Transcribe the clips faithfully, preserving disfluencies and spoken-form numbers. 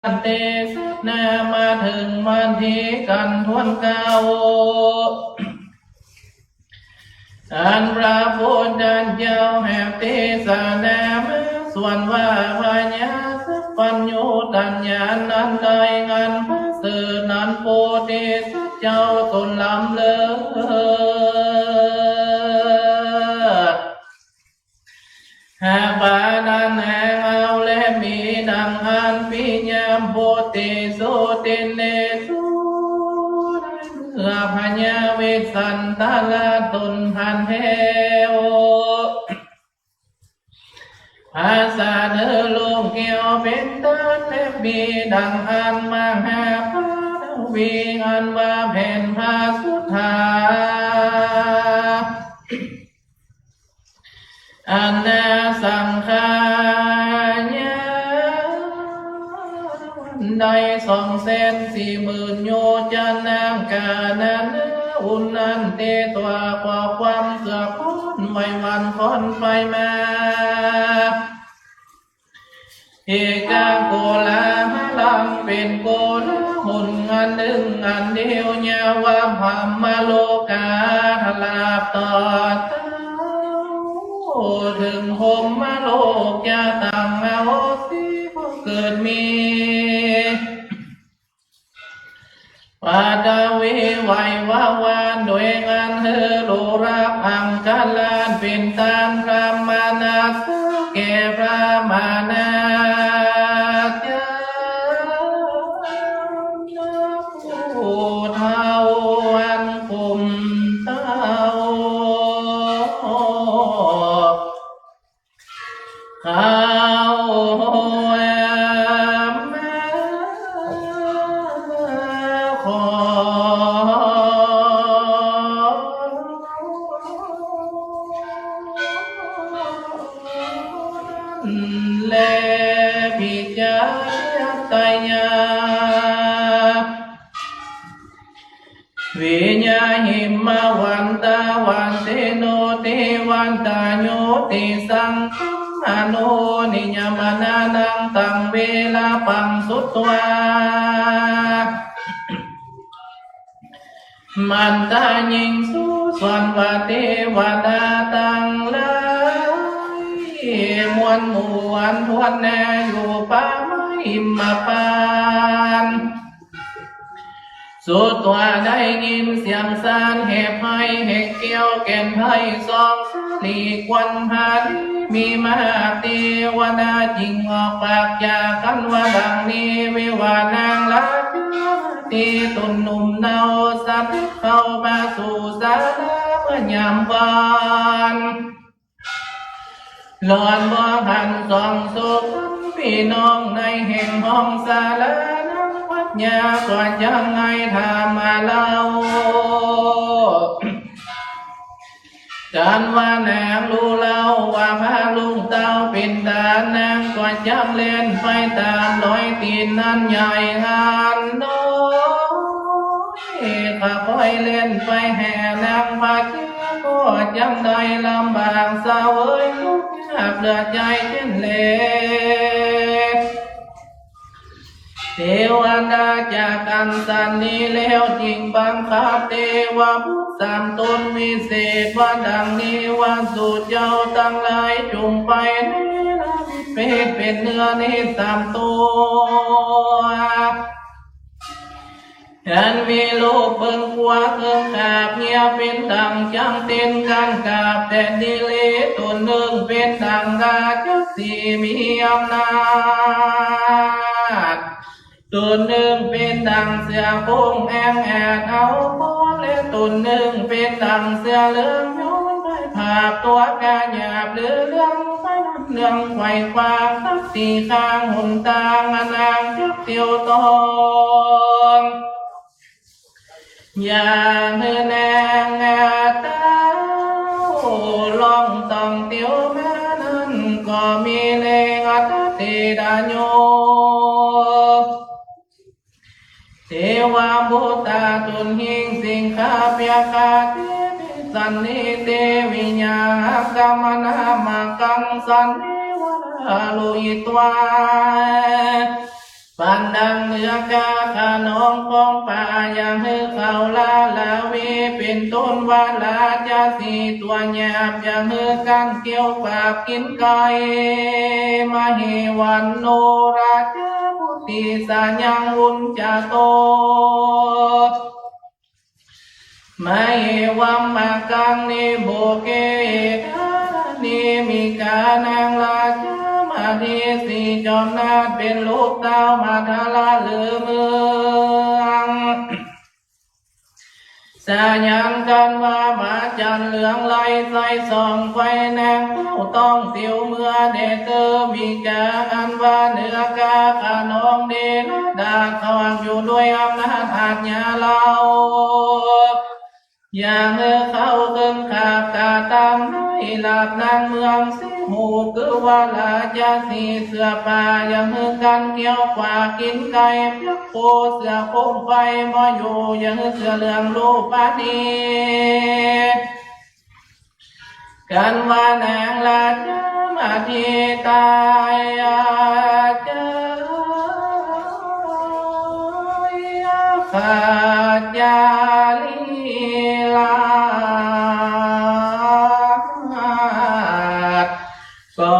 เตสัสนา มาเถิงวันตี้กั๋นถ้วนเก๊า อันพระพุทธเจ้าแหบเตสนามา ส่วนว่าพญาสัพพัญญูตัณญานั้นได้งานประเสริฐนั้น โพธิสัตว์เจ้าสุดล้ำเลิศ หากปานนั้นแหงเอาแล มีดังอันปิยปุตติสุตินเนสุ เมื่อพญาเวสสันตะละตนพันแห้ว พระสาเนอโลกแก้วเป๋นต้น และมีดังอันมหาปฐวีอันว่าแผ่นพระสุธา อันนาสังขายาวได้สองแสนสี่หมื่นโยชนากานั้น อุนนันเต ตว่าข้อความเกื้อกูลไหว้วันค่อนไปมา เอกะโกลาหะลัง เป๋นโกลาหลอันนึ่งอันเดียว ยาวะพรหมโลกา ตลอดเถิงพรหมโลก จะตั้งเอาสิบ่เกิดมี ปฐวีไหว้วาวาน โดยอันหื้อลูกรักอังคราช เป๋นต้านพรหมนัสสะแก่พระมหาเจ้า ผู้เฒ่าอันคุมเต้า เขามาขอ และปิจจาริยตยา วิญาหิมะวันตาวันเตโน เตวันตาโยติสังคัมมโน นิยมนานัง ตังเวลาปังสุตวา มันตายิ่งสูส่วนว่าเตวดาตังหลาย มวลหมู่อันถ้วนแน่ อยู่ป่าไม้หิมพานต์ สุตวาได้ยินเสียงสรรเสริญแหบไพ แหบเกี้ยวแก่นไพ สองสาลีควันพาลี มีมหาเตวดาจิ่งออกปากจากั๋นว่าดังนี้ วิวาห์นางราชาเต๋ตุนหนุ่มเนา เสด็จเข้ามาสู่ศาลาเมื่อยามวัน หล่อนบ่หันส่องสุขพี่น้องในแห่งห้องศาลา นางพญาก็จักไงถามมาเล่า จันว่านางฮู้เล่าว่าพระลูกเต้าเป๋นตา นางก็จักแล่นไปต๋ามรอยตี๋นนั้นใหญ่หันน้อย ข้าค่อยแล่นไปแห่นางพญา ก็จักได้ลำบากเสวยทุกข์ยากเหลือใจ๋เจ้นแล เตวดาจากกั๋นสันนี้แล้ว จิ่งบังคับเตวบุตรสามต๋นวิเศษว่าดังนี้ว่า สูเจ้าตังหลายจุ่งไปเนรมิตเปรตเป๋นเนื้อเนตรสามตั๋ว อันมีลูกเปิ้งกั๋วเปิ้งกาบเยียะเป๋นดั่งจ๊างเต้นก้านกาบแต๋ดินเล ตั๋วนึ่งเป๋นดั่งราชสีห์มีอำนาจ ตั๋วนึ่งเป๋นดั่งเสือโคร่งแอ่งแอ่ดเอาปอ และตั๋วนึ่งเป๋นดั่งเสือเหลืองย้อยไพร่ผาบตั๋วกาหยาบหรือเหลืองไพร่เรืองไขว่ขวางตั๊กตี้ข้างหนตาง อันนางจักเตียวต้อง อย่างหื้อแนงเต้าล่องต้องเตียวมานั้น ก็มีแล อัตตะเตดาโย เตวะบุตตาตุนหิงสิงคาพยาคาเตปิสันนิเต วิญญาณกัมมนามะกังสันนิวาโรหิตวา ปันดังเหนือกาขนองของป่า อย่าหื้อเขาละละเว เป๋นต้นว่าราชสีห์ตั๋วหยาบ อย่าหื้อกั๋นเกี่ยวปากกิ๋นไก่ มะเหวันโนราชา ปุติสายังอุญจโต มะเหวัมมะกัง นิโบเก เอตานิ มีกา นางราชามาเทสี จอมนาถเป๋นลูกสาวมาทาละลือเมือง สายันกั๋นว่าหมาจั๋นเหลืองไหลใสส่องไฟ นางเต้าต้องเตียวเมื่อแด่เตอ มีกา อันว่าเหนือกาขนองเดละดาษ เขาอังอยู่ด้วยอำนาจอาชญาเฮา อย่าหื้อเขาเกิงขาบต๋าต๋าม ในหลาบนางเมืองสีหู คือว่าราชสีห์เสือป่า อย่าหื้อกั๋นเกี่ยวปากกิ๋นไก่ เปียกโปเสือโคร่งไปบ่อยู่ อย่าหื้อเสือเหลืองฮู้ปราณี กั๋นว่านางราชามาเทต๋าย อาจาริยะขาดจารีลาด ก็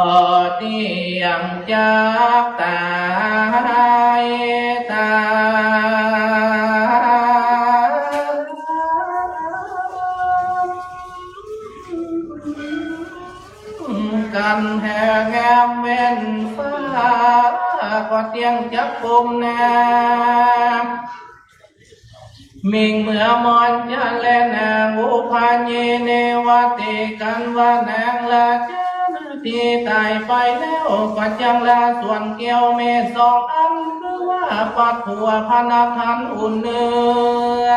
เตี้ยงจักต๋ายต๋าม กั๋นแหงแงมเว้นฟ้า ก็เตี้ยงจักกมนา มิ่งเมื่อมอนจะแลนาง อุพาเย เนวะเต กั๋นว่านางราชามาเทต๋ายไปแล้ว ก็จักละสวนแก้วแม่สองอัน คือว่าปัดหัวพนักขันอุ่นเนื้อ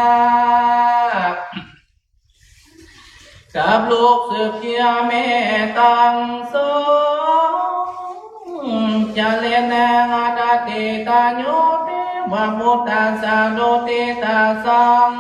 กับลูกสืบเคียแม่ตังสอง จะแลนาง อัตตะเตตะโย เตวะปุตตาสะ โดเตตะสัง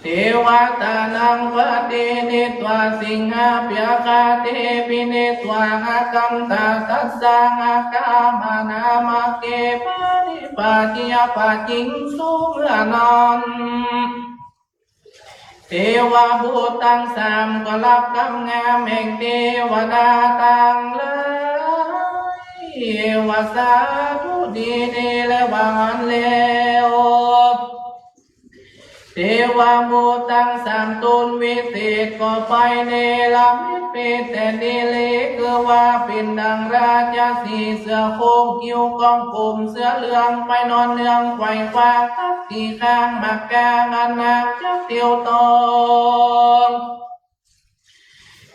เตวะตานัง ปะตินิตวา สิงหาพยาคาเต ปินิตวา อาคันตะ ตัสสะ อาคามานา มัคเข ปะริปาทิยา ปะจิงสุ เมื่อนั้น เตวะบุตรตังสาม ก็ฮับกำงามแห่งเตวดาตังหลาย ว่าสาธุดีๆ และว่าอั้นแล้ว เตวะบุตรตังสามต๋นวิเศษ ก็ไปเนรมิตปิติแสนดีหลี คือว่าเป๋นดังราชสีห์เสือโคร่ง คิ้วก้องกลม เสื้อเหลืองไปนอนเนือง ไขว่คว้าตั๊กตี้ข้างหมากกา อันนางจักเตียวตอง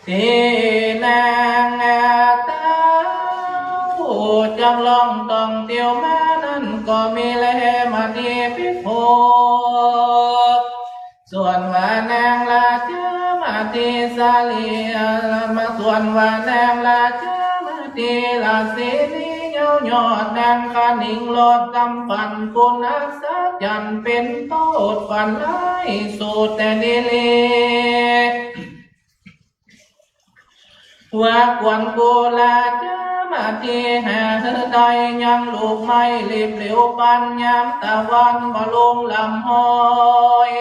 ตี้นางเต้าจักล่องต้องเตียวมานั้น ก็มีแลมาเทพิภพ ส่วนว่านางราชามาเทสาลี มา ส่วนว่านางราชามาเทราชินี เย้ายอดนางคะหนิง รอดกำฝันคุณอัศจรรย์ เป๋นโต้ษฝันร้ายสุดแสนดีหลี ว่าควรกุราชามาเทหาหื้อได้ ยังลูกไม้หลีบเหลวปันยามตะวันบ่ลงลำห้อย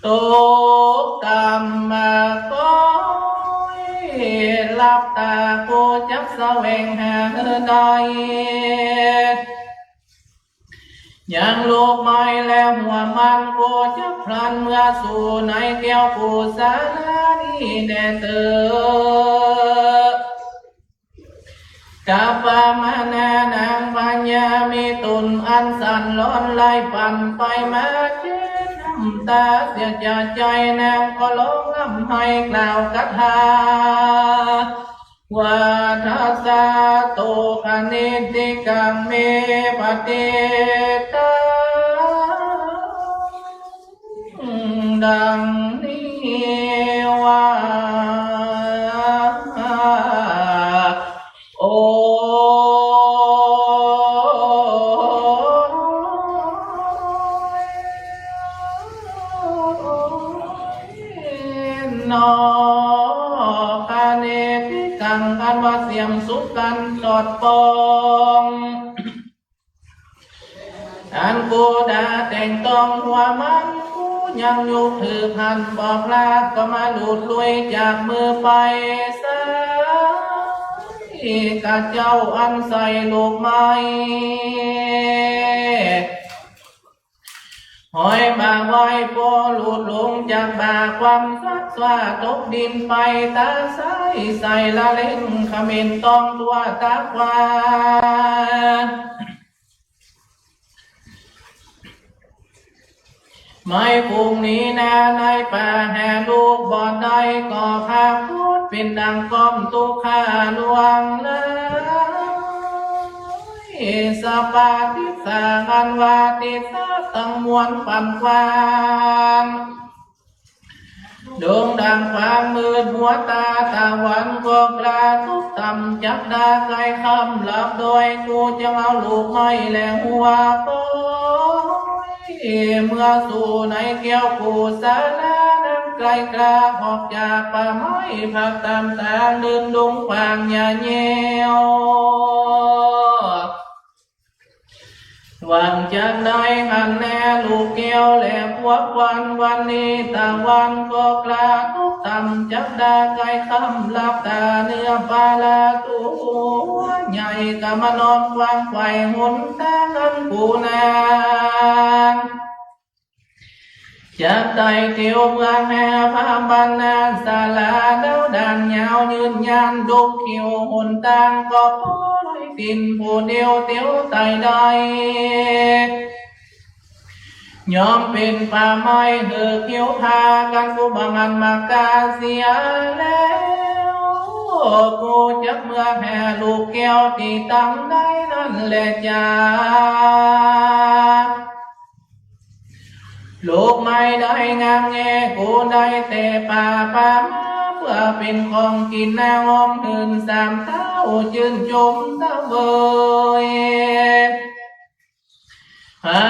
ตกต่ำมาก้อย หลับตากูจักแสวงหาหื้อได้ ยังลูกไม้และหัวมันกูจักพลันเมื่อสู่ในแก้วกุสาลานี้แด่เตอ กัปปะมะนานัง พญามีตุนอันสั่นร้อนไหลปั่นไปมา เจ็บน้ำตาเสียจากใจ๋ นางก็ร้องร่ำไห้กล่าวคาถา ว่า ทัสสะ โต ขะนิทธิกัง เม ปะติตตัง ดังนี้ว่า โอ อันว่าเสี้ยมสุขกั๋นสอดป้อง อันกูดาแต่งต้องหัวมัน กูยังยุกถือหันบอกลา ก็มาหลุดลุยจากมือไป ใส กะเจ้าอันใส่ลูกไม้ ห้อยบ่าไหว้ โปหลุดลงจากบ่า ความสัตว์ว่าตกดินไป ต๋าใสใสละเล่น เขม็นต้องตั๋วต๋าควา ไม้ปลูกนี้นาในป่า แห่ลูกบ่ได้ ก็พาพูดเป๋นดังก้อมตุ๊กข้าลวงเลย สะปาติสสะ อันว่าติดสะตังมวลปันกว้าง ดวงดังความมืดหัวต๋า ตะวันก็กล้าตกต่ำ จักดาใก้ค่ำลับโดย กูจะเอาลูกไม้และหัวโปย เมื่อสู่ในแก้วกุศลา นั้นไกลกล้าออกจากป่าไม้ พักต๋ามตางเดินดงกว้างหญ้าเหี่ยว หวังจักได้หันแลลูกแก้วและพวกวัน วันนี้ตะวันก็กล้าตกต่ำ จักดาใก้ค่ำลับต๋า เนื้อปลาตั๋วใหญ่ กะมานอนขวางไขว่หนตางอันกูนาง จักไต่เตียวเมืองแห่พระบรรณศาลา ดาวด่างยาวยืนยาน ดกเขียวหนตางก็ปอดตินผู้เดียวเตียวไต่ได้ ยอมเป๋นป่าไม้หื้อเขียวพากั๋น กูบ่หันมากาเสียแล้ว กูจักเมือแห่ลูกแก้วตี้ตั้งได้นั้นแลจ้า ลูกไม้ได้งามแง กูได้แต่ป่า ป่ามาเปื้อเป๋นของกิ๋น นาหอมหื่นสามเต้า จื้นจุ่มเสวย หา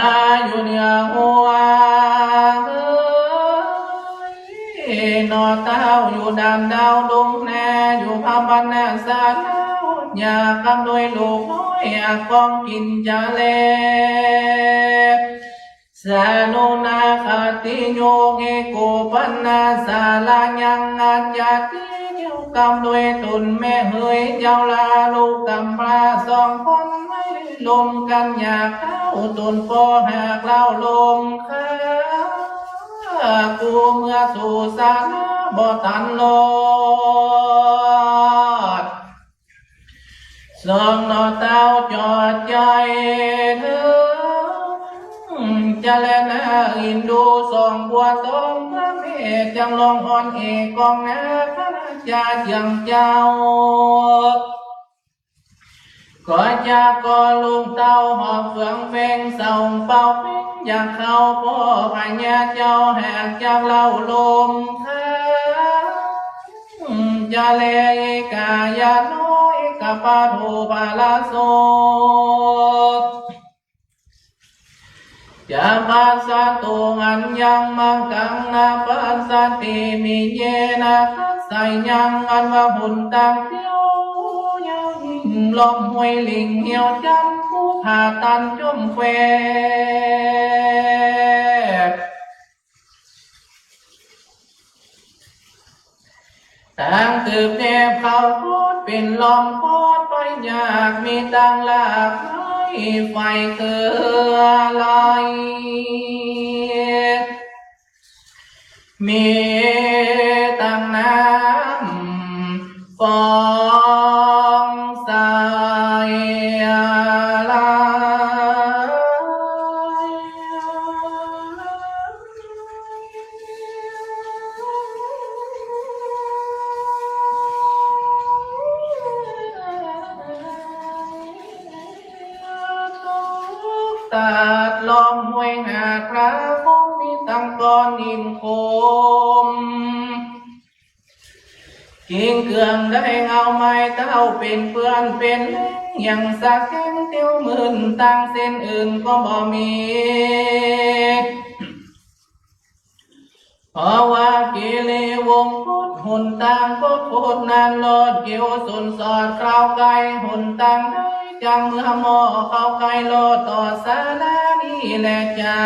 อยู่เหนือหัว เอ่ย หน่อเต้าอยู่ด่านดาวดงแน่ อยู่พระบรรณศาลา อยากกำด้วยลูกน้อย อยากของกิ๋นจะแล สานุนาคติโยเก โกปัณณาสาลายังอาจจะติเดียวกำด้วยต๋นแม่เหย เจ้าลาลูกกำพร้าสองคน ไม่ได้ลงกั๋น อยากเข้าต๋นปอหากเล่าลมข้า กูเมือสู่สาลาบ่ตันรอด สองหน่อเต้าจอดใจ๋เถิง จะแลนาอินดูสองบัวตอง พระเมธจังลองอ่อนเอกองนา พระราชาเจียงเจ้า ก็จะก่อลูกเต้าหอบเฟืองเฟง ส่องเป่าเฟงอยากเข้าปอพญาเจ้า หากจักเล่าลมข้า จะแลกายาน้อยกะปาโทปาลาโส จะปาสะตูอันยังมังกังนาปัสสติมิเยนาคัสสะยัง อันว่าหนตางเตี้ยวยัง ล่อมห้วยหลิงเหี่ยวจ้ำ ภูผาตันจมแคว ตางตึกแนบเขาโคตรเป๋นล่อมโคตรไปยาก มีตังหลากหลายไฟเคือไหล มีตังน้ำฟองใสไหล ตัดล้อมห้วยหาดพระคง มีตังก้อนหินคม กิ่งเกืองได้เอาไม้เต้าเป๋นเปื้อนเป๋นแหลง ยังสะแข้งเตี้ยวมื่นตังเส้นอื่นก็บ่มี เพราะว่ากิริวงคต หนตางก็คดนั้นลอดเกียวสนสอดคราวไกล หนตางใดจักเมื่อเหมาะเข้าใก้ลอดต่อสารานี้แลจ้า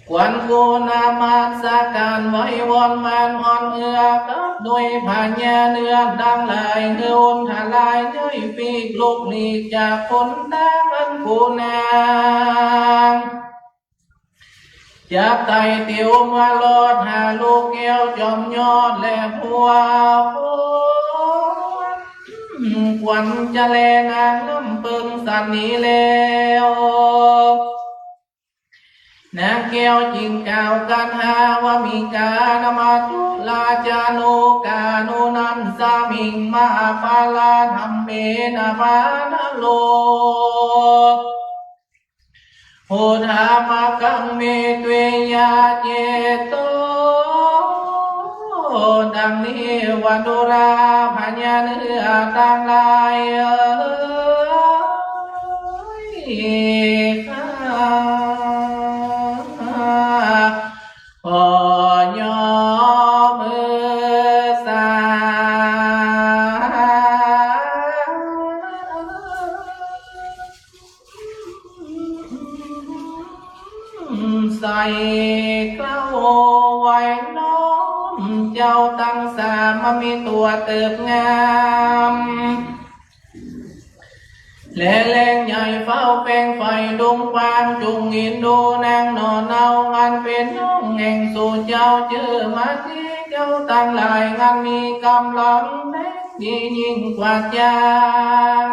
ควรกูนมัสก๋านไหว้วอนมานอ่อนเอื้อกับโดยพญาเนื้อตังหลาย หื้ออนทลายใหญ่ปีกลุกหลีกจากคนตางอันกูนาง จักไต่เตียวมาลอดหาลูกแก้วจอมยอดแลผัวคน ควรจะแลนางน้ำเปิงสันนี้แล้ว นางแก้วจึงกล่าวกันหาว่า มีก๋านมาตุลาจานุกานุนัสสามิง มหาปาลาธัมเมนะปานะโล โหทามากังเม ตเวยาเจโต ดังนี้ว่าดูราพญาเนื้อตังหลายเอ๋ย ข้าขอยอมมือสา ใส่เกล้าไหว้น้อมเจ้าตังสาม มีตั๋วเติบงาม และแลงใหญ่เฝ้าแปงไฟดงกว้าง จุ่งอินดูนางหน่อเนาอันเป๋นน้องแห่งสูเจ้า เจอมาตี้เจ้าตังหลาย อันมีก๋ำลังแปงดียิ่งกว่าจาง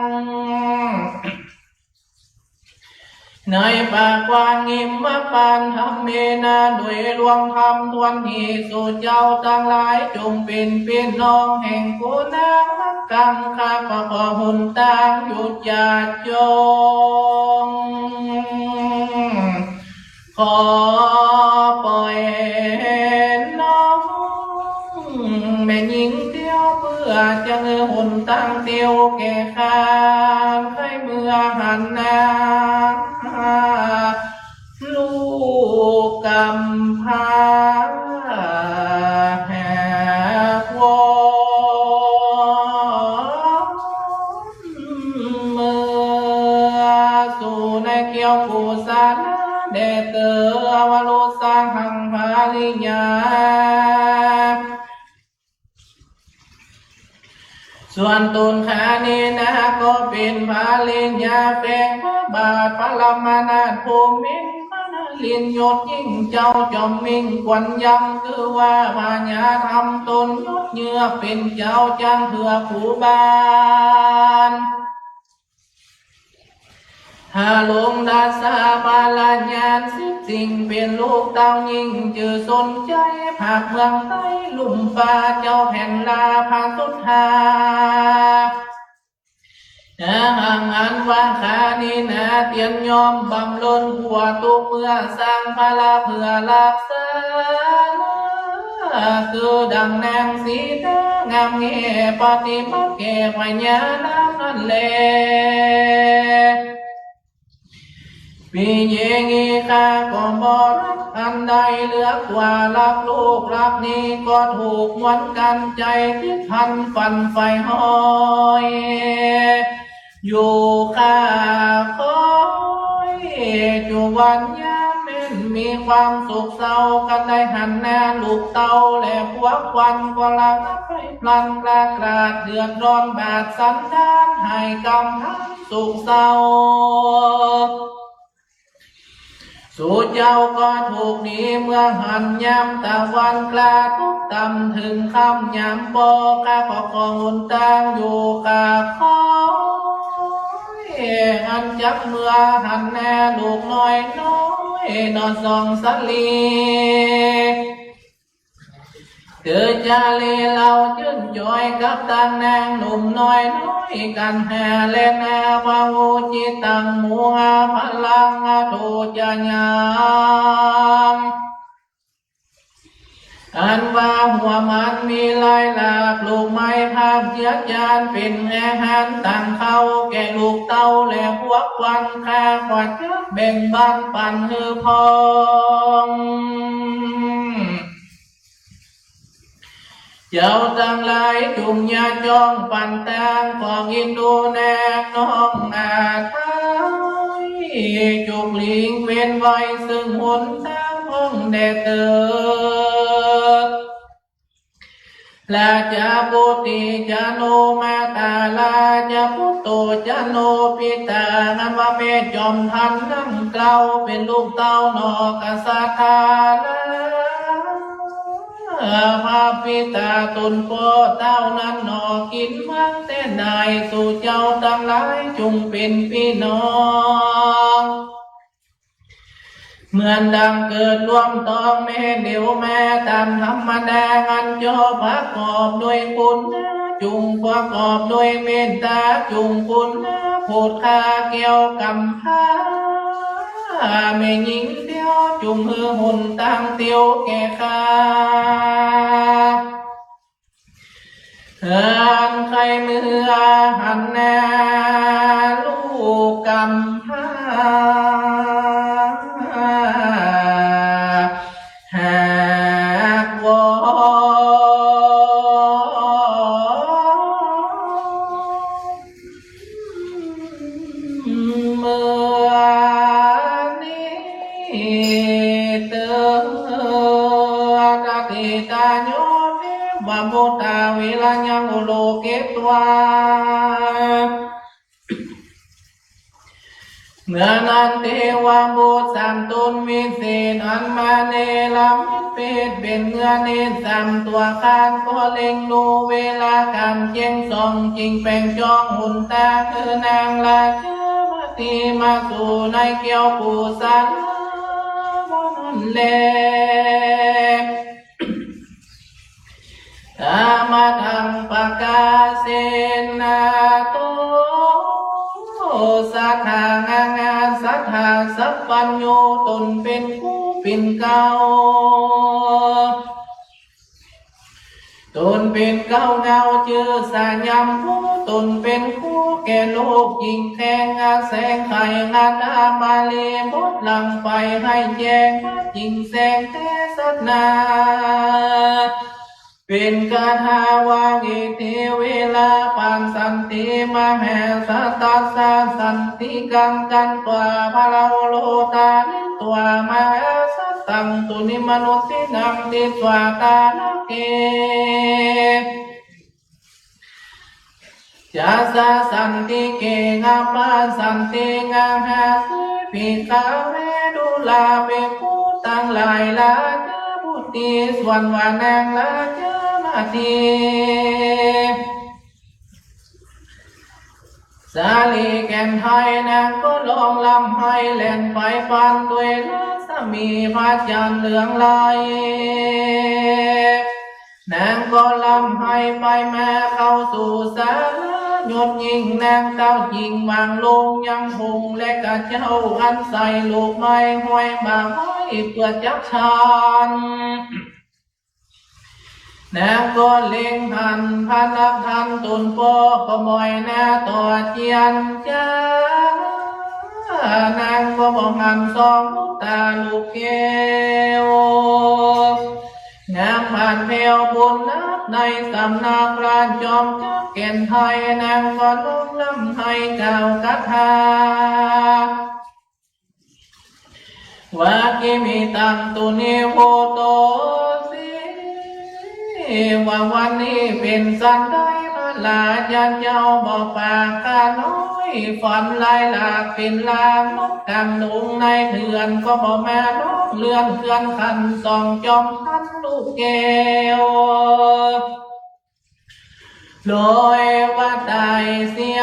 ในป่ากว้างหิมพานต์ธัมเมนะ โดยรวมธรรมถ้วนดี สูเจ้าตังหลายจงเป๋นปี้น้องแห่งกูนางนักกัง ข้าก็ขอหนตางอยู่จาดจง ขอปล่อยน้องแม่ญิงเตียว เปื้อจะหื้อหนตางเตียวแก่ข้า ใค่เมื่อหันหน้า ลูกก๋ำพร้าแหกวง เมื่อสู่ในเกี้ยวกุศลา แด่เต๋อวรุสหังภริยา ส่วนตนข้านี้นา ก็เป๋นภริยาแฝงพระบาทปรมานาถภูมินทร์ พระนรินทร์ยศยิ่ง เจ้าจอมมิ่งควรยำ คือว่าพญาธรรมตนยศเยือกเป๋นเจ้า จักเถือผูบาน หาลงดาสาบาลญาณสิบสิ่ง เป๋นลูกเต้ายิ่ง จื้อสนใจ๋ ภาคเมืองใต้ลุ่มฟ้า เจ้าแผ่นลาภาสุทธา หากอันว่าข้านี้นา เตียนยอมบำเริญขัวตุ๊กเมื่อสร้างภาระเปื้อรักษา คือดังนางสีดางามแง่ ปฏิบัติแก่พญานางนั้นแล ปี้เยียงอี้ข้าก็บ่รักอันใด เหลือกว่ารักลูกรักนี้ ก็ถูกเหมือนกั๋น ใจ๋ติดพันฝันใฝ่ห้อย อยู่ข้าคอยจุวันยามแม่น มีความโศกเศร้า กันได้หันหน้าลูกเต้า และพวกควันก็ระงับไปพลัน กล้ากลาดเดือดร้อน บาดสันดานหายกำทั้งโศกเศร้า สูเจ้าก็ถูกดี เมื่อหันยามตะวันกล้าตกต่ำ เถิงค่ำยามปอ ข้าก็ขอหนตางอยู่ข้าคอย อันจักเมื่อหันแน่ลูกน้อยน้อย หน่อสองสะหลี เกิดจารีเล่าจื้นจอยกับตังนางหนุ่มน้อยน้อย กั๋นหาแลนา ว่าโอจิตัง มูหาพลัง อโตจะยาม อันว่าหัวมันมีหลายหลาก ลูกไม้พร้าวเจือจาน เป๋นอาหารตางเค้าแก่ลูกเต้า และพวกควันข้าก็จักแบ่งบันปันหื้อพ่อง เจ้าตังหลายจุ่งอย่าจ้องปันตาง ของอินดูแนงน้องอาไทย จุกหลีกเว้นไว้ซึ่งหนตางพ่องแด่เติบ ราชาปุตติจโนมาตา ราชาปุตโตจโนปิตา อันว่าแม่จอมทันดังกล่าว เป๋นลูกเต้าหนอกษัตริย์ พระปิตาต๋นป้อเต้านั้นหนอ กิ๋นมังแต่ไหน สูเจ้าตังหลายจุ่งเป๋นปี้น้อง เหมือนดังเกิดร่วมต๊องแม่เดียวแม่ ต๋ามธรรมดาอันจอประกอบด้วยคุณ จุ่งประกอบด้วยเมตต๋า จุ่งคุณโผดคาแก้วกำพร้า แม่ญิงเดียวจุ่งหื้อหนตางเตียวแก่ข้า อันใค่เมื่อหันหน้าลูกกำพร้า หากวอน เมื่อนี้เติบ ตติตาโย เทวะมุตตา วิระยัง อุโลเก ตวา เมื่อนั้นเทวบุตรสามต๋นวิเศษ อันมาเนรมิตเพศเป๋นเงือเนตรสามตั๋วข้าง ก็เล็งดูเวลาก๋านแจ้งส่อง จึงแป๋งจ้องหนตางหื้อนางราชามาติมาสู่ในแก้วปูสาลานั้นแล ตามาทังปะกาเสนาโต สัตถา งางา สัตถา สัพพัญญู ต๋นเป๋นผู้เป๋นเก้า ต๋นเป๋นเก้าเงาจื้อสายัมพู ต๋นเป๋นผู้แก่โลก จิ่งแทงอาแสงไขงาตามาลี บทหลังไปให้แจ้ง จิ่งแสงเตสัสนา เป๋นคาถาว่า อิติ เวลาปานสันติ มเหสะตัสสะ สันติกัง กัณฑา พะละโหโรตาริ ตวา มหาสัตตัง ตุนิมมะนุสสินัง ทิฏฐา ตาละเก จัสสะ สันติเก งาปาสันติงาหาสิ ภิกขะเว ดูรา ภิกขุตังหลาย ราชาบุตรี ส่วนว่านางราชามาติ สาลีแก่นไทย นางก็ร้องร่ำไห้แหล่นไปปานด้วยรัศมีพระจันทร์เหลืองไล นางก็ร่ำไห้ไปมาเข้าสู่ศาลายศยิ่ง นางเต้าจิ่งวางลงยังพงษ์และกระเจ้า อันใส่ลูกไม้ห้อยมาไว้เปื้อจักฉัน นางก็เล็งหันพระนักธรรมต๋นป้อก็มอยหน้าต่อเจียนจ้า นางก็มองหันส่องต๋าลูกแก้ว งามผ่านแผ้วบุญนักในสำนักพระจอมจักรแก่นไทย นางก็ร้องร่ำไห้กล่าวคาถา ว่า กิมิตัง ตุนี โหโตสิ ว่าวันนี้เป๋นสันใด พระราชาเจ้าบ่ปากข้าน้อย ฝันลายหลากเป๋นลางนกกลางดงในเถื่อน ก็บ่มาลบเลือนเคือนขันส่องจอมทันลูกแก้ว โดยว่าต๋ายเสีย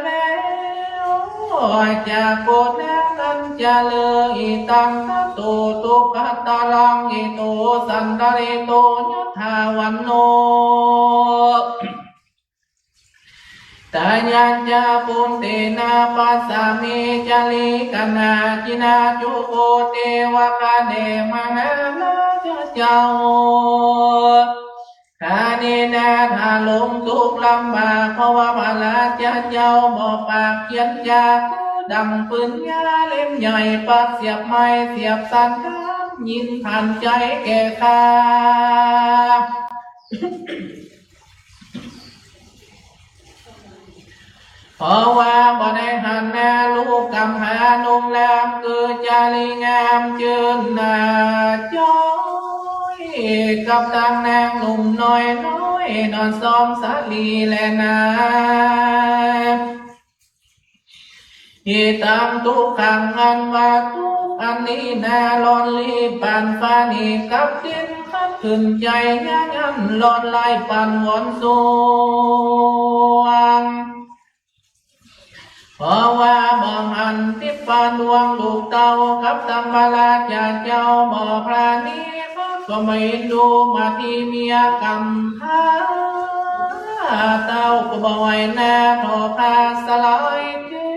แล้ว จากโกฏแนวนั้นจะเลือ อิตัง ทะโต ตุภัตตรัง อิโต สันตะริโต ยัตถา วัณโณ ตายัญจะ ปุตเตนะ ปัสสามิ จาริกะนา จินาจุโก เตวะคะเน มหารา เจ้า ข้านี้นาถ้าลงตุ๊กข์ลำบาก เพราะว่าพระราชาเจ้าบ่ปากเขียนจา ดังปืนยาวเล่มใหญ่ ปักเสียบไม้เสียบสันดาน ยิ่งขันใจ๋แก่ข้า เพราะว่าบ่ได้หันหน้าลูกกำพร้านุ่งลาม คือจารีงามจื้นหน้าจ้อย กับตังนางหนุ่มน้อยน้อย นอนซ้อมสาลีแลนา อีตังตุ๊กขังอันว่าตุ๊กข์อันนี้นา หล่อนลีบปานฟ้าหนีกับดิน ขัดขืนใจ๋ยังอั้น หล่อนไล่ปั่นวอนสวง เพราะว่าบ่หันติดปานดวงลูกเต้า กับตังพระราชาเจ้าบ่ปราณีพระสมัยดูมาที่เมียกำพร้า เต้าก็บ่ไหวนา ทอผ้าสลายเจ็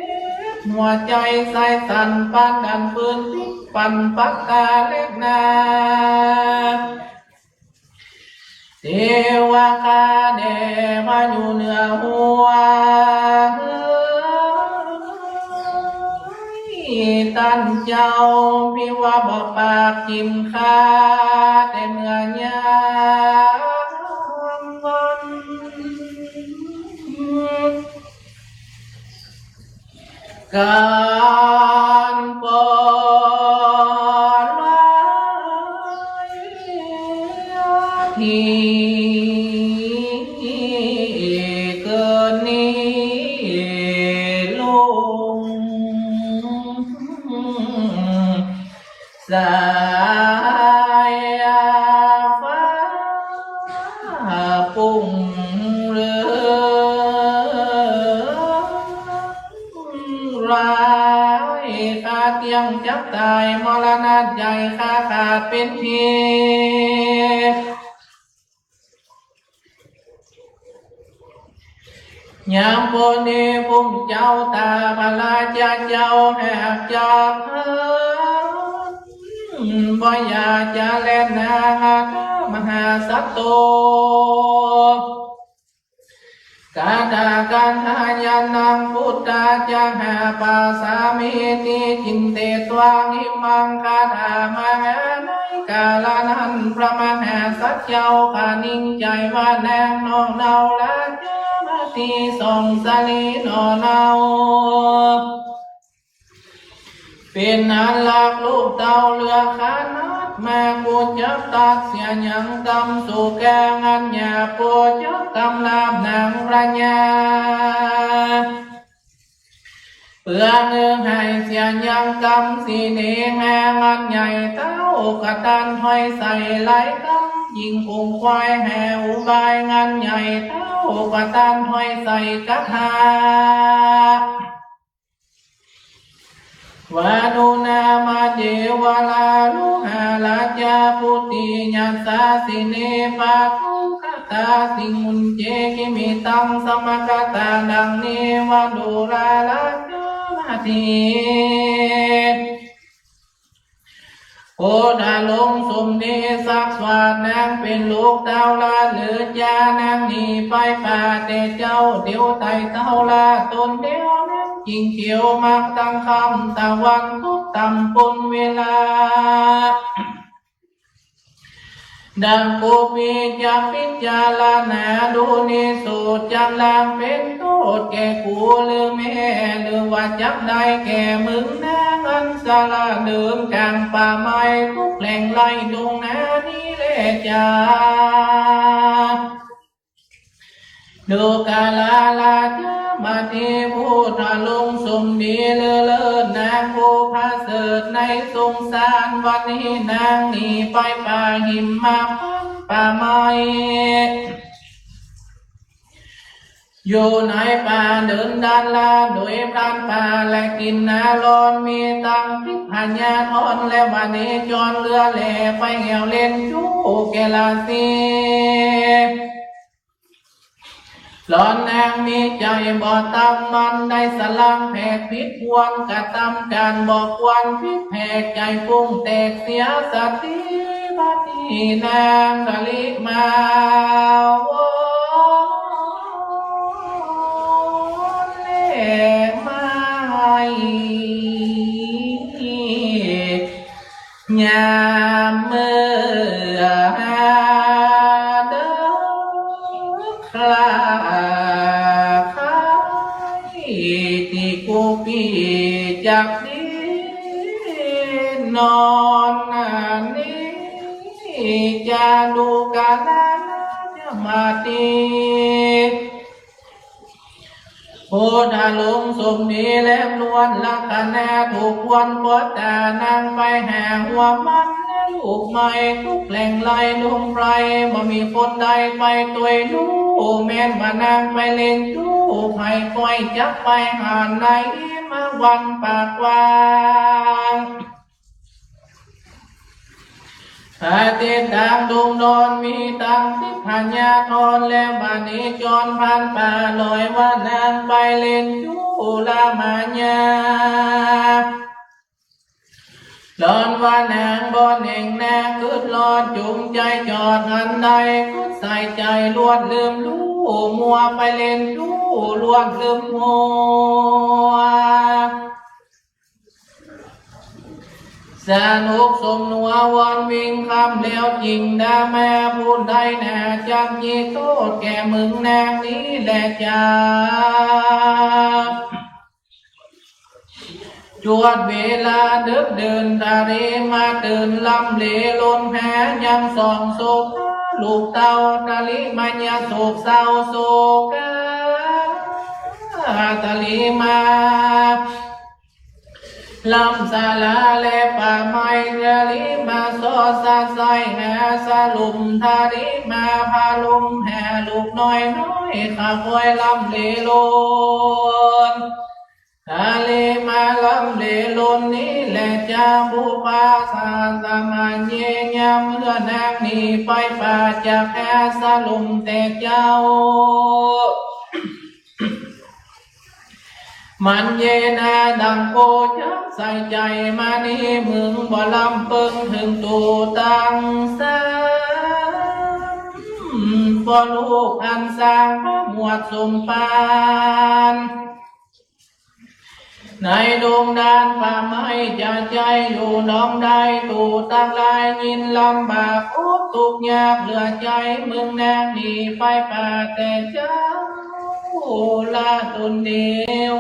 บหัวใจ๋ ใส่สั่นปานดันปืนติดปั่นปักตาเล็กนา เทวาคาแด่ว่าอยู่เหนือหัว ต้านเจ้า พี่ว่าบ่ปากกิ๋มข้า แต่เมื่อยามวัน การปล่อยทีเกินนี้ลง สายฟ้าปุ้งเรืองราย ข้าเตี้ยงจักต๋าย มรณะใจ๋ข้าขาดเป๋นที ยามโปนนี้ปุ้งเจ้าต๋า พระราชาเจ้าแหบจากเพิง บ่อยากจะแล่นหาหาเท้ามหาสัตว์โต กาตากันทายานังพุทธาจะหาปาสามีติ จินเตตวา อิมังคาถา มหา ในกาละนั้น พระมหาสัตว์เจ้าก็นิ่งใจ๋ว่านางนอกเนาราชามาติ ส่องสาลีหน่อเนา เป๋นอันรักลูกเต้าเหลือขนาด มากูจักตัดเสียยังกำสู่แก่งอันหยาบ กูจักกำราบนางพระญา เปื้อเงื้อหายเสียยังกำ สิเนหางานใหญ่เต้ากระตันห้อยใส่หลายกำ ยิ่งคงควายแห่อุบายงานใหญ่เต้ากระตันห้อยใส่กระทา วานุนามาเจวลาลุหาราชาปุติยัสสาสิเนปาทุคตาสิงหุนเจกิมิตังสมคตา ดังนี้วานุราราชามาที โอดาลงสมเด็จสักสวาดนางเป๋นลูกเต้าลาดเหลือจานางหนีไปป่าแต่เจ้าเตียวไต่เต้าลาดตนเดียวนั้นจิ่งเขียวมักตั้งค่ำตะวันตกต่ำปนเวลา ดังกูปีจักพิจารณาดูนิสูตรจักลางเป๋นโต้ษแก่กูหรือแม่ หรือว่าจักได้แก่มึงนางอันสละเดินกลางป่าไม้ทุกแห่งไร่ดงนานี้แลจา ดูกาลาราชามาทีผู้ทรงสมดีเลิศเลิศนางผู้ประเสริฐในสงสาร วันนี้นางหนีไปป่าหิมมาพันต์ป่าไม้ อยู่ในป่าเดินด้านลาดโดยพรานป่าและกินนาร้อน มีตังทิพยาธรและวเนจรเหลือแลไปแอ่วเล่นจู้แก่ราศี หลอนนางมีใจ๋บ่ตั้งมั่น ได้สลางแผกผิดควร กระตำก๋านบ่ควร ผิดแผกใจ๋ฟุ้งแตกเสียสติบัดนี้ นางทะลิมาวอนแลไม้ ยามเมื่อเดินคลาคาย ตี้กุปิจักดินนอน อันนี้จาตุกะละละจะมาติ โพธาลงสมดีแลบล้วนลักษณะถูกควรปอดตานางไปหาหัวมันและลูกไม้ทุกแหล่งไล่ลงไป บ่มีคนใดไปตวยฮู้ แม้นว่านางไปเล่นจู้ ไผปล่อยจักไปหาไหนมาวันปากกว้าง อาทิตย์ตางดงดอนมีตังทิพยาธร และบัดนี้จรผ่านป่าลอยว่านางไปเล่นจู้ละมายา ดอนว่านางบ่แหน่งนางกึ๊ดลอดจุงใจ๋จอดอันใดกึ๊ดใส่ใจ๋ลวดลืมฮู้ มัวไปเล่นจู้ลวดลืมหัว สนุกสมนัววอนวิ่งค่ำแล้วจิ่งดามา ผู้ใดหนาจักยี่โต้ษแก่มึงนางนี้แลจ้า จวดเวลาดึกดื่นทะลิมาตื่นลำเลลนหายังสองโศกลูกเต้า ทะลิมายาโศกเศร้าโศกา ทะลิมา ลำศาลาและป่าไม้ ทะลิมาสอดสะใสหาสลุม ทะลิมาพาลุมหาลูกน้อยน้อย ข้าคอยลำเลลน ทะลิมาลำเลลนนี้แลจ้า บุปผาสะสะมัญเย ยามเมื่อนางนี้ไปป่าจากหาสลุมแต่เจ้า มัญเยนา ดังโกจักใส่ใจ๋มานี้ มึงบ่ลำเปิงเถิงตูตังซ้ำ บ่ลูกอันสร้างพระหมวดสมปาน ในดงดานป่าไม้จะใจ๋อยู่หนองใด ตูตังหลายยินลำบากอดตุ๊กข์ยากเหลือใจ๋ มึงนางนี้ไปป่าแต่เจ้า ละตนเดียว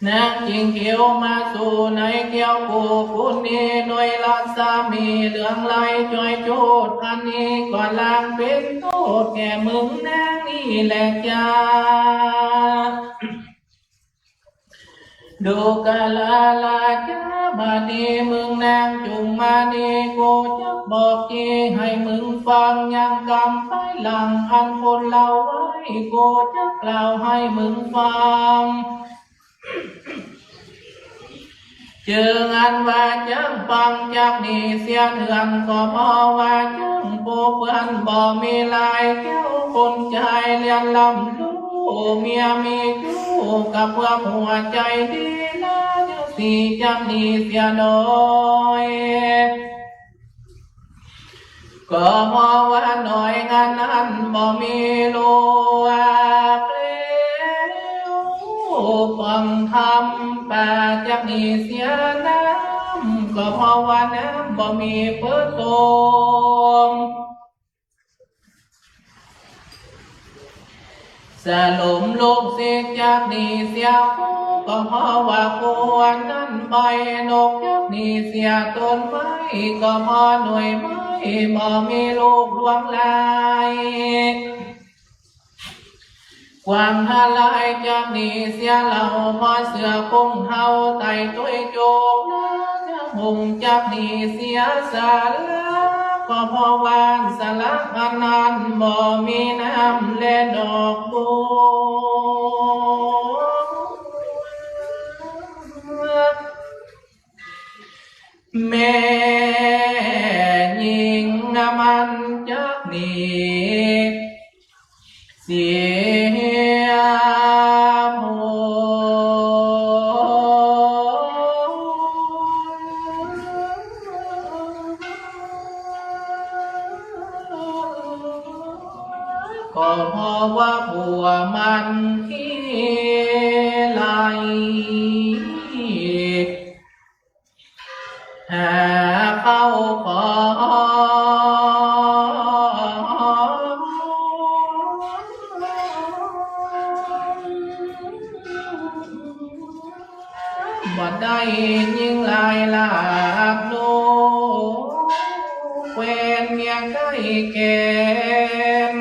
นางจิ่งเขียวมาสู่ในแก้วโกกุณนี้ หน่วยรัศมีเหลืองไหลจ้อยโจด อันนี้ก็ลางเป๋นโต้ษแก่มึงนางนี้แลจ้า ดูกะลาลาจ้า บัดนี้มึงนางจุ่งมานี้ กูจักบอกจีให้มึงฟัง ยังกำภายหลังอันคนเล่าไว้ กูจักกล่าวให้มึงฟัง เจิงอันว่าจั้งปังจักนี้เสียเถื่อน ก็เพราะว่าจั้งผู้เปื้อนบ่มีลาย แก้วคนใจ๋เรียนร่ำฮู้ เมียมีชู้กับเพื่อหัวใจ๋ดีนะ จั้งสี่จักนี้เสียน้อย ก็เพราะว่าน้อยงานนั้นบ่มีลูกแล้ว ปองธรรมป่าจักนี้เสียน้ำ ก็เพราะว่าน้ำบ่มีเปิดตม สลมลูกศิษย์จักนี้เสียคู่ ก็เพราะว่าคู่อันนั้นไป นกจักนี้เสียต้นไม้ ก็เพราะหน่วยไม้บ่มีลูกหลวงหลาย กวางหาลายจักนี้เสียเหล่า เพราะเสือโคร่งเห่าไต่ตวยโจง นกหงส์จักนี้เสียสาระ ก็เพราะว่าสาระอันนั้นบ่มีน้ำและดอกบัว แม่ญิงน้ำมันจักนี้เสียผู้ ก็เพราะว่าผัวมันขี้ไล่ หาเข้าของบ่ได้ ญิงหลายหลาบลูกแควนเมียใก้แก่น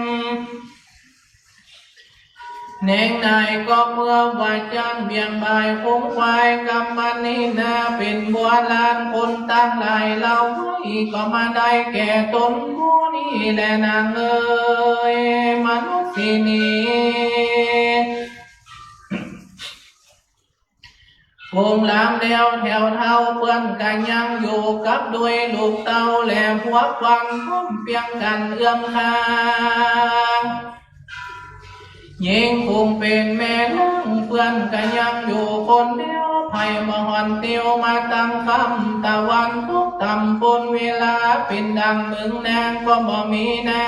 แหนงไหนก็เมื่อว่าจ้างเบี่ยงบ่ายคงควายกำมันนี้นา เป๋นบัวลานคนตังหลายเล่าไว้ ก็มาได้แก่ตนผู้นี้แลนางเอ๋ย มนุสสินี คงหลามแล้วแถวเฒ่า เปื้อนก็ยังอยู่กับด้วยลูกเต้า และพวกควันพร้อมเปียงกั๋นเอื้อมข้าง ญิงคงเป๋นแม่เลี้ยง เปื้อนก็ยังอยู่คนเดียว ไผบ่ห่อนเตียวมาตังค่ำตะวันตกต่ำ ปนเวลาเป๋นดังเมืองนางก็บ่มีนา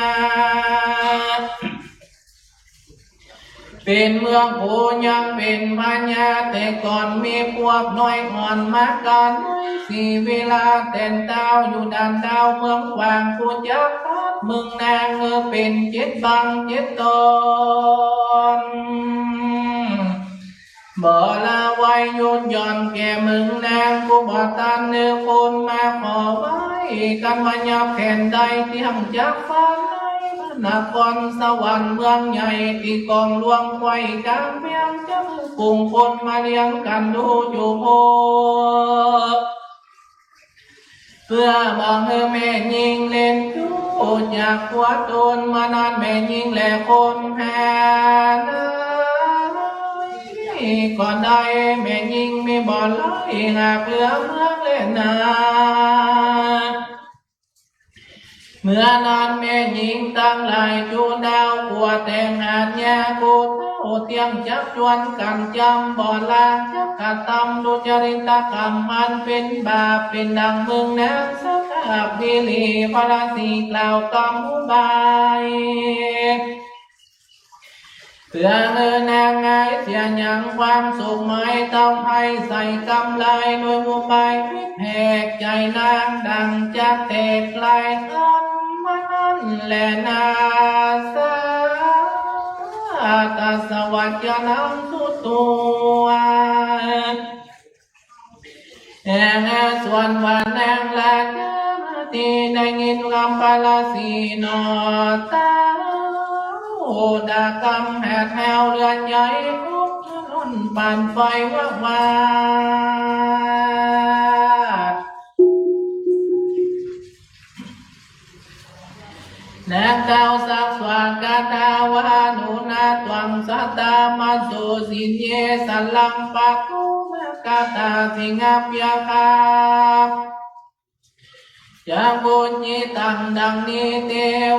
เป๋นเมืองโขยังเป๋นพญา แต่ก่อนมีพวกน้อยอ่อนมาก๋านไว้ สีวิลาแตนเต้าอยู่ด่านดาวเมืองขวาง ผู้จักตัดเมืองนางเออเป๋นเจ็ดบั้งเจ็ดต๋อน บ่ละไว้ยุติหย่อนแก่เมืองนาง ผู้บ่ตันเออคนมาขอไว้ กั๋นว่ายับแผ่นใดเตี้ยงจักฟ้าใน นครสวรรค์เมืองใหญ่ ตี้กองหลวงไขว้ก๋างเวียงจันทน์ ฝูงคนมาเลี้ยงกั๋นดูอยู่โพ เปื้อบ่หื้อแม่ญิงเล่นจู้จากผัวต๋น เมื่อนั้นแม่ญิงและคนแผ่นก็ได้ แม่ญิงมีบ่หลายหากเหลือเมืองและนา เมื่อนั้นแม่ญิงตังหลายจูดาว กั๋วแต่งอาชญา ผู้เฒ่าเตี้ยงจักจวนกั๋นจำ บ่ละจักกระตำทุจริตกรรมอันเป๋นบาป เป๋นดังเมืองนางสะกาบวิลี พระราศีกล่าวกำอุบาย เปื้อหื้อนางหายเสียหยังความสุขหมาย เต้าไพร่ใส่กำลาย โดยอุบายพิษแหกใจ๋นางดั่งจะแตกลาย อันมันแลนา สาตัสสะวัจจะนังสุตัง แห่งส่วนว่านางราชาตี้ได้ยินกำพระราศีหนอ เต้าด่ากำแหดแหวเลือดใหญ่ อกทะล้นปานไฟวะวาด นางเต้าสักสวาคาถาวา หนูนาตวังสัตตามัสโส สิญเยสะลังปะโกมะกะตาสิงหะพยาคา จักขุนญิตังดังนี้ เต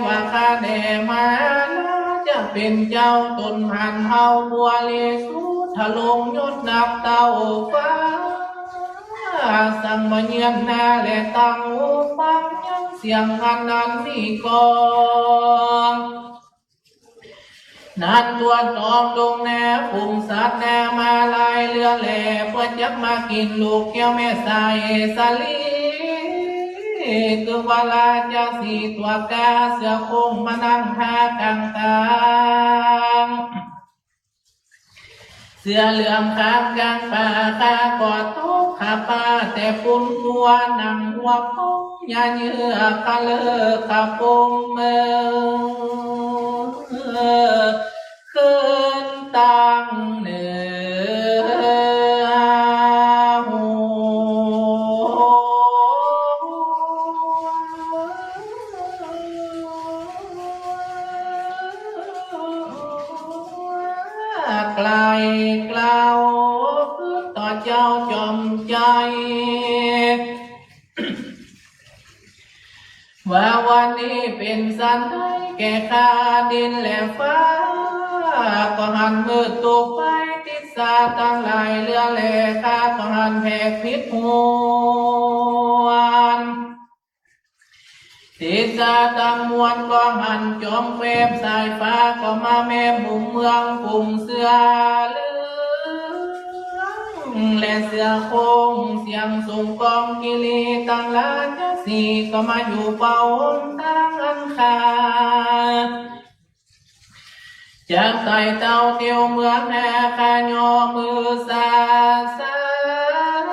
วะคะแด่มหาราชเป๋นเจ้า ตนหันเฮาบริสุทธิ์ทะลงยศนักเต้าฟ้า สังบ่เยียนหน้าและตังหูฟังยังเสียงอันนั้นนี้ก่อน นั้นตรวจตองลงแน่ฝูงสัตว์แน่มาลายเรือแล เปื้อจักมากิ๋นลูกแก้วแม่สายสาลี คือว่าราชสีห์ตั๋วกาเสือโคร่งมานั่งท่ากลางตาง เสือเหลืองข้างกลางป่า ข้าก็ตกข้าป้าแต่ปุ้นหัวหนังหัวโป้ง อย่าเยื่อข้าเลิกข้าปงเมือง ขึ้นตั้งเหนือหัว ไกล่กล่าวต่อเจ้าจอมใจ๋ ว่าวันนี้เป๋นสันใดแก่ข้า ดินและฟ้าก็หันมืดตกไป ทิศาตังหลายเรือแล ข้าก็หันแผกผิดหวน ทิศ ตาตังมวลก็หันจ๋อมแควมสายฟ้า ก็มาแม้มุมเมืองกุ่มเสือเหลือง และเสือโคร่ง เสียงสูงก้องกิรี ตังราชสีห์ ก็มาอยู่เฝ้าหนตางอันคา จากไต่เต้าเตียวเมืองแห่ ข้าย่อมือสาสาร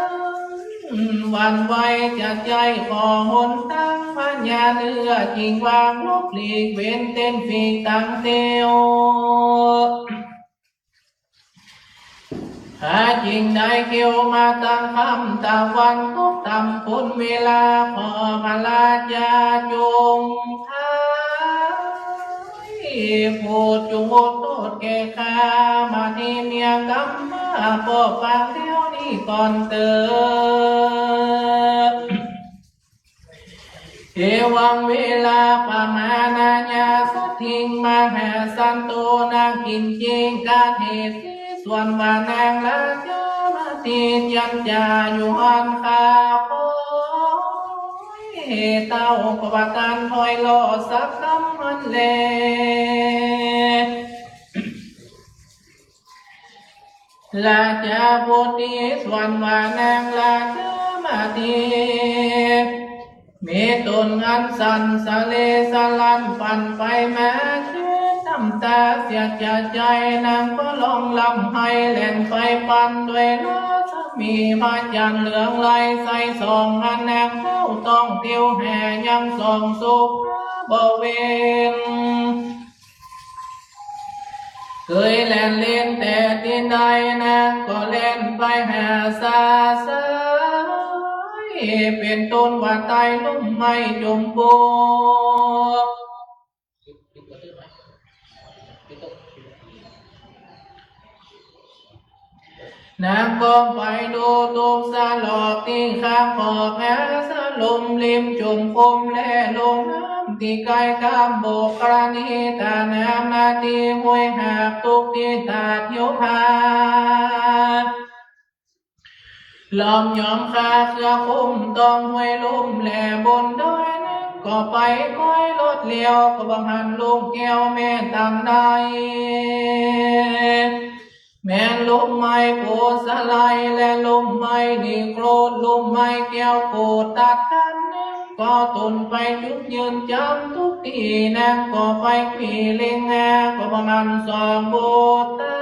หวั่นไหวจะใจ้ขอหนตางพญาเนื้อ จิ่งวางหลบหลีกเว้นเต้นปีกตังเตียว ข้าจิ่งได้เขียวมาตังค่ำตะวันตกต่ำ พ้นเวลา ขอพระราชาจงไพร่โผด จงอดโต้ษแก่ข้า มาตี้เมียกำพร้า ป้อปากเตียวนี้ก่อนเต๊อะ เอวังเวลาปมาณัญญาสัตถิง มหาสันโต นางกินจิงกาเทสี ส่วนว่านางราชามาตี้เจียรจาอยู่หั้น ข้าขอเต้าก็บ่ตันถ้อยล่อสักกำหั้นแล ราชาบุตรี ส่วนว่านางราชามาตี้ มีต๋นอันสั่นสะเลสะลันปั่นไปมา เช็ดน้ำต๋าเสียจาใจ๋ นางก็ร้องร่ำไห้แหล่นไปปันด้วยรัศมีพระจันทร์เหลืองไลใสส่อง อันนางเฝ้าต้องเตียวแห่ยังส่องสุขบ่เว้น เกยแล่นเล่นแต่ตี้ใด นางก็แล่นไปหาสาสาย เป๋นต้นว่าใต้ลุ่มไม้จมปู นางก็ไปดูตุ๊กข์สลบตี้ข้างขอบแม่สะลมริมจุ่มคม และลงน้ำตี้ใก้ข้ามบกกรณี ตาน้ำนาตี้ห้วยหากตุ๊กข์ตี้ตาดหิวผา ล้อมยอมคาเครือคมต้องห้วยลุ่ม และบนดอยนั้นก็ไปก้อยลดเลี้ยว ก็บ่หันลุ่มแก้วแม่ตังใด แม่นลุ่มไม้โพธิ์สะไล และลุ่มไม้นิโครธ ลุ่มไม้แก้วโกฏตัดกันนั้น ก็ตนไปจุดยืนจำตุ๊กข์ตี้ นางก็ไปขวี้เล็งหา ก็บ่หันสองบุตรตา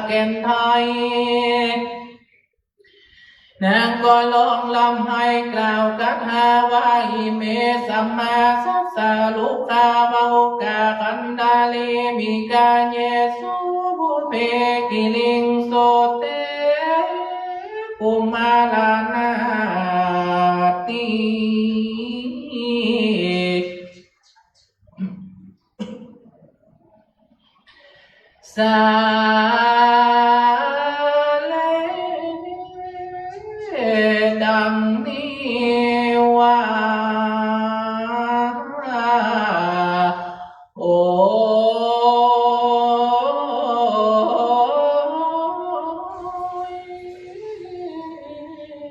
แก่นไทย นางก็ร้องร่ำไห้กล่าวคาถาว่า อิเม สัมมาสัสสะ ลุกขาวาหุกา คันธาลี มิกาเยสุ ปุพเพ กิริงโสเต กุมารนาฏติ สาเล ดังนี้ว่า โอ้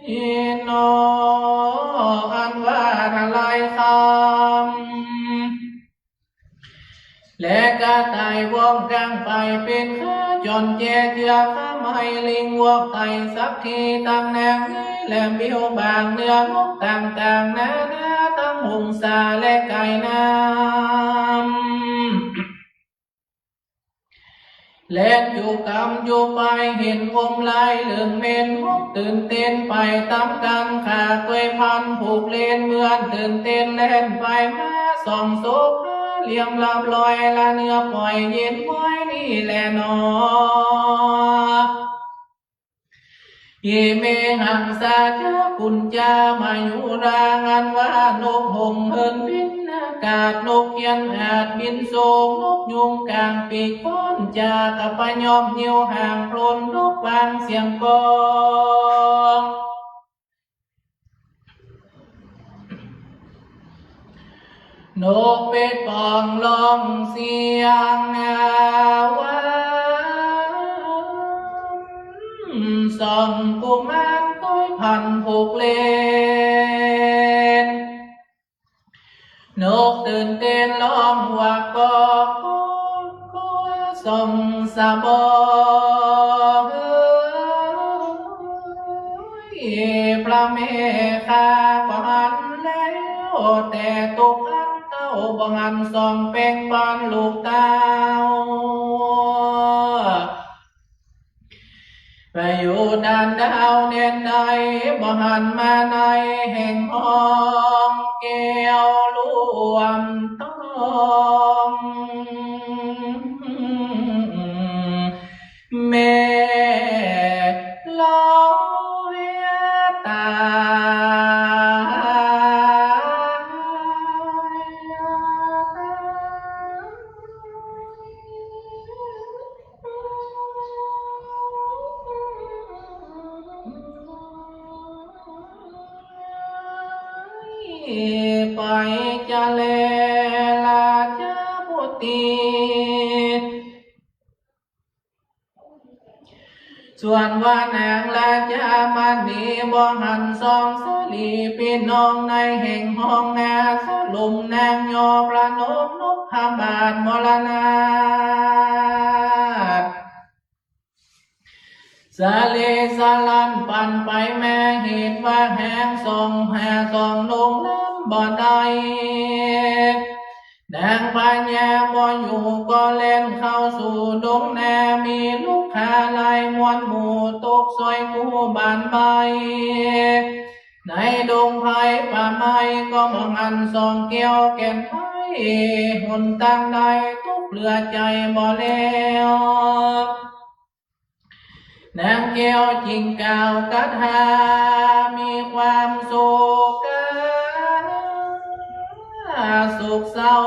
ย นอ อันว่าทลายคำ และกระต่ายว่องก้างไปเป๋นข้าจรแจเจื้อข้าไม้ลิงวอกไต่สักที ตังนางนี้แหลมบิวบางเนื้อนกต่างๆ นานาตังหงสาและไก่น้ำ แล่นอยู่กำอยู่ไปเห็นอมลายเหลืองเหม็นหกตื่นเต้นไปต๋ามกั๋น ขาดด้วยพันผูกเลนเหมือนตื่นเต้นแล่นไปมาส่องโสภาเหลี่ยมลับลอยละเนื้อป่อยเย็นว้อยนี่แหละหนอ อิเม หังสา จักขุญจา มายุรา อันว่านกหงส์เหินบินอากาศ นกเอี้ยนอาจบินสูง นกยูงกลางปีกพ้นจาก อัปยอมหิ้วหางโพลน นกกวางเสียงก้อง นกเป็ดป่องร้องเสียงหวาน ส่องกุมารก้อยพันผูกเลน นกตื่นเต้นฮ้องวักก๊อกก๊อกก๊อก ส่องสะบอง พระแม่ข้าบ่หันแล้ว แต่ตุ๊กอันเต้าบ่หันส่องแป๋งบ้านลูกเต้า ไปอยู่ด้านดาวแดนใด บ่หันมาในแห่งห้องแก้วรวมทอง แม่ลอยตาย ไปจะแลราชบุตรี ส่วนว่านางราชมณีบ่หันส่องสะหลีปี้น้องในแห่งห้องนาสะหลุม นางย่อประนมนพบาทมรณาถ สะเลสะลั้นปั่นไปมา เหตุว่าแหงส่องหาส่องลงล้ำบ่ได้ นางพญาบ่อยู่ก็แล่นเข้าสู่ดงนา มีลูกค้าหลายมวลหมู่ ตกซอยกู้บ้านใบ ในดงไพรป่าไม้ก็บ่หันส่องแก้วแก่นไพร หนตางใดตกเหลือใจ๋บ่แล้ว นางแก้วจึงกล่าวคาถามีความโศกเศร้า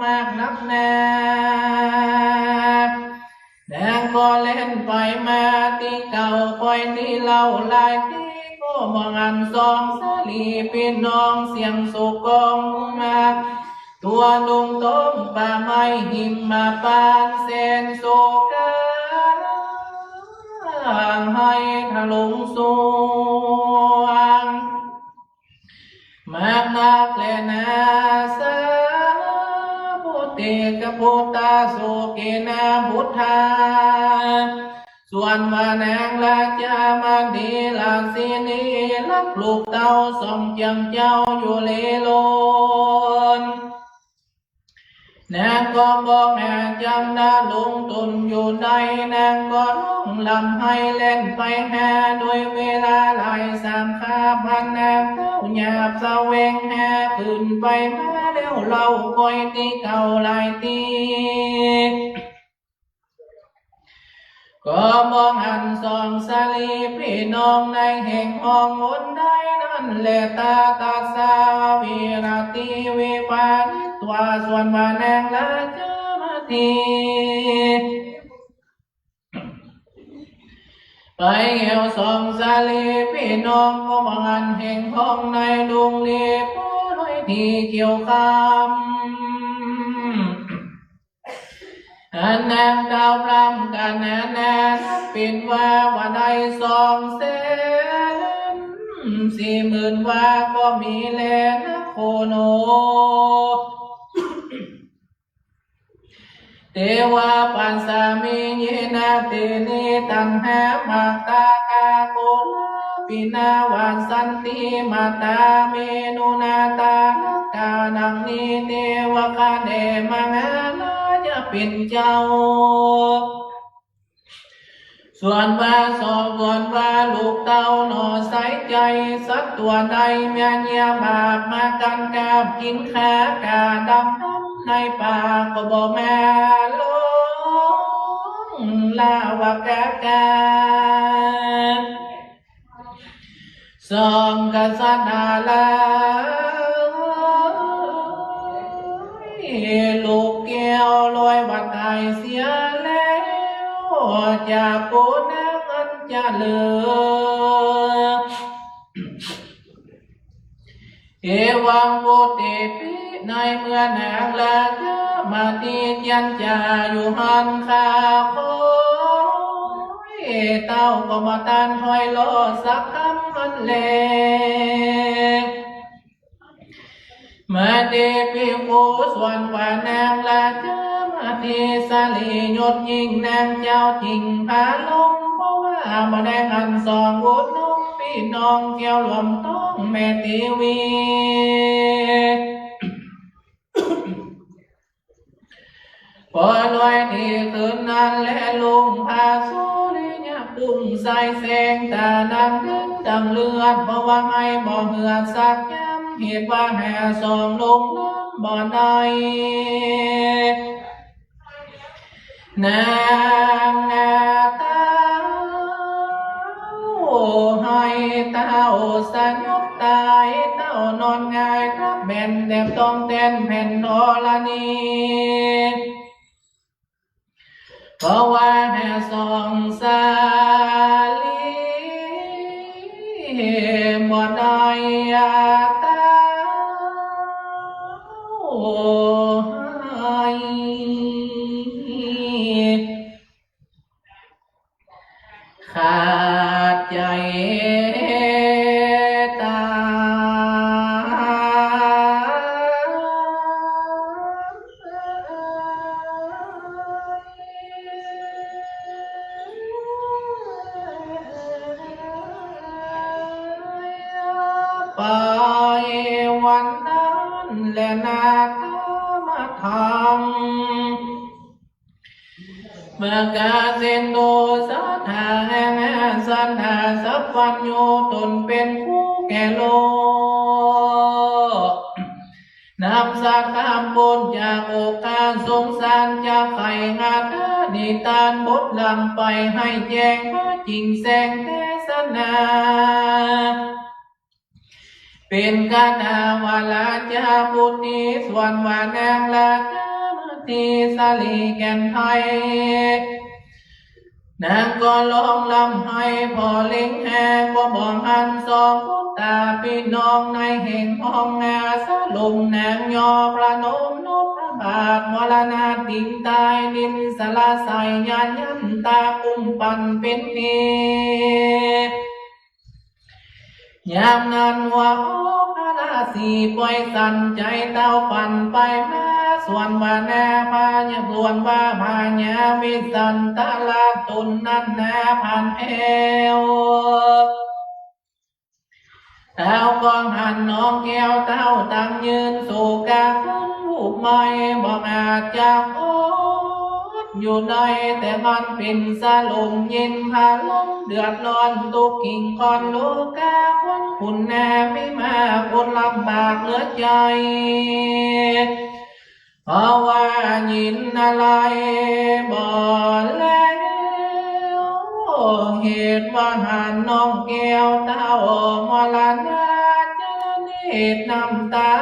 มากนักหนา นางก็แล่นไปมาตี้เก่า คอยตี้เล่าหลายตี้ ก็บ่หันส่องสะหลีปี้น้อง เสียงโศกก้องมา ทั่วดงตองป่าไม้หิมพานต์ แสนโศก ไห้ทะลงสวง มากนักแลนา สาปุเตกะปุตตา โสเกนะปุทธา ส่วนว่านางราชมณีราชินี ฮักลูกเต้าส่องเจียงเจ้าอยู่เลโลน นางก็บอกแห่จันดาลงตนอยู่ได้ นางก็ร้องร่ำไห้แล่นไปหา โดยเวลาหลายสามคาบ พานางเต้าหยาบแสวงหา ขึ้นไปมาแล้วเล่า คอยตี้เก่าหลายตี้ ก็บ่หันส่องสะหลีปี้น้องในแห่งห้องหนใดนั้นแล ตาตัสสาวิรติวิปาทิตวา ส่วนว่านางราชมณี ไปแอ่วส่องสะหลีปี้น้อง ก็บ่หันแห่งห้องในดงลี ผู้น้อยตี้เขียวคำ อันนางดาวพร่ำกานานา นับเป๋นว่าบ่ได้สองแสนสี่หมื่นวา ก็มีแลนะโคโน เตวาปัสสามิ เยนะเตนิ ตัณหามาตากากุลาปินา วัสสันติมาตาเมนุนา ตาลกานังนิ เตวะคะเน มหาราชเป๋นเจ้า ส่วนว่าสอง ส่วนว่าลูกเต้าหนอใสใจ๋ สัตว์ตั๋วใดเมียเยียบาปมากั๋นกราบกิ๋นข้ากาดำดำในป่า ก็บ่แม่นลงลาวกากา ส่องกษัตริย์ดารา ลูกแก้วลอยว่าต๋ายเสียแล้ว จากโกนางอันจะเหลือ เอวังปุตติปิ ในเมื่อนางราชมณีเจียรจาอยู่หั้น ข้าข้อยเต้าก็บ่ตันถ้อยรอสักกำนั้นแล มาตี้ภิกขุส่วนว่านางราชามาตี้สะหลียศยิ่งนางเจ้าจิ่งผาลง เพราะว่าบ่ได้หันสองบุตรนกปี้น้องแก้วรวมต้องแม่เตวี ปอลอยตี้คืนนั้นแลลุงพระสุริยะปุ้งใสแสงต๋าดังเดือดดังเลือด เพราะว่าไหบ่เหือดสักยำ เหตุว่าแห่สองลงน้ำบ่ได้ นางเต้าไหเต้าสยบต๋าย เต้านอนหงายทับแผ่นแถบต้องแตนแผ่นธรณี เพราะว่าแห่สองสะหลีบ่ได้เต้าไห ขาดใจ๋ต๋าย ไปวันนั้นแลนา ธรรมธรรม เมื่อกาเซนโดสัตถาแห่งสัตถาสัพพัญญูต๋นเป๋นผู้แก่โลก นำสัตว์ข้ามป๊นจากอกคาสงสารจากไข่งาตานิตานบทลำไปให้แจ้งพระจิ่งแสงเทศนา เป๋นคาถาวาราจาปุตตีส่วนว่านางราชามาตี้สะหลีแก่นไทย นางก็ร้องร่ำไห้ผ่อเล็งหาก็บ่หันสองปุตตาปี้น้องในแห่งห้องนาสะลมนางยอประนมนพบาทมรณาติงต๋ายนินสละไสยายันตากุมปันเป๋นเหตุ ยามนั้นว่าโอภาราสีป่อยสั่นใจ๋เต้าปั่นไปมา ส่วนว่านาพญา ส่วนว่าพญาวิสันตะละต๋นนั้นนาผ่านแอว เต้าก็หันน้องแก้วเต้าตังยืนโศกาครึ้มฮูบไหม้ บ่อาจจะอดอยู่ได้ แต่มันเป๋นสะหลมเย็นผะลมเดือดร้อนตุ๊กข์ขิงคอนโลกา คนขุนนามีมาคนลำบากเหลือใจ๋ เพราะว่ายินอะไรบ่แล้ว เหตุว่าหันน้องแก้วเต้ามรณาจรเนตรน้ำตา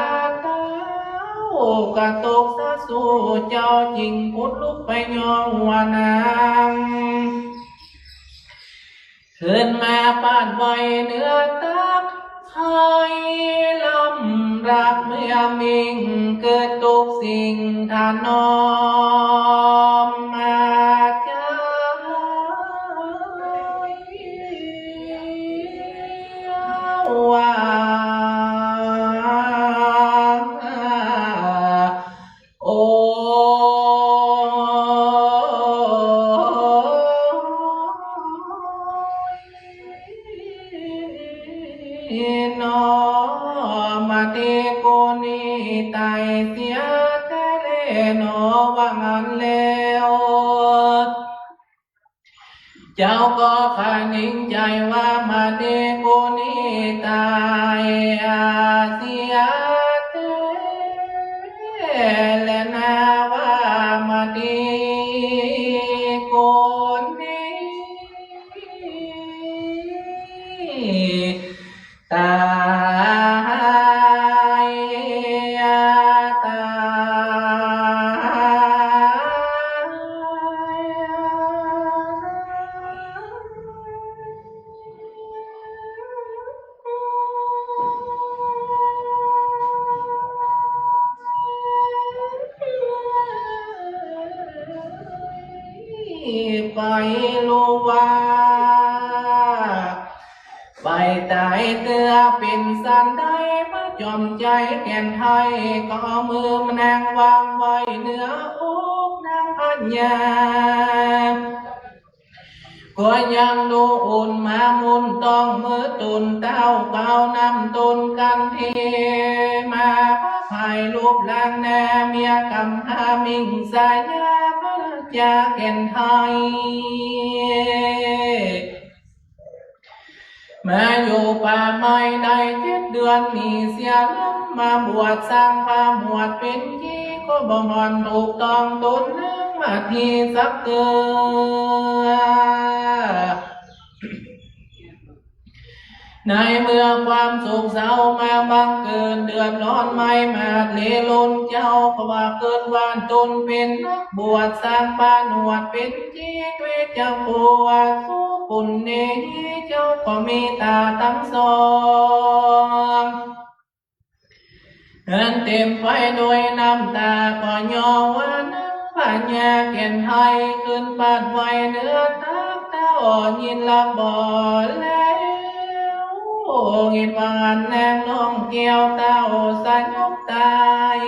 เต้ากระตกสะสู่เจ้าจิ่งผุดลุกไปย่อหัวนาง ขึ้นมาปาดไว้เหนือตัก ไข้ลำรักเมื่อมิ่งเกิดตุ๊กข์สิ่งถนอมมาจายว่า โอ้ย หนอ มาตี้กูนี้ต๋ายเสียแต๊แลหนอ ว่าอั้นแล้ว เจ้าก็คะนิงใจ๋ว่ามาตี้กูนี้ต๋ายเสียแต๊แลนา ว่ามาตี้กูนี้ต๋ายต๋าย ไปรู้ว่า ไปต๋ายเตื้อเป๋นสันใด มา จ๋อมใจ๋แก่นไทย ก็เอามือมานางวางไว้เหนืออกนางพญา ก็ยังดูอุ่นมามุนต้องมือตุ่น เต้าก็เอาน้ำตุ่นกันเทมา พระไพร่รูปร่างหน้าเมียกำพร้ามิ่งสายาพระราชาแก่นไทย มาอยู่ป่าไม้ได้เจ็ดเดือน มีเสี้ยลมมาบวชสร้างพระบวชเป๋นชี ก็บ่ห่อนถูกต้องต๋นนางมาทีสักเตื้อ ในเมื่อความโศกเศร้ามาบังเกิด เดือดร้อนไม่มาดเลลนเจ้า เพราะว่าเกิดว่าต๋นเป๋นนักบวชสร้างพระบวชเป๋น ชีวิตเจ้าผู้ว่าสุปุณเณหิ เจ้าก็มีต๋าตังสอง อันเต๋มไปโดยน้ำต๋า ก็ย่อว่านางพญาแก่นไทย ขึ้นบาดไหว้เหนือตักเต้า ยินละบ่แล้ว เห็นว่าอันนางน้องแก้วเต้าสยบต๋าย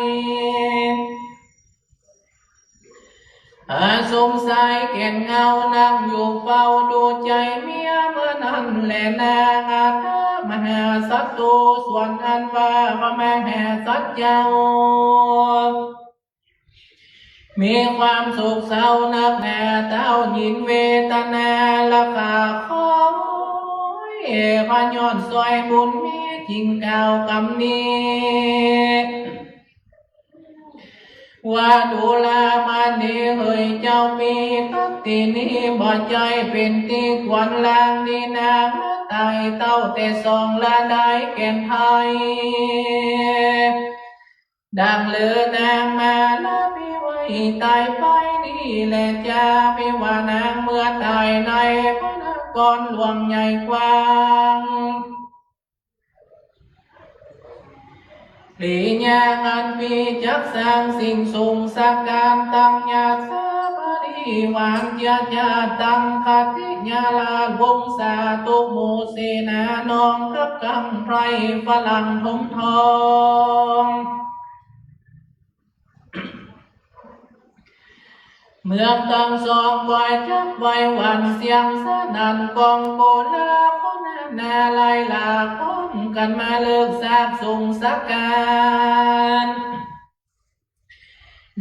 อาสมชายแก่นเงานั่งอยู่เฝ้าดูใจ๋เมียเมื่อนั้นแล นางอาตมหาศัตรู ส่วนอันว่าพระมหาสัตว์เจ้า มีความโศกเศร้านักหนา เต้ายินเวทนาละคาคอย พระยอดซอยบุญมีจึงกล่าวกำนี้ ว่าดูรามานีเหยเจ้า ปีตัดตี้นี้บ่ใจ้เป๋นตี้ควรลางดีนางมาต๋ายเต้าแต่สองละได้แก่นไทย ดังเลือนางมาละปี้ไว้ต๋ายไปนี่แลจ้า ปี้ว่านางเมื่อต๋ายในพระนครหลวงใหญ่กว้าง หลีอย่างอันปี้จักสร้างสิ่งสุงสักก๋าน ตังยาสาบริวารเจื้อจาติตังคติยาราชวงศาตุหมู่เสนาน้องกับกังไพรฝรั่งถมทอง เมืองตังสองวายจักไวหวั่นเสียงสนั่น กองโกลาหลนาลายหลากพร้อมกั๋นมาเลิกซากสุงสักก๋าน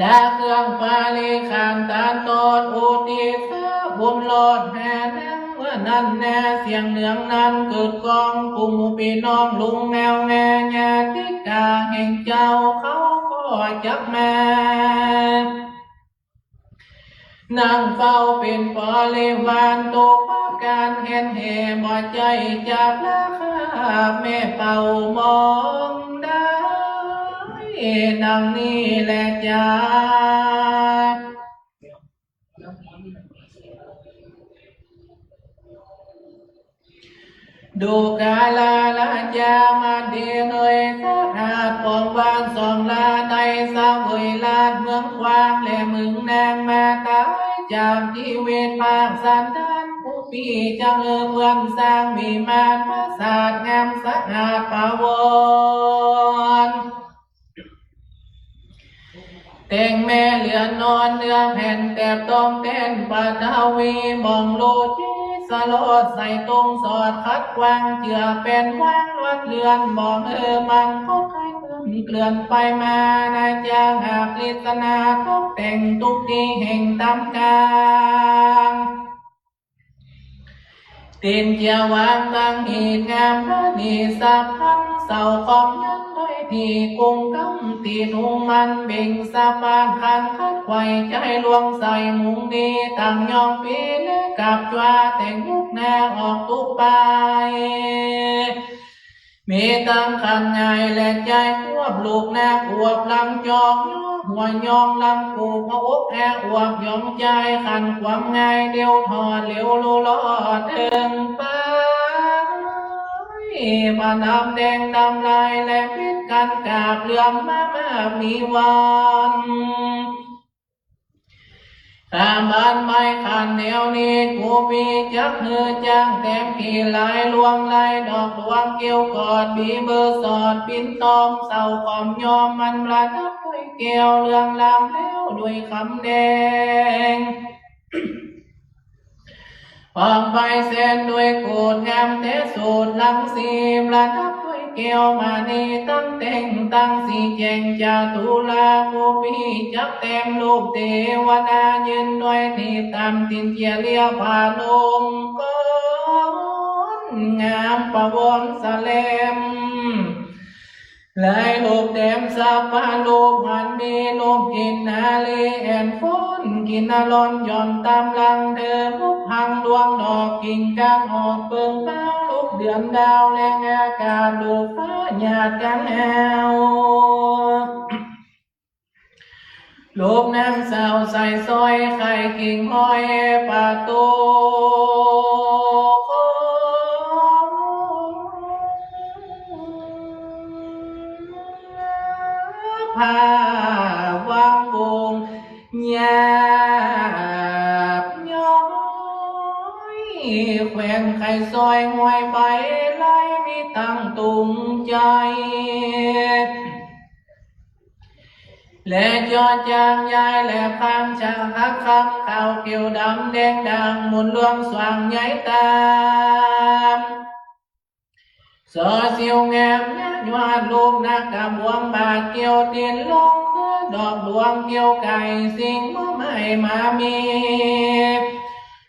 ดาเครื่องปาริขารตานตอดอุทิศบุญรอดแห่นางเมื่อนั้นแน่ เสียงเหนืองนั้นเกิดก้องกุมหมู่ปี้น้องลุงแนวแน่ญาติกาแห่งเจ้าเขาก็จักมา นั่งเฝ้าเป๋นบริวารตุปการแห่นแห่บ่ใจ้จักราคาแม่เป่ามองได้ ดังนี้แลจ้า ดูกาลาราชามาดีเหยสะอาดปองวางสองลาในเสวยราชเมืองกว้างและเมืองนางมาต๋ายจากจีวิตภาคสันดานผู้ปี้จักเออเปื้อนสร้างวิมานปราสาทงามสะอาดปวาร แต่งแม่เหลือนนอนเนื้อแผ่นแตบต้องแต้นปฐวี บ่องโลจิสโลดใส่ตรงสอดขัดขวางเจื้อแป้นวางวัดเรือน บ่องเออมันก็ใครเกลื่อนเกลื่อนไปมา นาจางหากลิศนาตกแต่งทุกตี้แห่งต๋ามกาง ตี๋นเจียววางตังหีบงามประณีตสับพัน เสาคอมยันด้วยตี้กุ้งกำ ตี้ทุงมันเบ่งสะพานคัน ขัดไขว่ใจ๋ลวงใส่มุงดี ตังยองปีและกับจวา แต่งยุกนาออกตุ๊กปาย มีตังขันง่ายและใจ๋ควบลูกนาอวบหลังจอง หัวยองหลังกูก หัวอกแออวบยองใจ๋ขันความง่าย เดียวทอดเร็วรู้รอดเถิงไป ประดับแดงดำลายและพิษกันกาบเหลื่อมมามากมีวัน ต๋ามบ้านไม้ขันแนวนี้ กูปี้จักหื้อจ้างแตมกี่ลายลวงลายดอกดวงเกี้ยวกอด ปีเบอร์สอดปิ้นตองเสาขอมยอมมันประดับด้วยแก้วเรืองรามแล้วด้วยคำแดง พร้อมไปแสนด้วยกูดงามแต่สูตรรังสี ประดับด้วยแก้วมณีตั้งแต่งตั้งสีแจงจาตุรา กูปี้จักแตมรูปเตวดายืนด้วยที่ต๋ามตินเจียเลียผานุ่มก้อนงามประวรสะแลม ลายรูปแตมสัพพะรูปหันมีรูปกินนารีแอ่นฟ้อนกินนารอนหย่อนต๋ามหลังเธอ พบพังดวงดอกกิ่งก้านออกเปิงเปล่า รูปเดือนดาวแลงอากาศ รูปฟ้าหยาดกังแอว รูปนางสาวใส่สร้อยไขกิ่งห้อยประตู ผ้าวังวงหยาบย้อย แขวนไขสร้อยห้อยใบไล่มีตั้งตุงใจ และจอจางยายแหลบคางจางฮักคำขาวเขียวดำแดงด่างหมุนลวงสว่างใหญ่ต๋าม สอสิวแงมยอดรูปนักกระบวงบาทเกี่ยวตีนลงคือดอกดวงเกี่ยวไก่สิงห์บ่ไม้หมามี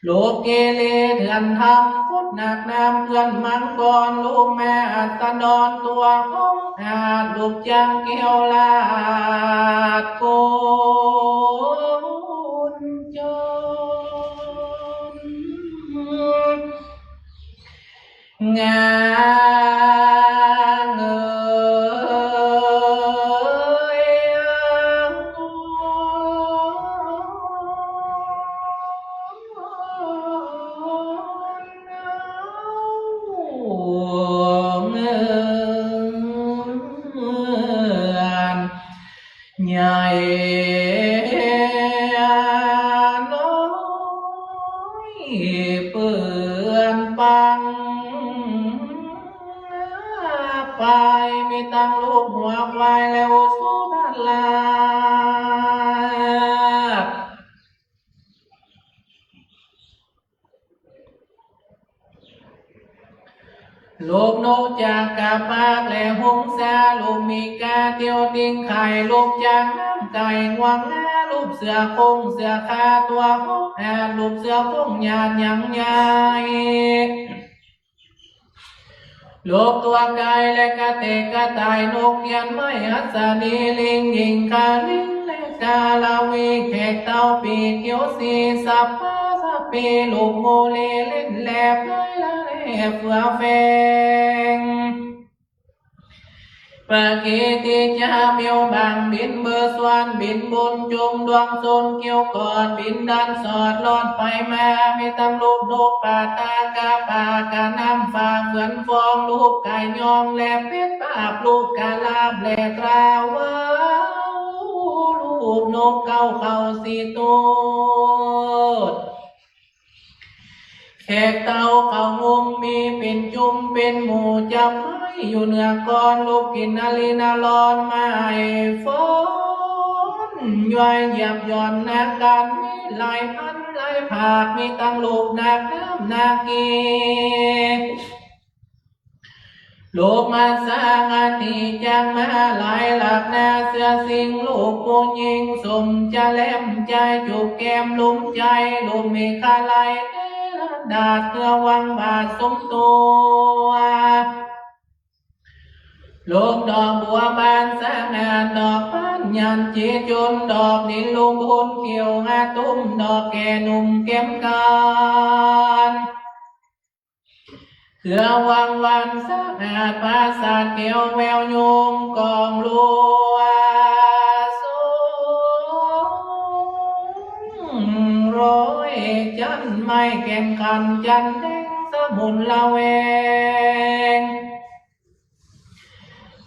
รูปกิเลสเถื่อนธรรมพุทธหนักน้ำเพื่อนมังกร รูปแม่อัสดรตัวองอาจ รูปจางเกี้ยวลาดโกนจน งางเอ๋ย ใหญ่น้อยเปื้อนปัง ไปมีตั้งรูปหัวควายและอุสุภลาภ รูปนกจักกะปากและหงสา รูปหมีกาเตียวติงไข่ รูปจางน้ำไก่งวงงา รูปเสือโคร่งเสือคาตัวหกอาจ รูปเสือโคร่งหยาดยังใหญ่ รูปตั๋วไก่และกระเตกกระต่ายนกเอี้ยนไม้หัสดีลิงหญิงกาลิงและกาลาวีแขกเต้าปีกเขียวสีสัพพะสัพพี รูปงูลีเล่นแลบลอยละแลเฟือแฟง ปะกีติจาเมียวบางบินเบอร์สวรรค์บินบนจุมดวงชนเกี้ยวกอดบินดันสอดลอดไปมา มีตั้งรูปนกปาตากาปากาน้ำฟ้าเฟือนฟอง รูปกายยองและเพชรปาบ รูปกาลาบและตราวาว รูปนกเก้าเขาสีตูด แขกเต้าเขางุมมีเป๋นจุมเป๋นหมู่จับไว้อยู่เหนือก้อน รูปกินนารีนารอนไม้ฟ้อน ย้อยเหยียบหย่อนนักกัน มีหลายพันหลายภาค มีตั้งรูปนักน้ำนาคี รูปมาสางอาทิจังมาหลายหลากหน้าเสื้อสิงห์ รูปผู้หญิงสมจะแหลมใจจูบแก้มลุ่มใจ รูปมีขาลายเนรดาษเพื่อหวังบาทสมตัว รูปดอกบัวบานสง่า ดอกบานยันจีจุล ดอกนิลลุงพุนเขียวงาตุ้ม ดอกแก่หนุ่มเข้มขัน เพื่อหวังวันสะอาดปราสาทแก้วแววยุงกองลัว สูงร้อยจันไม้แก่นขันจันแดงสมุนละแวง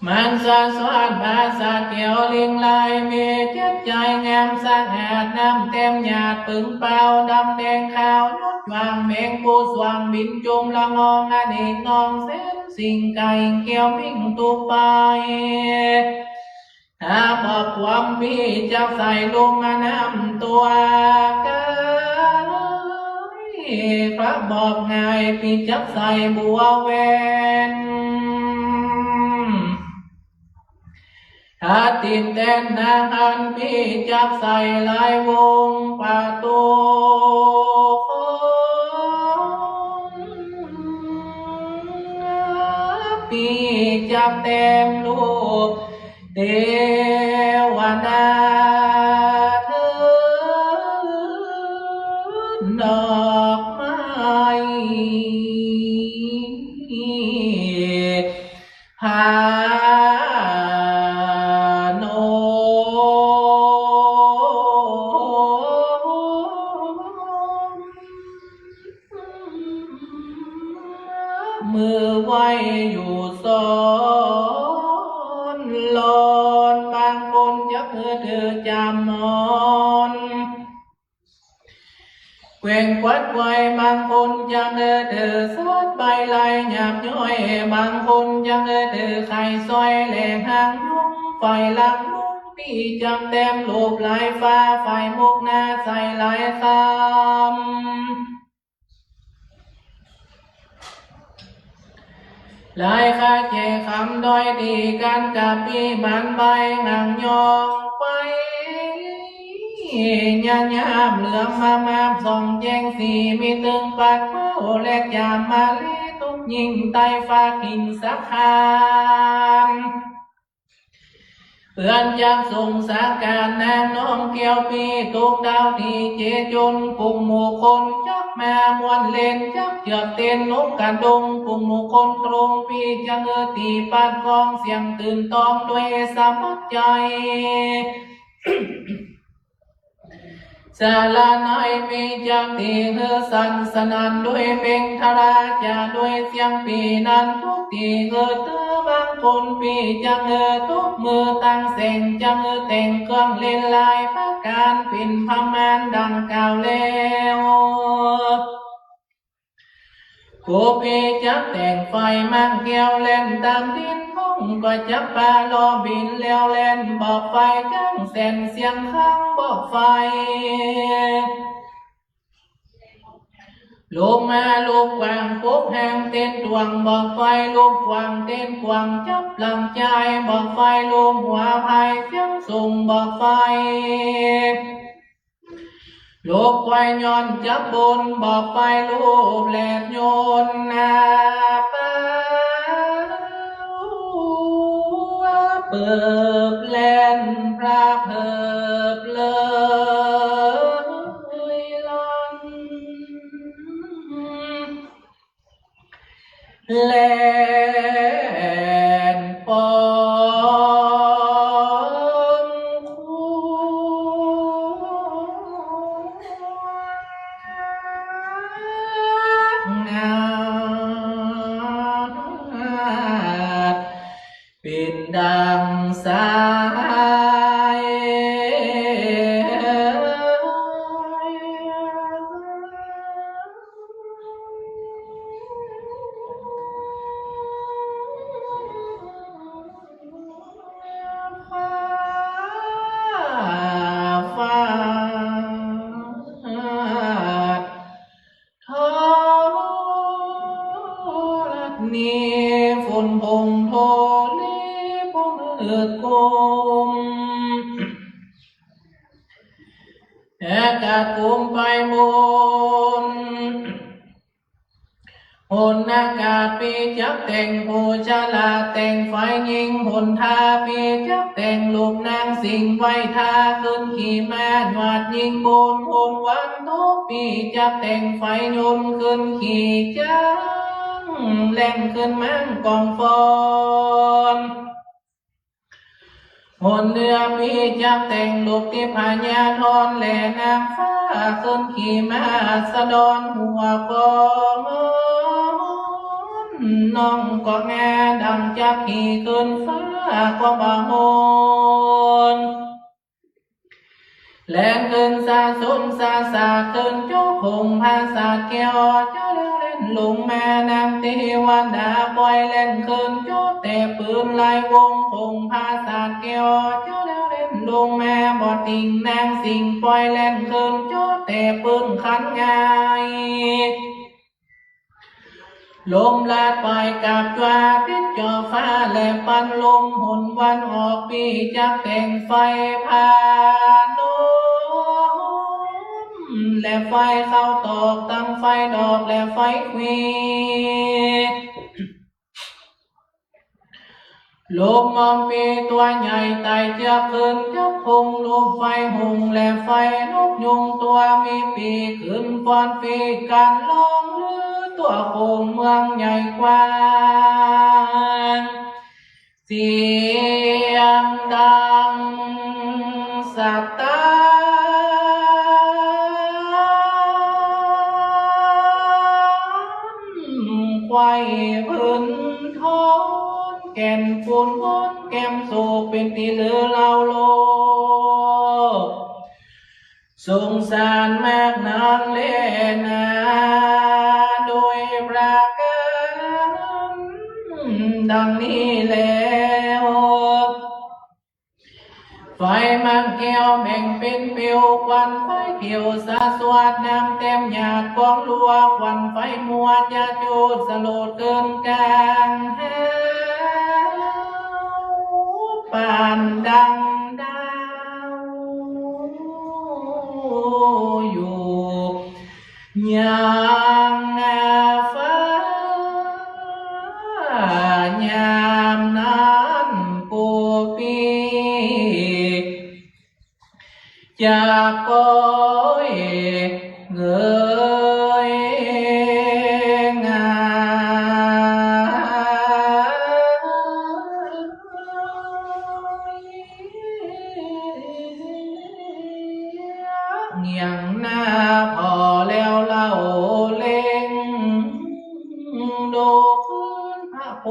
มันสะสวาดบาสาดแก้วลิงลาย มีจิตใจ๋งามสะอาด น้ำเต็มหยาดปึงเปล่า ดำแดงขาว ยศหว่างแมงผู้สว่าง บินจุมละงอง อเนกนองแสนสิ่ง ไก่แก้วมิ่งตุไป ถ้าบอกความปี้จักใส่ลงมาน้ำตัวกาย พระบอกง่ายปี้จักใส่บัวแวน ถ้าติดแตนนางอันปี้จักใส่ลายวงประตู ปี้จักแต้มรูปเตวดาเทินดอกไม้ พาโนม มือไหว้อยู่ซ้อนลอน บางคนจักเออเต๋อจามอน แกว่งกวัดไกว บางคนจักเออเต๋อสาดใบลายหยาบย้อย บางคนจักเออเต๋อไข่ซอยแหล่หางยุง ฝ่ายหลังมุ้งปี้จักแต้มรูปลายฟ้า ฝ่ายมุกหน้าใส่ลายคำ ลายคาแก่คำด้อยดี การกะปี้บานใบหนังยองไป ญาญาบเหลือมมามาบส่องแจ้งสี มีตึงปัดเป้าแลกยามมาลี ตุ๊กยิ่งใต้ฟ้ากิ่งสะขาน เปื้อนจักสงสารนางน้องแก้วปี้ ตุ๊กดาวตี้เจจน กุมหมู่คนจักมาม่วนเล่น จักเจือกเต้นนกกระดง กุมหมู่คนตรงปี้จักเออตี้ปาดกอง เสียงตื่นต้องด้วยสะบัดใจ๋ สาระน้อยปี้จักตี้เออสั่นสนั่นด้วยเปล่งทราจา ด้วยเสียงปี้นั้นทุกตี้เออเต๋อ บางคนปี้จักเออตบมือตั้งแสง จักเออแต่งเครื่องเล่นหลายประก๋าน เป๋นประมาณดังกล่าวแล้ว กูปี้จักแต่งไฟมังแก้วแล่นต๋ามดิน ฮงก็จักปาล้อบินแล้วแล่น บอกไฟจักแสนเสียงคัง บอกไฟ ลูกม้าลูกกวางปกแห่งเต้นตวง บอกไฟลูกกวางเต้นกวางจับลำจาย บอกไฟลูกหัวพายเสียงสูง บอกไฟ ลูกควายย้อนจับบน บอกไฟลูกแหลดโยนนาปา เปิบแล่นพระเพิบเลยลัง แล่นปองควงาด เป๋นดังสาย ฟ้า ฟ้า ทอดนี้ฝนพงโทลีพงเอิดกลม อากาศกลมไปบน หนอากาศปี้จักแต่งผู้ชราแต่งฝ่ายหญิง หนทาปี้จักแต่งลูกนางสิงห์ ไหว้ทาขึ้นขี่ม้าหยวดยิงบน หนวันตกปี้จักแต่งฝ่ายยนต์ขึ้นขี่จ๊าง แล่นขึ้นมังกรฟอน หนเหนือปี้จักแต่งลูกทิพยาธร และนางฟ้าขึ้นขี่ม้าอัสดรหัวกอง น้องก็แงดังจักขี่ขึ้นฟ้าความบ่าโหน แล่นขึ้นสะสุนสะสะขึ้นจุกหงส์ผาสาทแก้ว เจ้าแล้วแล่นลงแม่นางเตวดา ปล่อยแล่นขึ้นจุกแต่ปืนไหลวงหงส์ผาสาทแก้ว เจ้าแล้วแล่นลงแม่บ่ติ่งนางสิงห์ ปล่อยแล่นขึ้นจุกแต่ปืนขันง่าย ลมลาดปล่อยกาบจ้วาติดจ่อฟ้า และปันลมหนวันออกปี จักแต่งไฟพาลม และไฟเข้าตอก ตังไฟดอกและไฟขวี ลมมองปีตัวใหญ่ไต่เจือกขึ้นจุกหงส์ ลูกไฟหงส์และไฟนกยูงตัวมีปีก ขึ้นฟ้อนฟีกั๋นร้องลือทั่วโขงเมืองใหญ่กว้าง เสียงดังสะตัน ไขว่พื้นทอน แก่นปูนพ้นแก้มโศก เป๋นตี้ลือเล่าโลก สงสารมากนักแลนา โดยประก๋านดังนี้แล้ว ไฟมังแก้วแบ่งเป๋นเปลว ควันไฟเขียวสะสวาด น้ำแต้มหยาดกองลัว ควันไฟมัวจะจูดสลดเกินกลางแหว ปานดังดาวอยู่ อย่างฟ้า ยามนั้นผู้ปี้ จากก้อยเงยงาม เงี่ยงหน้าผ่อแล้วเล่าเล็งดูพื้นผ้าโพ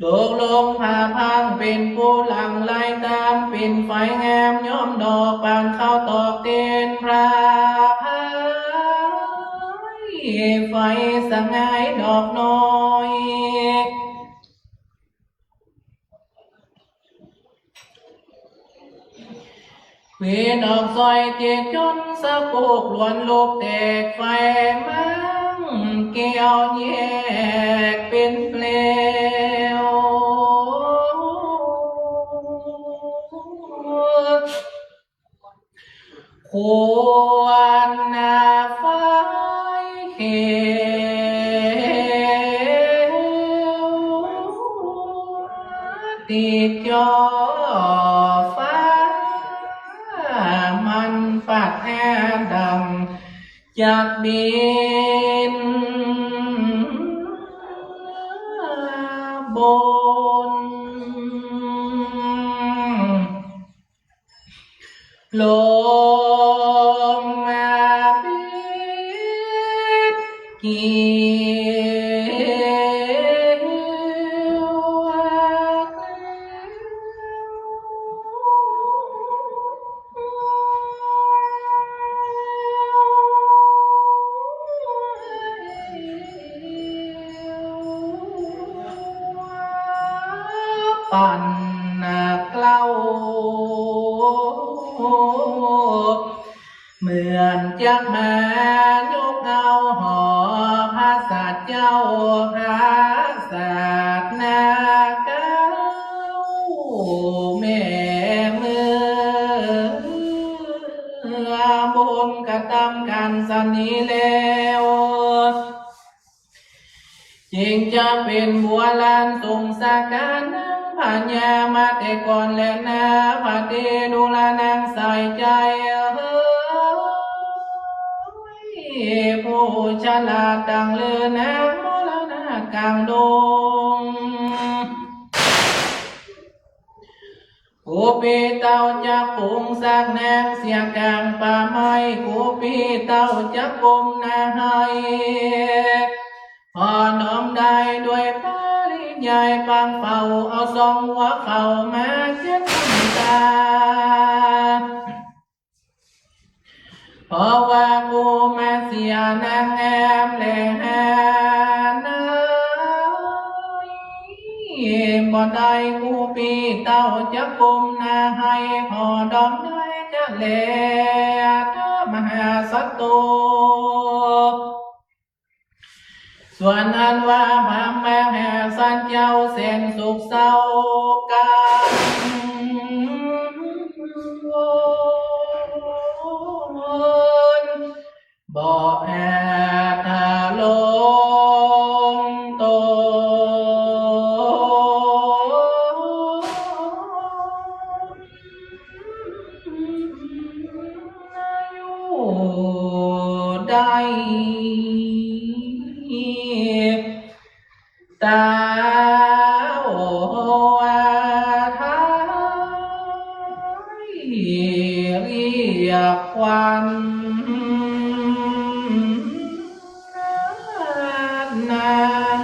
ตกลงผ้าพังเป๋นผู้หลั่งไหลต๋าม เป๋นไฟงามย้อมดอก ปานเข้าตอกเตียนพระพาย ไฟสะงายดอกน้อย เขวดอกสร้อยเจ็ดจนสะโพกหลวนลุกแตก ไฟมังแก้วแยกเป๋นเปลว ควันไฟเขียว ติดจ่อฟ้า มันปัดแอดังจักบินบน ลมมาปิดเขียว ปันนักเล่า เหมือนจักมายกเอาหอพระสัตว์เจ้า พระสัตว์นาเก้า แม่เมืองบนกระตำก๋านสันนี้แล้ว จึงจะเป๋นบัวลานสงสารนางพญามาแต่ก่อนแลนา พระเตดูลานางใส่ใจ๋ เฮ้ย ผู้ฉลาดดังลือนางมรณะก๋างดง กูปี้เต้าจักกุมสักแนงเสียก๋างป่าไม้ กูปี้เต้าจักกุมนาไฮ ผ่อน้อมได้ด้วยปริยายปางเป่า เอาสองหัวเข่ามาเช็ดน้ำตา เพราะว่ากูมาเสียนางแอมแลหานาไฮ บ่ได้ กูปี้เต้าจักกุมนาไฮ ผ่อน้อมได้จะแลเถิดมหาสัตว์โต ส่วนอันว่าพระมหาสัตว์เจ้าแสนสุขเศร้ากังวล บ่อาจทะลงตน อยู่ได้ ตาโออาไทยเรียกขวัญนาง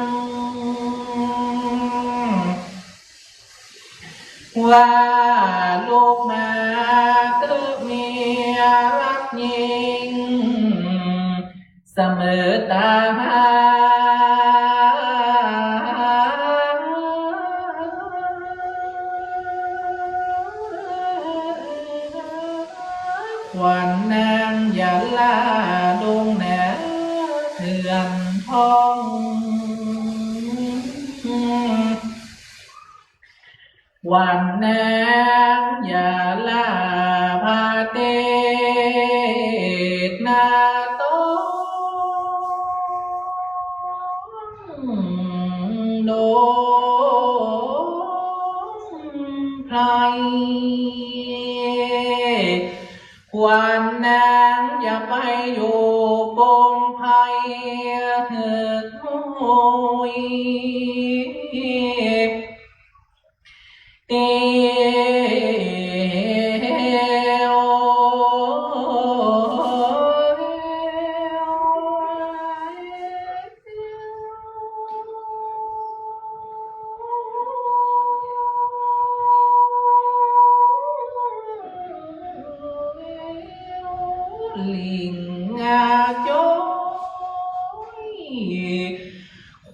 ว่าลูกมาเถิดเมียรักยิ่ง เสมอตาหาขวัญนางอย่าล่าดงนาเถื่อนทอง ขวัญนางอย่าล่าพระเตศนาต้องดงไพร ขวัญนางอย่าไปอยู่ปงไพร หึกโหย เตียว ลิงอาโจย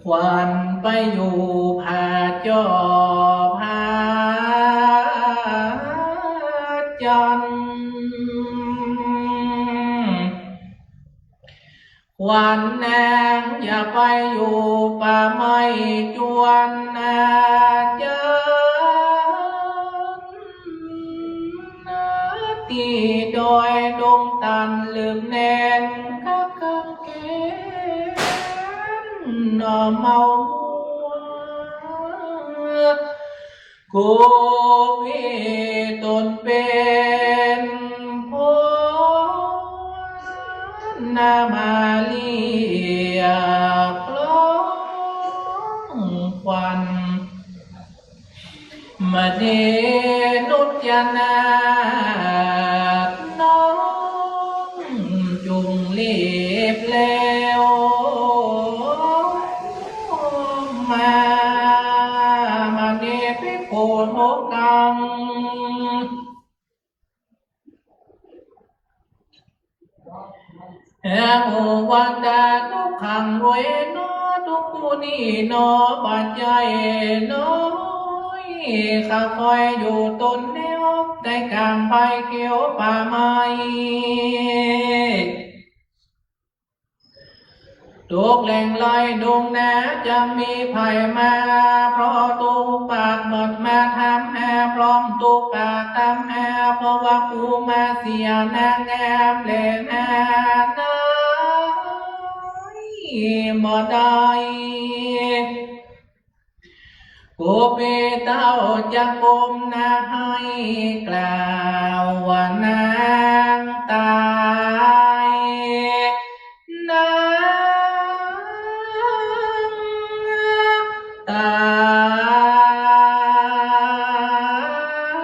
ขวัญไปอยู่ผาจอผาจันทร์ ขวัญนางอย่าไปอยู่ป่าไม้จวนนาจันทร์ ตี้ดอยดงตันลึกแน่นคักกางเกงหน่อเมามัว กูปี้ตนเป๋นคนนามาเรียกร้องขวัญ มณีนุชนาถน้องจุ่งรีบแล้วมา มณีพิโภคกัง แหงโอวันตาทุกขังโวยหนอ ทุกข์กูนี้หนอ บ่ใจ้น้อย ข้าคอยอยู่ตนเดียว ใต้ก๋างไพรเขียวป่าไม้ ตกแหล่งไร่ดงนา จะมีใผมา เพราะตุ๊ปากหมดมาทำแห่พร้อม ตุ๊ปากทำแห่ เพราะว่ากูมาเสียนางแอมแลนาไฮบ่ได้ กูปี้เต้าจะก้มหน้าไห้ กล่าวว่านางตายนางตาย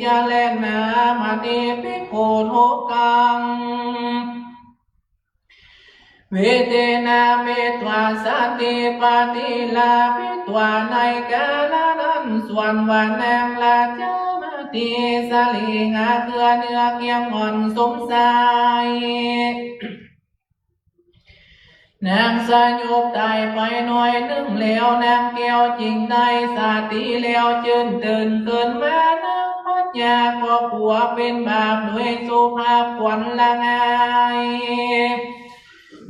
จะแลนามาติภิกขุทุกขัง เวเทนะเมตวาสันติปาติลาภิกขวา ในกาละนั้น ส่วนว่านางราชามาติสลีหาเกื้อเนื้อเคียงอ่อนสุมใส นางสยบต๋ายไปหน้อยนึ่งแล้ว นางแก้วจึงได้สติแล้ว จื้นตื่นขึ้นมา นางพญาก็กั๋วเป๋นบาปโดยสุภาพขวัญละอาย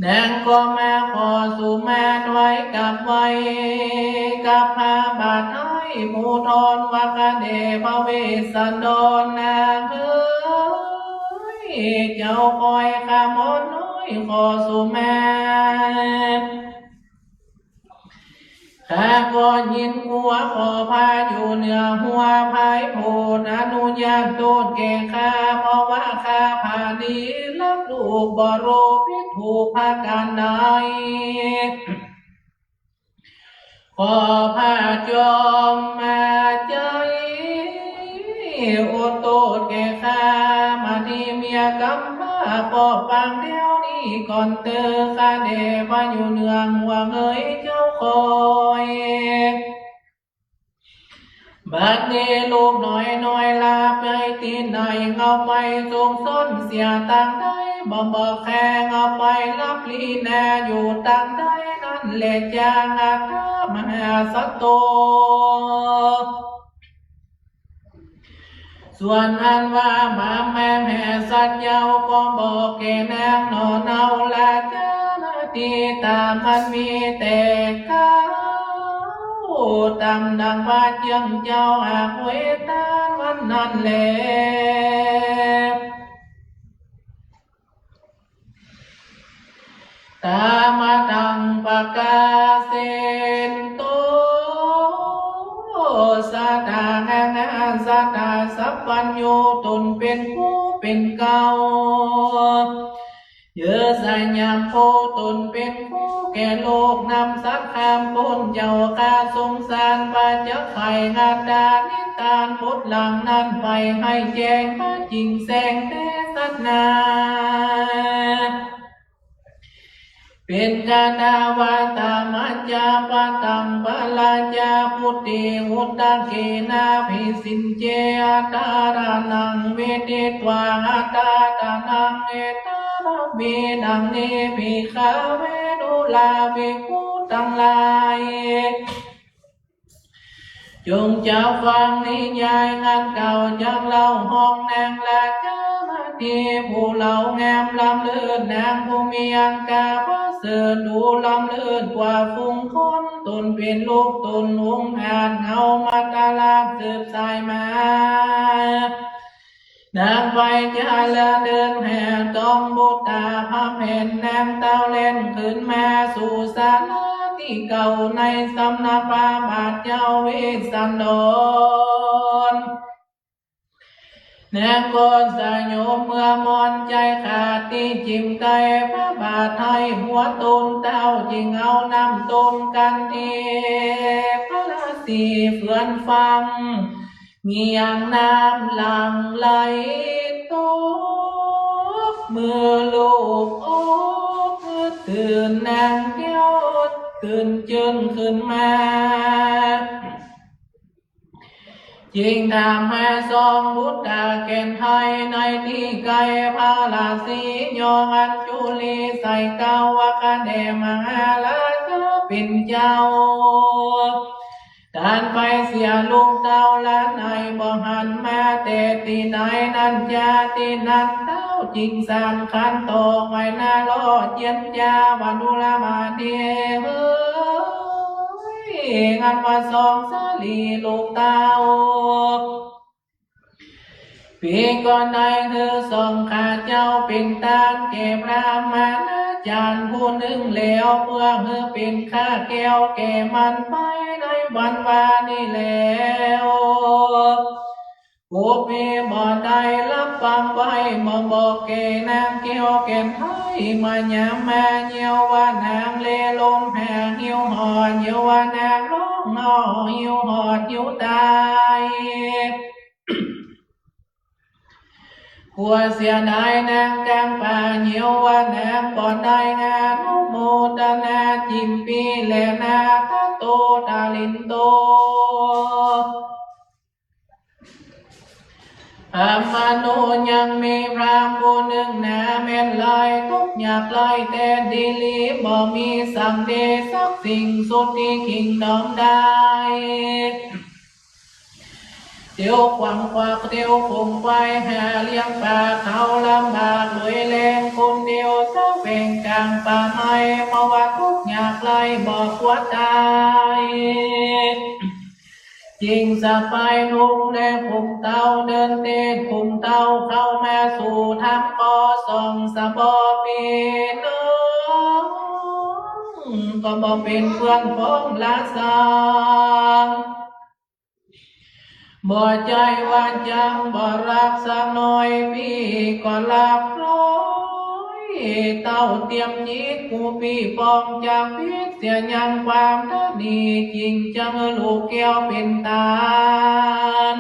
นางก็มาขอสุมาถวายกราบไหว้ กับพระบาทไท้ ผู้ทอนว่า ข้าแด่พระเวสสันดรนางเอ๋ย เจ้าคอยข้าหม่อมน้อยขอสุมา ข้าก็ยินกั๋ว ขอพระอยู่เหนือหัวภาย โผดอนุญาตโต้ษแก่ข้า เพราะว่าข้าพาดีรักลูกบ่รู้ผิดถูกประก๋านใด ขอพระจอมมาใจ๋อดโต้ษแก่ข้า มาติเมียกำพร้า ขอปางเดี๋ยวนี้ก่อนเต๊อะ ข้าแด่พระอยู่เหนือหัวเอ๋ย เจ้าคอย บัดนี้ลูกน้อยน้อยลาไปตี้ไหน เอาไปซุกซ่อนเสียตางใด บ่บอกแคง เอาไปลับลีนาอยู่ตางใด นั้นแลจ้า อัฏฐมหาสัตโต ส่วนอันว่าหม่ำแม่มแห่สัตว์เย้า ก็บอกแก่นางหนอเนา ราชามาติ ต๋ามมันมีแต่เก๊า ต๋ามดังว่าเจื้องเจ้าอากเวตานวันนั้นแล ต๋ามะตัง ปะกาเสนโต สะตาหัง สะตาสัพพัญญู ต๋นเป๋นผู้เป๋นเก๊า เยอะสยามโพ ต๋นเป๋นผู้แก่โลก นำสัตว์ข้ามป๊น เจ้าข้าสงสาร บ่าจักใฝ่อัตตา นิทานบทหลังนั้นไป ให้แจ้งบ่าจิ่งแสงเตสัสนา เป๋นคาถาว่า ตามัจจาปะตัง ปะราชาปุตติ อุทธัง เกนะ ภิสิญเจ อัตตานัง วิดิtvā อัตตานัง เอตาระเม ดังนี้ ภิกขะเว ดูราภิกขุตังหลาย จงจักฟังนิยายอันเก่า จักเล่าฮ้องนางราชามาติ ผู้เหล่างามล้ำเลิศ นางผู้มีอังคาประเสริฐ ดูล้ำเลิศกว่าฝูงคน ต๋นเป๋นลูกต๋นองอาจ เหง้ามัตตราชสืบสายมา นางไปจะละเดินแห่ต้องบุตตา พระแผ่นนางเต้าแล่นขึ้นมาสู่ศาลาตี้เก่า ในสำนักพระบาทเจ้าเวสสันดร นางก็สยบเมื่อมอนใจ๋ขาดตี้จิ่มใก้พระบาทไท้ หัวต้นเต้าจึงเอาน้ำต้นกันเทพราศีเฟื่อนฟัง เงี่ยงน้ำหลั่งไหลตก เมื่อลูกอกตื่น นางแก้วตื่นจื้นขึ้นมา จึงถามหาสองบุตตาแก่นไท้ในตี้ใก้พระราศี ย่ออัญจุลีใส่เกล้าว่า ข้าแด่มหาราชาเป๋นเจ้า ต้านไปเสียลูกเต้าหลานไอ้ บ่หันมาแต่ตี้ไหน นั้นจาตี้นั้นเต้าจึงสานขันตอกไว้หน้าลอดเจียนจาว่า ดูรามาติเอ๋ย อันว่าสองสาลีลูกเต้า ปี๋ก่อนได้หื้อสองข้าเจ้าเป๋นตานแก่พระมหาจารย์ผู้นึ่งแล้ว เปื้อหื้อเป๋นข้าแก้วแก่มันไปในวันวานี้แล้ว ปุพเพบ่ได้ฮับฟังไว้ บ่บอกแก่นางแก้วแก่นไท้ มายามมาเยียวว่านางเลลมแผงหิวหอน เยียวว่านางร้อง หิวหอดหิวต๋าย กั๋วเสียด๋ายนางก๋างป่าเหี่ยว ว่านางบ่ได้งาน อนุโมตนาจิมปี้แลนา ตะโตตะลินโต อามโน ยังมีพราหมณ์ผู้นึ่งนา แม่นลายตุ๊กข์ยากไร้แต๊ดีหลี บ่มีสังเดชสักสิ่งสุดตี้กิ่งน้อมได้ เตียวขวังควักเตียวขงควาย หาเลี้ยงป๋าเขาลำบากโดยแรงคนเดียว เซาแบ่งก๋างป่าไม้ เพราะว่าตุ๊กข์ยากไร้บ่กั๋วต๋าย จิ่งสะปายนุงและขุมเต้า เดินเตดขุมเต้าเข้ามาสู่ธรรม ก็ส่องสะบอปี้น้อง ก็บ่เป๋นเปื้อนป้องละสัง บ่ใจ้ว่าจังบ่ฮักสักหน้อย ปี้ก็ฮักร้อยเต้า เตียมจิตผู้ปี้ป้องจากผิดเสียยังความตระหนี่ จิ่งจักหื้อลูกแก้วเป๋นตาน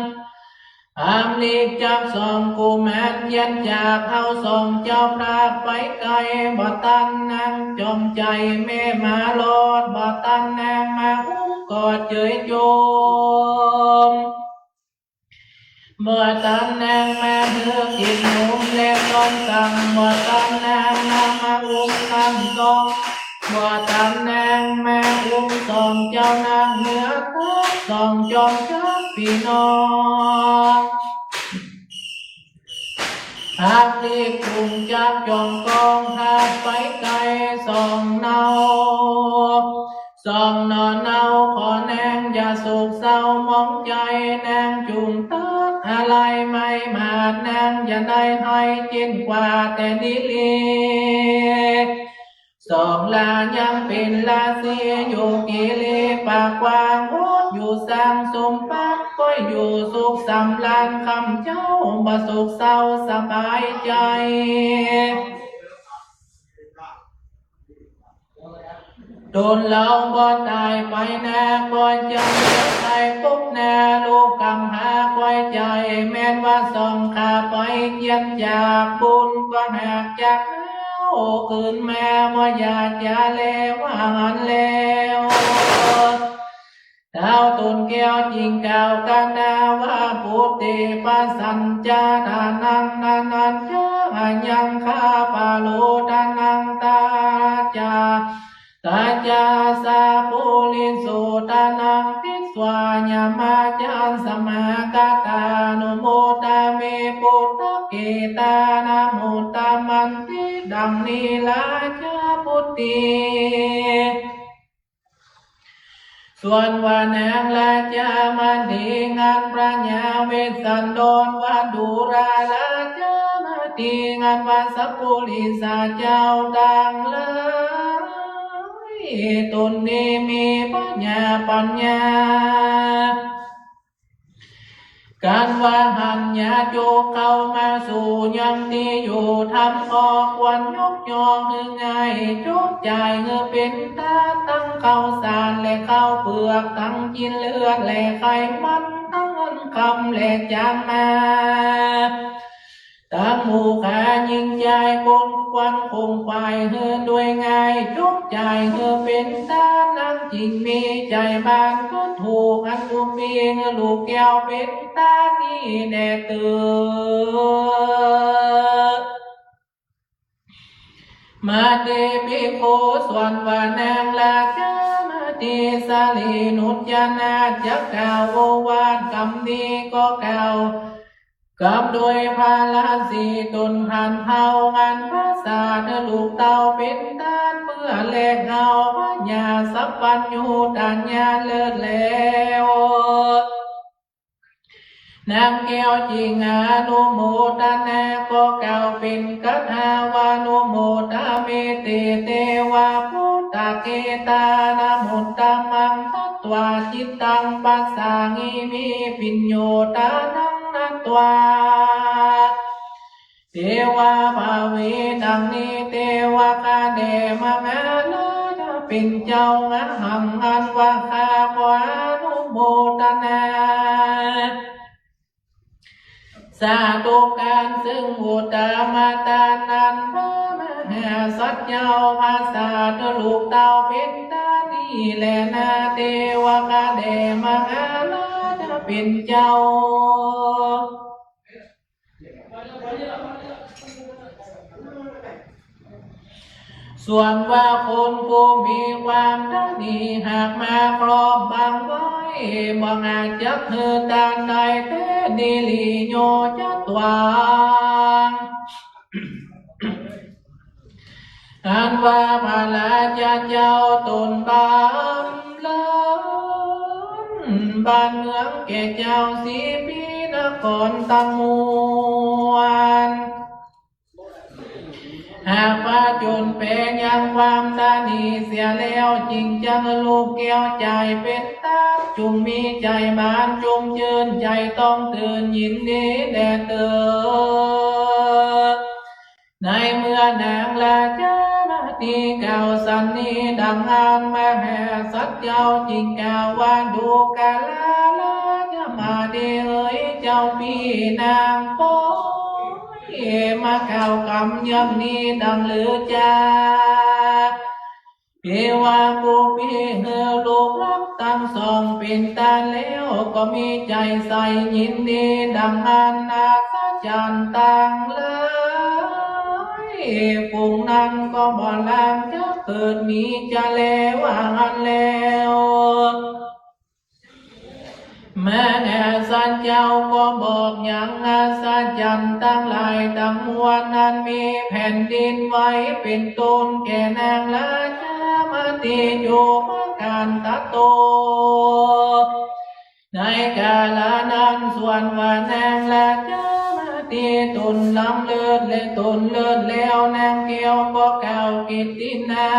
อำลีกจักสองกุมารเจียนจาก เอาสองเจ้าพระไปไกล บ่ตันนางจอมใจ๋แม่มารอด บ่ตันนางมาอุ้มกอดเจยโจม บ่ตันนางมาหื้อกิ๋นนมและต้อนสั่ง บ่ตันนางมาอุ้มนางสอง บ่ตันนางมาอุ้มสองเจ้านางเหือ สองจอมจักปี้น้อง หากลีกกุมจักจ่องกอง หากไปไกลสองเนา สองหน่อเนา ขอนางอย่าโศกเศร้ามองใจ๋ นางจุ่งตัดอาลัยไม่หมาด นางอย่าได้ไห้เจ๊นกว่าแต่นี้ลี สองลายังเป๋นราศีอยู่เกเรปากกว้าง อดอยู่สร้างสมบัติ ก็อยู่สุขสำราญ คำเจ้าบ่โศกเศร้าสบายใจ๋ ตนเฮาบ่ต๋ายไปนา ก็จะได้ปบนาลูกก๋ำพร้าก้อยใจ๋ แม่นว่าสองข้าไปเจียนจากบุญ ก็หากจากเฮาคืนมา บ่อยากจะแลว่าหันแล้ว ท้าวตนแก้วจิ่งกล่าวกาถาว่า ปุตเตปะสัญจาทานัง ทานัญจะอายังคาปะโรทานัง ตาจา ตาจาสาปุริโส ทานังทิสวายามาจันสมาคาตา อนุโมทามิ ปุตตะเกตานามุตตะมันติ ดังนี้ราชาปุตตี ส่วนว่านางราชามณี อันพระยาเวสสันดรวดูราราชามณี อันว่าสัพปุริสาเจ้าตังหลาย ตนนี้มีพญาปัญญา กันว่าหันญาโจกเข้ามาสู่ยังตี้อยู่ธรรม ก็ควรยกย่องหื้อง่าย จกจ่ายหื้อเป๋นตาน ตังข้าวสารและข้าวเปือก ตังจิ๊นเลือดและไขมัน ตังเงินคำและจางมา ตังหมู่ข้าญิงจายคนควันคงควายหื้อโดยง่าย จกจ่ายหื้อเป๋นตาน นางจิ่งมีใจ๋บานก็ถูก อันกุมพีหื้อลูกแก้วเป๋นตานนี้แน่เต๋อ มาเตปิโข ส่วนว่านางราชามณีสาลีนุชยนาถ จะกล่าวโอวาทกำนี้ก็กล่าว กำโดยพระราศีตนพันเฮา อันประสาทหื้อลูกเต้าเป๋นตาน เปื้อแลกเอาพญาสัพพัญญูตญาเลิศแล้ว นางแก้วจิ่งอนุโมทนา ก็กล่าวเป๋นคาถาวา อนุโมทามิ เต เตวะ ปุตตะเกตานามุตตะมัง ตัตวา จิตตัง ปัสสามิ ปิญโญตานัง นัตวา เตวะ ภาวิ ดังนี้ เตวะ ข้าแด่มหาราชเป๋นเจ้า อะหัง อันว่าข้า ขออนุ โมทนา สาธุการซึ่งอุตตมทานนั้น พระมหาสัตว์เจ้าพระสาธุลูกเต้าเป๋นต้านนี้แลนา เทวกะแด่มหาราชเป๋นเจ้า ส่วนว่าคนผู้มีความตระหนี่หากมาครอบบังไว้ บ่อาจจักหื้อต้านได้แต๊ นิริโย จะตวาง อันว่าพระราชาเจ้าตนบำเรอบ้านเมืองแก่เจ้าสีปีนครตังมวล หากผจญแปงยังความตระหนี่เสียแล้ว จึงจักหื้อลูกแก้วใจ๋เป๋นทรัพย์ จุ่งมีใจ๋บานจุ่มจื้น ใจ๋ต้องตื่นยินดีแด่เต๊อ ในเมื่อนางราชมตีกล่าวสันนี้ดังอั้น มหาสัตว์เจ้าจึงกล่าวว่า ดูกราราชมตีเอ๋ย เจ้าปี้นางปอยมากล่าวกำย่ำนี้ดังหรือจา เปว่ากูปี้หื้อลูกรักตังสองเป๋นต้านแล้ว ก็มีใจ๋ใส่ยินดีดังอั้น อัศจรรย์ตังหลายฝูงนั้นก็บ่ลางจะเกิดมีจะแล ว่าอั้นแล้ว มหาสัตว์เจ้าก็บอกยังอัศจรรย์ตังหลายตังมวลนั้น มีแผ่นดินไหวเป๋นต้นแก่นางราชมตีอยู่ประก๋านตะโต ในกาละนั้น ส่วนว่านางราชมตีตนลำเลิศและตนเลิศแล้ว นางแก้วก็กล่าวกิตตินา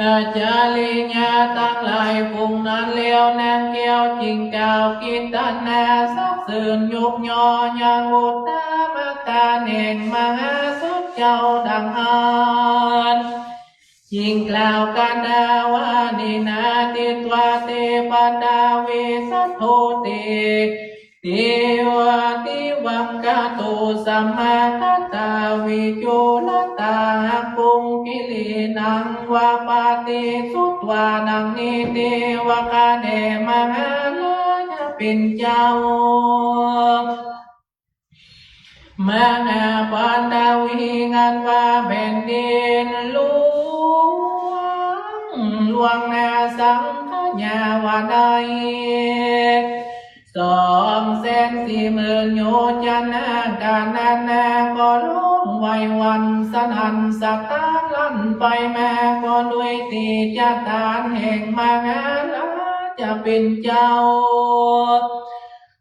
อาจาริยะตังหลายฝูงนั้นแล้ว นางแก้วจึงกล่าวกิตตินาสรรเสริญยกย่อยังอุตตมทานแห่งมหาสัตว์เจ้าดังอั้น จึงกล่าวคาถาว่า นินาทิตวาเตปะทาวิสสะโทเต เตวาติวังคโต สะมาทะตาวิจุลตา หะกุงกิรินังวะปะติสุตวา ดังนี้เทวกะแด่มหาราชเป๋นเจ้า มหาปัตตวี อันว่าแผ่นดินหลวง หลวงนาสังขยาว่าได้ สองแสนสี่หมื่นโยชนะ กานั้นนาก็ร้องไห้หวั่นสนั่นสะท้านลั่นไปมา ก็ด้วยเตจะตานแห่งมหาราชเป๋นเจ้า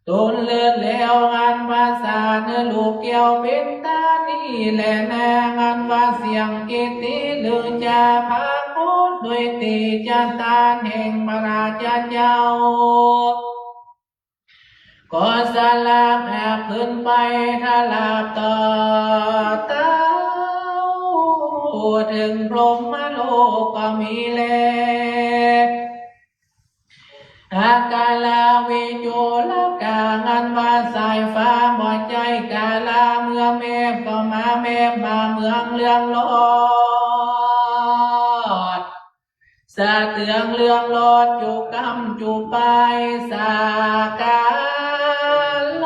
ตนเลิศแล้วอันประสาทหื้อลูกแก้วเป๋นต้านนี้แลนา อันว่าเสียงกิตติลือจาปรากฏด้วยเตจะตานแห่งพระราชาเจ้า ก็สลาบแอบขึ้นไปทราบต่อเต้า เถิงพรหมโลกก็มีแล อาการาวิจุลกา อันว่าสายฟ้าบ่ใจ้กาลา เมื่อแมบก็มาแมบมาเมืองเรืองโลด สะเทืองเรืองโลดจุกำจุปายสากาโล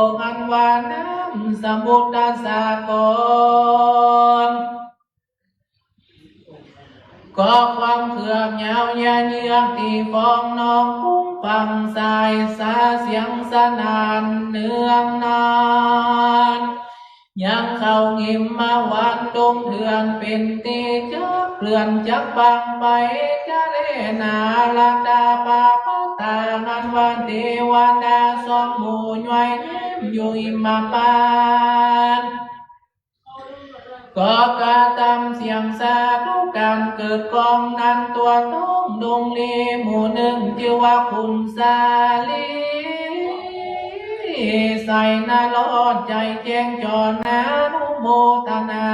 ก อันว่าน้ำสมุทรสาคร ก็ความเคือบยาวเยือกตี้ฟองนองฟุ้งฟั่งสายสาเสียงสนั่นเนืองนาน ยังเข้าหิมวันดงเถื่อนเป๋นตี้จักเกลื่อนจักบังไปจะแลนา ละดาปาปะตา อันว่าเตวดาสองหมู่ย่อยแย้มอยู่หิมปาน ก็กระทำเสียงสาธุการเกิดก้องนั้น ตั๋วตองดงลีหมู่นึ่งจื้อว่าขุนสาลี ใสนรอดใจ๋แจ้งจอนานุโมทนา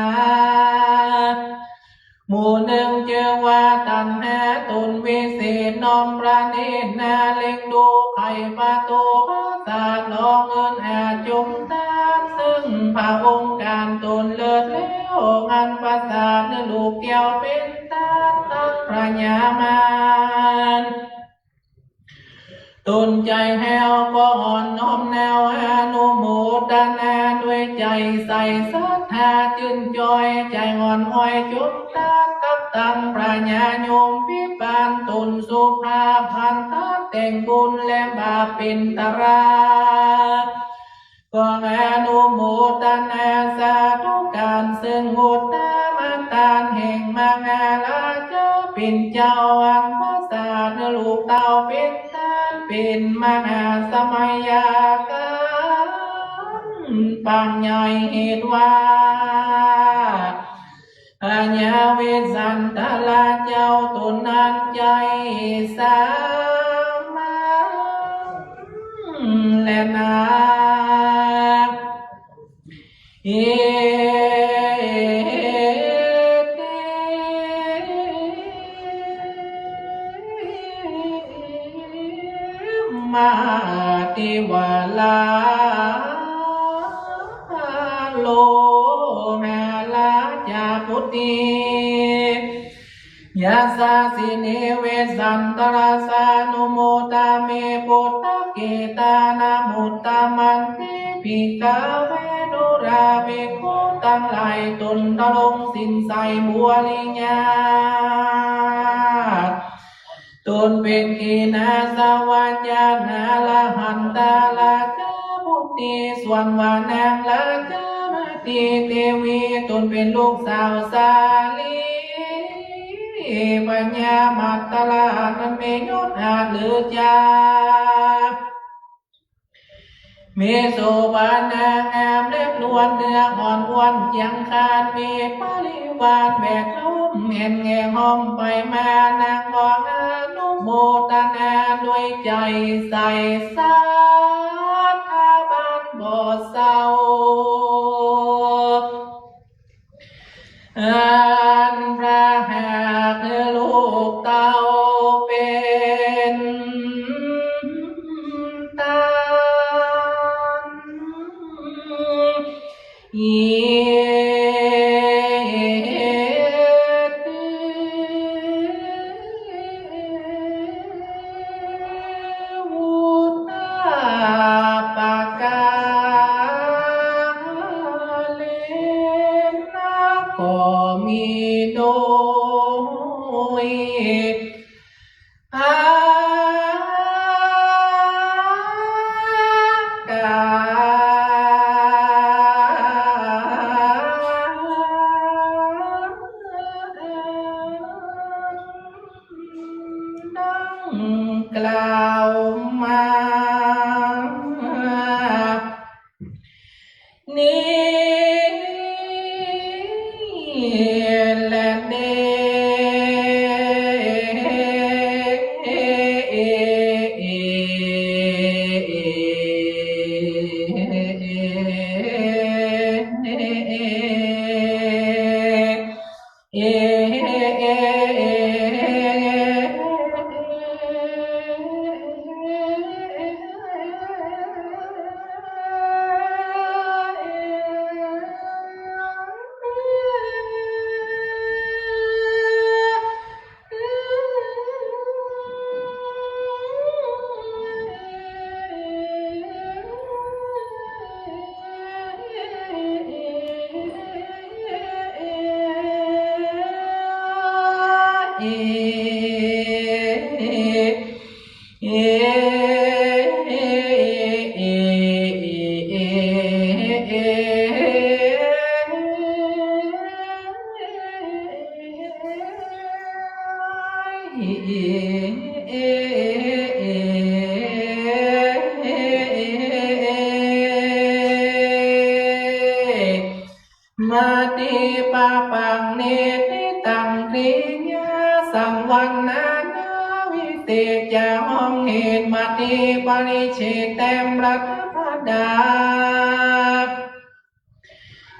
หมู่นึ่งจื้อว่าตัณหา ต๋นวิเศษน้อมพระเนตรนา เล็งดูใค่ประตูปราสาท หลอกเอิ้นอาจุมตัด ซึ่งพระองค์ก๋านต๋นเลิศแล้ว อันปราสาทนั้นลูกแก้วเป๋นตัด ตังพญามาร ต๋นใจ๋แฮวก็อ่อนน้อมนาว อนุโมตนาด้วยใจ๋ใส่ศรัทธา จื้นจอยใจ๋อ่อนอ้อยจุมตัด กับตังพญาโยมภิบาลต๋น สุภาพพันตัด แต่งบุญและบาปเป๋นตรา ก็อนุโมตนาสาธุก๋าน ซึ่งอุตตมตานแห่งมหาราชาเป๋นเจ้า อันปราสาทนั้นลูกเต้าเป๋นตัด เป๋นมหาสมัยยาก๋าน ปางใหญ่เหตุว่า พญาเวสสันตราเจ้าต๋นนั้นใจ๋สามัญแลนา เอเต มาติวาลา โลหาราชาปุตติ ยัสสาสิเน เวสสันตราสานุโมทามิ ปุตตะเกตานามุตตมันติ ภิกขเว ดูราภิกขุตังหลาย ต๋นทรงสิ้นใส่บริญาณ ต๋นเป๋นขีณาสวัจจะ อรหันตราชาปุตติ ส่วนว่านางราชามาติเตวี ต๋นเป๋นลูกสาวสาลีพญามัตตลา นั้นมียศอาจเหลือจา มีโสภณางามเล็บนวล เนื้ออ่อนอ้วนเจียงคาน มีบริวารแวดล้อมแห่นแห่ห้อมไปมา นางก็อนุโมทนาด้วยใจ๋ใส่ศรัทธาบ่เศร้า อันพระหากลูกเต้าเป๋นตัน เหตุ วุฒาปกาเลนะ ก็มีโดย อาการดังกล่าวมา นี้แลเน่ เอ เอ เอ เอ เอ มาติปะปังเนติตัง กิริยาสังวรรณานาวิเศษ จะห้องเหตุมาติปริเฉดแต้มประดับ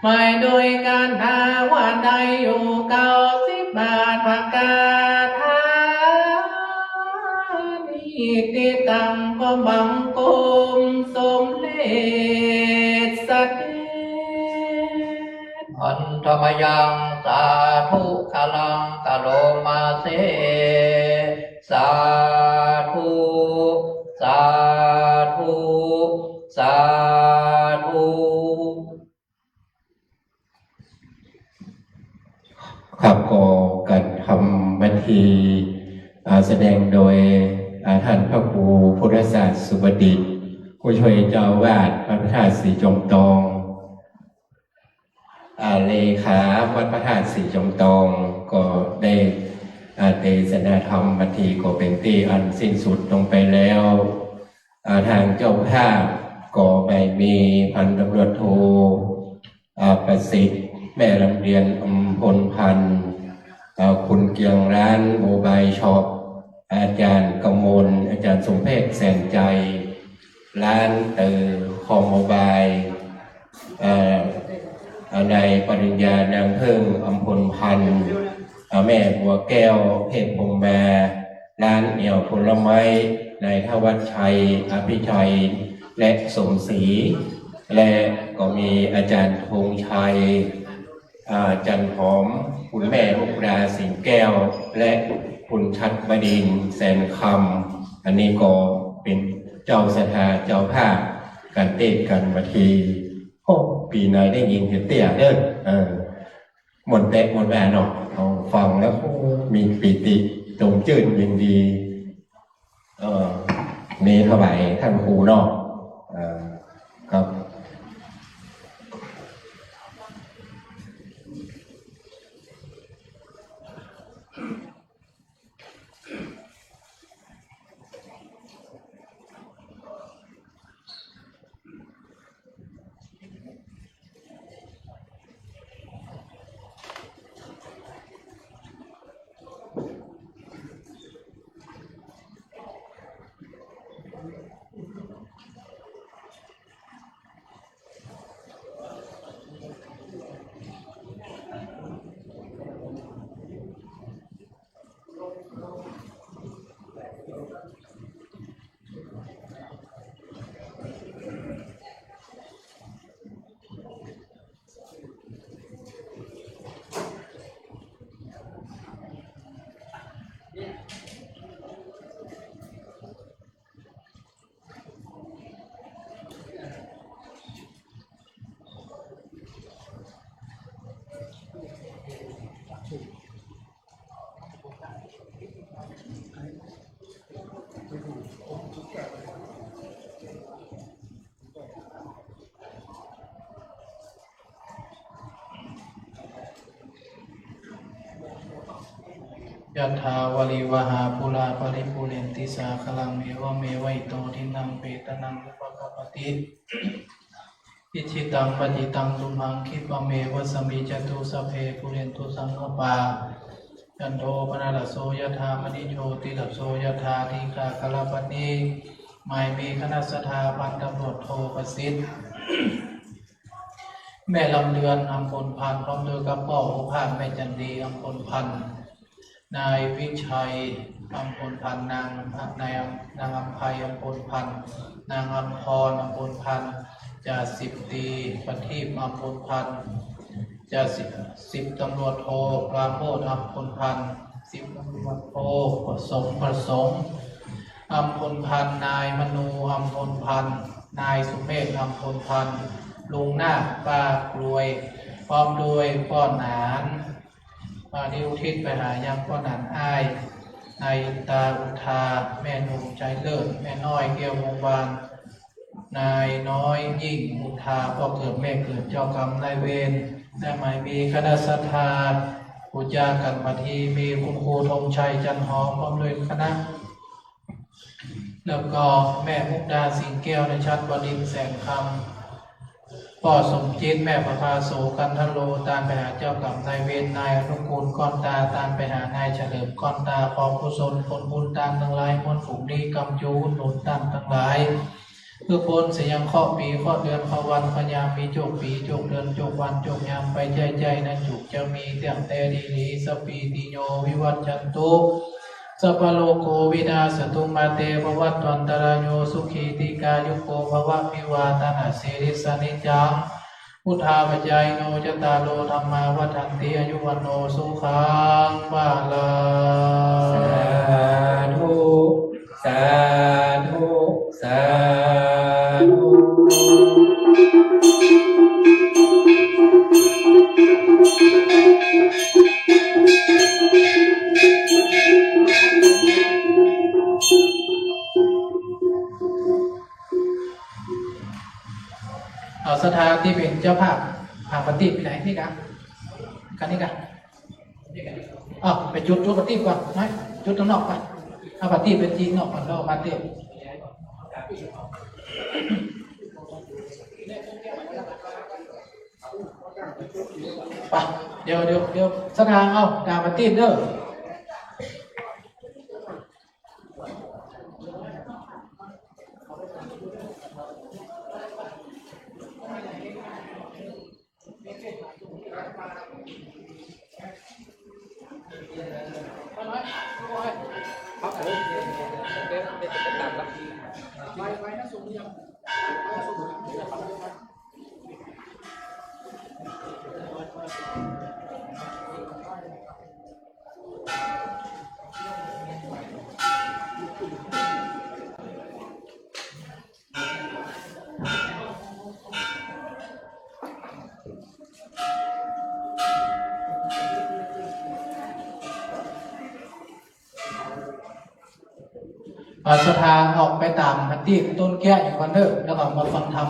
หมายโดยการถวายได้อยู่เก้าสิบ บาทกาถา นิติตัง ขอบังคมสมเด็จเสด็จ อันธมยัง สาธุ กาลัง กะโรมาเส สาธุ สาธุ สาธุ ครับ ก็ก๋านทำพิธี อ่า แสดงโดย อ่า ต้านพระครูพุทธศาสตร์สุประดิษฐ์ ผู้ช่วยเจ้าอาวาสวัดพระธาตุสีจอมตอง อ่า เลขาวัดพระธาตุสีจอมตอง ก็ได้ อ่า เตสนาธรรมพิธีก็เป๋นตี้อันสิ้นสุดลงไปแล้ว อ่า ตางเจ้าภาพก็ได้มีพันตำรวจโท อ่า ประสิทธิ์ แม่ลำเดือน อำพลพันธ์ อ่า คุณเกียง ร้านโมบายช็อป อาจารย์กมล อาจารย์สมเพชร แสนใจ ร้านเต๋อคอมโมบาย อ่า อ่า นายปริญญา นางเพิ่ง อำพลพันธ์ อ่า แม่บัวแก้ว เทพพรหมา ร้านแอ่วผลไม้ นายธวัชชัย อภิชัย และสมศรี และก็มีอาจารย์ธงชัย อ่า จันหอม คุณแม่มุกดา สิงห์แก้ว และคุณชัดบดินทร์ แสนคำ อันนี้ก็เป๋นเจ้าศรัทธาเจ้าภาพก๋านเตสก๋านพิธี โอ้ ปี๋ไหนได้ยินเตี้ยๆ เด้อ เออ หมดแปะหมดแปะเนาะ เอาฟังแล้ว โอ้ มีปีติ จมจื้นยินดี เอ่อ นี้ถวายต้านครูเนาะ เอ่อ ครับ ยะถา วาริวะหา ปูรา ปะริปูเรนติ สาคะรัง เอวะเมวะ อิโต ทินนัง เปตานัง อุปะกัปปะติ อิจฉิตัง ปัจฉิตัง ตุมหัง คิปะเมวะ สะมิจจตุ สัพเพ ปูเรนตุ สังกะปา จันโท ปะนะระโส ยะถา มะณิ โชติระโส ยะถา ทีฆาคะระมะณิ หมายมีคณะศรัทธา พันตำรวจโท ประสิทธิ์ แม่ลำเดือน อำพลพันธ์ พร้อมด้วยกับป้อ โอภาส แม่จันดี อำพลพันธ์ นายวิชัย อำพลพันธ์ นาง นาย นางอำไพ อำพลพันธ์ นางอำพร อำพลพันธ์ จ่าสิบตรี ประทีป อำพลพันธ์ จ่าสิบ สิบตำรวจโท ปราโมช อำพลพันธ์ สิบตำรวจโท ประสงค์ ประสงค์ อำพลพันธ์ นายมนู อำพลพันธ์ นายสุเมธ อำพลพันธ์ ลุงนาค ป้ากลวย พร้อมด้วยป้อหนาน อันนี้อุทิศไปหายังป้อหนานอ้าย นายอินตา อุทา แม่นง ชัยเลิศ แม่น้อย แก้ววงศ์วาน นายน้อย ยิ่ง อุทา ป้อเกิดแม่เกิด เจ้ากรรมนายเวร และหมายมีคณะศรัทธา ปู๋จาก๋านพิธี มีคุณครูธงชัย จันหอม พร้อมด้วยคณะ แล้วก็แม่มุกดา สิงห์แก้ว นายชัดบดินทร์ แสนคำ ป้อสมจิต แม่ประภา โสกันทะโล ตานไปหาเจ้ากรรมนายเวร นายอนุกูล ก้อนตา ตานไปหานายเฉลิม ก้อนตา ขอกุศลผลบุญตานตังหลายมวลฝูงนี้ กำจูอุดหนุนตานตังหลาย เปื้อป๊นเสียยังเคราะห์ปี เคราะห์เดือน เคราะห์วัน เคราะห์ยาม มีโจคปี โจคเดือน โจควัน โจคยาม ไปใจ๊ๆ นั้นจุกจะมี ตั้งแต่ดีหลี สัพพีติโย วิวัชชันตุ สัพพะโรโค วินาสสะตุ มาเต ภะวัตวันตะราโย สุขี ทีฆายุโก ภะวะ อภิวาทะนะสีลิสสะ นิจจัง วุฑฒาปะจายิโน จัตตาโร ธัมมา วัฑฒันติ อายุ วัณโณ สุขัง พะลัง สาธุ สาธุ สาธุ เอาศรัทธาตี้เป๋นเจ้าภาพ หาปฏิบไปไหนนี่กะ กันนี่กะ อ้าว ไปจุด จุดปฏิบก่อนนะ จุดตังนอกไป เอาปฏิบไปตี้นอกก่อน แล้วเอาปฏิบ ไป เดี๋ยว เดี๋ยว เดี๋ยว ศรัทธา เอา ตามปฏิบเด้อ ครับผม เดี๋ยว เดี๋ยวจะไปตามละ เอาศรัทธาออกไปต๋ามปฏิบต้นแก้วอยู่ก่อนเด้อ แล้วก็มาฟังธรรม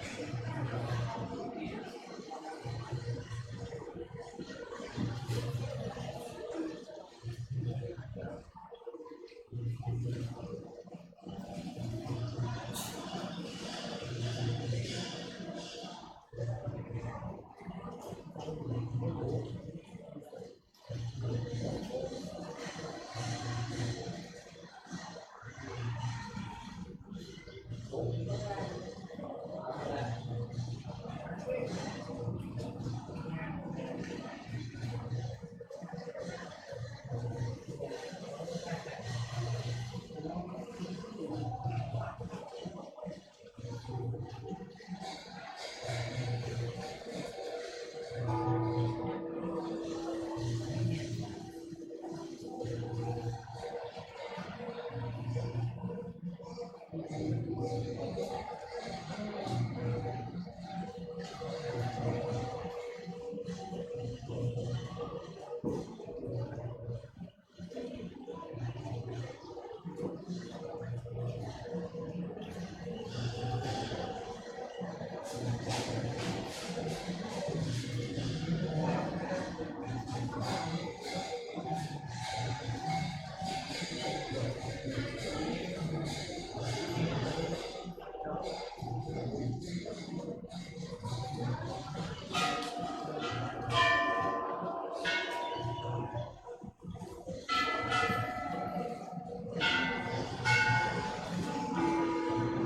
เ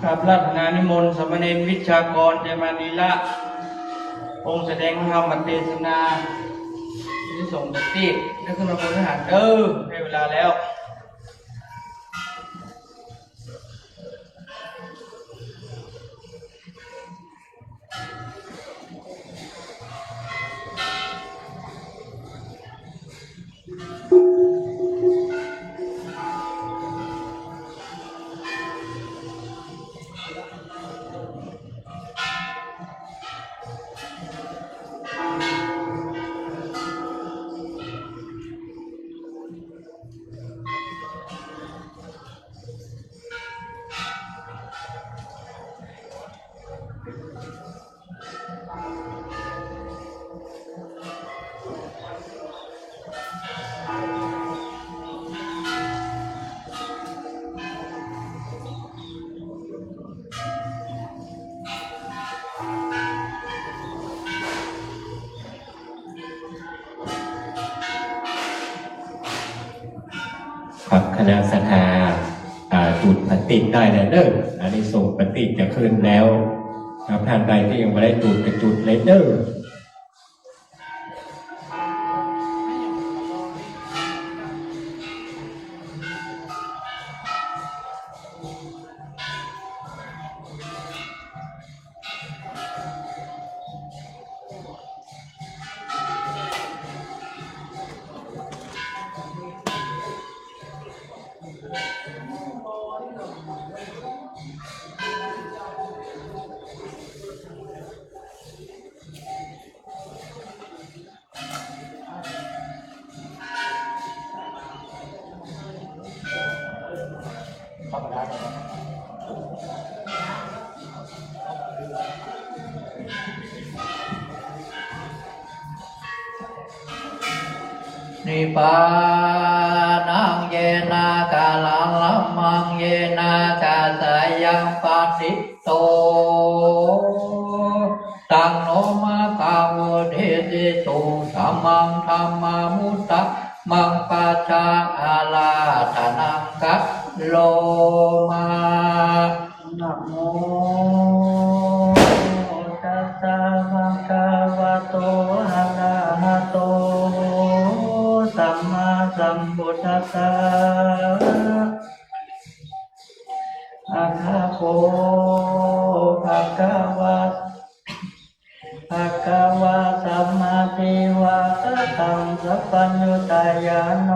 อาราธนานิมนต์สามเณรวิชากร เจมานีละ องค์แสดงพระธรรมเตสนา อานิสงส์ปฏิบัติ ได้ขึ้นมาบนวิหารเด้อ ได้เวลาแล้ว ครับ คณะศรัทธา อ่า จุดปฏิบัติได้แล้วเด้อ อานิสงส์ปฏิบัติจะขึ้นแล้ว ครับ ท่านใดตี้ยังบ่ได้จุดก็จุดเลยเด้อ นิพพานัง เยนะ กะละมะมัง เยนะ กัสสะยัง ปะติตโต ตัง โน ภะคะโว เตสิตุง ธัมมัง ธัมมามุตตะมัง ปัจจาอาราธะนัง กะโรมะ นะโมตัสสะ ภะคะวะโต อะระหะโต สัมมาสัมพุทธัสสะ อะถะโข ภะคะวะ ภะคะวา สัมมาทิฏฐิภะคะตัง สัพพัญญูตะญาโณ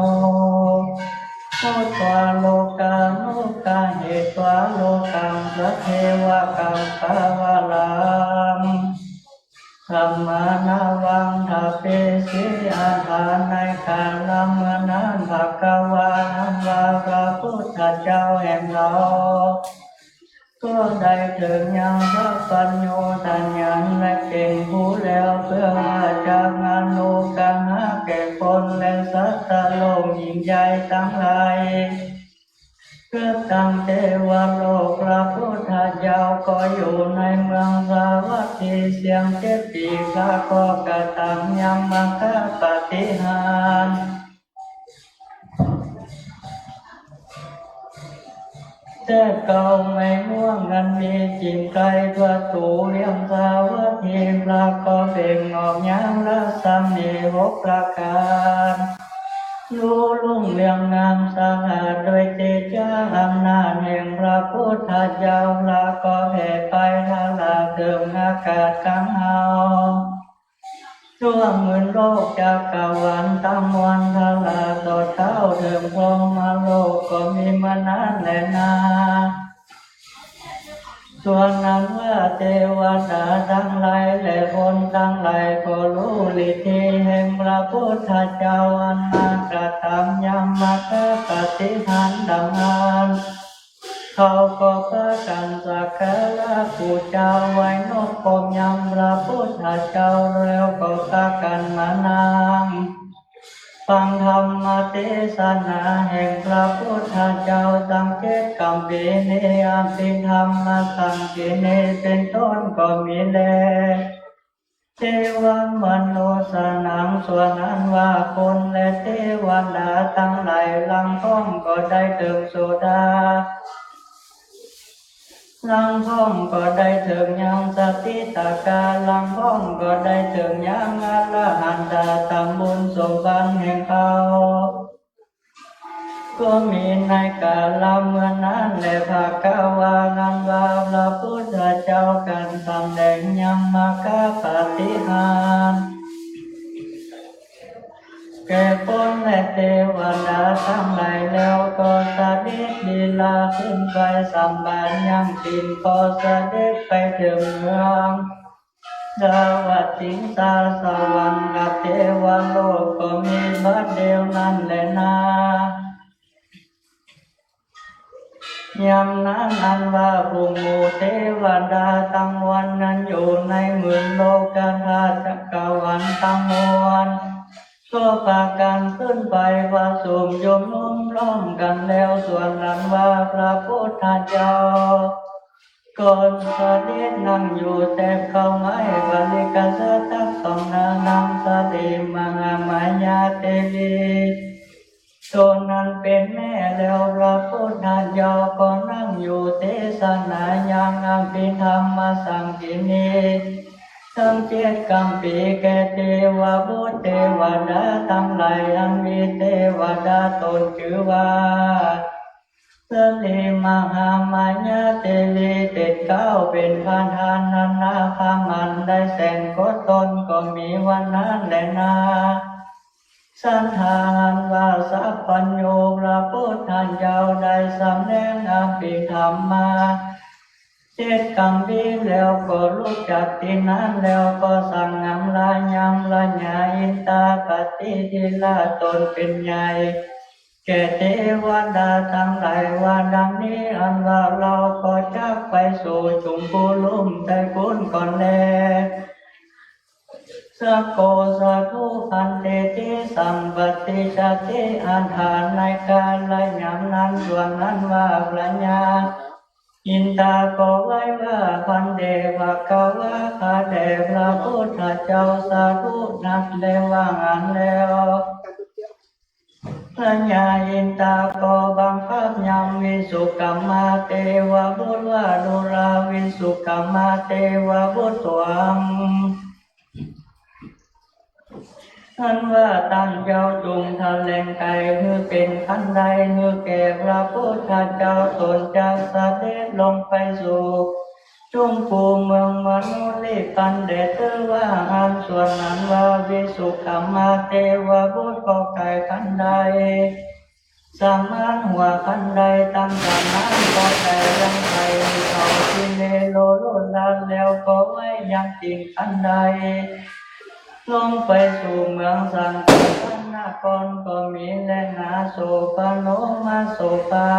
หุตวา โลกานุกะหิตวา โลกัง สัตถ์เทวะ กัง สะวะรัง ธัมมานะวัง ทะเปสิ อัฏฐา ในคราเมื่อนั้น ภะคะวา อันว่าพระพุทธเจ้าแห่งเรา ก็ได้เถิงยังสัพพัญญูตะญาณและเก่งฮู้แล้ว เปื้อว่าจะอนุเคราะห์แก่คนและสัตว์โลกยิ่งใหญ่ตังหลาย เกิดตั้งเตวโลก พระพุทธเจ้าก็อยู่ในเมืองสาวัตถีเสี้ยงเจ็ดปี๋ พระก็กระทำยังมัคคะปาฏิหาริย์ แต่เก๊าไม้ม่วงอันมีจิ่งไกลทั่วตูเวียงสาวัตถี พระก็เปล่งออกยังรัศมีหกประก๋าน ลุลุ่งเรืองงามสะอาดโดยเตจาอำนาจแห่งพระพุทธเจ้า พระก็แผ่ไปทะลาเถิงอากาศกังหาว ทั่วหมื่นโลกจักรวาลตังมวล ทะลาตอดเต้าเถิงพรหมโลกก็มีเมื่อนั้นแลนา ส่วนอันว่าเตวดาตังหลายและคนตังหลายก็ฮู้ฤทธิแห่งพระพุทธเจ้าอันมากระทำยังมัคคะปาฏิหาริย์ดังนั้น เขาก็พากั๋นสักการะปู๋จาไหว้นบก้มยังพระพุทธเจ้า แล้วก็พากั๋นมานั่งฟังธรรมเตสนาแห่งพระพุทธเจ้า ตังเจ็ดกัมภีร์นี้ อภิธรรมสังขิณี เป๋นต้นก็มีแล เตวะมนุสสานัง ส่วนอันว่าคนและเตวดาตังหลายหลังพ้องก็ได้เถิงโสดา ลางพ่องก็ได้เถิงยังสกิทาคา ลางพ่องก็ได้เถิงยังอรหันตา ต๋ามบุญสมบัติแห่งเขา ก็มีในก๋าละเมื่อนั้นแล ภควา อันว่าพระพุทธเจ้า กั๋นสำแดงยังมรรคปาฏิหาริย์ แก่คนและเตวดาตังหลายแล้ว ก็เสด็จลีลาขึ้นไปสำบาทยังตี๋น ก็เสด็จไปเถิงเมือง สวัตติงสา สวรรคเทวโลก ก็มีบัดเดี๋ยวนั้นแลนา ยามนั้นอันว่าฝูงหมู่เตวดาตังมวลนั้นอยู่ในหมื่นโลกธาตุจักรวาลตังมวล ก็ปากั๋นขึ้นไปประชุมยุมนุมพร้อมกั๋นแล้ว ส่วนอันว่าพระพุทธเจ้า ก็เสด็จนั่งอยู่แต๊เก๊าไม้ปริกษาทักสองหน้า นางสะหลีมหามายาเตวี โตนั้นเป๋นแม่แล้ว พระพุทธเจ้าก็นั่งอยู่เตสนายังอภิธรรมสังขิณี ตึงเจ็ดกำปี๋ แก่เตวบุตรเตวดาตังหลาย อันมีเตวดาต๋นจื้อว่า สะหลีมหามายาเตวี เต็ดเก๊าเป๋นประธานนานาพระมันได้แสนโกฏต๋น ก็มีวันนั้นแลนา สันธาอันว่าสัพพัญญู พระพุทธเจ้าได้สำแดงอภิธรรมมา เจ็ดกำปี๋แล้ว ก็ลุกจากตี้นั้นแล้ว ก็สั่งอำลายยังพระญาอินทปฏิทิราชต๋นเป๋นใหญ่ แก่เตวดาตังหลายว่าดังนี้ อันว่าเฮาก็จักไปสู่จุมภูลุ่มใต้ปู๊นก่อนแล สะโก สาธุ ภันเต ติสัมปติชฌาติ อัฏฐา ในก๋าละยามนั้น ส่วนอันว่าพระญาอินทาก็ไหว้ว่า ภันเต ภควา ข้าแต่พระพุทธเจ้า สาธุ นักแลว่าอั้นแล้ว พระญาอินทาก็บังคับยังวิสุคมาเตวบุตรว่า ดูราวิสุคมาเตวบุตรต๋วง อันว่าต้านเจ้าจุ่งแถลงไขหื้อเป๋นขั้นใด หื้อแก่พระพุทธเจ้าต๋นจักเสด็จลงไปสู่ จุมภูเมืองมนุริปันเดช ถือว่าอันส่วนอันว่าวิสุคมาเตวบุตรก็ไขขั้นใด สามารถหัวขั้นใด ตั้งแต่นั้นก็แต่ยังไขเขากิเลสโลดโลดลาดแล้วก็ไหว้ยังติ่งขั้นใด ลงไปสู่เมืองสังกัปปนครก็มีแลนา โสปโนมาโสปา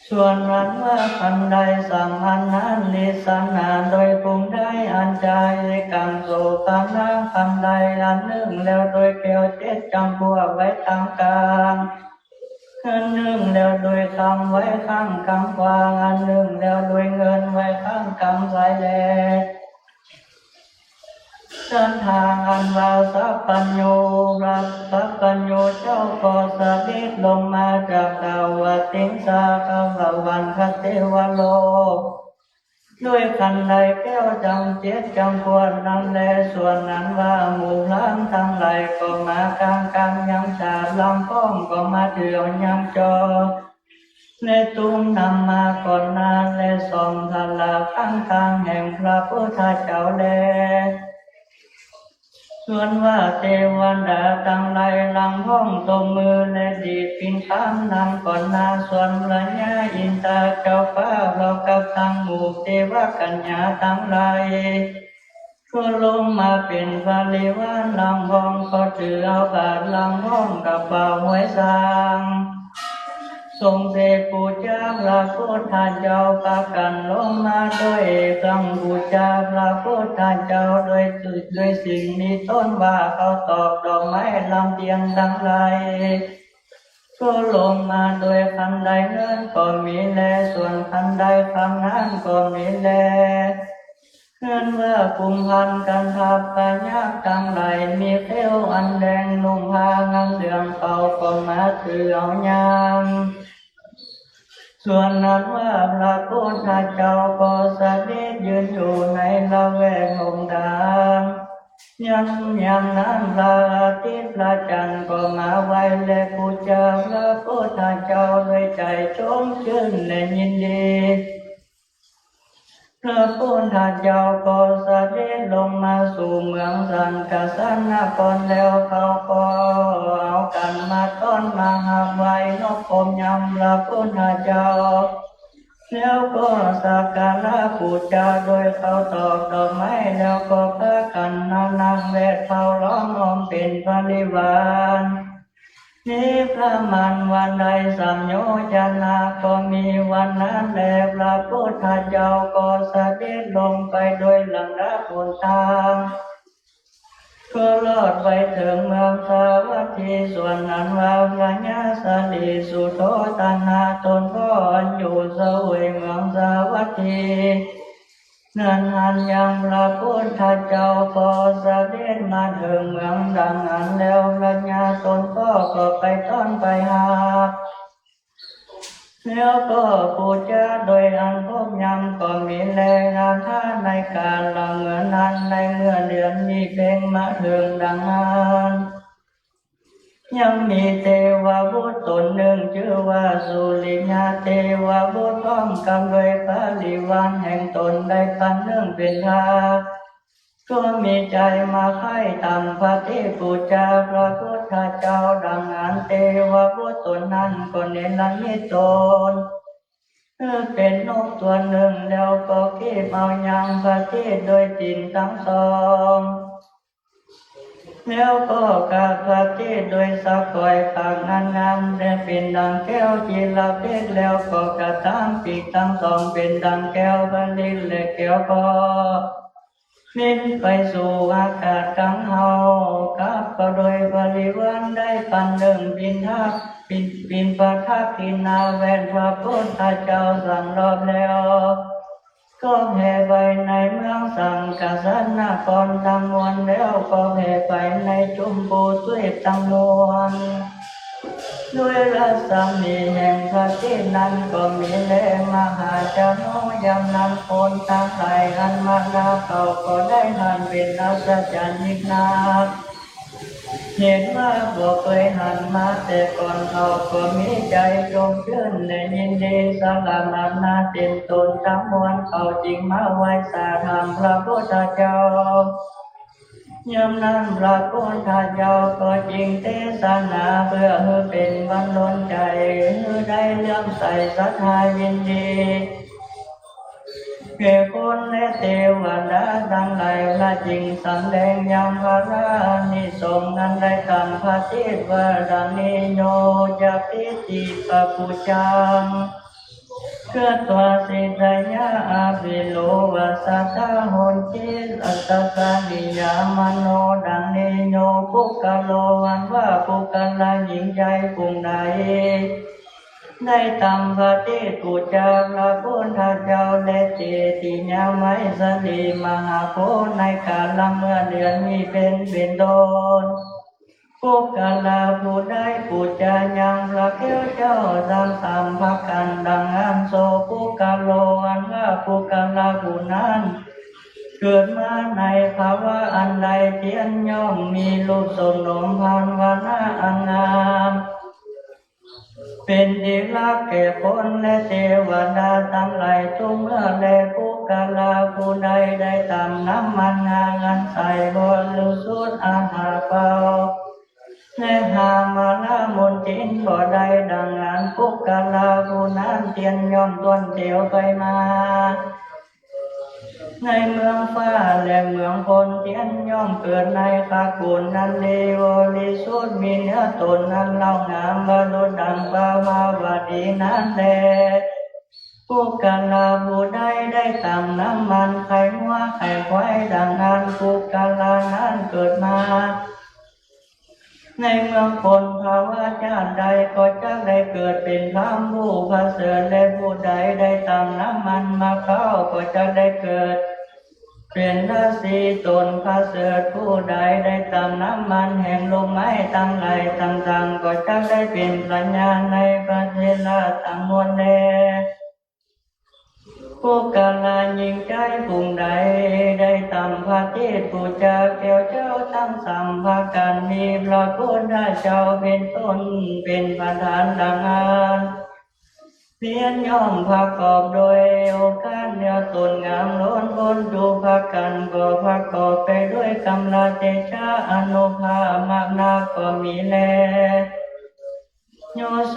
ส่วนอันว่าขั้นใดสามอันนั้น นิสสนาโดยภูมิได้อันจา เอกังโสปนัง ขั้นใดอันนึ่งแล้วโดยแก้วเจ็ดจำพวกไว้ตางกลาง อันนึ่งแล้วโดยคำไว้ข้างกำขวา อันนึ่งแล้วโดยเงินไว้ข้างกำซ้ายแล สันธาอันว่าสัพพัญญู พระสัพพัญญูเจ้าก็เสด็จลงมาจากสวัตติงสา สวรรคเทวโลก ด้วยขั้นใดแก้วจังเจ็ดจำพวกนั้นแล ส่วนอันว่าหมู่พราหมณ์ตังหลายก็มากางกางยังฉาบ ลางพ่องก็มาถือเอายังจอบ และตุ้มน้ำมาก่อนหน้า และส่องสลากข้างตางแห่งพระพุทธเจ้าแล ส่วนว่าเตวดาตังหลายลางพ่องตบมือและดีดปิงคำนั้นก่อนหน้า ส่วนพระญาอินทาเจ้าฟ้าพร้อมกับตังหมู่เตวกัญญาตังหลาย ก็ลงมาเป๋นบริวารลางพ่อง ก็ถือเอาบาตรลางพ่องกับบ่าวห้วยสาง สรงเสกปู๋จาพระพุทธเจ้า ปากั๋นลงมาด้วยเครื่องปู๋จาพระพุทธเจ้า ด้วย ด้วยสิ่งมีต้นว่าข้าวตอกดอกไม้ลำเตียนตังหลาย ก็ลงมาด้วยคันไดเงินก็มีแล ส่วนคันไดคำนั้นก็มีแล เฮือนว่ากุมภัณฑ์กันทพยักษ์ตังหลาย มีแข้วอันแดง นุ่งผ้าอันเหลือง เขาก็มาถือเอายัง ส่วนอันว่าพระพุทธเจ้าก็เสด็จยืนอยู่ในละแวกหนตาง ยังยามนั้นพระอาทิตย์พระจันทร์ก็มาไหว้และปู๋จาพระพุทธเจ้าด้วยใจ๋ชมจื้นและยินดี พระพุทธเจ้าก็เสด็จลงมาสู่เมืองสังกะสานครแล้ว เขาก็เอากั๋นมาต้อนมาฮับไหว้นบคมยำพระพุทธเจ้า แล้วก็สักการะปู๋จาโดยข้าวตอกดอกไม้ แล้วก็พากั๋นมานั่งแวดเผ้าล้อมอ้อมเป๋นบริวาร มีประมาณวันใดสามโยชนะก็มี วันนั้นแลพระพุทธเจ้าก็เสด็จลงไปโดยลำดับหนตาง ก็รอดไปเถิงเมืองสาวัตถี ส่วนอันว่าพระญาสลีสุโธทนะตนพ่ออันอยู่เสวยเมืองสาวัตถี นั้นอันยังพระพุทธเจ้าก็เสด็จมาเถิงเมืองดังอั้นแล้ว พระญาตนพ่อก็ไปต้อนไปฮับ แล้วก็ปู๋จาโดยอันครบยำก็มีแล คาถาในกาละเมื่อนั้น ในเมื่อเดือนยี่เพ็ญมาเถิงดังอั้น ยังมีเทวบุตรต๋นนึ่งจื้อว่าสุริยะเทวบุตร พร้อมกับด้วยบริวารแห่งต๋นได้ปันนึ่งเป๋นทาส ก็มีใจ๋มาใค่ตำพระเทศน์ปู๋จาพระพุทธเจ้าดังอั้น เทวบุตรต๋นนั้นก็เนรมิตต๋น เออ เป๋นนกตั๋วนึ่ง แล้วก็คีบเอายังพระเทศน์โดยตี๋นตังสอง แล้วก็กราบพระเทศน์โดยสะก๋อยปากงามๆ และเป๋นดังแก้วจิลเภก แล้วก็กระตำปีกตังสองเป๋นดังแก้วผลึก และแก้วก็บินไปสู่อากาศกั๋งเฮา กับก็โดยบริวารได้ปันนึ่งบิณฑะ บิณ บิณฑะบาตกินนาแวดพระพุทธเจ้าสามรอบแล้ว ก็แผ่ไปในเมืองสังกะสานครตังมวล แล้วก็แผ่ไปในจุมพูทวีปตังมวล ด้วยรัศมีแห่งพระเทศน์นั้นก็มีแล มหาชนก ยามนั้นคนตังหลายอันมานาเขาก็ได้หันเป๋นอัศจรรย์ยิ่งนัก เห็นว่าบ่เกยหันมาแต่ก่อน เขาก็มีใจ๋ชมจื้นและยินดี สละมานาเต็มต๋นตังมวล เขาจึงมาไหว้สาธรรมพระพุทธเจ้า ยามนั้นพระพุทธเจ้าก็จึงเตสนาเปื้อหื้อเป๋นบันดาลใจ๋ หื้อได้เลื่อมใสศรัทธายินดี แก่คนและเตวดาตังหลาย พระจึงสำแดงยังพระอานิสงส์อันได้ตำพระเทศน์ว่าดังนี้ โยจะปิติปะปุจจัง คัตวาสิทธายะ อภิโลวะสะทะโหนจิ อัตตาสะนิยามโน ดังนี้ โยปุคคโล อันว่าปุคคละหญิงชายผู้ใด ได้ตำพระเทศน์ปู๋จาพระพุทธเจ้า และเจติยาไมสลีมหาโพธิ์ ในกาละเมื่อเดือนยี่เพ็ญเป๋นต้น ปุคคละผู้ใดปู๋จายังพระแก้วเจ้าสามสามประก๋านดังอั้น โสปุคคโล อันว่าปุคคละผู้นั้น เกิดมาในภาวะอันใด เตียนย่อมมีรูปโสมโนมพานวรรณะอันงาม เป๋นตี้ฮักแก่คนและเตวดาตังหลายกู้เมื่อ และปุคคละผู้ใดได้ตำน้ำมันงาอันใสบริสุทธิ์อาหาเปล่า และหามาละมนทินบ่ได้ดังอั้น ปุคคละผู้นั้นเตียนย่อมต้วนเตียวไปมา ในเมืองฟ้าและเมืองคน เตียนย่อมเกิดในตระกูลอันดีบริสุทธิ์ มีเนื้อต๋นอันเล่างามประดุจดังประภาวดีนั้นแล ปุคคละผู้ใดได้ตำน้ำมันไข่งัวไข่ควายดังอั้น ปุคคละนั้นเกิดมา ในเมืองคนภาวะชาติใดก็จักได้เกิดเป๋นพราหมณ์ผู้ประเสริฐ และผู้ใดได้ตำน้ำมันมะพร้าวก็จักได้เกิด เป๋นราศีต๋นประเสริฐ ผู้ใดได้ตำน้ำมันแห่งลูกไม้ตังหลายต่างๆ ก็จักได้เป๋นพญาในพระเถระตังมวลแล ปุคคละหญิงใจ๊ผู้ใดได้ตำพระเทศน์ปู๋จาแก้วเจ้าตังสามประก๋าน มีพระพุทธเจ้าเป๋นต้นเป๋นประธานดังอั้น เตียนย่อมประกอบโดยโอภาสเนื้อต๋นงามล้นป๊นจุประก๋าน ก็ประกอบไปด้วยก๋ำลังเตชะอานุภาพมากนักก็มีแล โย โส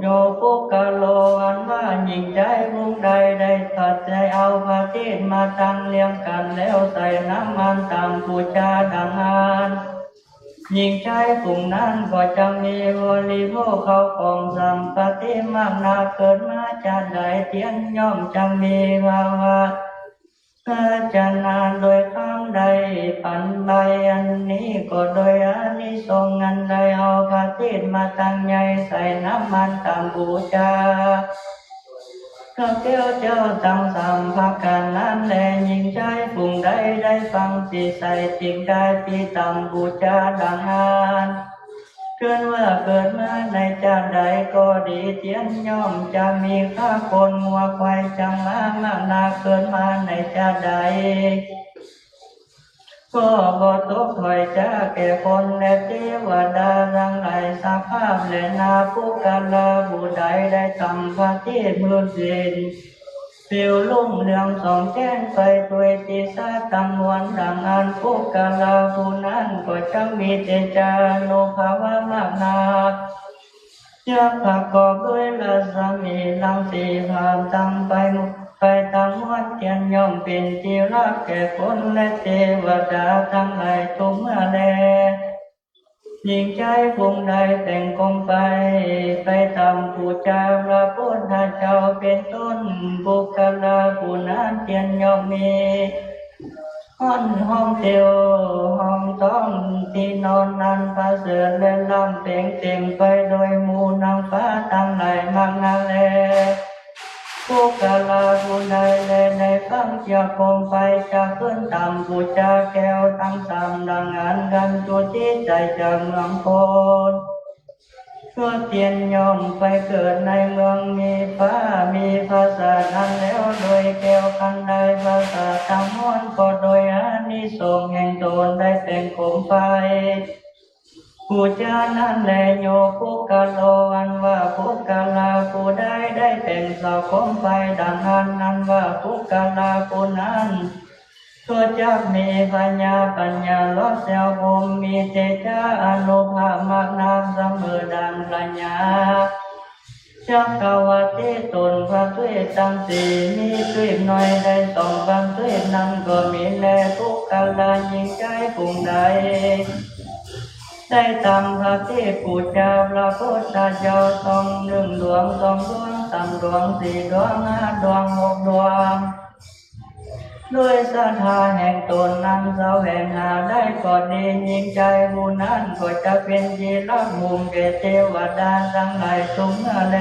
โย ปุคคโล อันว่าหญิงใจ๊ผู้ใดได้ตัดใจ๋เอาพระเทศน์มาตั้งเรียงกั๋นแล้วใส่น้ำมันตำปู๋จาดังอั้น หญิงใจ๊ผู้นั้นก็จักมีบริโภคข้าวของสามประเทศมากนัก เกิดมาจาติใดเตียนย่อมจักมีภาวะ อาจนะโดยความได้ปันไปอันนี้ก็โดยอานิสงส์อันได้เอาพระเทศน์มาตั้งใหญ่ใส่น้ำมันตำปู๋จา พระแก้วเจ้าตังสามประก๋านนั้นแล หญิงใจ๊ผู้ใดได้ฟังสิใส่ติ่งกายติตำปู๋จาดังอั้น เกิดว่าเกิดมาในจาติใดก็ดี เตียนย่อมจะมีข้าคนงัวควายจ๊างม้ามากนัก เกิดมาในจาติใด ก็บ่ตกถ้อยจากแก่คนและเตวดาตังหลายสภาพแลนา ปุคคละผู้ใดได้ตำพระเทศน์เมื่อเป๋น เปลวรุ่งเรืองส่องแจ้งไปตวยติสาตังมวลดังอั้น ปุคคละผู้นั้นก็จักมีเตจานุภาพมากนัก จักประกอบด้วยรัศมีรังสีผ่านตังไป ไปตังมวล เตียนย่อมเป๋นตี้ฮักแก่คนและเตวดาตังหลายทุกเมื่อแล หญิงใจ๊ผู้ใดแต่งโคมไฟไปตำปู๋จาพระพุทธเจ้าเป๋นต้น ปุคคละผู้นั้นเตียนย่อมมีห้อง ห้องเตียว ห้องต๊องตี้นอนอันประเสริฐและล้ำเป๋งเต๋มไปโดยหมู่นางฟ้าตังหลายมากนักแล ปุคคละผู้ใดแลได้ฟังเสียงโคมไฟจักขึ้นตำปู๋จาแก้วตังสามดังอั้น กันจุติไตจากเมืองคน ก็เตียนย่อมไปเกิดในเมืองมีฟ้ามีปราสาทนั้นแล้วโดยแก้ว คันได้ปราสาทตังมวลก็โดยอานิสงส์แห่งต๋นได้แต่งโคมไฟปู๋จานั้นแล โย ปุคคโล อันว่าปุคคละผู้ใดได้แต่งเสาโคมไฟดังอั้น อันว่าปุคคละผู้นั้น ก็จักมีพญาปัญญาลอดแซวพรหม มีเตจาอานุภาพมากนักเสมอดังพญาจักรวรรดิต๋นพระทวีปตังสี่ มีทวีปน้อยได้สองพระทวีปนั้นก็มีแล ปุคคละหญิงใจ๊ผู้ใด ได้ตำพระเทศน์ปู๋จาพระพุทธเจ้าสอง หนึ่งดวง สองดวง สามดวง สี่ดวง ห้าดวง หกดวง ด้วยศรัทธาแห่งต๋นนั้นแสวงหาได้ก็ดี หญิงใจ๊ผู้นั้นก็จะเป๋นตี้ฮักหมู่แก่เตวดาตังหลายทุกเมื่อแล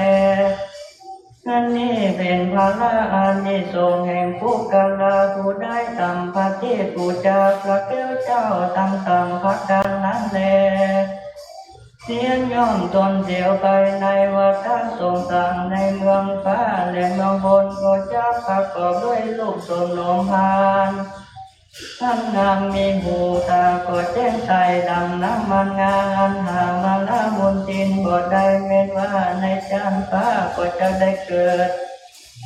อันนี้เป๋นผละอานิสงส์แห่งปุคคละผู้ได้ตำพระเทศน์ปู๋จาพระแก้วเจ้าตังสามประก๋านนั้นแล เตียนย่อมต้นเตียวไปในวัฏสงสารในเมืองฟ้าและเมืองบน ก็จักประกอบด้วยรูปโสมโนมพาน อันงามมีหูตาก็แจ้งใสดังน้ำมันงา อันหามาลามนทินบ่ได้ แม้นว่าในจั๊นฟ้าก็จะได้เกิด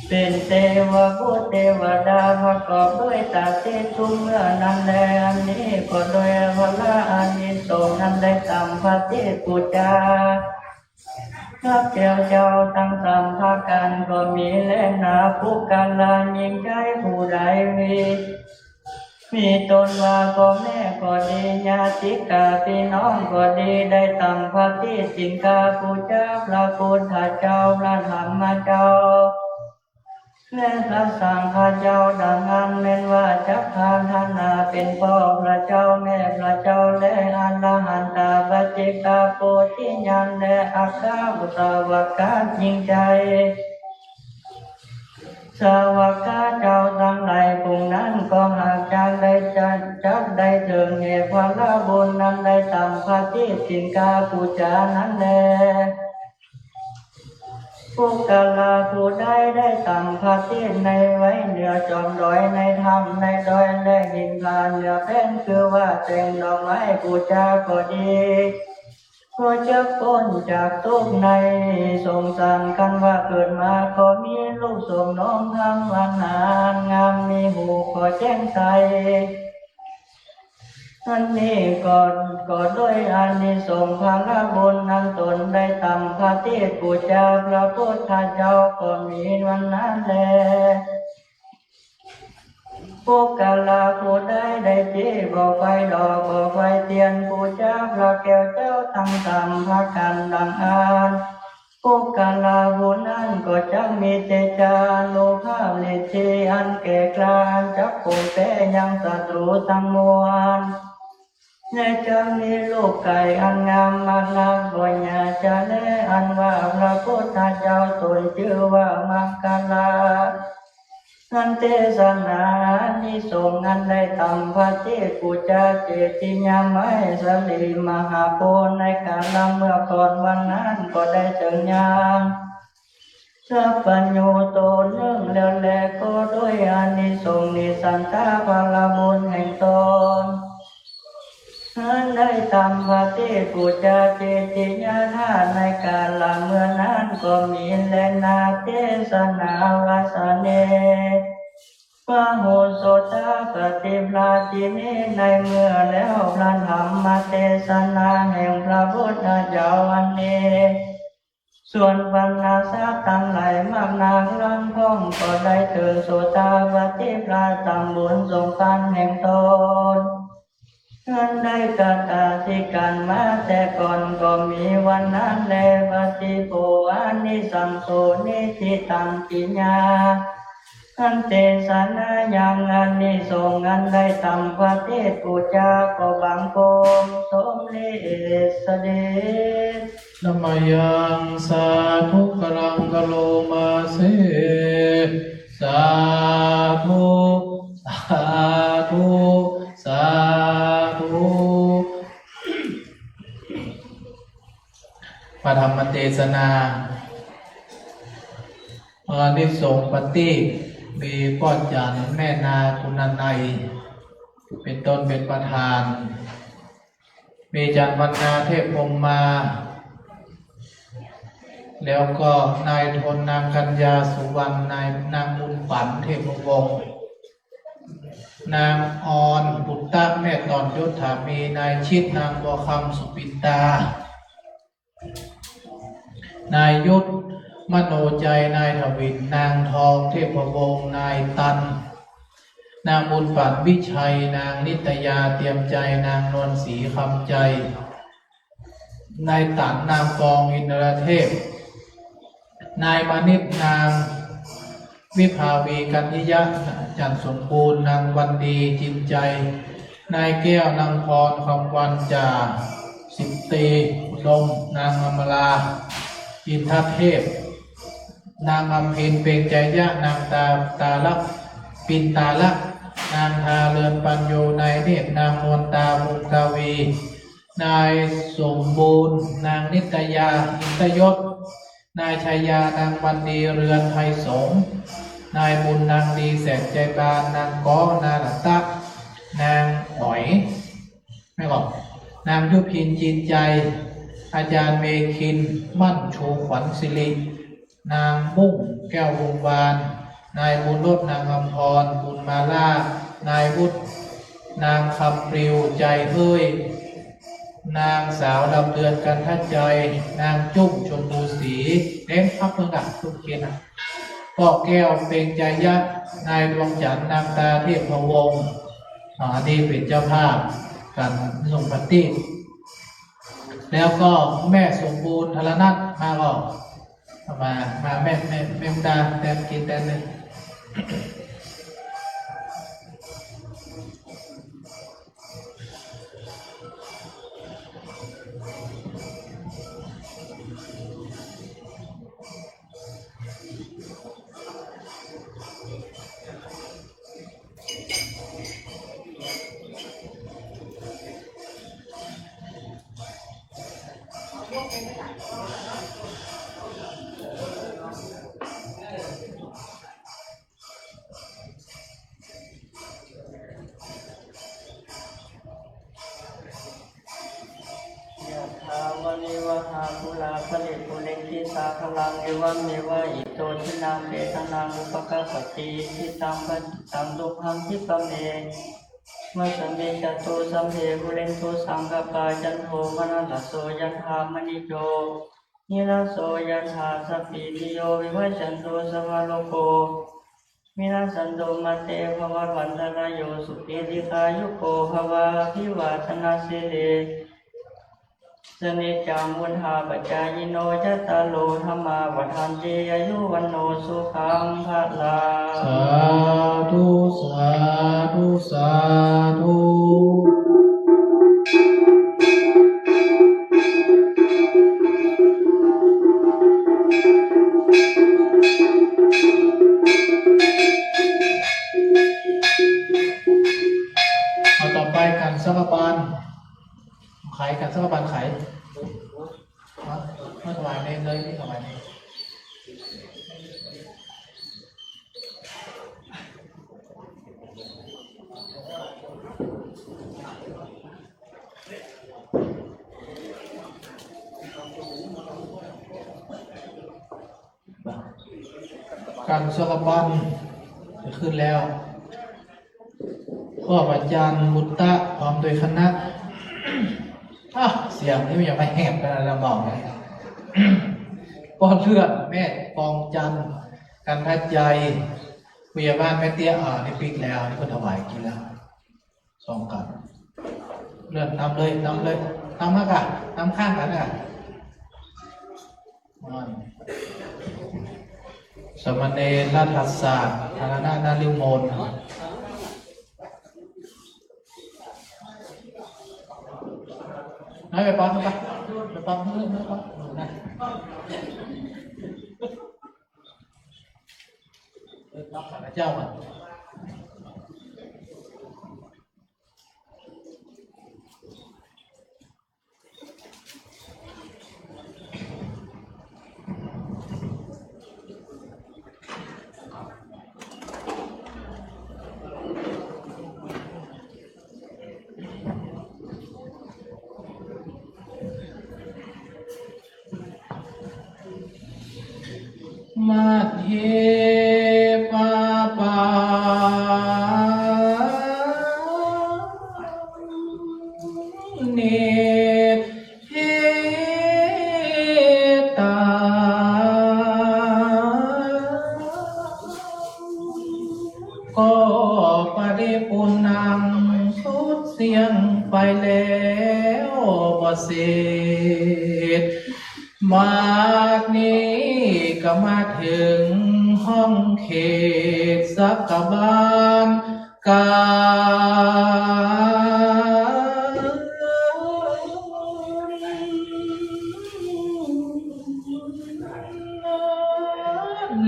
เป๋นเตวบุตรเตวดาประกอบด้วยตาทิพย์ทุกเมื่อนั้นแล อันนี้ก็โดยผละอานิสงส์อันได้ตำพระเทศน์ปู๋จาพระแก้วเจ้าตังสามประก๋านก็มีแลนา ปุคคละหญิงใจ๊ผู้ใดมี มีตนว่าป้อแม่ก็ดี ญาติกาปี้น้องก็ดี ได้ตำพระเทศน์สิงกาปู๋จาพระพุทธเจ้า พระธรรมเจ้า และพระสังฆเจ้าดังอั้น แม้นว่าจักพาธนาเป๋นป้อพระเจ้าแม่พระเจ้าและอรหันตาปัจเจกโพธิญาณและอัครสาวกาหญิงใจ๊ สาวกาเจ้าตังหลายผู้นั้น ก็หากจักได้ จัก จักได้เถิงแห่พละบุญนั้นได้ต๋ามพระเทศน์สิงคาปู๋จานั้นแล ปุคคละผู้ใดได้ต๋ามพระเทศน์ในไว้เหนือจ๋อมดอย ในถ้ำในดอย และหินผาเหนือแผ่น คือว่าแต่งดอกไม้ปู๋จาก็ดี ก็จักป๊นจากตุ๊กข์ในสงสาร คันว่าเกิดมาก็มีรูปโสมนม ทั้งวรรณะอันงาม มีหูก็แจ้งใส อันนี้ก็ ก็ด้วยอานิสงส์พละบุญอันต๋นได้ต๋ามพระเทศน์ปู๋จาพระพุทธเจ้าก็มีวันนั้นแล ปุคคละผู้ใดได้ตี้บ่อไฟดอก บ่อไฟเตียน ปู๋จาพระแก้วเจ้าตังสามประก๋านดังอั้น ปุคคละผู้นั้นก็จักมีเตจานุภาพฤทธิอันแก่กล้า จักคงแป๊ยังศัตรูตังมวล และจักมีรูปก๋ายอันงามมากนัก บ่อย่าจะแลอันว่าพระพุทธเจ้าต๋นจื้อว่ามังคละ อันเตสนาอานิสงส์อันได้ต๋ามพระเทศน์ปู๋จาเจติยาไม้สลีมหาโพธิ์ในกาละเมื่อก่อนวันนั้นก็ได้เถิงยังสัพพัญญูต๋นนึ่งแล้วแล ก็ด้วยอานิสงส์นิสันตาพละบุญแห่งต๋น อันได้ต๋ามพระเทศน์ปู๋จาเจติยาธาตุในกาละเมื่อนั้นก็มีแลนา เตสนาวาสเน ปะโหสถาปฏิปราชินี ในเมื่อแล้วพระธรรมเตสนาแห่งพระพุทธเจ้าอันนี้ ส่วนบรรดาสัตว์ตังหลายมากนักล้ำค่องก็ได้เถิงโสตาปัตติผลสมบูรณ์สมภารแห่งต๋น อันได้กตาธิการมาแต่ก่อนก็มีวันนั้นแล ปะทิโภอานิสังโส นิฏฐิตังปิญญา อันเตสนายังอานิสงส์อันได้ต๋ามพระเทศน์ปู๋จาก็บังคมสมฤทธิ์เสด็จ นะมะยัง สาธุ กรัง กะโรมาเส สาธุ สาธุ สาธุ พระธรรมเตสนา อานิสงส์ปาฏิ มีป้อจ๋ารย์แม่นาคุณานัย เป๋นต้นเป๋นประธาน มีจ๋ารย์วรรณาเทพพรหมมา แล้วก็นายทน นางกัญญาสุวรรณ นาย นางบุญปั๋นเทพวงศ์ นางออน ปุตตะ แม่ต่อน ยศถามี นายชิต นางบัวคำ สุปินตา นายยุทธ มโนใจ นายถวิล นางทอง เทพวงศ์ นายตัน นางบุญปั๋น วิชัย นางนิตยา เตียมใจ นางนวลศรี คำใจ นายตัน นางฟอง อินทรเทพ นายมานิต นางวิภาวี กัญญิยะ จันทร์สมบูรณ์ นางวันดี จินใจ นายแก้ว นางพร คำวัน จ่าสิบตรี อุดม นางอมรา อินทเทพ นางอำเพ็ญ เปงใจยะ นางตา ตาลักษณ์ ปินตาลักษณ์ นางทา เรือนปัญโญ นายเนตร นางนวลตา บุญกวี นายสมบูรณ์ นางนิตยา อินทยศ นายชัยยา นางวันดี เรือนไทยสงฆ์ นายบุญ นางดี แสงใจบาน นางก้อ นารัตตะ นางอ๋อย ไม่ออก นางยุพิน จินใจ อาจารย์เมคิน มั่นชูขวัญสิริ นางบุ้ง แก้ววงศ์วาน นายบุญรถ นางอำพร บุญมาลา นายวุฒิ นางคำปลิว ใจเอ้ย นางสาวดำเดือน กันทะใจ นางจุ้ม ชมพูศรี เน้นพักเมืองดักทุกเขตนะ ป้อแก้ว เปงใจยะ นายดวงจันทร์ นางตา เทพวงศ์ อ่า นี่เป๋นเจ้าภาพก๋านส่งปาฏิ แล้วก็แม่สมบูรณ์ ธารนัท มาก่อ มา มา แม่ แม่ แม่มุกดา แตน กิ๋นแตนเลย Paripūrenti sāgaraṃ, evameva ito dinnaṃ petānaṃ upakappati. Icchitaṃ patthitaṃ tumhaṃ khippameva samijjhatu, sabbe pūrentu saṅkappā, cando paṇṇaraso yathā, maṇi jotiraso yathā, sabbītiyo vivajjantu, sabbarogo vinassantu, mā te bhavatvantarāyo, sukhī dīghāyuko bhava. Abhivādanasīlissa niccaṃ vuḍḍhāpacāyino, cattāro dhammā vaḍḍhanti, āyu vaṇṇo sukhaṃ balaṃ. Sādhu, sādhu, sādhu. เอาต่อไปขันสังฆปาน ไขขันสังฆปานไข มา มาถวายเณรเลย นี่ถวายเณร ขันสังฆปานจะขึ้นแล้ว ก็อาจารย์บุตตะพร้อมด้วยคณะ อ่ะ เสียงนี่มันยังไม่แหบขนาดนั้นบอกเลย ป้อเทือน แม่กองจันทร์ กันทะไจ ผู้ใหญ่บ้านแม่เตี้ย อ่า นี่ปิ๊กแล้ว นี่เพิ่นถวายกิ๋นแล้ว สองขัน เลื่อนตามเลย ตามเลย ตามมาก่ะ ตามข้างกันก่ะ สามเณรรัฐศาสตร์ ฐานะนฤมล ให้ไปปั๊มไป ไปปั๊มเพื่อน ไปปั๊มนะ ไปปั๊มข้าพเจ้าก่อน มัคเขปะปัง นิฏฐิตัง ก็ปริปูรณ์สุดเสี้ยงไปแล้วบ่เสร็จ บัดนี้ก็มาเถิงห้องเขตสักบาล กา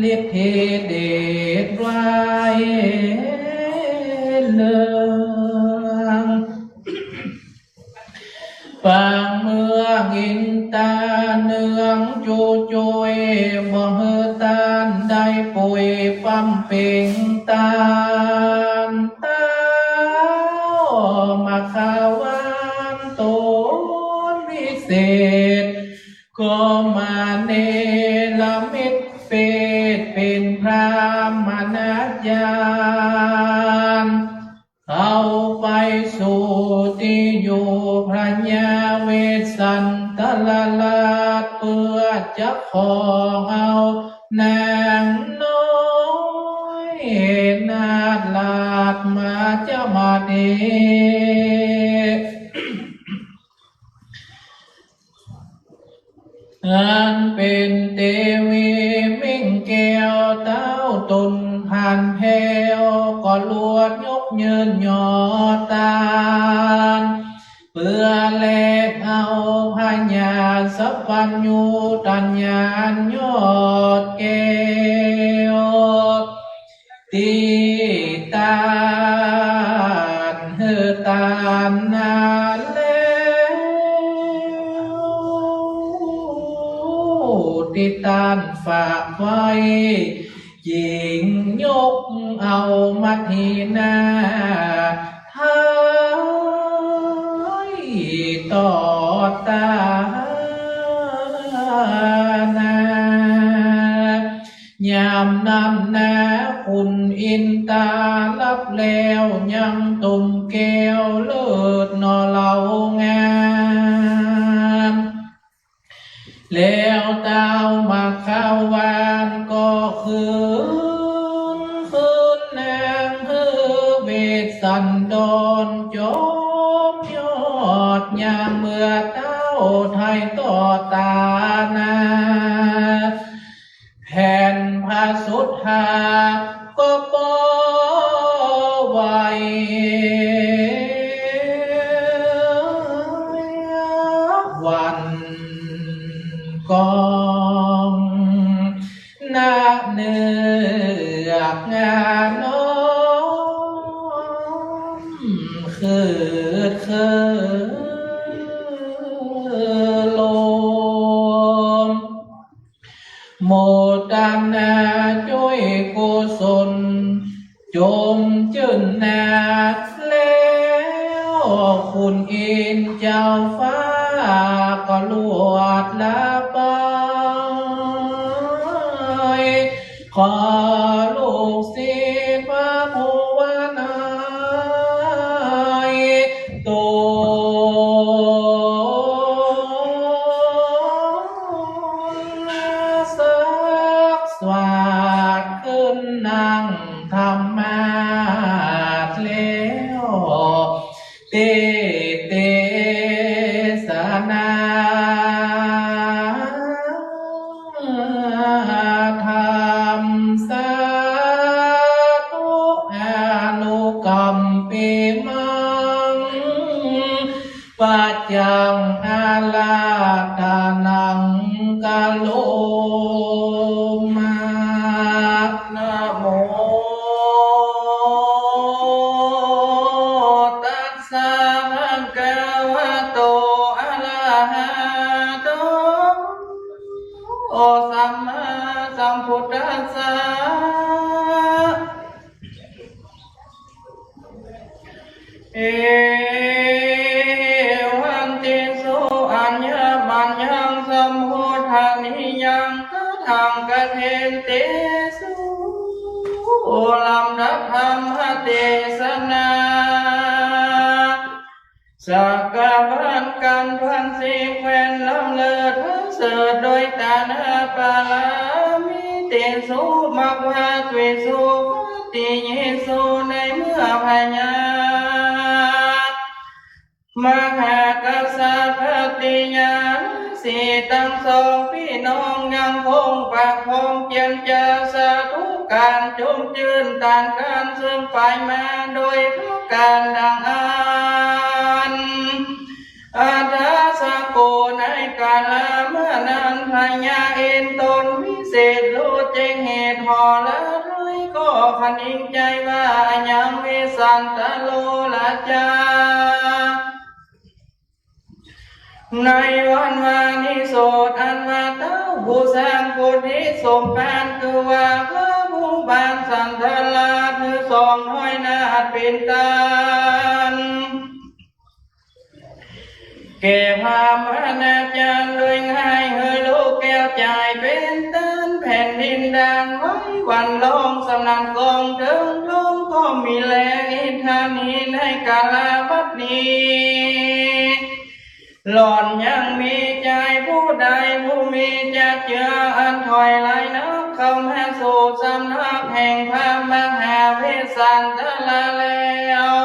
ล ฤทธิเดชไว้เนือง ปางเมืองอินตาเนือง จูจุยบ่หื้อต้านได้ป่วย ปำเป๋งต้านเต้า มาขาวานต๋นวิเศษ ก็มาเนรมิตเปรตเป๋นพรามณาจารย์ เข้าไปสู่ตี้อยู่พญาเวสสันตรราช เปื้อจะขอเอานางน้อยนาฏราชมาจามาเน อันเป๋นเตวีมิ่งแก้ว เต้าต๋นพันแผ้ว ก็ลวดยกยืนยอดตาน เปื้อแลเอาพญาสัพพัญญูตัญญาณยอดแก้ว ตี้ต้านหื้อต้านนาแล้ว ตี้ต้านฝากไว้ จิ่งยกเอามาตี้นา ไท้ต่อตา นั้นนา ขุนอินทร์ตาหลับแล้ว ยังต้มแก้วเลิศหนอเหล่างาม แล้วต้าวมัคควานก็คืน คืนนางหื้อเวสสันดรจอมยอด ยามเมื่อต้าวไท้ต่อต๋านา แผ่นพระสุธาก็ปอไหว วันก้อง ณ เนือกงาน้อม คืดเคืองลม โมทนาจ้วยกุศล จมจื้นนา แล้วขุนอินทร์เจ้าฟ้าก็ลวดลาไป ขอลูกศิษย์พระผู้ว่าน้อยตน สักสวาดขึ้นนั่งธรรมาสน์แล้ว เตสน์เตสนาธรรม สาธุ อนุกัมปิมัง ปัจจังอาราธนังกะโรมะ นะโมตัสสะ ภะคะวะโต อะระหะโต สัมมาสัมพุทธัสสะ เอวัง ติสสุ อัญญมัญญัง สัมโภชนียัง กะถัง กะเทนติสสุ ลำดับธรรมเตสนา จักรวาลกัณฑ์พันสี่แคว้น ล้ำเลิศประเสริฐโดยฐานะบารมี ติสสุ มะวาทวิสสุ ติยิสสุ ในเมื่อพญา มหากษัตริย์พระติยาสีห์ตังสองปี้น้อง ยังคงประคองเจียรจาสาธุก๋าน จมจื้นต้านก๋านเซิ่งไปมา โดยประก๋านดังอั้น อัฏฐสโก ในกาละเมื่อนั้น พญาอินทร์ต๋นวิเศษ ฮู้แจ้งเหตุห่อละถ้อย ก็คะนิงใจ๋ว่า อะยัง เวสสันตะโร ราชา ในวันวานิสโสด อันว่าเต๊าผู้สร้างโพธิสมภาร คือว่าพระผู้บานสันตราช หื้อสองน้อยนาถเป๋นต้าน แก่พราหมณาจ๋ารย์ โดยง่ายหื้อลูกแก้วจ่ายเป๋นต้าน แผ่นดินด้านไหวหวั่นร้องสนั่นก้อง เถิงลมก็มีแล อิทธานิ ในกาละบัดนี้ หล่อนยังมีใจ๋ผู้ใดผู้มีจักเจื้ออันถอยหลายนัก เข้ามาสู่สำนักแห่งพระมหาเวสสันตราชแล้ว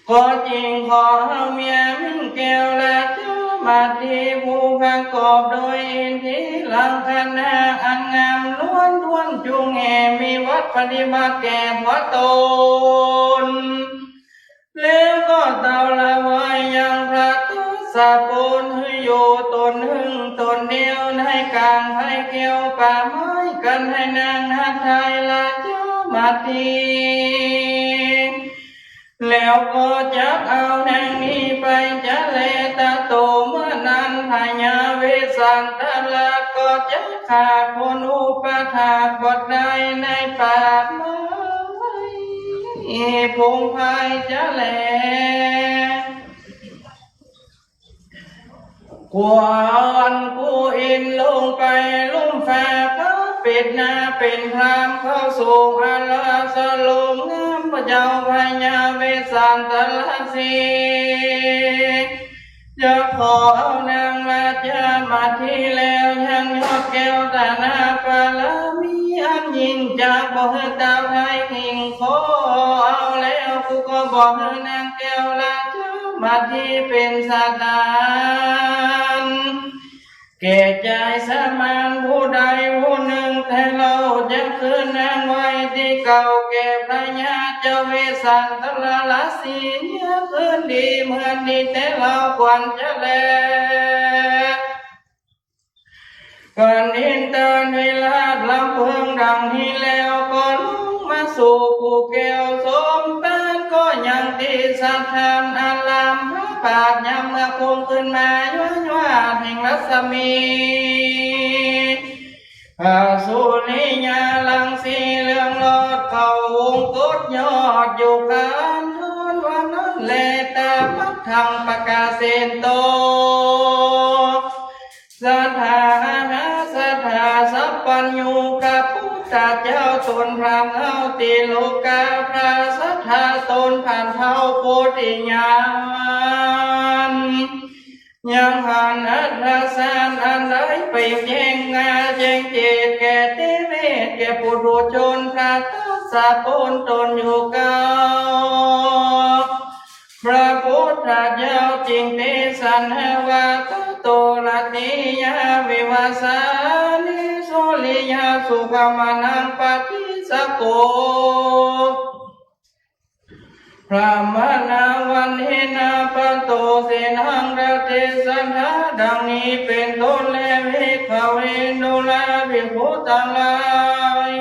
ก็จึงขอเฮาเมียมิ่งแก้วราชมาติผู้ประกอบโดยอินทรีย์ลักษณะอันงามล้วนถ้วน จุ่งแห่มีวัตรปฏิบัติแก่ผัวตน แล้วก็เต้าละไหว้ยังพระทศพล หื้ออยู่ต๋นหนึ่งต๋นเดียว ในก๋างไพรเขียวป่าไม้ กันให้นางหทัยราชมาติ แล้วก็จักเอานางนี้ไปจะแล ตะโตเมื่อนั้น พญาเวสสันตราชก็จักฆ่าคนอุปถากบทใดในป่าไม้พงไพรจะแล ควรผู้อินทร์ลงไปลุ่มฟ้าพัก เป๋นนาเป๋นพราหมณ์เข้าสู่อาราสโรงน้ำพระเจ้าพญาเวสสันตรสี จะขอเอานางราชมาธิแล้วยังยอดแก้วตนาปารมีอันยิ่งจากบ่หื้อตาไพร่ขิงขอเอาแล้วกูก็บ่หื้อนางแก้วราชมาธิเป๋นสถาน แก่จายสมานผู้ใดผู้นึ่ง แต่เฮาจะคืนนางไว้ตี้เก่าแก่พญาเจ้าเวสสันตรสี เยียะคืนดีเหมือนนี้แต่เฮาควรจะแล กันอินทราธิราชลำพึงดังนี้แล้วก็ลงมาสู่กู่แก้วสมบัติก็ยังตี้สถานอารามพระบาทยามเมื่อคงขึ้นมาย้อนยอดแห่งรัศมี พระสุริยารังสีเรืองโลดเข้าวงกตยอดอยู่ข้างโน้นวันนั้นแล ตาปัทธังปกาเสนโต สัตถาหาสัตถาสัพพัญญู พระพุทธเจ้าตนพระเฮาติโลกา พระสัตถาตนผันเฮาโพธิญาณ ยังหันอัศจรรย์อันใดไปแจ้งงาแจ้งเจตแก่เตเวทแก่ปุถุชน พระตัสสะปนตนอยู่เก้า พระพุทธเจ้าจึงเตสนาว่า ตโตรติยาวิวัสสานิ สุริยาสุขมนังปติสโก พระมหาวันเทนะปะโตเสนัง ตรัสเตสนาดังนี้เป๋นต้นแล ภิกขเว ดูราภิกขุตังหลาย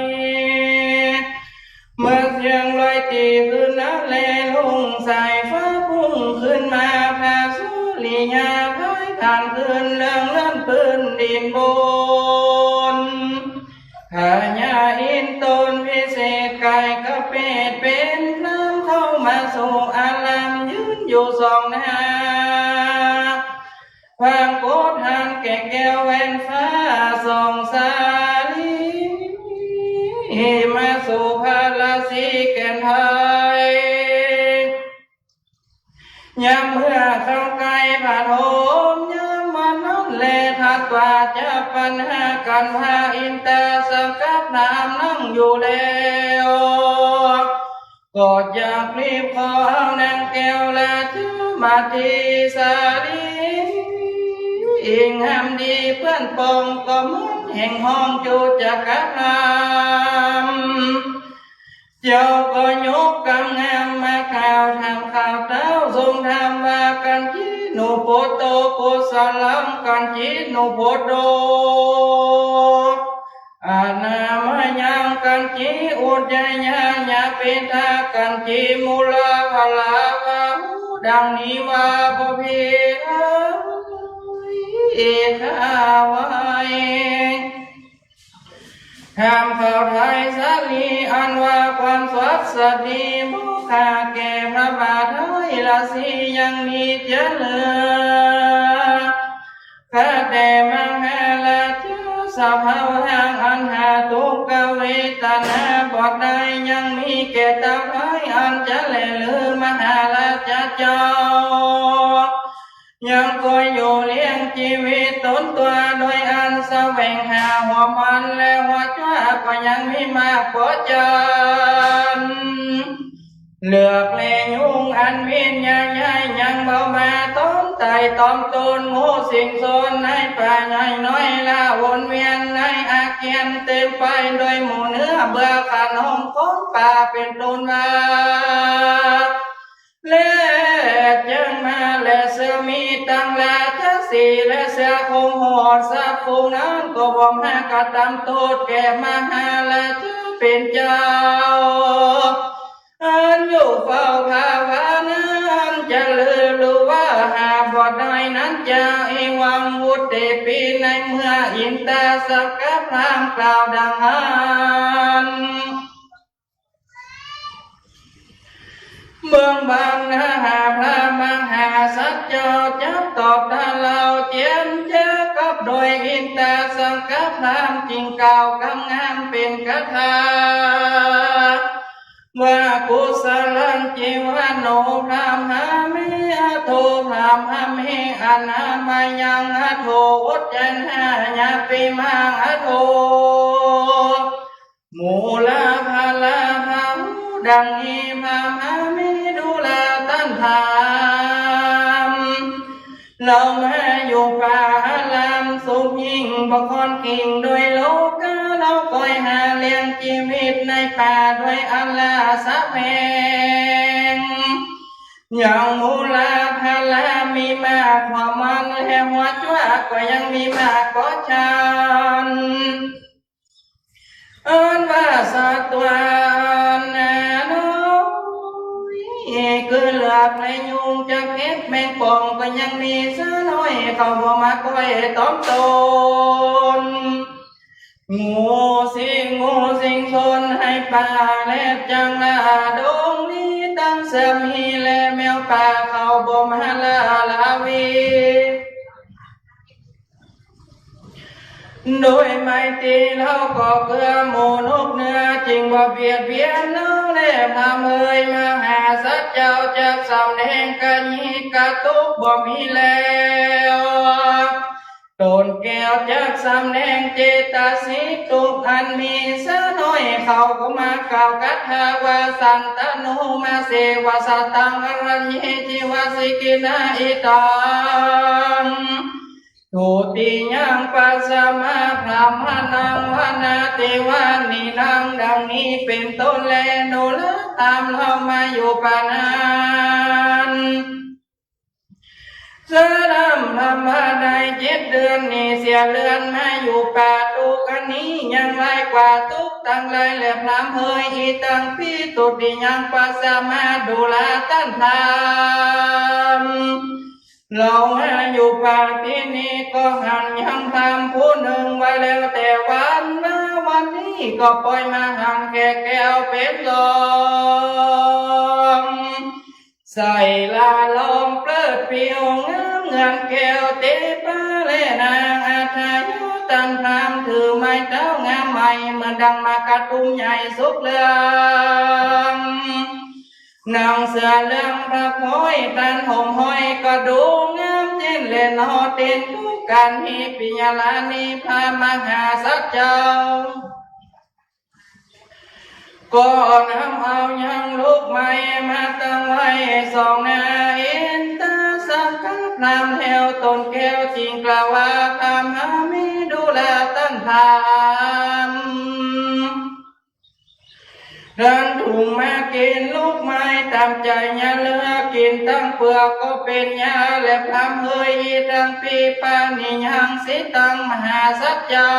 เมื่อเสียงลอยตีขึ้นนั้นแล รุ่งสายฟ้าพุ่งขึ้นมา พระสุริยาพายผ่านขึ้นเรืองเรือนพื้นดินบน พญาอินทร์ตนวิเศษกายกะเปดเป๋นพราหมณ์เข้ามาสู่อารามยืนอยู่สองหน้า พระโกฏฐันแก่แก้วแหวนฟ้าส่องสาลี มาสู่พระราศีแก่นไทย ยามเมื่อเข้าใก้พระโทมยามวันนั้นแล ตรัสว่าจะปัญหากัน พระอินทราสังฆพราหมณ์นั่งอยู่แล้ว ก็อยากรีบขอเอานางแก้วราชมาธิสาลี อิงหามดีเปื้อนปองก็เหมือนแห่งห้องจุจกพราหมณ์ เจ้าก็ยกกำงามมากล่าวถามข่าวเต้า ทรงถามว่า กัญจีนุปโต กุสลัง กัญจีนุปโต อนามยัง กัญจีอุจจยา ยาปิทา กัญจีมูลา พลาวาหู ดังนี้ว่า พระพีเอ๋ยข้าไหว้ ถามข่าวไทยสาลี อันว่าความสวัสดีโมกขาแก่พระบาทไทยราศียังมีเจือเหลือ ข้าแต่มหาราชา สภาวะอันหาทุกขเวทนาบ่ได้ ยังมีแก่เต้าไพร่อันจะแลหรือมหาราชาเจ้า ยังคอยอยู่เลี้ยงจีวิตตนตั๋ว โดยอันแสวงหาหัวมันและหัวจ้า ก็ยังมีมากปอจัน เหลือกแลยุงอันวิญญาณย้ายยังบ่มาตอมไต่ตอมตน หมู่สิ่งสนในป่าใหญ่น้อยละวนเวียนในอาเกียน เต็มไปโดยหมู่เนื้อเบื่อขนมของป่า เป๋นต้นว่า และจังมาและเสือมีตังราชสีห์และเสือโคร่งโหดสัตว์ฝูงนั้นก็บ่มากระทำโต้ษแก่มหาราชาเป๋นเจ้า อันอยู่เฝ้าภาวนานั้นจะลือรู้ว่าหาบ่ได้นั้นเจ้า เอวังวุตเตปิ ในเมื่ออินทราสังฆพราหมณ์กล่าวดังนั้น เบื้องบนหน้าหาพระมหาสัตว์เจ้าจักตอบถ้าเฮาเจียมเจ้ากับโดยอินทราสังฆ พราหมณ์จึงกล่าวกำงามเป๋นคาถา ว่า กุสลัญจิวะโน พราหมหาเม อะโถ พราหมหาเม อะนามายัง อะโถ อุจจาหายาปิมัง อะโถ มูลาพลาพาหู ดังนี้พราหมหาเม ดูราต้านพราหมณ์ เฮามาอยู่ป่าอารามสุขยิ่ง บ่ควรเกรงด้วยโลกา เฮาก้อยหาเลี้ยงจีวิตในป่าด้วยอันลาสะแหวง ยังมูลาพลามีมากกว่ามัน และหัวจั๊วก็ยังมีมากกว่าฉัน อันว่าสัตว์ตัวนน้อย คือเหือกและยุง จักเห็บแมงป่อง ก็ยังมีเสือน้อย เขาบ่มาก้อยตอมตน งูสิง งูสิงชนในป่าแลบจั่งละดงนี้ ตึงเสือมีและแมวป่า เขาบ่มาละลาวี โดยไมตรีเฮาก็เกื้อหมู่นกเหนือ จึงบ่เบียดเบียนเฮา และพราหมณ์เอย มหาสัตว์เจ้าจักสำแดงกะยิกะตุ๊กข์บ่มีแล้ว ต๋นแก้วจักสำแดงเจตสิกตุ๊กข์อันมีเสือน้อย เขาก็มากล่าวคาถาว่า สันตะโน มาเสวะสะตัง อะรัญญิ จิวะสิกินา อิตัง ทุติยัมปัสสะมะ พราหมะนัง วะนาติวานินัง ดังนี้เป๋นต้นแล ดูราต้านพราหมณ์ เฮามาอยู่ป่านั้น เสียดำพราหมณ์มาได้เจ็ดเดือนนี้ เสียเรือนมาอยู่ป่าตุ๊กข์อันนี้ยังร้ายกว่าตุ๊กข์ตังหลายแล พราหมณ์เอย อิตังปิ ทุติยัมปัสสะมะ ดูราต้านพราหมณ์ เฮามาอยู่ป่าตี้นี้ก็หันยังพราหมณ์ผู้นึ่งไว้แล้วแต่วัน มาวันนี้ก็ปอยมาหันแขกแก้วเป๋นรอง ใส่ลาลองเปลิดปิวงามเหมือนแก้วเตปา และนางอัฏฐายุ ต้านพราหมณ์ถือไม้เท้างามใหม่ เหมือนดังหมากกระทุ้มใหญ่สุกเหลือง นั่งเสื่อเหลืองผ้าคอย ต้านห่มห้อยก็ดูงามเย็น และนอเต็นผู้กั๋น หิปิยะลานิ พราหมณ์มหาสัตว์เจ้า ก็นำเอายังลูกไม้มาตั้งไว้สองหน้า อินทสักกะพราหมณ์แล้ว ต๋นแก้วจึงกล่าวว่า พราหมหาเม ดูราต้านพราหมณ์ ต้านจุ่งมากิ๋นลูกไม้ต๋ามใจ๋ อย่าเลือกกิ๋นตึงเปลือกก็เป๋นยาแล พราหมณ์เอย อิตังปิ ปานียัง สิตัง มหาสัตว์เจ้า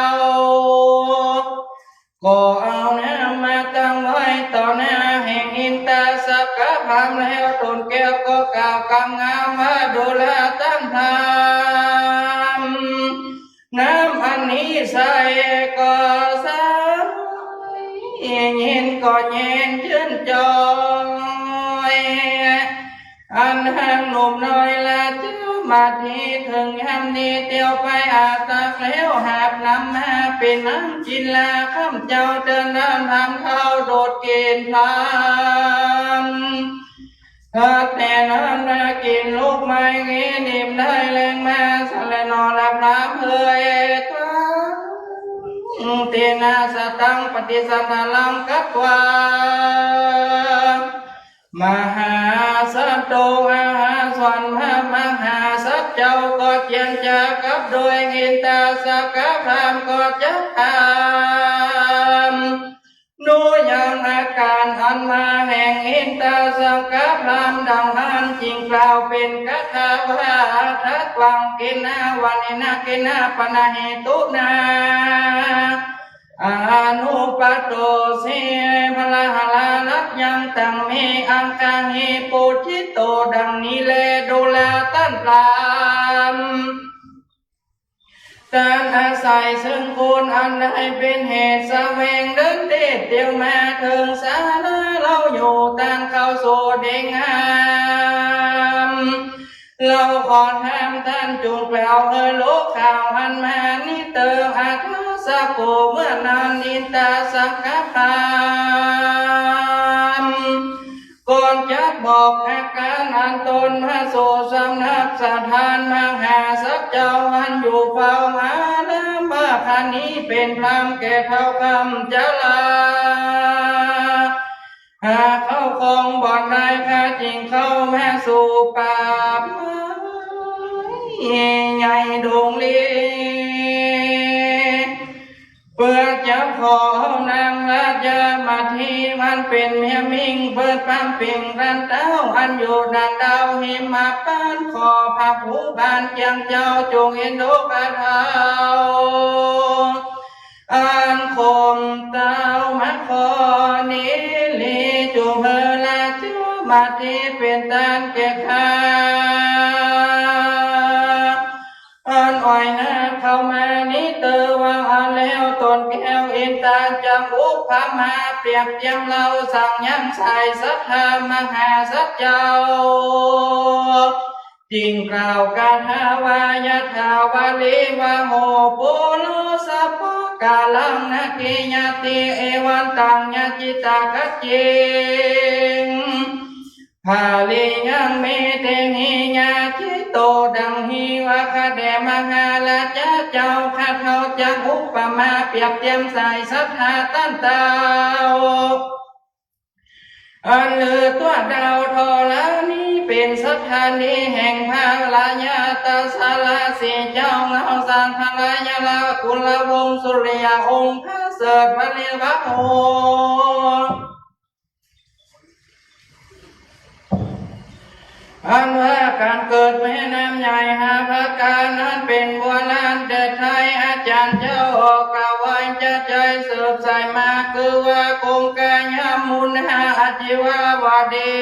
ก็เอาน้ำมาตั้งไว้ต่อหน้าแห่งอินทสักกะพราหมณ์แล้ว ต๋นแก้วก็กล่าวกำงามว่า ดูราต้านพราหมณ์ น้ำอันนี้ใสก็ใส เย็นก็เย็นจื้นจอย อันหากหนุ่มน้อยลาเจ้ามาตี้เถิงยามนี้ เตียวไปอาบตักแล้วหาบน้ำมาเป๋นน้ำกิ๋นลา ข้าพเจ้าเตือนต้านพราหมณ์เฒ่าโดดเกณฑ์พลัน หากแต่นั้นมากิ๋นลูกไม้นี้ นิ่มได้แรงมา สันแลนอ ละพราหมณ์เอย ตัง เตนะ สะตัง ปะติสันทารัง กัตวา มหาสัตโต อาหาสวนพระมหาสัตว์เจ้าก็เจียนจากับโดย อินทสักกะพราหมณ์ก็จักถาม ดูยังอาก๋ารอันมาแห่งอินทสักกะพราหมณ์ดังอั้น จึงกล่าวเป๋นคาถาว่า อัฏฐะวัง เกณะ วะเนนะ เกณะ ปะนะเหตุนา อนุปัตโต เส พะละหะละ รัตยัง ตัง เม อังคาหิ ปูจิโต ดังนี้แล ดูราต้านพราหมณ์ ต้านอาศัยซึ่งคุณอันได้เป๋นเหตุแสวงเดินเตดเตียวมาเถิงศาลาเฮาอยู่ ต้านเข้าสู่ดีงาม เฮาขอถามต้านจุ่งกล่าวเฮอโลข่าวอันมานี้เติง อัฏฐะ สโก เมื่อนั้นอินทสังฆพราหมณ์ ก่อนจักบอกอาการอันตนพระสูตรสำนักสถานมหาสัจเจ้าอันอยู่เฝ้าอารามว่า ข้านี้เป๋นพราหมณ์แก่เฒ่าคำจรา หาเข้าครองบ่อนใด ข้าจึงเข้ามาสู่ป่าไม้ใหญ่ดงลี้ เปื้อจะขอเอานางราชมาทิ อันเป๋นเมียมิ่งเปิดปามเป่งตันเต้า อันอยู่ด้านดาวหิมพานต์ ขอพระภูบาลเจียงเจ้าจงเอ็นดูข้าเฒ่า อันข่มเต้ามาข้อนี้ หลีจุ่มหื้อราชมาทิเป๋นตานแก่ข้า อันอ่อยหน้าเข้ามานี้เตอว่าอันแล้ว ต๋นแก้วอินทราจักอุปมาเปรียบเตียมเล่า สั่งยังสายศรัทธามหาสัจเจ้า จึงกล่าวคาถาว่า ยะถาวาริวะโห ปุโรสะปะกาลัง นาคีญาติ เอวันตัง ยะจิตตัง ขะเจง ภาริยัง เมเตหิ ยาจิโต ดังนี้ว่า ข้าแต่มหาราชาเจ้า ข้าเฒ่าจักอุปมาเปรียบเตียมสายศรัทธาต้านเต้า อันลือตั๋วดาวธรณีเป๋นสถานีแห่งพระราชาตสระสีเจ้า เงาสังทรายาลากุลวงศ์สุริยะองค์พระเสริฐพระเรวะโห อันว่าก๋านเกิดแม่น้ำใหญ่ห้าประก๋านนั้นเป๋นบัวลานเดิดไทย อาจ๋ารย์เจ้าออกกล่าวไว้จะใจ๋สืบสายมา คือว่าคงคายามุนา อาชีวาวดี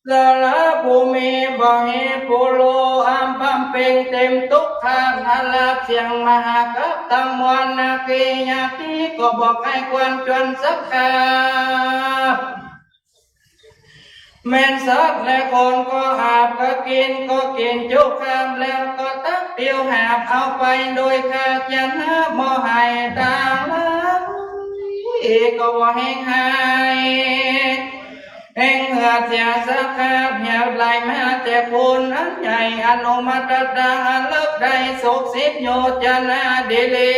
สระภูมิ บ่าเหปุโร อันบำเพ็งเต็มทุกขะ นราบเสี้ยงมหากัปตังมวล นาคีญาติก็บ่ใค่ควรจวนสักคราบ แม่นสัตว์และคนก็อาบ ก็กิ๋นก็กิ๋นจุกคำ แล้วก็ตักเตียวหาบเอาไปโดยขาด จะนับบ่ไหวตางหลาย ก็บ่แหงหาย แหงเหือดเสียสักคราบ เหตุไหลมาแต่คุณอันใหญ่ อนุมัตตาอันเลิกได้ หกสิบโยชนา ดีหลี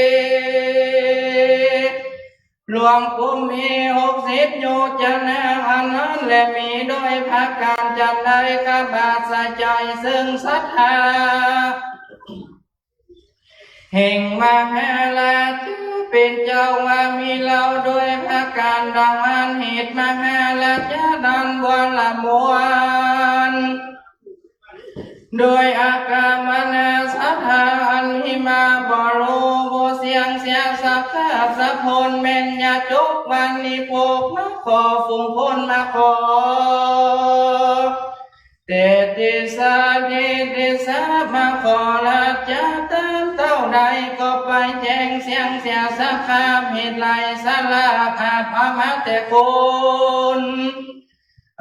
หลวงภูมิ หกสิบโยชนา อันนั้นแล มีโดยประก๋านจั้นใด ข้าพระบาทสะใจ๋ซึ่งศรัทธา แห่งมหาราชาเป๋นเจ้าว่ามีเล่า โดยประก๋านดังอั้น เหตุมหาราชานั้นบัวละมวล โดยอาการมหาศรัทธาอันมีมาบ่ฮู้บ่เสี้ยงเสียสักคราบสักคน แม่นยาจกวันนี้พวกมาขอ ฝูงคนมาขอ เตติสา เตติสา มาขอราชาตามเต้าใด ก็ไปแจ้งเสี้ยงเสียสักคราบ เหตุไหลสละอาบเอามาแต่คุณ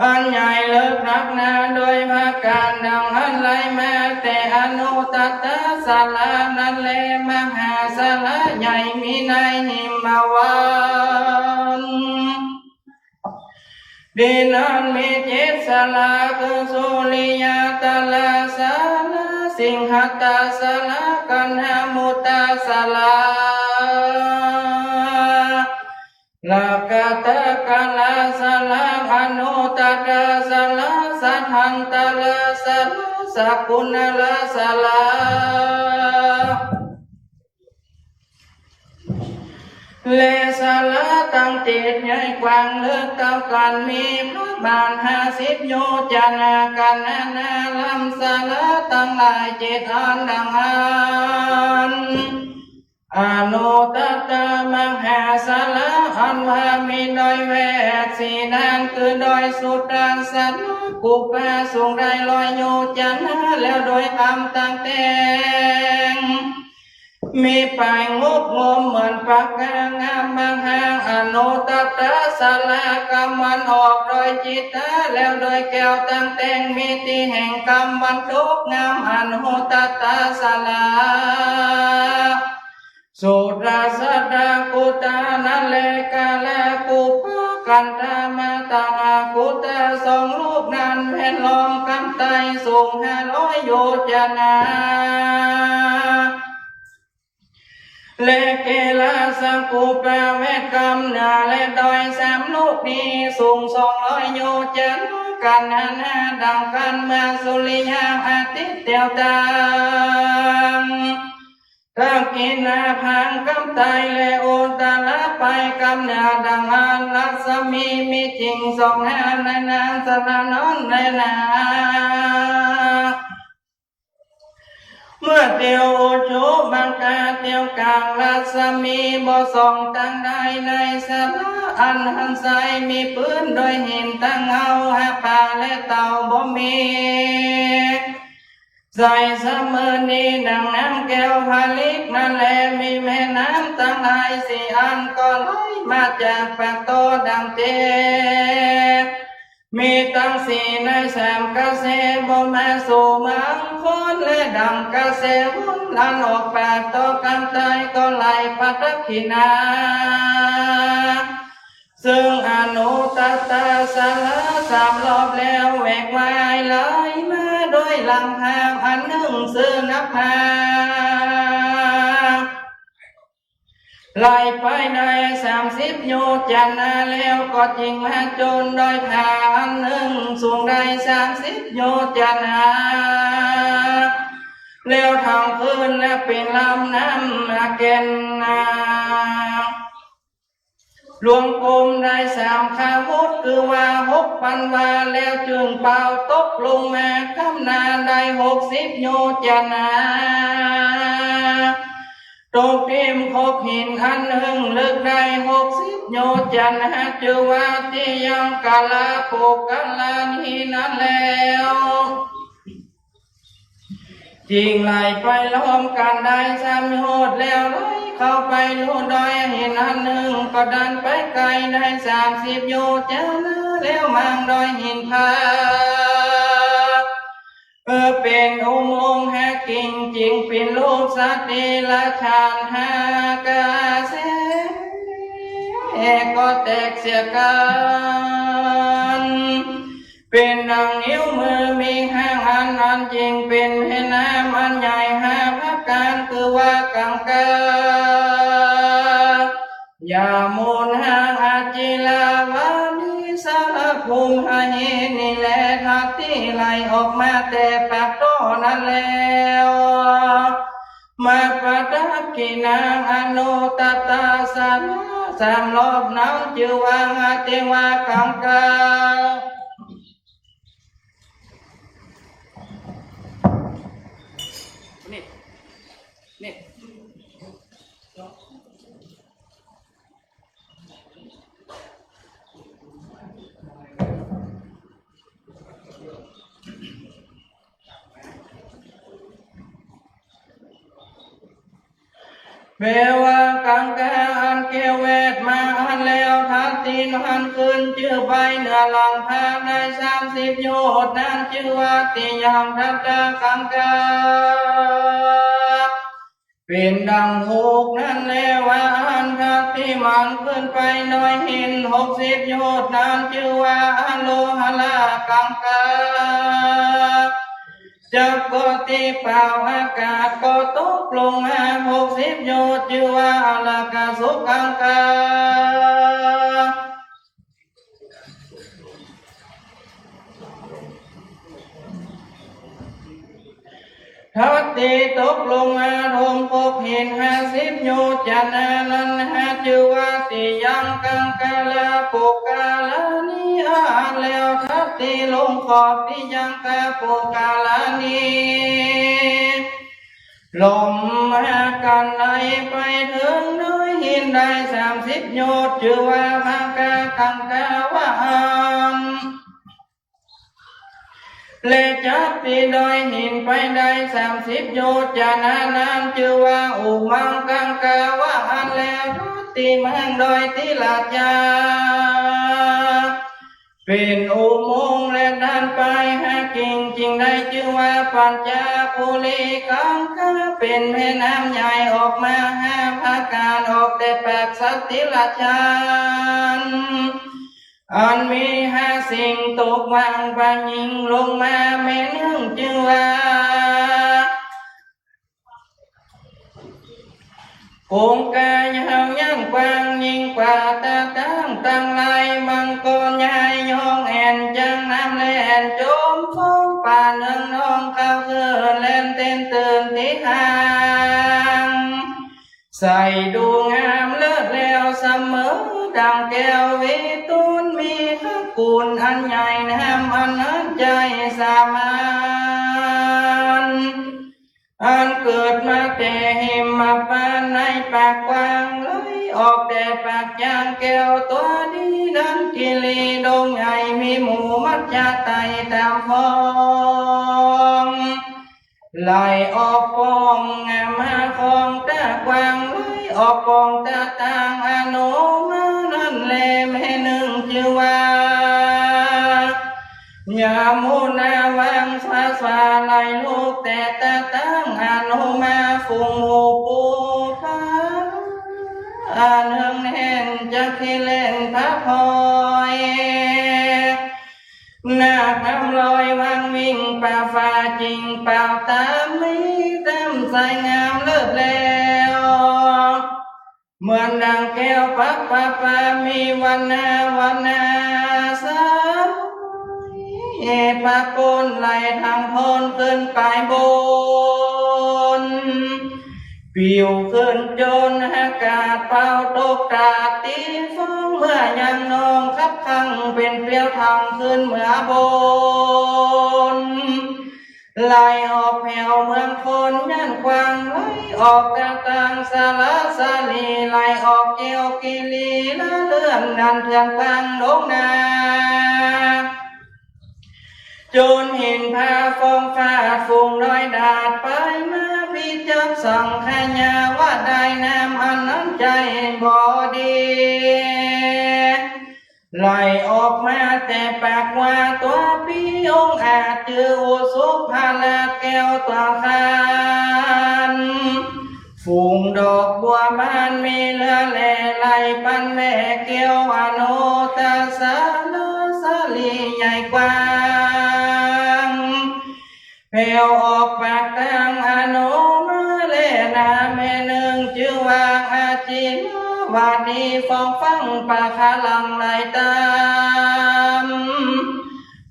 อันใหญ่เลิศนักหนา โดยประก๋านดังอั้นไหลมาแต่อนุตตะสละนั้นแล มหาสละใหญ่มีในหิมวัน ดินนั้นมีเจ็ดสละ คือสุริยะตะละสละ สิงหะตะสละ กัณหะมุตตะสละ ลกะตะกะละสละ อนุตตะสละ สะหันตะละสละ สะกุณะละสละ และสละตังเจ็ดใหญ่กว้างเลิศเต้ากั๋น มีประมาณห้าสิบโยชนา กั๋นนานาลำ สละตังหลายเจ็ดอันดังอั้น อนุตตะมหาสละ อันว่ามีดอยแวดสีนั้น คือดอยสุทัศนะ กุปาสูงได้ร้อยโยชนา แล้วโดยกำตังแต่ง มีป๋ายงบงมเหมือนปากกางามบางแห่ง อนุตตรสาระ กำมันออกโดยจิตตา แล้วโดยแก้วต่างแต่ง มีตี้แห่งกำมันตกงาม อนุตตรสาระ สุรสดากุตา นั้นแล กาลกุปะกันตา มาตานากุตา สองลูกนั้นแวดล้อมกำไตสูงห้าร้อยโยชนา และเกลาสกุปะแวดกำเหนือและดอยสามลูกนี้สูงสองร้อยโยชนา กั๋นนานาดังกั๋น เมื่อสุริยาอาทิตย์แต๋วต่าง ทักขิณาผางกำไต และอุตตระป๋ายกำเหนือดังอั้น รัศมีมีจิ่งส่องหาในนางสะหน้านั้นแลนา เมื่อเตียวอุจุบังกาเตียวก๋าง รัศมีบ่ส่องตางใด ในสาระอันหันไส้ มีปื้นโดยหินตังเอาหาป๋าและเต่าบ่มี ใสเสมอนี้ดังน้ำแก้วผลึกนั้นแล มีแม่น้ำตังหลายสี่อัน ก็ไหลมาจากปากตอดังเต มีตังสี่ในสามกระแส บ่มาสู่เมืองคน และดังกระแสฝนหลั่นออกปากตอกำไต ก็ไหลปะทักขิณา ซึ่งอนุตตรสาระสามรอบแล้ว แหวกว่ายไหลมาโดยลำธารอันนึ่ง ซื่อนักหนา ไหลไปได้สามสิบโยชนาแล้ว ก็จิ่งมาจนดอยผาอันนึ่ง สูงได้สามสิบโยชนา แล้วทางขึ้นและเป๋นลำน้ำแก่นนา หลวงกลมได้สามขวด คือว่าหกปันวา แล้วจึ่งเป่าตกลงมา ก้ำหน้าได้หกสิบโยชนา ตกเตียมคกหินอันนึ่ง ลึกได้หกสิบโยชนา จื้อว่าติยังกะละปุคคลานีนั้นแล้ว จิ่งไหลไปล้อมกั๋นได้สามโยชน์ แล้วไหลเข้าไปลู่ดอยหินอันนึ่ง ก็ดันไปไกลได้สามสิบโยชน์ จานะแล้วมางดอยหินผา เออ เป๋นอุโมงค์หากิ่ง จิ่งเป๋นรูปสัตว์เดรัจฉานหากาเส ก็แตกเสียกั๋น เป๋นดังนิ้วมือมีห้าอัน อันจิ่งเป๋นแม่น้ำอันใหญ่ห้าประก๋าน คือว่ากังกา ยมุนา อาจิราวานี สารภูมิ หาหิน นี้แล ธาตุตี้ไหลออกมาแต่ปากตอนั้นแล้ว มาปะทักขิณา อนุตตรสาระสามรอบนั้น จื้อว่าติว่ากังกา นี่ นี่ แปลว่ากังกาอันแก้วแวดมาอั้นแล้ว ธาตุตี้หันขึ้นจื้อไปเหนือหลังผาได้สามสิบโยชน์นั้น จื้อว่าติยังทัตตกังกา เป๋นดังฮูกนั้นแล ว่าอันธาตุตี้มันขึ้นไปดอยหินหกสิบโยชน์นั้น จื้อว่าอโลหะละกังกา จักก็ตี้เป่าอากาศก็ตกลงมาหกสิบโยชน์ จื้อว่าอลากะสุกังกา ธาตุตี้ตกลงมาท่วมคกหินห้าสิบโยชน์นานั้นหา จื้อว่าติยังกังกาละปุคคลานี อันแล้วธาตุตี้ลงขอบติยังกะปุคคลานี ลมหากั๋นไหลไปเถิงดอยหินได้สามสิบโยชน์ จื้อว่ามัคคกังกาวาหัน และจับตี้ดอยหินไปได้สามสิบโยชน์ จะนั้นจื้อว่าอุมังกังกาว่าอั้นแล้ว ตัดตี้เมืองดอยติลจา เป๋นอุโมงค์และดันไปหากิ่ง จึงได้จื้อว่าปัญจปุรีกังกา เป๋นแม่น้ำใหญ่ออกมาห้าประก๋าน ออกแต่ปากสัตว์ติลจาน อันมีห้าสิ่งตกว่าง ปะหญิงลงมาแม่นึ่งจื้อว่า คงกายาวยาวกว้างยิ่งกว่าตาตั้งตังหลาย มังกรใหญ่ยองแอ่น จังน้ำแล่นจมฟอง ปาเนืองนองเข้าเกิดแล่นเต้นตื่นตี้ห่าง ใสดูงามเลิศแล้วเสมอดังแก้ววิทูล มีพระคุณอันใหญ่ น้ำอันนั้นใหญ่สามัญ อันเกิดมาแต่หิมพานต์ ในปากกว้างไหลออกแต่ปากอย่างแก้วตัวดี ดังกิรีดงใหญ่มีหมู่มัจจาไตต๋ามฟอง ไหลออกป่องงามมาของต๋ากว้าง ไหลออกป่องต๋าตั้งอนุมานั้นแล แม่นึ่งจื้อว่า ยมุนาวังสาสา ไหลลุกแต่ต๋าตั้งอนุมา ฝูงหมู่ปูปา อันเนืองแน่นจักขี้เล่นพระพลอย นาคน้ำลอยวังวิ่งป่าฟ้าจิ่งเป่าต๋าม มีต๋ามใสงามเลิศแล้ว เหมือนดังแก้วประปา มีวันนาวันนาใส ประปนไหลทางโพนขึ้นไปบน ปิวขึ้นจนอากาศ เป่าตกต๋าดตี้ฟอง เมื่อยังนองคับขังเป๋นเปลียว ทางขึ้นเมืองบน ไหลออกแผวเมืองคนย่านกว้าง ไหลออกต๋าตั้งสาละสาลี ไหลออกแก้วกิรีละเลื่อน ดันเถื่อนกว้างดงนา จนเห็นผาฟองฟาด ฝูงดอยดาดไปมา พิจักสังขยาว่าได้ น้ำอันนั้นใจ๋บ่ดี ไหลออกมาแต่ปากว่า ตัวปี้องอาจจื้ออุสุภราชแก้วตัวคาน ฝูงดอกบัวบานมีเลือแล ไหลปันแม่แก้วอโนตสาละสาลีใหญ่กว้าง แผวออกปากตางอโนมาแล นาแม่นึ่งจื้อว่าอาจิลวาดี ฟองฟังปะคาลังไหลต๋าม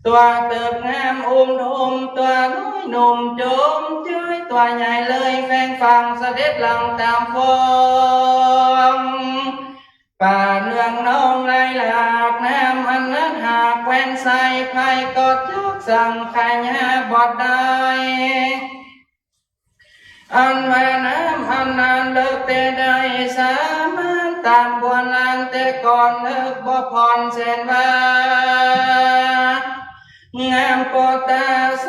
ตัวเติบงามอุ้มทุ่ม ตัวน้อยหนุ่มจมจ้อย ตัวใหญ่เลยแฝงฝัง เสด็จหลั่งต๋ามฟอง ป่าเนืองนองไหลหลาก น้ำอันนั้นหากแควนใส ภัยก็จักสังขยาบ่ได้ อันว่าน้ำอันนั้นเลิกแต่ใดสามัญ ต๋ามโบราณแต่ก่อนเลิกบ่ผ่อนแสนว่า งามปอต๋าใส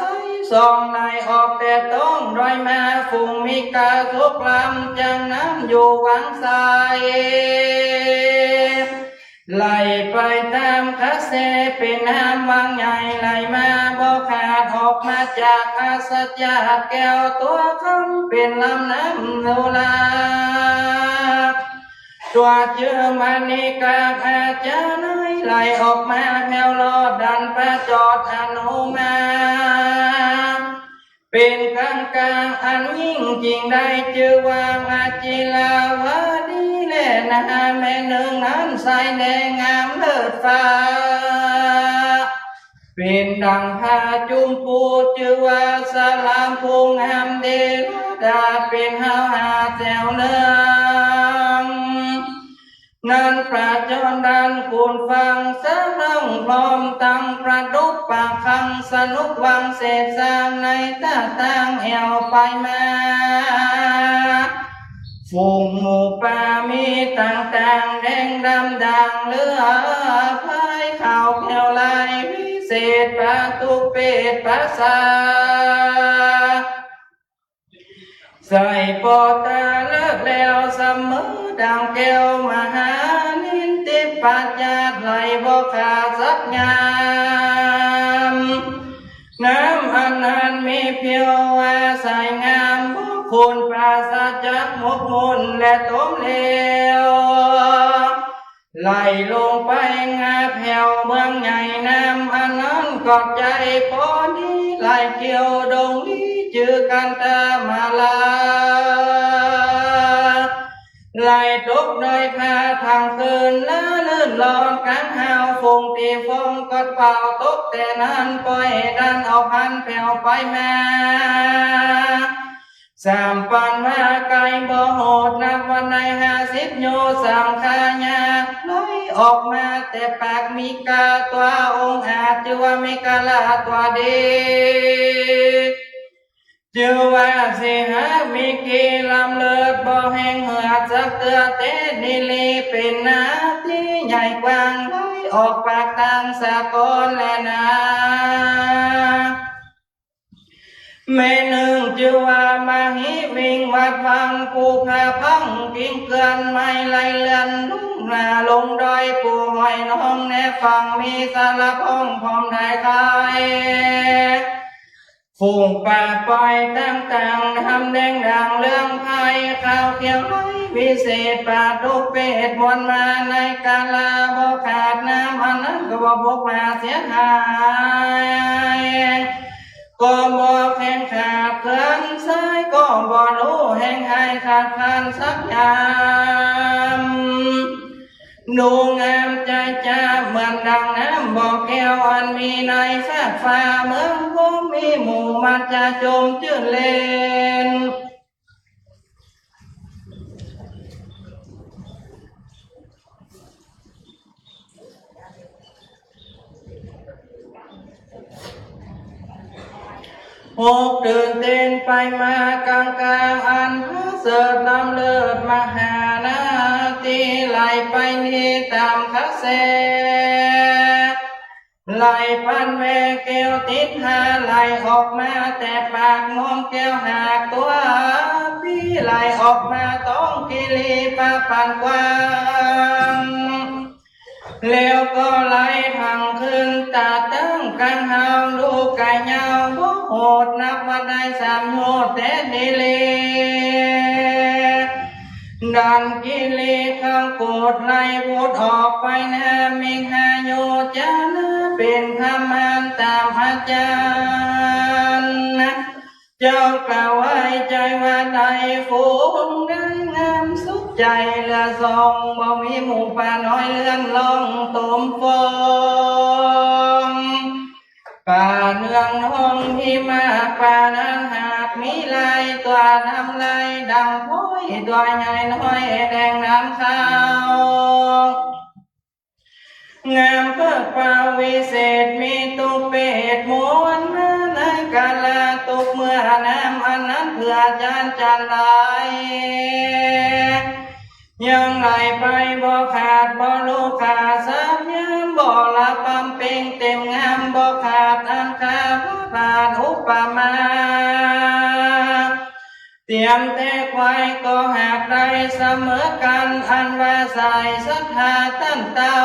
ส่องไหลออกแต่ต้องดอยมา ฝูงมีกาสุกลำ จังน้ำอยู่วังใส ไหลไปต๋ามกระแส เป๋นน้ำวังใหญ่ไหลมาบ่ขาด ออกมาจากอัสสะจักแก้วตัวคำ เป๋นลำน้ำโนรา ตัวจื้อมณีกาบอาจารย์ ไหลออกมาแผวลอดดันประจอดอนุมา เป๋นกลางกลางอันยิ่ง จึงได้จื้อว่าอาจิลาวาดีแล นาแม่นึ่งนั้นใสแดงงามเลิศฟ้า เป๋นดั่งผ้าจุ่มปู จื้อว่าสลามผู้งามเดรดา เป๋นเฮาหาแจ๋วเนือง นั้นประจอนดันคุณฟังสะเริงพร้อมตังประดุกปากคัง สนุกวังเสพสร้างในต๋าต่างแอ่วไปมา ฝูงหมูป่ามีต่างๆ แดงดำด่างเหลือ พายขาวแผวไหลวิเศษ ษปาตุเปตปาสา ใส่ปอตาเลิศแล้วเสมอดั่งแก้วมหานินทิปปัจจาตไหลบ่ขาดสักยาม น้ำอันนั้นมีเพียวว่าใสงามบ่ขุ่นปราศจากหมกมุ่นและตมเหลว ไหลลงไปหาแผ่วเมืองใหญ่ น้ำอันนั้นก็ใจ๋ปอดีไหลเกี่ยวดงลี้จื้อกันตามาลา ไหลตกดอยผาทั้งคืนละลื่นลอนกลางหาว ฝูงตี้ฟ้องก็เป่าตกแต่นั้น ป้อยดันออกหันแผ่วไปมา สามปันว่าไก๋บ่โหดนับวันในห้าสิบโยชน์ สังขายาไหลออกมาแต่ปากมีกา ตั๋วองอาจจื้อว่าเมขลาตั๋วดี จื้อว่าเสหะมีกีล้ำเลิศ บ่แห้งเหือดสักเตื้อ เตดีลีเป๋นนาตี้ใหญ่กว้าง ไหลออกปากตางสากลแลนา แม่นึ่งจื้อว่ามหิวิงวัดวัง ภูผาพังกิ่งเกือนไม้ไหลเลื่อนลุ่งหน้าลงดอย ปูห้อยนองแนฝั่งมีสารพังพร้อมได้คาย ฝูงป่าปอยต่างๆ น้ำแดงด่างเหลืองไพร ขาวเขียวไหลวิเศษ ปาตุเปตมวลมาในกาลาบ่ขาด น้ำอันนั้นก็บ่บกพร่องเสียหาย ก็บ่แข็งขาดเคื่อนสาย ก็บ่ฮู้แห้งหายขาดคลานสักยาม ดูงามใจ๋จ๊าบเหมือนดั่งน้ำบ่อแก้ว อันมีในฟากฟ้าเมืองบ่มีหมู่ มักจะจมจื้นเล่น หกตื่นเต้นไปมากลางๆ อันประเสริฐล้ำเลิศมหานาตี้ ไหลไปนี้ต๋ามกระแส ไหลปันแวแก้วติดหา ไหลออกมาแต่ปากม่วงแก้วหากตั๋วปี้ ไหลออกมาต้องกิริผาปันกว้าง แล้วก็ไหลทั้งคืนตาตั้งกลางหาว ดูก๋ายยาวบ่โหดนับว่าได้สามโยชน์ เตดีลี ดันกิริเขาโกรธไหลผุดออกไปนา มีห้าโยชน์จะนาเป๋นพม่านต๋ามอาจารย์ เจ้ากล่าวไว้ใจ๋ว่าได้ฝูงได้งามสุขใจ๋ เหลือสองบ่มีหมู่ป่าน้อยเลื่อนล่องตมฟอง ป่าเนืองนองมีมากป่านั้นหากมีหลาย ตั๋วน้ำไหลดั่งห้วย ตั๋วใหญ่น้อยแดงน้ำขาว งามเพิกพร้าววิเศษ มีตุ๊เปตมวลมาในกาลาตุ๊กเมื่อ น้ำอันนั้นเปื้อจานจันไหล ยังไหลไปบ่ขาดบ่ฮู้ขาดสักยาม บ่ละปำเป่งเต็มงามบ่ขาดอันคา พระบาทอุปมา เตียมแต่ควายก็หากได้เสมอกั๋น อันว่าสายศรัทธาต้านเต้า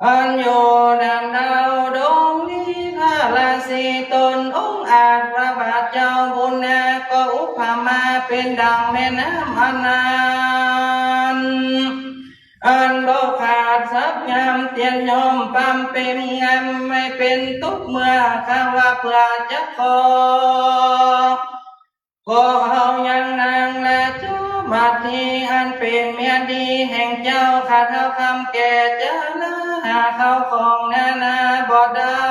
อันอยู่ด่านดาวดงนี้ พระราศีต๋นองอาจพระบาทเจ้าบุญนา ก็อุปมาเป๋นดั่งแม่น้ำอันนั้น อันบ่ขาดสักยาม เตียนย่อมปำเป่งงาม ไม่เป๋นตุ๊กเมื่อ ข้าว่าเปื้อจะขอ ก็เอายังนางราชมาตี อันเป๋นเมียดีแห่งเจ้าข้าเฒ่าคำแก่ จะละหาเข้าของนานาบ่ได้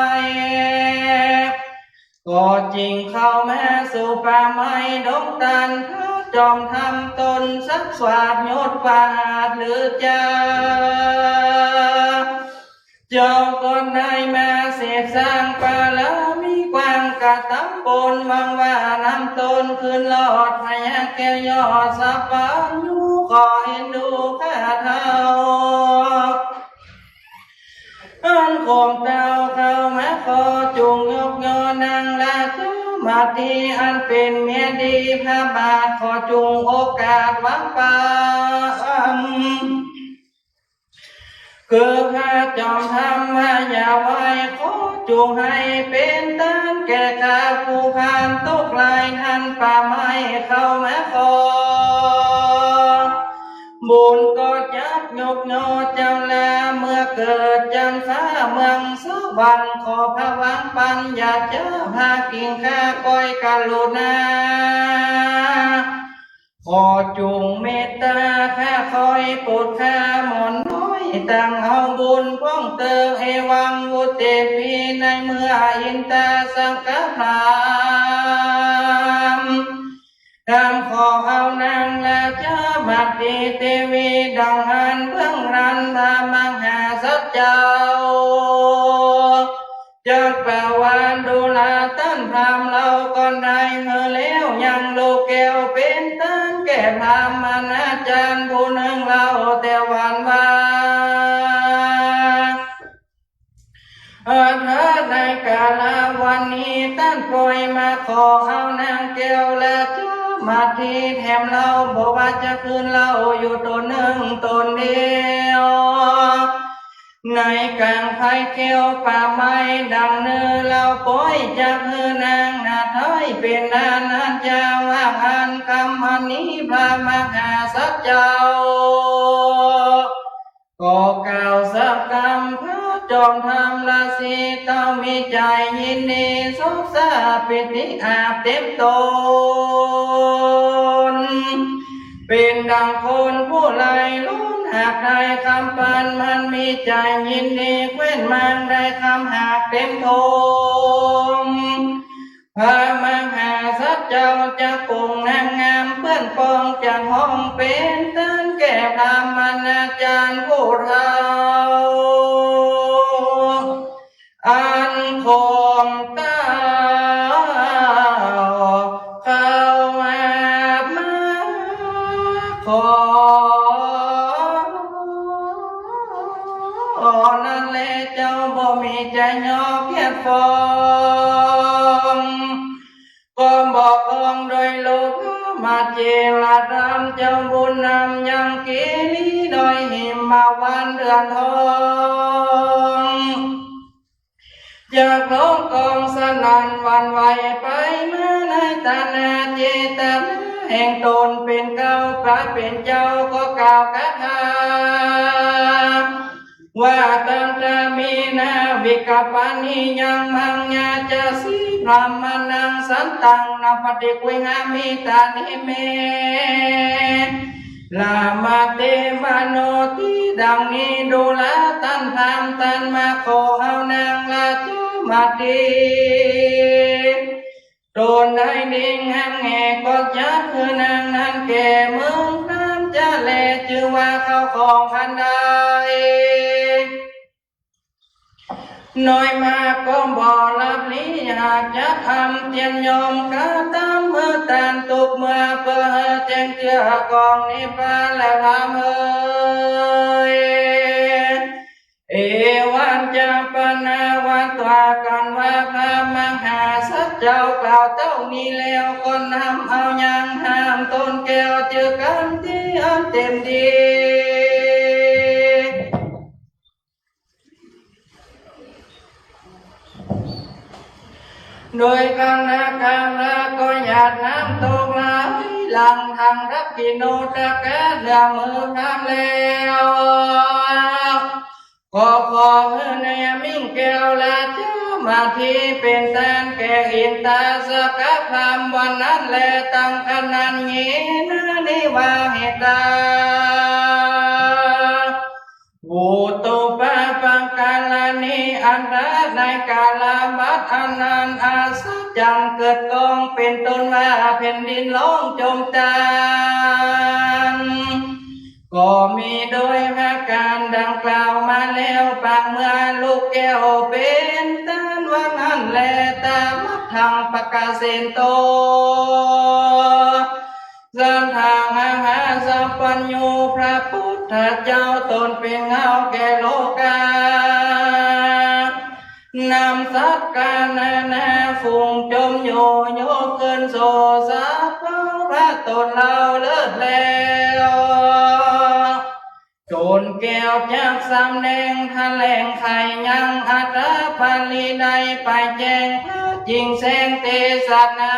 ก็จึงเข้ามาสู่ป่าไม้ดงตาล พระจอมธรรมต๋นสักสวาดหยุดกว่าอาจหรือจะ เจ้าก็ได้มาเสพสร้างบารมีกว้างกระตำบน หวังว่านำต๋นขึ้นรอดพญาแก้วยอดสะปัญญู ขอเอ็นดูข้าเฒ่า อัน องค์เต้าเข้ามาขอจุ่งยกยอนางราชมาติอันเป๋นเมียดีพระบาท ขอจุ่งโอกาสหวังปัน คือพระจอมธรรมว่าอย่าไว้ ขอจุ่งหื้อเป๋นต้านแก่ข้าผู้พานตุ๊กข์หลาย หันป่าไม้เข้ามาขอบุญก็จักยกยอเจ้าลา เมื่อเกิดจำฟ้าเมืองสวรรค์ ขอพระหวังปันอย่าเจ้าพระกิ่งข้าก้อยกรุณา ขอจุ่งเมตตาข้าคอยโปรดข้าหม่อมน้อย ตังเอาบุญป้องเติม เอวังวุตเตปิ ในเมื่ออินตาสังฆพราหมณ์ ดำขอเอานางราชมาติเตวี ดังอันเบื้องหลังพระมหาสัจเจ้า จักประวานดูราต้านพราหมณ์ เฮาก่อนได้หื้อแล้วยังลูกแก้ว เป๋นต้านแก่พราหมณาจารย์ผู้นึ่งเล่าแต่วันว่า อันเถิดในกาละวันนี้ ต้านป่อยมาขอเอานางแก้วราชมาติแถมเล่า บ่ว่าจะคืนเล่าอยู่ต๋นนึ่งต๋นเดียว ในก๋างไพรเขียวป่าไม้ดังเนื้อ เล่าป่อยจักหื้อนางนาถอยเป๋นอันอันจา ว่าอั้นกำอันนี้พระมหาสัจเจ้า ก็กล่าวสักกำ พระจอมธรรมราศีเต้ามีใจ๋ยินดี สบสาปิติอาบเต็มต๋น เป๋นดังคนผู้ใหร่ล้นหากได้คำปัน มันมีใจ๋ยินดี แคว้นมังได้คำหากเต็มต๋น พระมหาสัจเจ้าจักปรงนางงามเปื้อนปอง จักฮ้องเป๋นต้านแก่พราหมณาจารย์ผู้เฒ่า อันของเต้าเข้ามาขอ นั้นแลเจ้าบ่มีใจ๋ยอเกียรติฟอง ก็บอกองโดยลูกมาเจรธรรม เจ้าบุญนำยังกิริดอยหิมมาวันเดือนทอง จากร้องกองสนั่นหวั่นไหวไปมาในตานาเจตนาแห่งต๋นเป๋นเก้า พระเป๋นเจ้าก็กล่าวคาถา ว่าตันตามีนาวิกปานิยังมังยาจาสีพรหมนังสันตัง นปฏิกุยหามิตานิเม ลามาเตมโนติ ดังนี้ดูราต้านพราหมณ์ ต้านมาขอเอานางราชมาติ ต๋นได้เล็งหามแหงก็จักหื้อนางนั้นแก่เมืองพราหมณ์จะแล จื้อว่าเข้าของอันใด น้อยมากก็บ่ลับลี้ หากจักทำเตียนยอมกระตำเมื่อต้านตุ๊กเมื่อ เปื้อหื้อแจ้งเจื้อกองนิพพานและธรรมเอย เอวัญจะปนาวันตวากันว่าพระมหาสัจเจ้ากล่าวเต้านี้แล้ว ก็นำเอายังห้ามต๋นแก้วจื้อกั๋นตี้อันเต๋มตี้ โดยคณะกาละก็หยาดน้ำตกไหลหลั่งทางรักขิโนตกะ เหนือมือพราหมณ์แล้ว ก็ขอหื้อเนรมิ่งแก้วราชมาติเป๋นต้านแก่อินตาสกพราหมณ์วันนั้นแล ตังขะนัญเยนะ นิวาหิตา อุตุปปังการณีอันตรายในกาลบัดอันนั้น อัศจรรย์เกิดก้องเป๋นต้นว่าแผ่นดินร้องจมตาน ก็มีโดยอาก๋านดังกล่าวมาแล้ว ปางเมื่อลูกแก้วเป๋นต้านว่านั้นแล ตามัทธังปะกาเสนโต สัทธังอหาสัพพัญญู พระพุทธเจ้าต๋นเป๋นเงาแก่โลกา นำสัตว์กานานาฝูงจมอยู่ ยกขึ้นสู่สาพระตนเฮาเลิศแล้ว ตนแก้วจักสำแดงแถลงไขยังอัตตปริไนยไปแจ้งพระจิ่งแสงเตสนา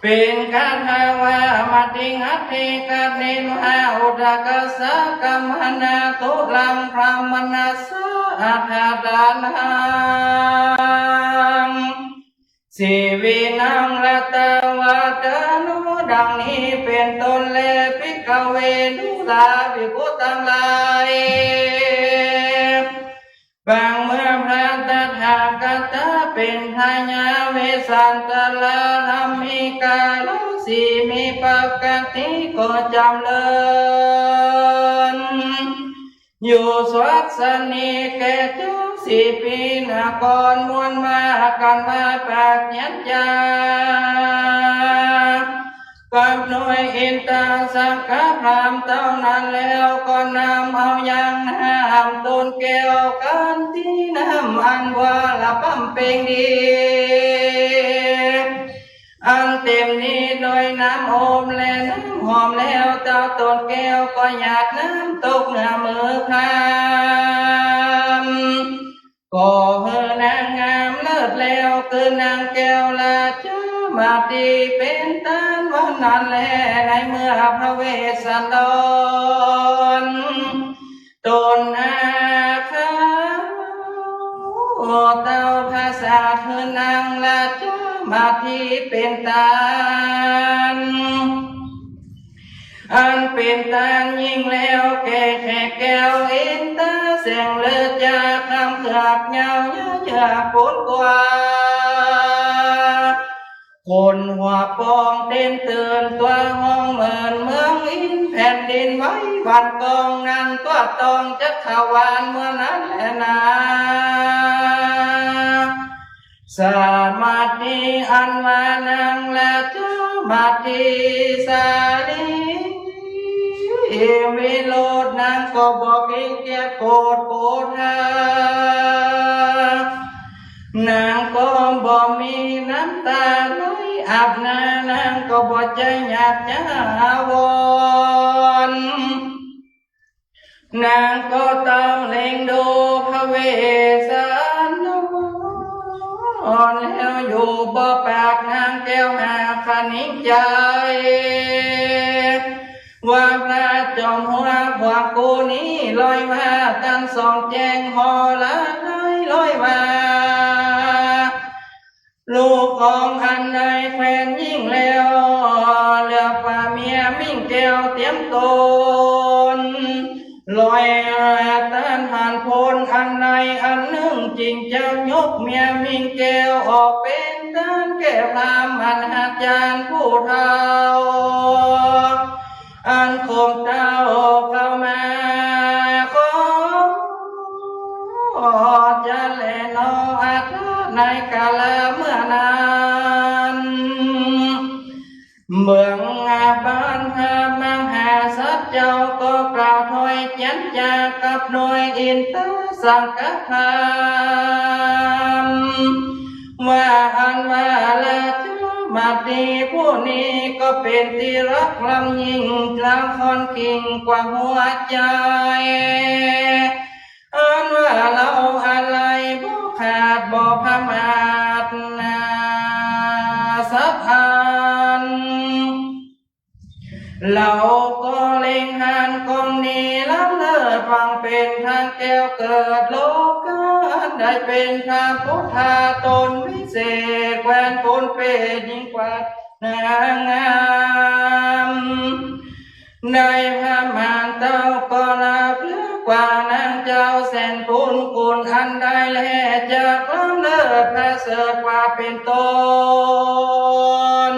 เป๋นคาถาว่า มติง อัตถิ กัตถิ มหาอุทกัสสะ กัมมนา ตุลัง พรหมนัสสะ อัฏฐานัง สีวินัง รัตตวาทานุ ดังนี้เป๋นต้นแล ภิกขเว ดูราภิกขุตังหลาย บางเมื่อพระตถาคตะเป๋นทายาทเวสสันตะละ ธรรมิกา ฤๅษีมีปกติก็จ๋ำเริญ อยู่สวัสดีแก่เจ้าสีปีนคร มวลมากั๋นว่าปากเจียรจา กับหน่วยอินทสังฆพราหมณ์เต้านั้นแล้ว ก็นำเอายางน้ำต้นแก้ว ขันธีน้ำอันว่าละบำเพ็งดี อันเต็มนี้โดยน้ำโอมและน้ำหอมแล้ว เต้าต้นแก้วก็หยาดน้ำตกเหนือมือพราหมณ์ ก็หื้อนางงามเลิศแล้ว คือนางแก้วราชมติเป๋นต้านวันนั้นแล ในเมื่อพระเวสสันดร ตนอาคา เต้าพระศาสดา คือนางราชมติเป๋นต้าน อันเป๋นต้านยิ่งแล้วแก่แขกแก้วอินทาแสงเลิศ จาคำเขือกเหย้าเยือกปูนกว่า ขนหัวปองเต้นตื่น ตั๋วฮ้องเหมือนเมืองอินทร์ แผ่นดินไหวหวั่นกอง นั้นตั๋วต้องจักรวาลเมื่อนั้นแลนา สมติอันว่านางราชมติสาลีวิโรจน์ นางก็บ่ขี้เกียจโกรธโกธา นางก็บ่มีน้ำตาไหลอาบหน้า นางก็บ่ใจ้หยาบจ๊าอาวรณ์ นางก็เต้าเล็งดูพระเวสสันดร แล้วอยู่บ่ปาก นางแก้วหาคะนิงใจ๋ ว่าพระจอมหัวขวางกูนี้ ลอยว่าตันสองแจ้ง หอละไห้ลอยว่า ลูกของอันใดแควนยิ่งแล้ว เหลือฝ่าเมียมิ่งแก้วเตียมตน ลอยต้านหานโพลอันใดอันนึ่ง จึงจะยกเมียมิ่งแก้วออกเป๋นต้านแก่พราหมณ์อันหัดจานผู้เฒ่า อันข่มเต้าเข้ามา ขอเจริญนออัตถะในกาละเมื่อนั้น เบื้องบรรพมหาสัตว์เจ้าก็กล่าวถ้อยเจียรจากับหน่วยอินทสังฆพราหมณ์ ว่าอันว่าราชมติผู้นี้ก็เป๋นตี้ฮักล้ำยิ่ง ละครกิ่งกว่าหัวใจ๋ อันว่าเฮาอาลัยบ่ขาดบ่พมาทนาสักอัน เฮาก็เล็งหันกองนี้ล้ำเลิศ ฟังเป๋นทางแก้วเกิดโลกา ได้เป๋นพระพุทธาตนวิเศษ แควนปูนเปรตยิ่งกว่านางงาม ได้พระมารเต้าก็ลาเปลือกว่านางเจ้าแสนปูนกุลอันใดแล จักล้ำเลิศประเสริฐกว่าเป๋นต้น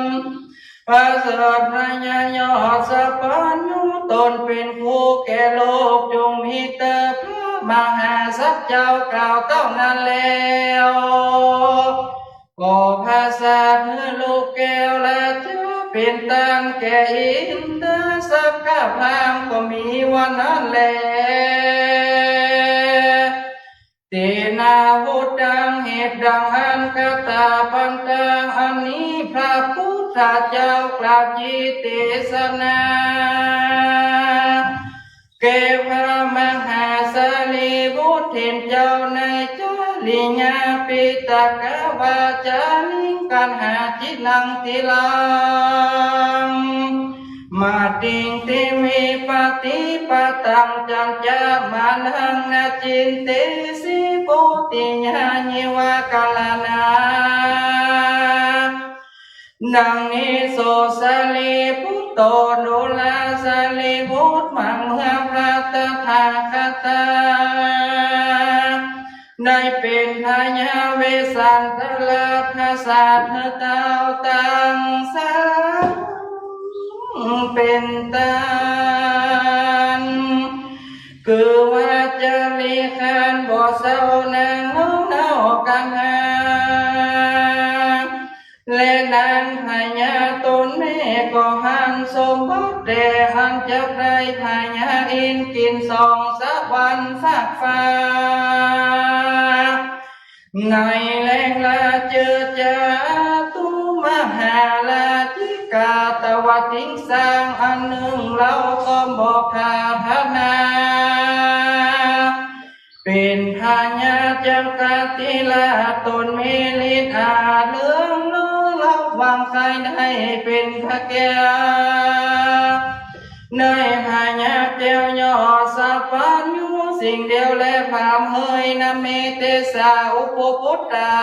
ประเสริฐพญายอดสปัญญูตนเป๋นครูแก่โลก จงมีเตอพระมหาสัตว์เจ้ากล่าวเต้านั้นแล้ว ก็ประสาทหื้อลูกแก้วราชาเป๋นต้านแก่อินทสังฆพราหมณ์ ก็มีวันนั้นแล เจ้ากล่าวจิตเตสนา แก่พระมหาสารีบุตรเถรเจ้าในจริยาปิตกวาจานิงกัณหาทินังทิรัง มาติงติวิปติปตังจันจะมานังนาจินเตสิปุติญาณิวากัลลานา ดังนี้โสสารีปุตโต ดูราสารีบุตร มาเมื่อพระตถาคตา ได้เป๋นพญาเวสสันตะลาดกษัตริย์เต้าตังสามเป๋นต้าน คือว่าจาริคานบ่เศร้า นางเฮาเนาะกัณหา และนางพญาต๋นแม่ก็หันสมบัติแด่อันจะได้พญาอินทร์กิ๋นสองสะหวันฟากฟ้า ในแลงลาเจิดจาตุมหาราชิกา ตวติงสางอันนึ่ง เฮาก็บ่ปรารถนา เป๋นพญาจักรติราช ต๋นมีฤทธิ์อาจเลื่องล้อ ระวังใครได้เป๋นพระแก้ว ในพญาแก้วยอดสัพพัญญู สิ่งเดียวแล พราหมณ์เฮย นะเมเตสาอุปปุตตา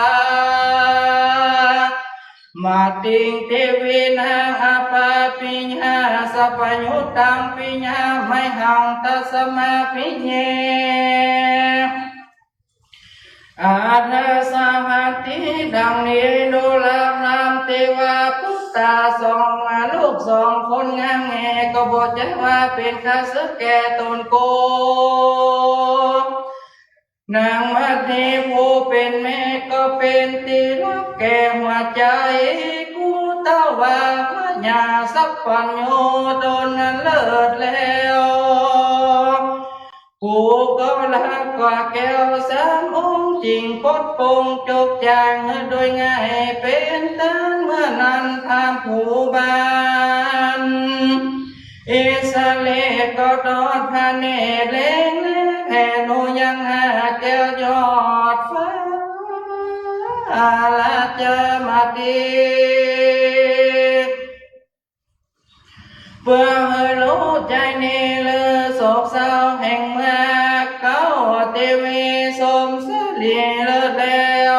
มาติงติวินาอปาปิญญา สัพพะยุตตังปิญญามัยหัง ตัสมาภิญเญ อัฏฐสหัตถิ ดังนี้ดูราพราหมณ์เตวาปุตตา สองลูกสองคนงามแง ก็บ่ใจ้ว่าเป๋นข้าศึกแก่ต๋นโก นางมัทธิผู้เป๋นแม่ก็เป๋นตี้ฮักแก่หัวใจ๋ กุตวาพญาสัพพัญญูต๋นนั้นเลิศแล้ว กูก็ฮักกว่าแก้วสามองค์ จึงปลดปลงจบจ่างหื้อโดยง่าย เป๋นต้านเมื่อนั้นพราหมณ์ผู้บาน อิสเรก็ทอดพระเนตรเล็งแล แผ่หนุยังหาแก้วยอดฟ้า ราชมาติ เปื้อหื้อฮู้ใจ๋ในฤกษ์โศกเศร้าแห่งเมืองเก๊า เตวีสมสรีเลิศแล้ว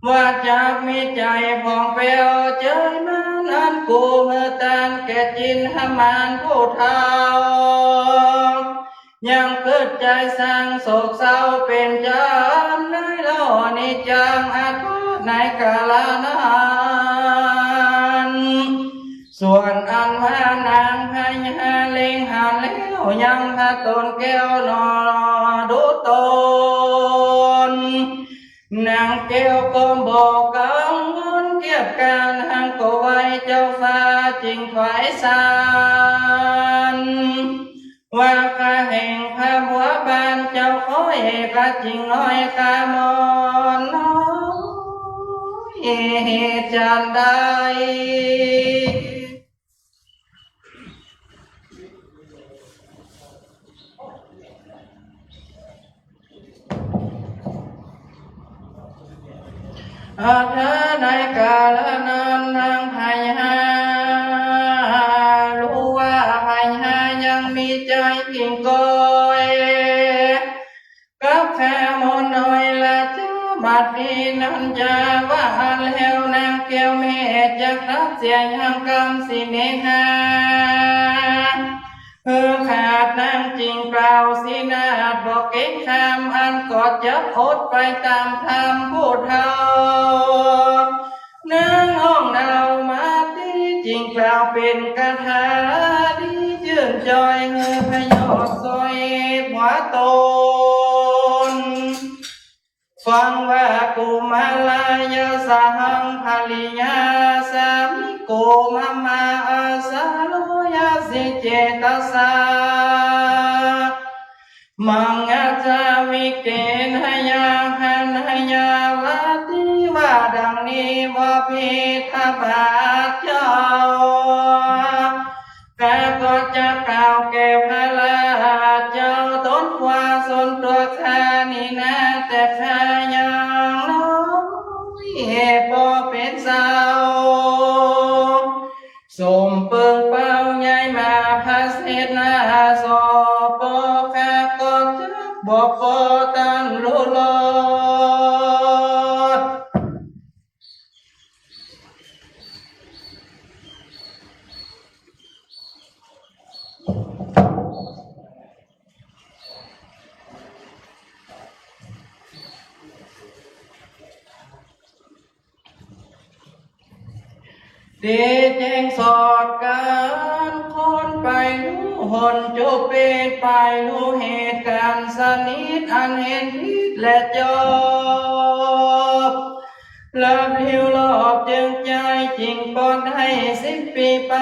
ว่าจักมีใจ๋ผ่องแป้วเจยมัน อันกู้หื้อต้านแก่จินหมานผู้เฒ่า ยังกึ๊ดใจ๋สังโศกเศร้าเป๋นจำในเล่า นิจจังอัตถะในกาละนั้น ส่วนอันว่านางพญาเล็งหันแล้วยังพระต๋นแก้วหนอดูต๋น นางแก้วก็บ่กังวลเกียจคร้าน หากก็ไหว้เจ้าฟ้าจึงถวายสาร ว่าข้าแห่งพระบัวบานเจ้าข้อย พระจิ๋งน้อยข้ามอนน้อย เหตุจันใด อัตถะในกาละนั้นนางพญาฮู้ว่าพญายังมีใจ๋กิ่งก้อย กับข้ามอนน้อยราชมาตินั้นจาว่าอั้นแล้ว นางแก้วแม่จักตัดเสียยังกำสิเนหา หื้อขาดนางจึงกล่าวสินาถบอกเก๋งคำ อันก็จะอดไปต๋ามธรรมผู้เฒ่า นางน้องเนามาติจึงกล่าวเป๋นคาถาดีจื้นจอย หื้อพยศสวยผัวต๋น ฟังว่า กุมารายะสหังภริยาสามิโกมะมะ อาสาโรยะสิเจตสา มังยัสสาวิเกณยาหันยาวาติวา ดังนี้ว่า บิณฑบาตเจ้า ข้าก็จะกล่าวแก่พระราชเจ้า ตนว่าส่วนตัวข้านี้นา แต่ข้ายังน้อย ปอเป๋นสาว สมเปิงเป้าใหญ่มาพระเสนาสนะ ปอข้าก็จะบอกปอตันลุลอด ได้แจ้งสอดก๋านคน ไปฮู้หนจุเปต ไปฮู้เหตุก๋ารณ์สนิท อันเห็นผิดและจอบ ลับลิ้วลอบจึงใจ๋จริง ปอได้สิบปี๋ไป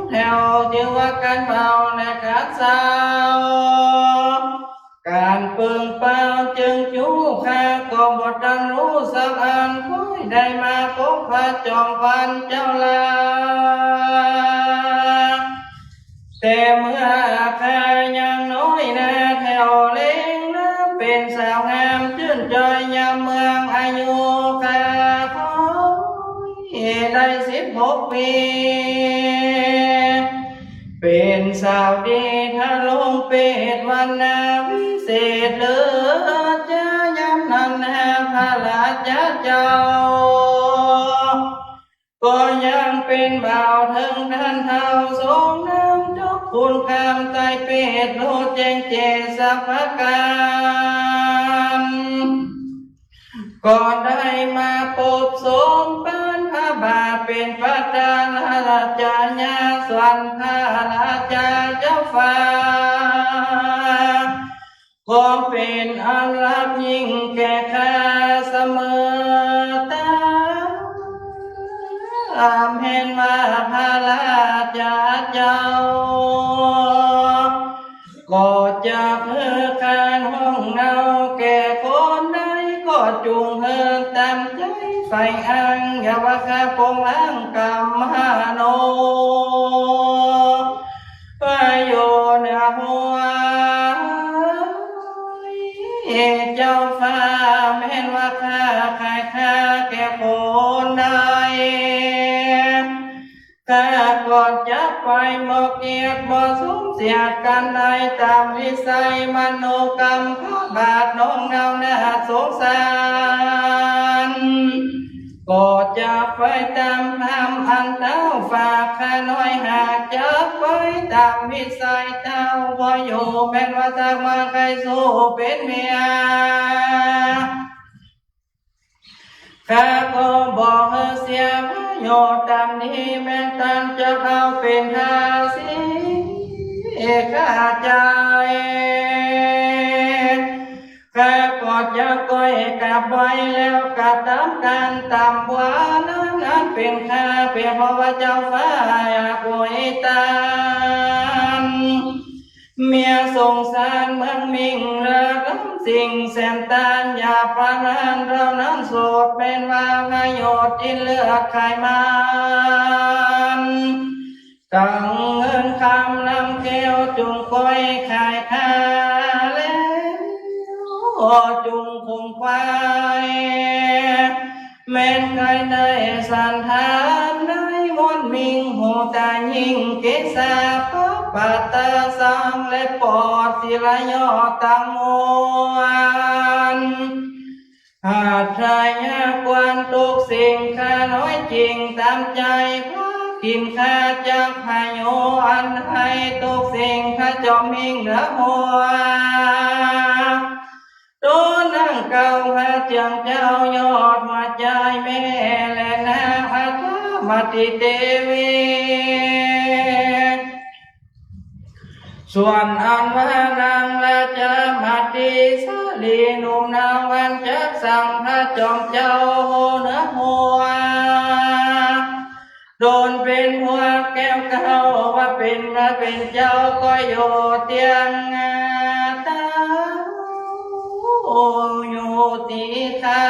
แถวเตียวว่าก๋านเบาและก๋านสาว ก๋านเปิงเป้าจึงจู้ ข้าก็บ่ตันฮู้สักอัน ค่อยได้มาปบพระจอมขวัญเจ้าลา แต่เมื่อข้ายังน้อยนา แถวเล็งนา เป๋นสาวงามจื้นจอยยามเมือง อายุข้าค่อยได้สิบหกปี๋ เป๋นสาวดีทะลงเปต วรรณาวิเศษเลิศจ๋า ยามนั้นนา พระราชเจ้า ก็ยังเป๋นบ่าวเถิงต้านเฒ่า ทรงนำจบคุณคำไตรเปต ฮู้แจ้งแจ่สัพพะก๋าน ก็ได้มาปบสมปานพระบาท เป๋นประธานราชญา ส่วนพระราชาเจ้าฟ้า ก็เป๋นอันรักยิ่งแก่ข้าเสมอ ตามแห่งว่าพระราชาเจ้า ก็จักหื้อก๋านฮ้องเนาแก่คนใด ก็จุ่งเหินต๋ามใจ๋ใฝ่อั้ง อย่าว่าข้าปงอ้างกำมโน ประโยชน์เหนือหัว เจ้าฟ้า แม่นว่าข้าขายข้าแก่คนใด ข้าก็จักไปบ่เกียจบ่สมเสียดก๋านใด ต๋ามวิสัยมโนกรรมพระบาทน้องเนานาสงสาร ก็จักไปต๋ามธรรมอันเต้าฝากข้าน้อย หากจักไปต๋ามวิสัยเต้าบ่อยู่ แม่นว่าจักมาใค่สู้เป๋นเมีย ข้าก็บ่หื้อเสียประโยชน์ต๋ามนี้ แม่นต้านจะเอาเป๋นทาสีข้าใจ๋ ข้าก็จะก้อยกลับไปแล้ว กระตำก๋านต๋ามว่านั้น อันเป๋นข้าเป๋นเพราะว่าเจ้าฟ้าอยากอวยตาน เมียสงสารเมืองมิ่ง เลิศล้ำสิ่งแสนต้าน อย่าประมาณเท่านั้นโสด แม่นว่าประโยชน์ที่เลือกขายมัน ตังเงินคำลำแก้วจุ่งก้อยขายข้าแล้ว จุ่งคงควาย แม่นใค่ได้สันธานในมนต์มิ่ง หูตายิ่งเกศาปะปัตตาสัง และปอดศิลายอดตังมวล หาทายากวันทุกสิ่งข้าน้อยจริงต๋ามใจ๋ พระกิ๋นข้าจักพายุอันให้ทุกสิ่งข้าจอมมิ่งเหนือหัว โตนั่งเก้าพระเจ้า เจ้ายอดหัวใจ๋แม่และนางอัฏฐมติเตวี ส่วนอันว่านางราชมติสาลีหนุ่มนาววันจักสั่งพระจอมเจ้าเหนือหัว โดนเป๋นหัวแก้วเก้าว่าเป๋นพระเป๋นเจ้าก็อยู่เตียงตาอยู่ตี้ข้า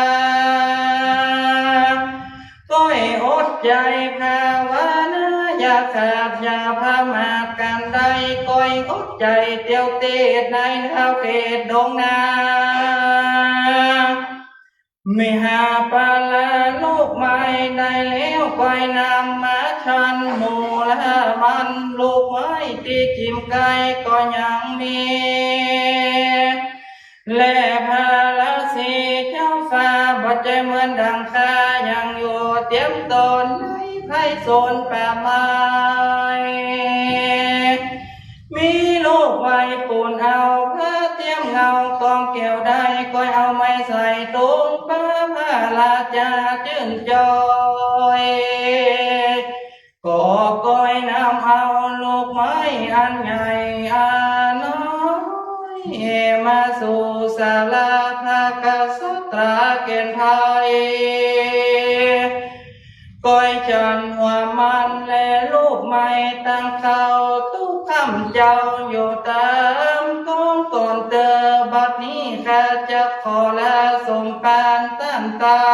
ใจ๋เตียวเตศในแถวเขตดงนา เมื่อหาปลาลูกไม้ได้แล้ว ก้อยนำมาฉันหมู่ละมัน ลูกไม้ตี้จิ่มใก้ก็ยังมี และพระราศีเจ้าฟ้าบ่ใจ้เหมือนดังข้า ยังอยู่เตียมตนในไพศาลป่าไม้ มีลูกไม้ปูนเอาผ้าเตียมเงากองแก้วได้ ก้อยเอาไม้ใส่ตุงปะพระราชาจื้นจอย ก็ก้อยนำเอาลูกไม้อันใหญ่อันน้อย มาสู่ศาลาพระกษัตริย์แก่นไทย ก้อยฉันหัวมันและลูกไม้ตังเข่าตุ๊กค่ำเจ้า อยู่ต๋ามกองก่อนเต๊อะ บัดนี้ข้าจะขอลาสมภารต้านเต้า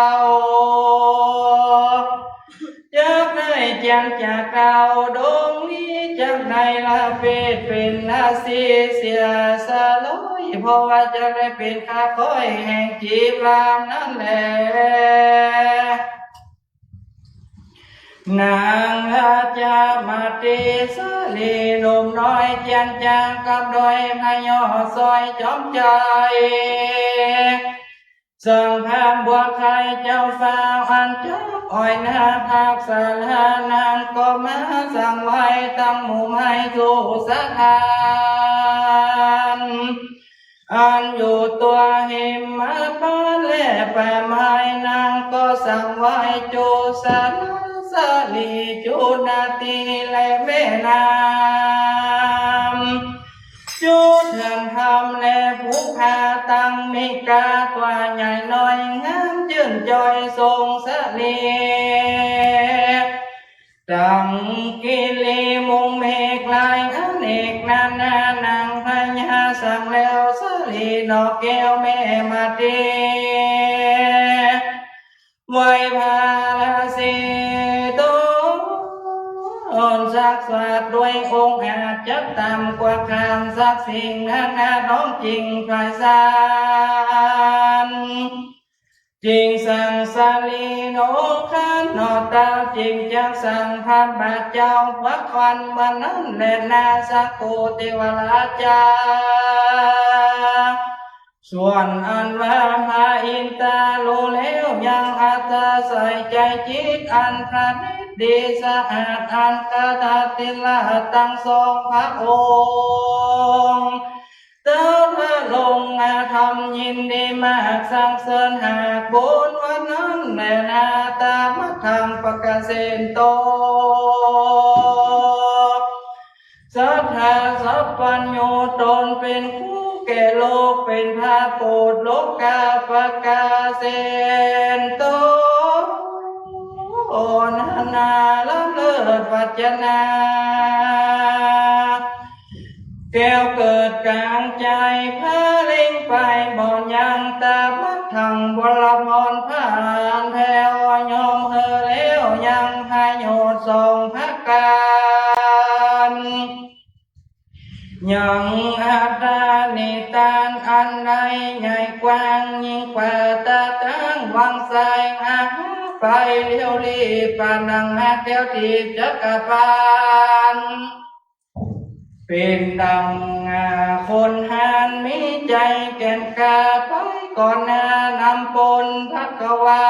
จักได้เจียนจากเต้าดงนี้ จักได้ละเพศเป๋นราศีเสียสลวย เพราะว่าจักได้เป๋นข้าค้อยแห่งจีบรามนั้นแล นางราชามาตีสาลีหนุ่มน้อยเจียนจางกับดอยพะยอซอยจอมใจ๋ สั่งพราหมณ์บัวไข่เจ้าฟ้าอันจักอ้อยหน้าภาคศาลา นางก็มาสั่งไหว้ตังหมู่ไม้ทุกสถาน อันอยู่ตั๋วหิมพานต์และป่าไม้ นางก็สั่งไหว้จุสาลาสาลีจุนาตีและแม่น้ำ จุเถื่อนธรรมและภูผาตัง มีก๋าตั๋วใหญ่น้อยงามจื้นจอยทรงเสน่ห์ ดังกิริมุงเมฆลายอเนกนานา นางพญาสั่งแล้วสาลีหน่อแก้วแม่มาตี ไหว้พระราศีต๋นศักดิ์สัตว์ด้วยองค์อาจ จักต่ำกว่าข้างสักสิ่ง นานาน้องจิ่งไพศาล จิ่งสั่งสาลีหน่อข้านหน่อเต้า จิ่งจักสั่งพระบาทเจ้าพระควัน เมื่อนั้นแลนาสักโกเทวราชา ส่วนอันว่าพระอินทรารู้แล้วยังอัศจรรย์ใจ๋จิตอันประณีตดีสะอาด อันกษัตริย์ราชตังสองพระองค์ เจ้าพระองค์อาธรรมยินดีมากสรรเสริญหากบุญวันนั้นแลนา ตามัทธังปะกะเสนโต สัทธาสัพพัญญูต๋นเป๋นครูแก่โลก เป๋นพระโปรดโลกาปะกะเสนโต นานาล้ำเลิศวัจจนา แก้วเกิดก๋างใจ๋พระเล็งไปบ่ยัง ตามัทธังวรพรผ่านแผ้ว ย่อมหื้อแล้วยังประโยชน์สองประก๋าน ยังอัตตานิทานอันใดใหญ่กว้างยิ่งกว่าตาตั้งวังไส อาหาไปเลี้ยวลี้ปานดังแก้วทิพย์จักรพรรดิ เป๋นดังคนหาญมีใจ๋แก่นกล้าไปก่อนหน้านำปนภักวา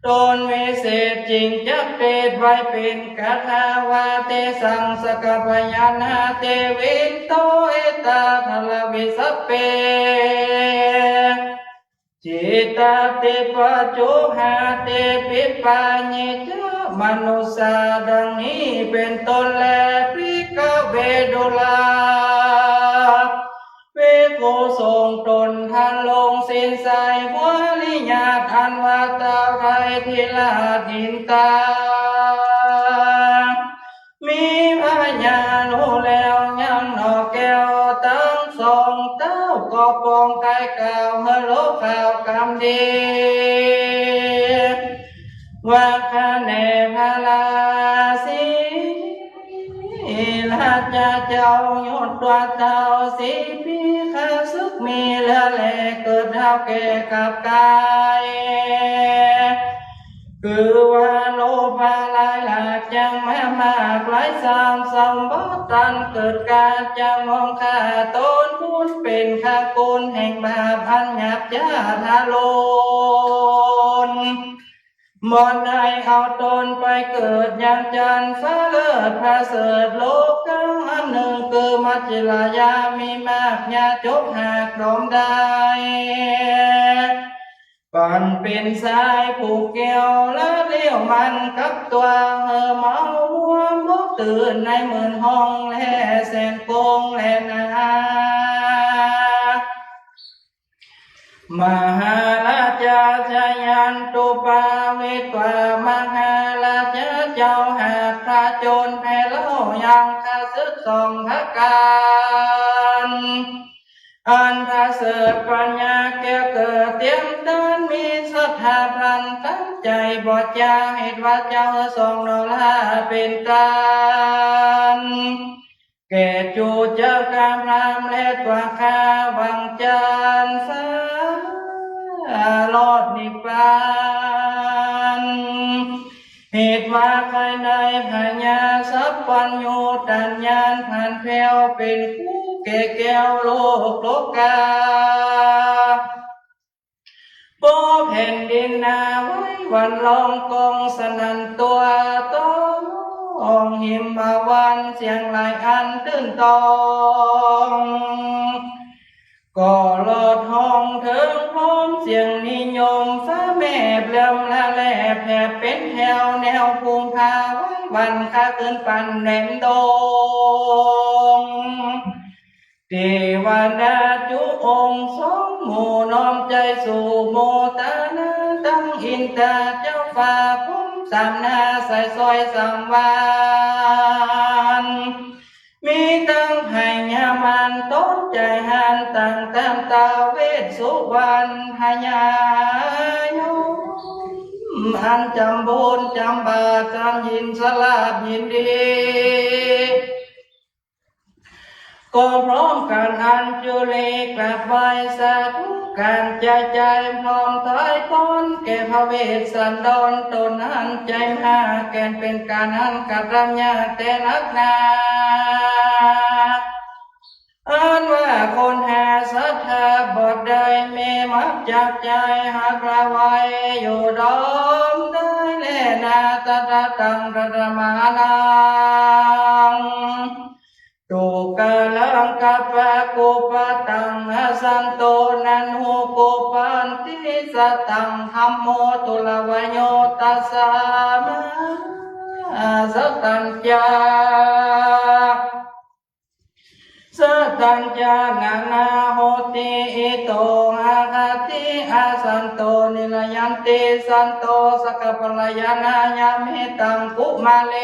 ต๋นวิเศษจิ่งจักเปดไว้เป๋นคาถาว่า เตสังสักขะพะยานา เตวินโต เอตาทะละวิสะเป จิตตาติปัจจุหา เตปิปาณิจจะมนุสสา ดังนี้เป๋นต้นแล ภิกขเวดูรา ภิกขุสงฆ์ต๋นท่านลงศีลใส่วริยัติอันว่าเต้าไตรทิราชอินตา มีพญารู้แล้วยังหน่อแก้วตังสองเต้า ก็ปองไกลกล่าวหื้อโลกข่าวกำดี ว่าข้าแน่พระราศีราชา เจ้าหยุดตรัสเต้า สี่ปี๋ข้าศึกมีเหลือแล เกิดเฒ่าแก่กลับก๋าย คือว่าโลภะหลายหลาก จักมามากหลายซ้ำ สมบัติตันเกิดกา จักมองฆ่าต๋น บุญเป๋นข้ากุญแห่งบาป อันหยาบจ๊าทารุณ บ่ได้เอาต๋นไปเกิดยังจันทร์ฟ้าเลิศประเสริฐ โลกังอันนึ่ง คือมัจฉิรายา มีมาก ยาจกหากดอมได้ ปันเป๋นสายผูกเกี่ยว ละเลี้ยวมันกับตั๋ว หื้อเมามัวบ่ตื่น ในหมื่นห้องแล แสนกงแลนา มหาราชาชยันตุปาวิตวา มหาราชาเจ้าหากผจญภัยเล่า ยังข้าศึกสองประก๋าน อันประเสริฐปัญญาแก้วเกิดเตียมต้าน มีศรัทธาพลันตั้งใจ๋ บ่จ๋าเหตุว่าเจ้าสองนอลาเป๋นต้าน แก่จู๋จักกาพราหมณ์และตั๋วข้า หวังจันทร์ฟ้ารอดนิพพาน เหตุว่าใค่ในพญาสัพพัญญู ตัญญาณผันแผ้ว เป๋นผู้แก่แก้วโลกโลกา โปแผ่นดินนาไหวหวั่นร้อง ก้องสนั่นตั๋ว ต้องหิมพานต์เสียงหลายอันตื่นต้อง ก็ลอดฮ้องเถิงพร้อมเสียงนิยม ฟ้าแมบเหลื่อมละแลแผบเป๋นแถว แนวภูมิภาไหวหวั่น คาขึ้นปันแหลมดง เตวดาจุองค์สองหมู่ น้อมใจ๋สู่โมตนา ตังอินตาเจ้าฟ้า พรหมสามหน้าใส่สร้อยสังวาล มีตังพญามารต้นใจ๋หัน ตังต๋ามตาเวสสุวรรณพญายม อันจ๋ำบุญจ๋ำบาป จ๋ำยินสลาบยินดี ก็พร้อมกั๋นอัญจุลีกราบไหว้สาธุก๋าน ใจ๋ใจ๋พร้อมถอยตน แก่พระเวสสันดรต๋นนั้น ใจ๋มาแก่นเป๋นก๋านอันกระทำยากแต๊นักหนา อันว่าคนหาศรัทธาบ่ได้ แม้มักจากใจ๋หากละไว้อยู่ดอมได้แลนา ตถาตังตถามานัง ทุกขลังกัปปะกุปปะตัง อสันโต นะ นุ กุปปันติ สะตัง ธัมโม ทุระวะโย ตัสสะ มา สะตัญญา สะตัญญา นะ นะ โหติ อิโต อะหะติ อสันโต นิระยันติ สันโต สักขะปะรายะนะ ยะเมตัง กุมะเล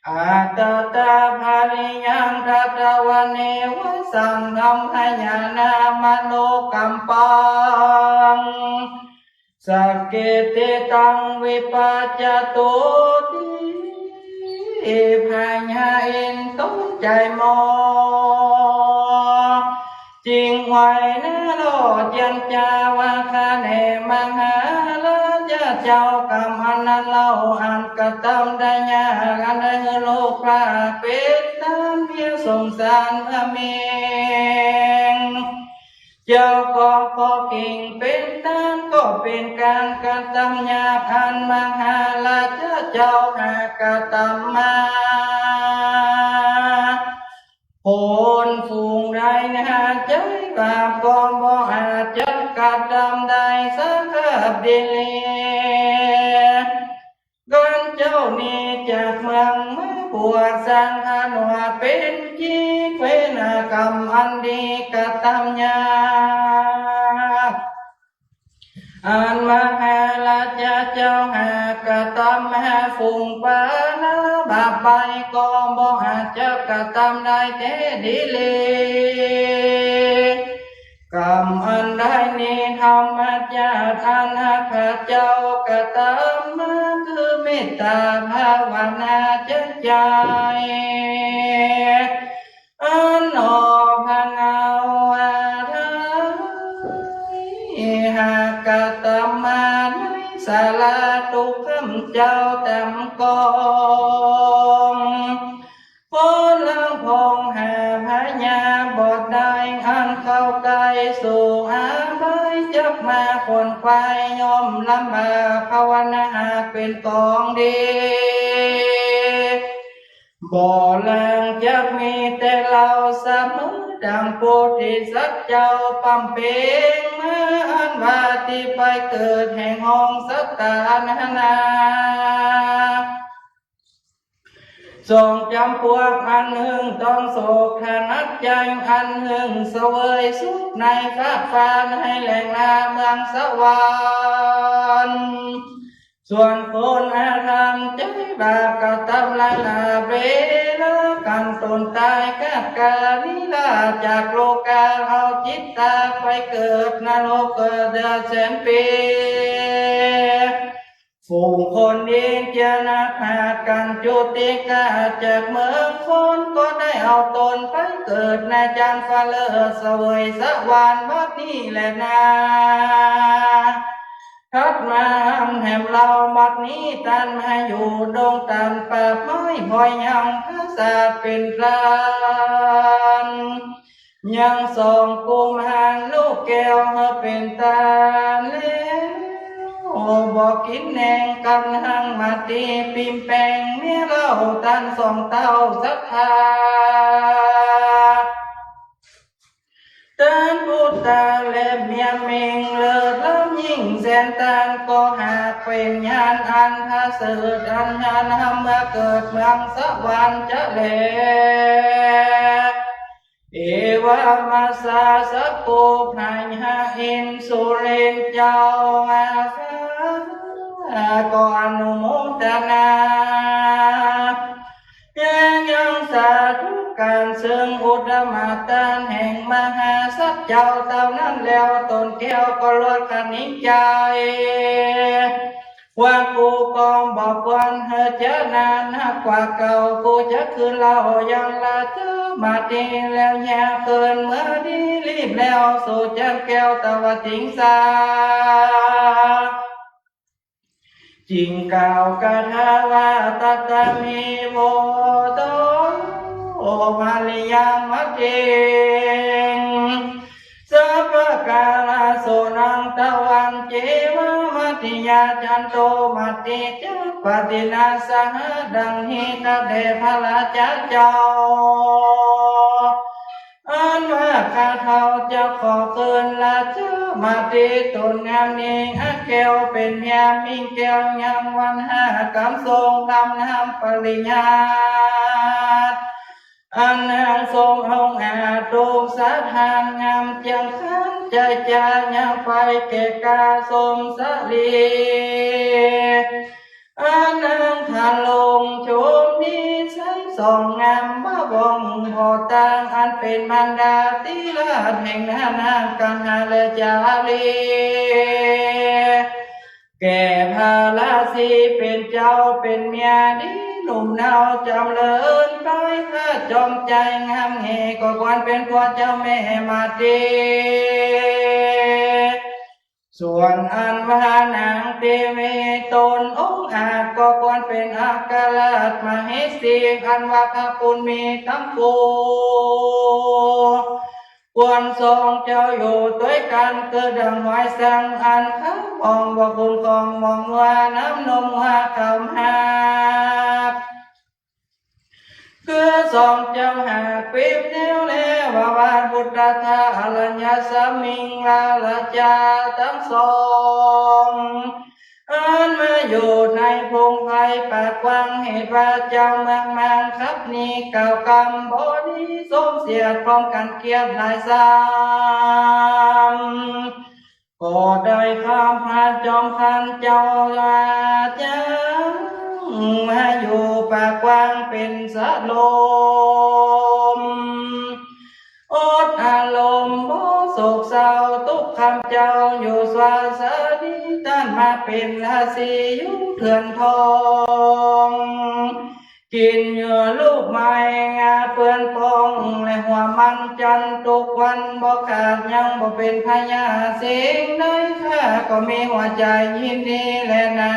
อัตตะปะริยัง ทัตตะวะเนวะสัง ธัมมะญาณะมะโนกัมปัง สักขิติตัง วิปัสสะตูติ พญาอินทร์ต๋นใจ๋หมอ จิ่งไหว้หน้าหล่อเจียรจาว่า ข้าแน่มหาราชาเจ้า กรรมอันนั้นเล่าอันกระทำได้ยาก อันได้หื้อลูกป้าเป๋นต้านเมียสงสารเมื่อเม็ง เจ้าก็ขอกิ่งเป๋นต้าน ก็เป๋นก๋านกระทำยาก อันมหาราชาเจ้าหากกระทำมา คนฝูงใดหน้าใจ๋บาป ก็บ่อาจจะกระทำได้สักกับดีแล ก๋านเจ้านี้จากเมืองมาบวชสร้างผนวาเป๋นจี เวรกรรมอันดีกระทำยาก อันมหาราชาเจ้าหากกระทำมา ฝูงปาราบาปไป ก็บ่อาจจะกระทำได้แต๊ดีแล กรรมอันใดนี้ธรรมชาติอันข้าพเจ้ากระทำมา คือเม ตตาภาวนาจักใจ๋ อันออกห่างเอาอาลัย หากกระตำมาในสาราตุ๊กข้ำเจ้าต๋ามกอง คนละพองหาพยาบาทได้ อันเข้าใก้สู่อาภัย จักมาขวนขวายย่อมลำบาก ภาวนาหากเป๋นกองดี บ่ลางจักมีแต่เฮาเสมอ ดังโพธิสัตว์เจ้าบำเพ็งมา อันว่าตี้ไปเกิดแห่งห้องสัตตานานา สองจ๋ำปวก อันนึ่งต้องโศกถนัดใจ๋ อันนึ่งเสวยสุขในฟากฟ้า ในแหล่งนาเมืองสวรรค์ ส่วนคนอธรรมใจ๋บาปกระตำละลาบเวลา กั๋นต๋นต๋ายขาดกานิราชจากโลกา เอาจิตต๋าไปเกิดนรกเกิดเดือนแสนปี๋ ฝูงคนดีเจียนักหากั๋นจุติขาดจากเมืองคน ก็ได้เอาต๋นไปเกิดในจั๊นฟ้าเลิศ เสวยสวรรค์บัดนี้แลนา ถัดมาแหมเล่าบัดนี้ ต้านมาอยู่ดงต๋าลป่าไม้ บ่ยังพระศาสดาเป๋นต้าน ยังสองกุมารลูกแก้วหื้อเป๋นต้านแล้ว บ่กิ๋นแหนง กำลังมาตี้ปิ้มแป้ง เมียเล่าต้านสองเต้าศรัทธา ต้านปุตตาและเมียเม็งเลิศล้ำยิ่งแสน ต้านก็หากเป๋นญาณอันประเสริฐ อันญาณนำเมื่อเกิดเมืองสวรรค์จะแล เอวะมะสาสะโก พญาอินสุรินทร์เจ้ามาฟ้า ก็อนุโมทนา ยังยังสาธุก๋าน ซึ่งอุตตมะต้านแห่งมหาสัตว์เจ้าเต้านั้นแล้ว ต๋นแก้วก็ลวดขนิงใจ๋ ว่ากูก็บ่ควรหื้อจะนานนักกว่าเก่า กูจะคืนเล่ายังราชามาตี้แล้ว อย่าเขินเมื่อดีรีบแล้ว สู่จั๊นแก้วตะวันติงสา จึงกล่าวคาถาว่า ตัตตะเม โวโต ภริยัง มัตถิง สัพพะกาละโส นันทะวัน เจวะ มัตถิยา จันโต มัตถิจะ ปะตินาสหะ ดังนี้ข้าแต่พระราชาเจ้า อันว่าข้าเฒ่าจะขอคืนราชามาตี้ต๋นงามนี้ อันแก้วเป๋นเมียเม็งแก้วยังวันห้ากำ ทรงลำนำปริญาต อันนางทรงองอาจ ตรงสถานงามเจียงขัน ใจ๋จะยังไปแก่กาสมสลี อันนางทรงชมนิสัยส่องงาม บ่บ่งบ่ต่าง อันเป๋นมารดาธิราชแห่งนางกัณหาและจารี แก่พระราศีเป๋นเจ้า เป๋นเมียดีหนุ่มเนา จ๋ำเริญไป พระจอมใจ๋งามเฮ ก็ควรเป๋นผัวเจ้าแม่มาตี้ ส่วนอันว่านางเตวีต๋นองอาจ ก็ควรเป๋นอัครราชมเหสี อันว่าพระคุณมีทั้งคู่ ควรสองเจ้าอยู่ตวยกั๋น คือดั่งหอยสัง อันเขามองว่าคุณของมองว่าน้ำนมว่าเขาหาก คือสองเจ้าหากปิ๊บแนวแล ว่าว่าพุทธทาอรัญญสมิง ว่าราชาตังสอง อันมาอยู่ในพงไพรป่ากว้าง เหตุว่าเจ้าเมืองมังคับนี้ กล่าวกำบ่ดีสมเสียด พร้อมกั๋นเคียดหลายซ้ำ ก็ได้คำพระจอมขันเจ้าว่า จังมาอยู่ป่ากว้างเป๋นสะลม อดอารมณ์บ่โศกเศร้าตุ๊กข์คำเจ้า อยู่สวาสดี ต้านมาเป๋นราศีอยู่เถื่อนทอง กิ๋นเหยื่อลูกใหม่เปื้อนป่อง และหัวมันจันทร์กู้วันบ่ขาด ยังบ่เป๋นพยาธิสิ่งใด ข้าก็มีหัวใจ๋ยินดีแลนา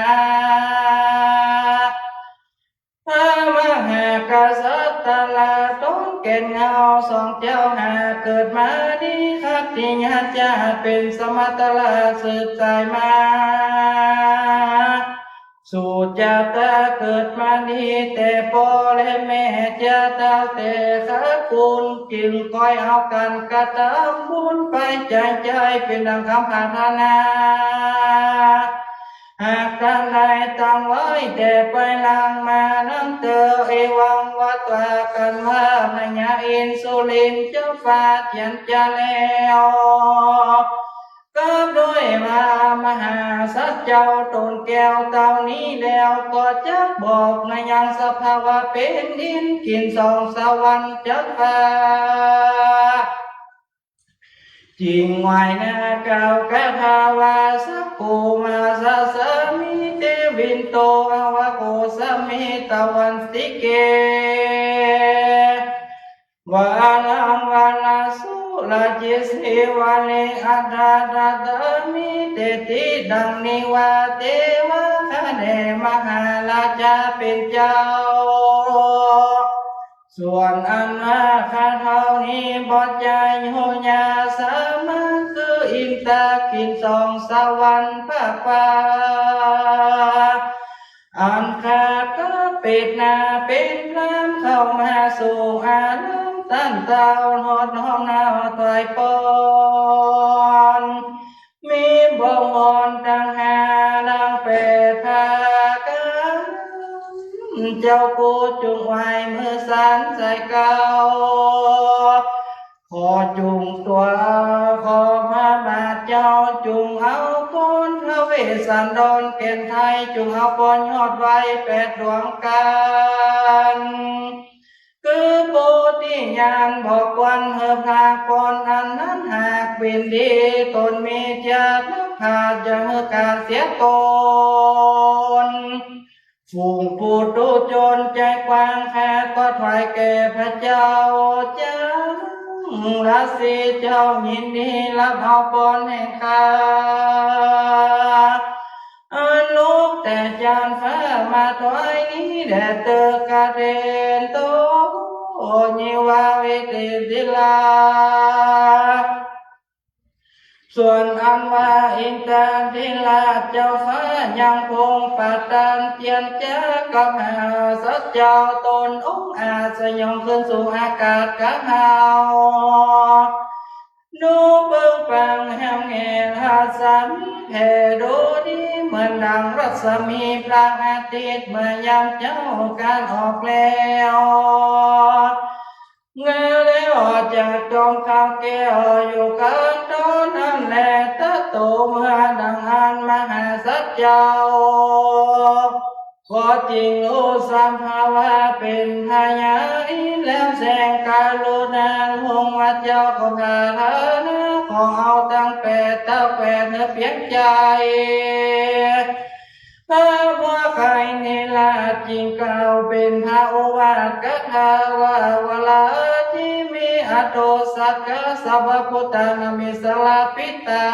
พระมหากษัตริย์ตลาดต๋นแก่นเงาสองเจ้า หากเกิดมาดีคัก ตี้ยาจะเป๋นสมณตลาดสืบสายมา สุจาตาเกิดมาดีแต่ป้อและแม่ จาตาแต่ขากุน จึงก้อยเอากั๋นกระตำบุญไป ใจ๋ใจ๋เป๋นดังกำปรารถนา หากต้านได้ตั้งไว้แต่ไปหลังมานั้นเต๊อะ เอวังว่ากั๋นว่า พญาอินทร์สุรินทร์เจ้าฟ้าเตียนจะแล้ว กับด้วยว่ามหาสัตว์เจ้าต๋นแก้วเต้านี้แล้ว ก็จักบอกมายังสภาวะเป๋นดิน กิ๋นสองสวรรค์จักฟ้า จิ่งไหว้หน้ากล่าวคาถาว่า สักขุมาสสามิ เตวินโต อวโคสามิ ตวันติเก วาลังวาลาสุราจิสีวาลิง อัฏฐาตามิ เตติ ดังนี้ว่า เตวะ ข้าแด่มหาราชาเป๋นเจ้า ส่วนอันว่าข้าเท่านี้บ่ใจ้โหญาสามัญ คืออินทร์กิ๋นสองสวรรค์ภาคฟ้า อันขาดก็เป๋นนาเป๋นพราหมณ์เข้ามาสู่อารมณ์ต้านเต้า ฮอดห้องนาวถวายปอน มีบ่วอนตังห้าดังแปดประก๋าน เจ้ากู้จุ่งไหว้มือสันใส่เก้า ขอจุ่งตั๋ว ขอพระบาทเจ้าจุ่งเอาปอน พระเวสสันดรแก่นไทยจุ่งเอาปอน ยอดไว้แปดดวงกั๋น คือโพธิญาณบ่ควรหื้อพลาด ปอนอันนั้นหากเป๋นดี ต๋นมีจักพลาด อย่าหื้อขาดเสียต๋น ฝูงปุถุชนใจ๋กว้าง ข้าก็ถวายแก่พระเจ้า จังหราสีเจ้ายินดีฮับเอาปอนแห่งข้า อันลุกแต่จานฟ้ามาถวายนี้แด่เต๊อะ กะเตนโต ยิวาวิเตนทิลา ส่วนอันว่าอินทาธิราชเจ้าฟ้ายังคงประตานเตียนจ๋ากับมหาสัตว์เจ้าต๋นองค์อาจสยองขึ้นสู่อากาศกับเฮา ดูเปิงปังแหมแหงรัศมีแผ่ดูดีเหมือนดังรัศมีพระอาทิตย์เมื่อยามเจ้าการออกแล้ว เงาแล้วออกจากจอมขาวแก้วอยู่กลางต๋อนนั้นแล ตะโตเมื่อดังอั้นมหาสัตว์เจ้า ก็จิ่งฮู้สภาวะเป๋นพญาอินทร์แล้ว แสดงกรุณาลงว่าเจ้าก็ปรารถนาขอเอาตังแปดเต้าแปดเนื้อเปียงใจ๋ พระบัวไข่ในราชจิ่งกล่าวเป๋นพระโอวาทคาถาว่า วราทิมิ อโท สักกะ สัพพะพุทธานามิ สรณะปิตา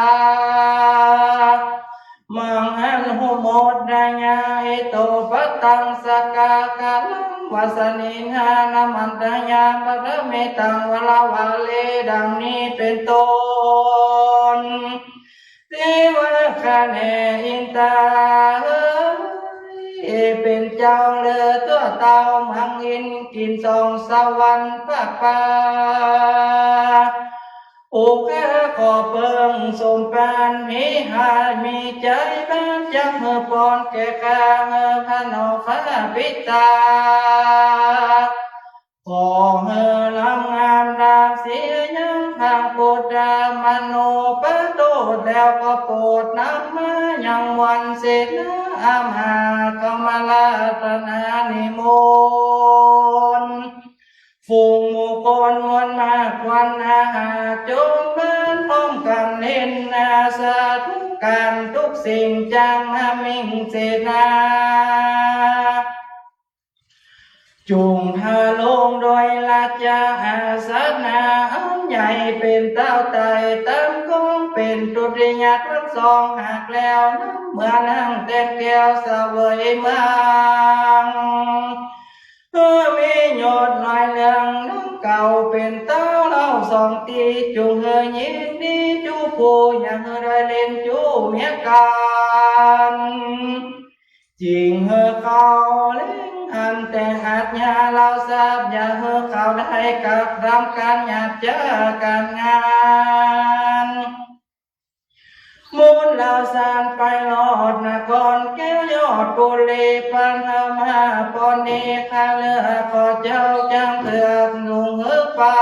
มังหันหุโมทนายา อิโต ปะตัง สกกาลัง วาสะเนหะ นะมันทายา ปะทะเมตัง วรวาเล ดังนี้เป๋นต้น เตวะ ข้าแด่อินทาเอ๋ย เป๋นเจ้าเลิศตั๋วเต้ามังอินทร์ กิ๋นสองสวรรค์ภาคฟ้า อุคคาขอเปิงสมปรารถนา มีหามีใจ๋บ้าง จักหื้อปอนแก่ข้า เฮอพระนอฟ้าปิตา ขอเฮอลำงามดาเสียยังพระพุทธมโนปโตษ แล้วก็โปรดนำมายังมวลเสนาอามาตย์ เข้ามาอาราธนานิมนต์ ฝูงบุคคลมวลมากควรอาหาร จงมาพร้อมกั๋นเล่นนา สาธุก๋านทุกสิ่ง จักมามิ่งเสนา จะอาสนะอันใหญ่เป๋นเต้าไต่ ต๋ามของเป๋นทุติยะทั้งสองหากแล้ว เมื่อนั่งแตงแก้วเสวยเมือง หื้อมียอดน้อยเหลืองดังเก่า เป๋นเต้าเล่าสองตี้ จุ่งหื้อยินดีจุผู้ อย่าหื้อได้เล่นจู้เมียกั๋น จิ่งหื้อเขาเล็งหัน แต่อาชญาเล่าทราบ อย่าหื้อเขาได้กระทำก๋านหยาบจ๊าก๋านงาม มูลเล่าสานไปรอดนครแก้วยอดปุรี ปันธมหาปณิธา ข้าเลือกขอเจ้าจังเผือกหนุ่งหื้อปั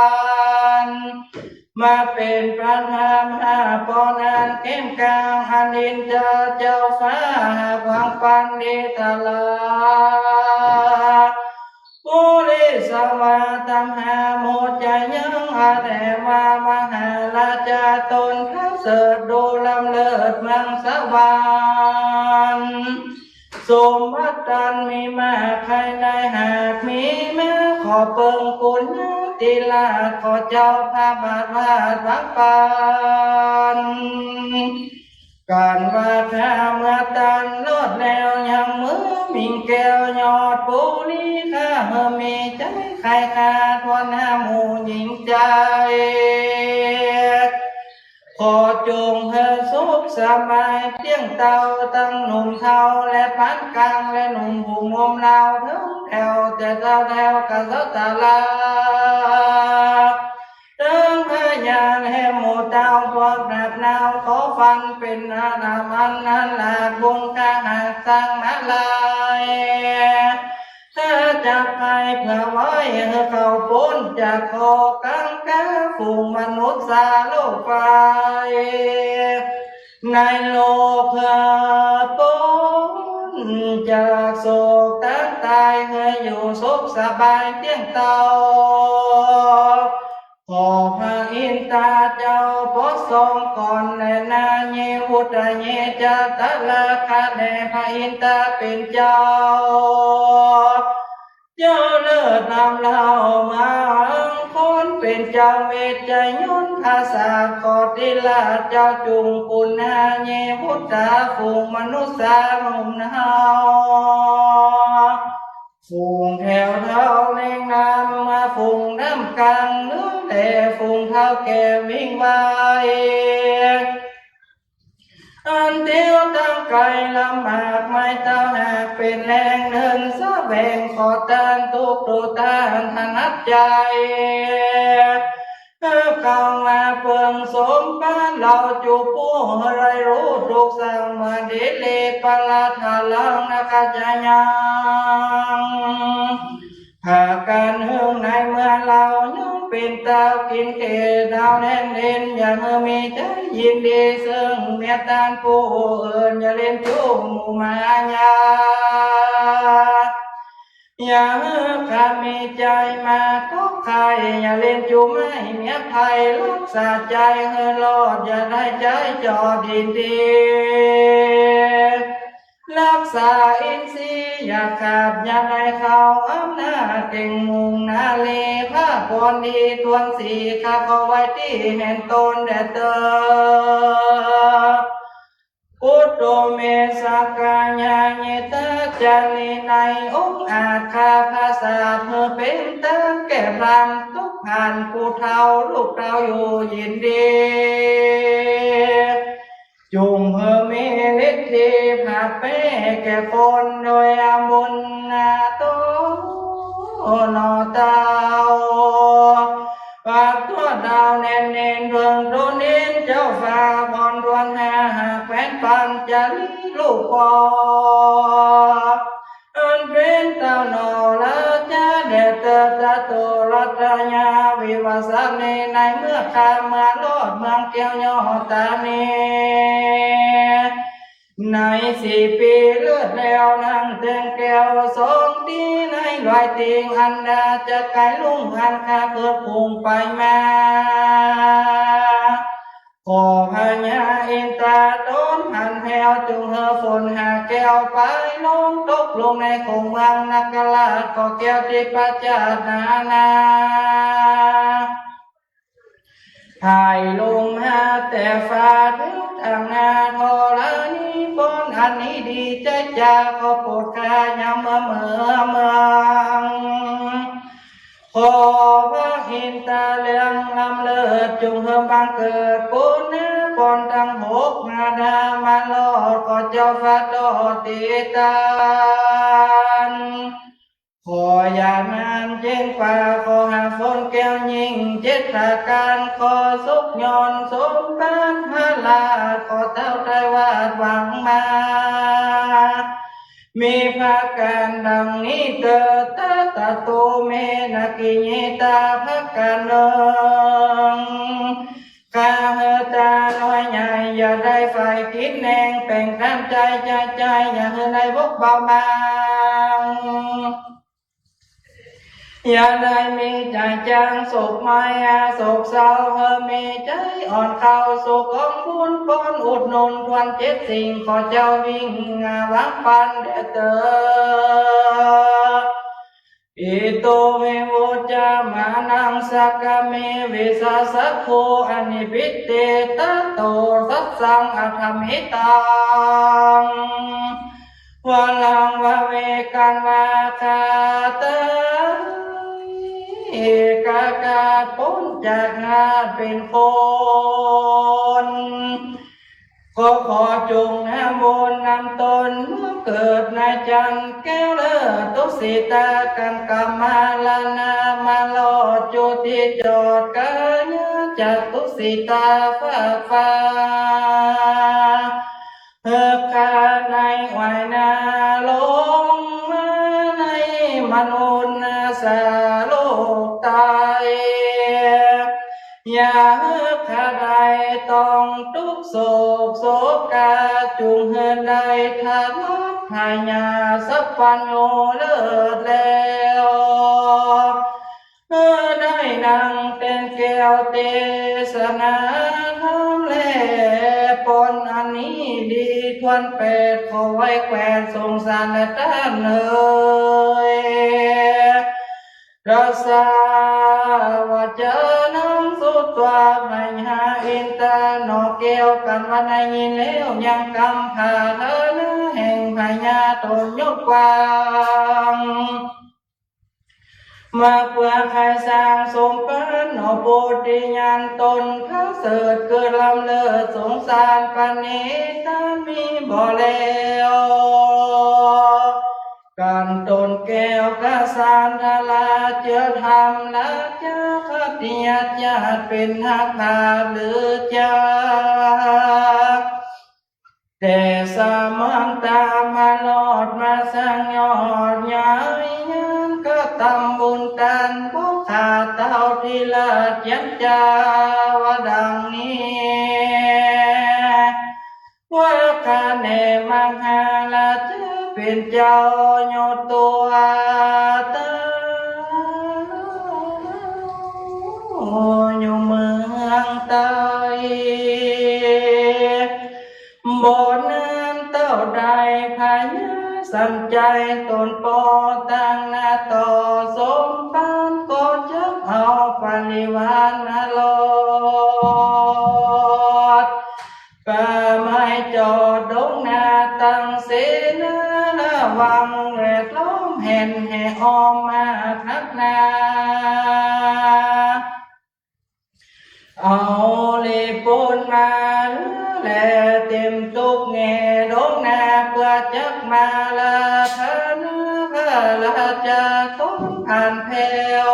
น มาเป๋นปันธมหาปณิธา อันเข้มก๋าง อันอินทราเจ้าฟ้าหากหวังปันดีตลอด ปุริสวาทมหาโมจยัง อเนกวามหาราชา ต๋นประเสริฐดูล้ำเลิศเมืองสวรรค์ สมบัติอันมีมากภายในหากมีมา ขอเปิงปุญญาธิราช ขอเจ้าพระบาทวาดวางปัน ก๋านว่าข้าเมื่อตันรอดแล้ว ยังเมือหมิงแก้วยอดปุรี ข้าเมื่อมีใจ๋ใค่ข้าทวนหาหมู่หญิงใจ๋ ขอจุ่งหื้อสุขสบายเตี้ยงเต้า ตึงหนุ่มเฒ่าและปานก๋าง และหนุ่มผู้หนุ่มเฒ่า เถิงแถวแต่เฒ่าแถวกษัตรา ตึงพญาและหมู่เต้าพวกหนักหนาว ขอฟันเป๋นอาณามันนั้นหลากบุญข้าหากสร้างมาลัย ถ้าจักไปเพื่อไหว้หื้อเขาป๊นจากข้อกังขา ฝูงมนุษย์สาโลกไปในโลกเพื่อป๊นจากโศกตังต๋าย หื้ออยู่สุขสบายเตี้ยงเต้า ขอพระอินทราเจ้าโปรดทรงก่อนแลนา เย วุฒา เย จะ ตะระ ข้าแด่พระอินทราเป๋นเจ้า เจ้าเลิศล้ำเล่าเมืองคน เป๋นเจ้าเวชยนต์ผาสาท ขอธิราชเจ้าจุ่งปุณณา เย วุฒา ฝูงมนุษย์สาหนุ่มเฒ่า ฝูงแถวเฒ่าเร่งนำมา ฝูงนำก๋างเนื้อแหล่ ฝูงเฒ่าแก่วิ่งไว อันเตียวตังไก๋ลำบากไม้เต้า หากเป๋นแฮงเดินแสวง ขอต้านทุกตัวต้านถนัดใจ๋ เฮาเข้ามาเปิงสมบัติ เฮาจูผู้หื้อได้ฮู้ถูกสังเมื่อดีหลี ปะระทารัง นะกะจะยัง หากก๋านเฮาในเมื่อเฮายังเป๋นเต้า กิ๋นเกศเฮาแน่นเด่น อย่าหื้อมีใจ๋ยินดี เซิ่งเมียต้านผู้อื่น อย่าเล่นจู้หมู่มายา อย่าหื้อข้ามีใจ๋มาก๊อกใค่ อย่าเล่นจู้ไม้เมียใผ ฮักษาใจ๋หื้อรอด อย่าได้ใจ๋จอดยินดี ฮักษาอินทรีย์อย่าขาด อย่าได้เข้าอำนาจเก่ง มุ่งนาลีพระพรดี ทวนสีข้าขอไหว้ตี้แห่นตนแด่เตอ ปุตโต เม สะกายา เย ทัชชา นี ในองค์อาจข้าพระศาสดา หื้อเป๋นตาแก้พลัน ทุกข์ผ่านผู้เฒ่า ลูกเต้าอยู่ยินดี จุ่งหื้อมีฤทธิ์ผาดแผ่แก่คน โดยอาบุญนาโตหนอเต้า ปากตัวดาวแน่นเน้นเพิ่งโตเน้น เจ้าฟ้าพรทวนหาหากแคว้นปัญจลีลูกพ่อ อันเป๋นเต้าหนอราชาแด่เตอ ตะโตรัตยา วิวัสสะเน ในเมื่อข้ามเมืองรอดเมืองแก้วยอดต๋านี ในสี่ปี๋เลิศแล้วนั่งแตงแก้วสองตี้ ในลอยติ่งอันดาจะไก๋ลุ่งอันข้าเกิดพุงไปมา ขอพญาอินทราต๋นหันแผ้ว จุ่งหื้อฝนหาแก้วไปลงตกลงในโขงเมืองนคราช ขอแก้วทิพย์ประจาดนานา ไถ่ลงมาแต่ฟ้าเถิดตางหน้าธรณี ปอนอันนี้ดีใจ๋จ๋า ขอโปรดข้ายามเมื่อเมือง ขอพระอินทร์ต๋าเหลืองล้ำเลิศ จงหื้อบังเกิดปู๋นา ปอนตังหกมหามารอด ขอเจ้าฟ้าโตติดตาน ขออย่านานเจ๊งป่า ขอหาฝนแก้วยิ่งเจ็ดประก๋าน ขอสุขยอดสมปรารถนา ขอเต้าไตรวาทหวังมา มีประก๋านดังนี้เตอ ตถาโต เม นากิยิตา ประก๋านนึ่ง ข้าหื้อต๋าน้อยใหญ่ อย่าได้ใฝ่กิ๋นแหนง แป๋งต๋ามใจ๋ใจ๋ใจ๋ อย่าหื้อได้บกเบาบาง อย่าได้มีใจ๋จ๋างโศกหมายโศกเศร้า หื้อมีใจ๋อ่อนเข้าสู่ก๋องบุญ ปอนอุดหนุนถ้วนเจ็ดสิ่ง ขอเจ้าวิ่งหวังปันแด่เตอ อิโต วิวจจะ มานัง สักกะเม วิสาสะโข อนิพิเต ตะโต สัสสัง อัฏฐามิตัง วรัง วะเวกัง วาคาตา เอกกา ป๊นจากหาดเป๋นคน ก็ขอจงนำบุญนำตน เมื่อเกิดในจันทร์แก้วเลิศ ตุสิตา กังกามา ลานา มารอด จุติจอดกายะจักตุสิตา ฟากฟ้า เฮกาในไหวนาลงมาในมนุษย์สาโลกไต อย่าหื้อข้าได้ต้องตุ๊กข์โศกโศกา จุ่งหื้อได้ถลอดพยาสัพพัญญูเลิศแล้ว เออ ได้ดังแต๋งแก้วเตสนาธรรมแล ปอนอันนี้ดีถ้วนแปด ขอไหว้แขวนสงสารแลต้านเอย ตัสสะ วะจานัง สุตวา พยาอินทา หนอแก้วกันว่าได้ยินแล้ว ยังกำผาเถิดนา แห่งพยาต๋นยกกว้าง มาเปื้อใค่สร้างสมปรารถนา หนอโพธิญาณต๋น ผะเสริฐเกิดล้ำเลิศสงสารปณิธานมีบ่แล้ว กันต๋นแก้วกษัตริย์ราชเจื้อธรรมราชา คติยาชาติเป๋นนักปราชญ์หรือจัก แต่สามัญตามารอดมาสร้างยอดใหญ่ยานกระตำบุญตาน พวกข้าเต้าที่ราชยันจาว่าดังนี้ ว่าข้าแน่มหาราชาเป๋นเจ้าอยู่ตั๋วเต้า อยู่เมืองใต้ บ่นานเต้าได้พญาสันชัย ต๋นป้อตั้งหน้าต่อสมภาร ก็จักเอาปริวารมารอด ป่าไม้จอดดงนาตั้งเสนาระวัง แวดล้อมแห่นแห่อ้อมมานักหนา เอาลีปูนมาแลเต๋มตุ๊กแง่ดงนา เปื้อจักมาราธนาพระราชาต๋นผ่านแผ้ว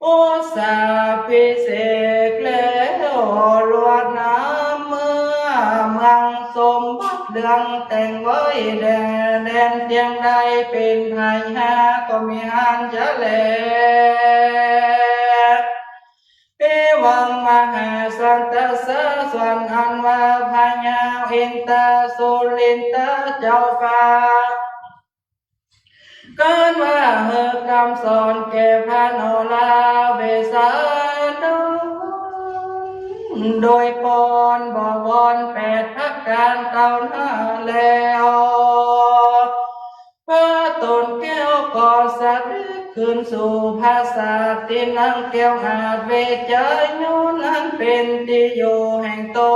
อุสสาพิเศษแล้วลวดน้ำเมือเมือง สมบัติเหลืองแต่งไว้แด่แดนเตียงใด เป๋นพญาก็มีอันจะแล เอวังมหาสัตตสสวรรค์อันว่าพญาอินทสุรินทเจ้าฟ้า กันว่าหื้อกำสอนแก่พระนราเวสสันดร โดยปอนบวรแปดประก๋านเต้านั้นแล้ว พระต๋นแก้วก็เสด็จ คืนสู่ผาสาทตี้นางแก้วอาจเวไชย ย้อนอันเป๋นตี้อยู่แห่งต๋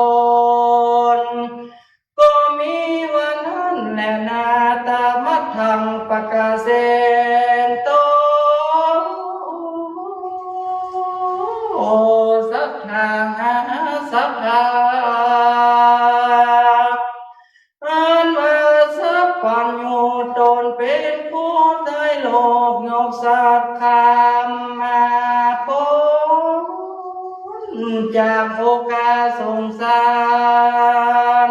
น ก็มีวันนั้นแลนา ตะมัดทังปะกาเสนโต โอ ศรัทธา ศรัทธา อันว่าสัพพัญญูต๋นเป๋นผู้ใต้โลก ยกสัตว์ข้ามมาป๊นจากโอกาสสงสาร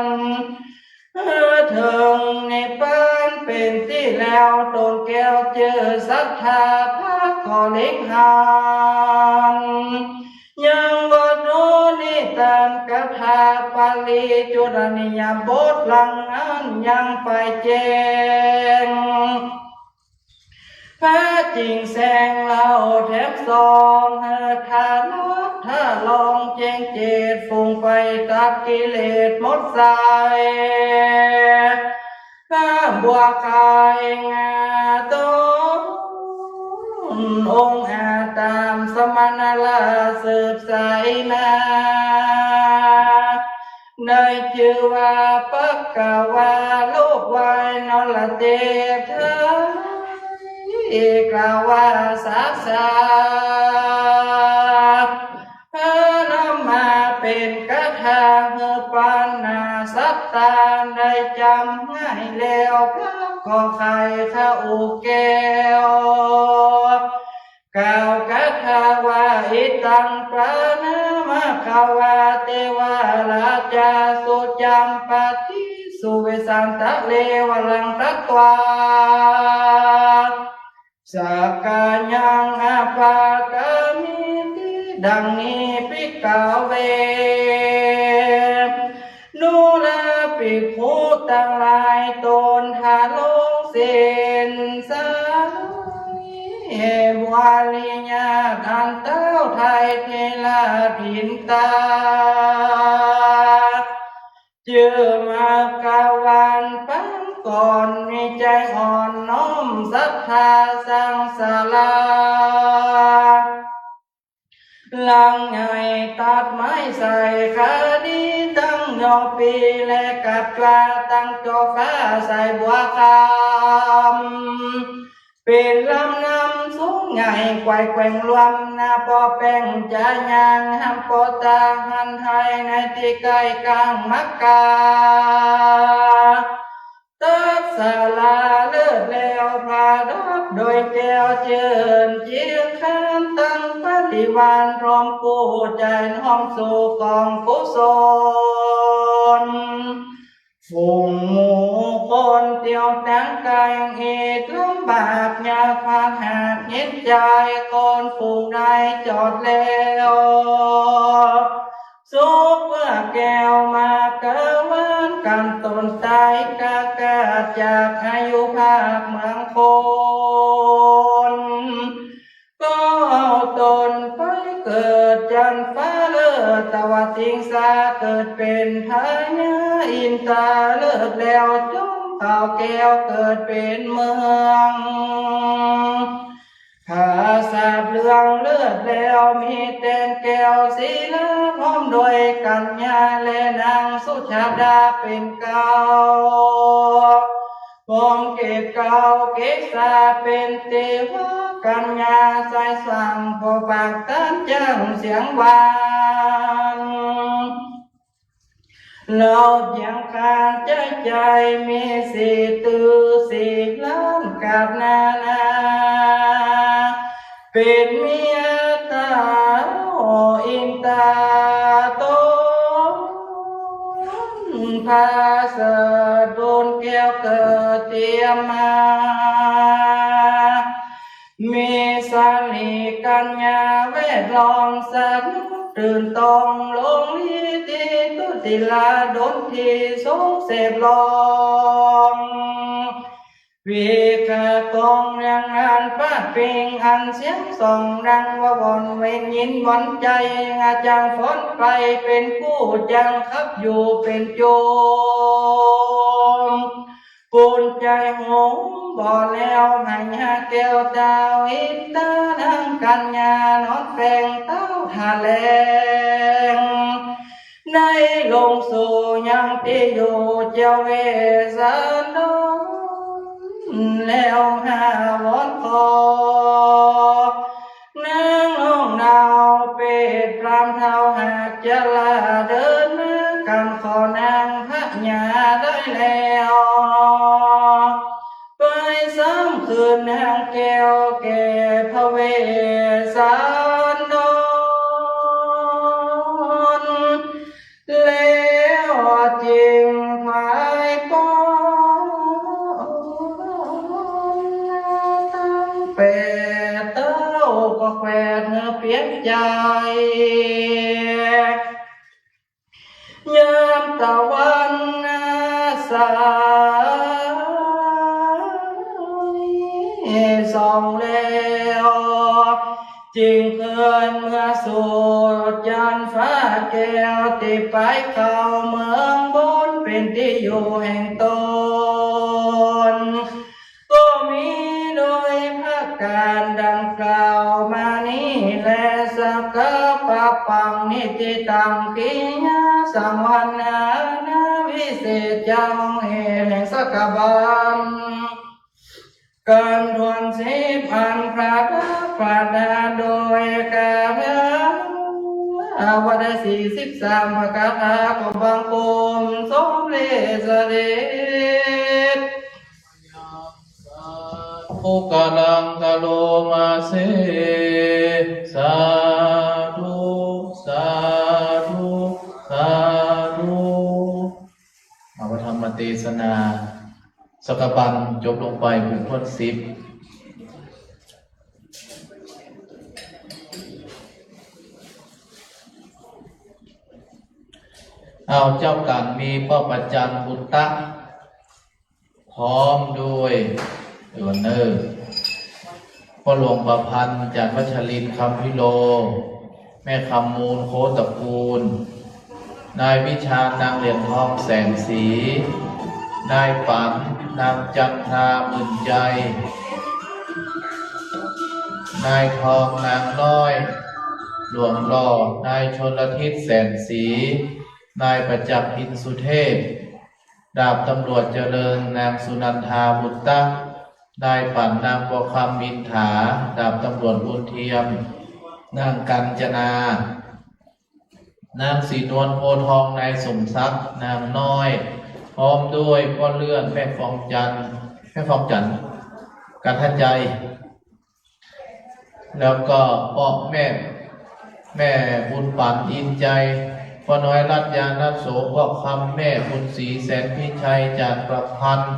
เถิงนิพพานเป๋นตี้แล้ว ต๋นแก้วจื้อศรัทธา พระก็เล็งหัน ยังวัตถุนิทานคาถาปริจุลนียบท หลังอั้นยังไปแจ้ง พระจิ่งแสงเล่าแถมสอง หื้อทะลักทะลองแจ้งเจต ฝูงไฟตัดกิเลสหมดสาย พระบัวคายงาต๋น องค์อาจต๋ามสมณราชสืบสายมา ได้จื้อว่าปักกวา ลูกวายนรเทพไทย กล่าวว่าสาสา พระนำมาเป๋นคาถา หื้อปัญหาศรัทธา ได้จ๋ำง่ายแล้ว พระก็ไขเข้าแก้ว กล่าวคาถาว่า อิตัง ปะนะมะ คะวา เตวะ ราชา สุจัมปะติ สุเวสสันตะ เรวะรัง ตัตวา สะกายัง อปากามิติ ดังนี้ ภิกขะเว ดูราภิกขุตังหลาย ต๋นทะลงศีลสาย บริญาตอันเต๊าไทยเถระอินตา จื้อมัคควานปางก่อน มีใจ๋อ่อนน้อมศรัทธาสังสารา หลังใหญ่ตัดไม้ใส่คดี ตั้งยอปีและกับจวา ตั้งจอฟ้าใส่บัวคำ เป๋นลำน้ำสูงใหญ่ไขว่แขว่งรวม นาปอแป้งจะยางห้ามปอตาหันไทย ในตี้ใก้กลางมัคคา ตักสาลาเลิศแล้วผาดับโดยแก้วเจิญเจียงคาน ตั้งบริวารพร้อมกู้ใจ๋น้อมสู่กองกุศล ฝูงหมู่คนเตียวตางไกล เหตุลำบากยากพาหากเห็นใจ๋ คนฝูงใดจอดแล้ว สุขเมื่อแก้วมากะวาน กันตนต๋ายกากาจากอายุภาคเมืองคน ก็เอาตนไปเกิดจันฟ้าเลิศ ตวติงสา เกิดเป๋นพญาอินตาเลิศแล้ว จอมเขาแก้วเกิดเป๋นเมือง ผาสาทเหลืองเลิศแล้ว มีแตนแก้วศิลาพร้อมด้วยกัญญา และนางสุชาดาเป๋นเกล้า พร้อมเกศเกล้าเกศาเป๋นเตวะ กัญญาสายสัง ปอปากต้านจ้างเสียงหวาน เล่าเสียงคานใจ๋ใจ๋ มีสี่ตื้อสี่ล้านกาบนานา เป๋นเมียเต้าอินตาต๋น ผาเสริฐบุญแก้วเกิดเตียมมา มีสาลีกัญญาแวดล้อม สัตว์ตื่นตองลงลี ตี้ตุ๊ติลาดนที่สงเสพลอง วิกาตองอย่างอันปาดปิง อันเสียงสองดังว่าหวั่นเวงยินหวั่นใจ๋ อาจังฝนไปเป๋นกู้ จังขับอยู่เป๋นโจม ปูนใจ๋หงส์บ่แล้ว พญาแก้วเต้าอินตา นางกัญญานอนแฝงเต้าถะแหลง ได้ลงสู่ยังตี้อยู่เจ้าเวสสันดร แล้วหาวนขอ นางน้องดาวเปตพรามเฒ่าหากจะลาเดินมา กันขอนางพญาได้แล้ว ไปซ้ำคืนนางแก้วแก่พระเวสสันดร แล้วจึงพายปองตั้งแปดเต้าก็แขวดเหือเปียกใจ๋ ยามตะวันสายส่องแล้ว จึงเคินเมือสู่จันฟ้าแก้ว ตี้ไปเข้าเมืองบนเป๋นตี้อยู่แห่งตน ก็มีโดยประก๋านดังกล่าวมานี้แล สักกะปะปัง นิฏฐิตัง กิริยาสังวรรณานาวิเศษจา ห้องเหตุแห่งสักกะบัล กันถ้วนสิบอัน ประดับประดาโดยคาถา ว่าได้สี่สิบสาม พระคาถา ก็บังคมสมเร็จเสด็จ สาธุ กะลังกะโลมาเส สาธุ สาธุ สาธุ อภิธรรมเตสนา สักกะบัล จบลงไปเป๋นถ้วนสิบ เอา เจ้ากั๋นมีป้อประจันบุตตะ พร้อมด้วย เดี๋ยวเนอะ ป้อหลวงประพันธ์ จันทร์วัชรินทร์ คำพิโล แม่คำมูล โคตตระกูล นายวิชาญ นางเหรียญทอง แสงศรี นายปั๋น นางจันทรา หมื่นใจ นายทอง นางน้อย หลวงหล่อ นายชลทิศ แสงศรี นายประจักษ์ อินสุเทพ ดาบตำรวจเจริญ นางสุนันทา บุตตะ นายปั๋น นางบัวคำ อินถา ดาบตำรวจบุญเทียม นางกัญจนา นางศรีนวล โพธิ์ทอง นายสมศักดิ์ นางน้อย พร้อมด้วยป้อเลื่อน แม่ฟองจันทร์ แม่ฟองจันทร์ กันทะใจ แล้วก็ป้อแม่ แม่บุญปั๋น อินใจ ป้อน้อยรัตน์ ญาณโส ป้อคำ แม่บุญศรี แสนพิชัย จันทร์ประพันธ์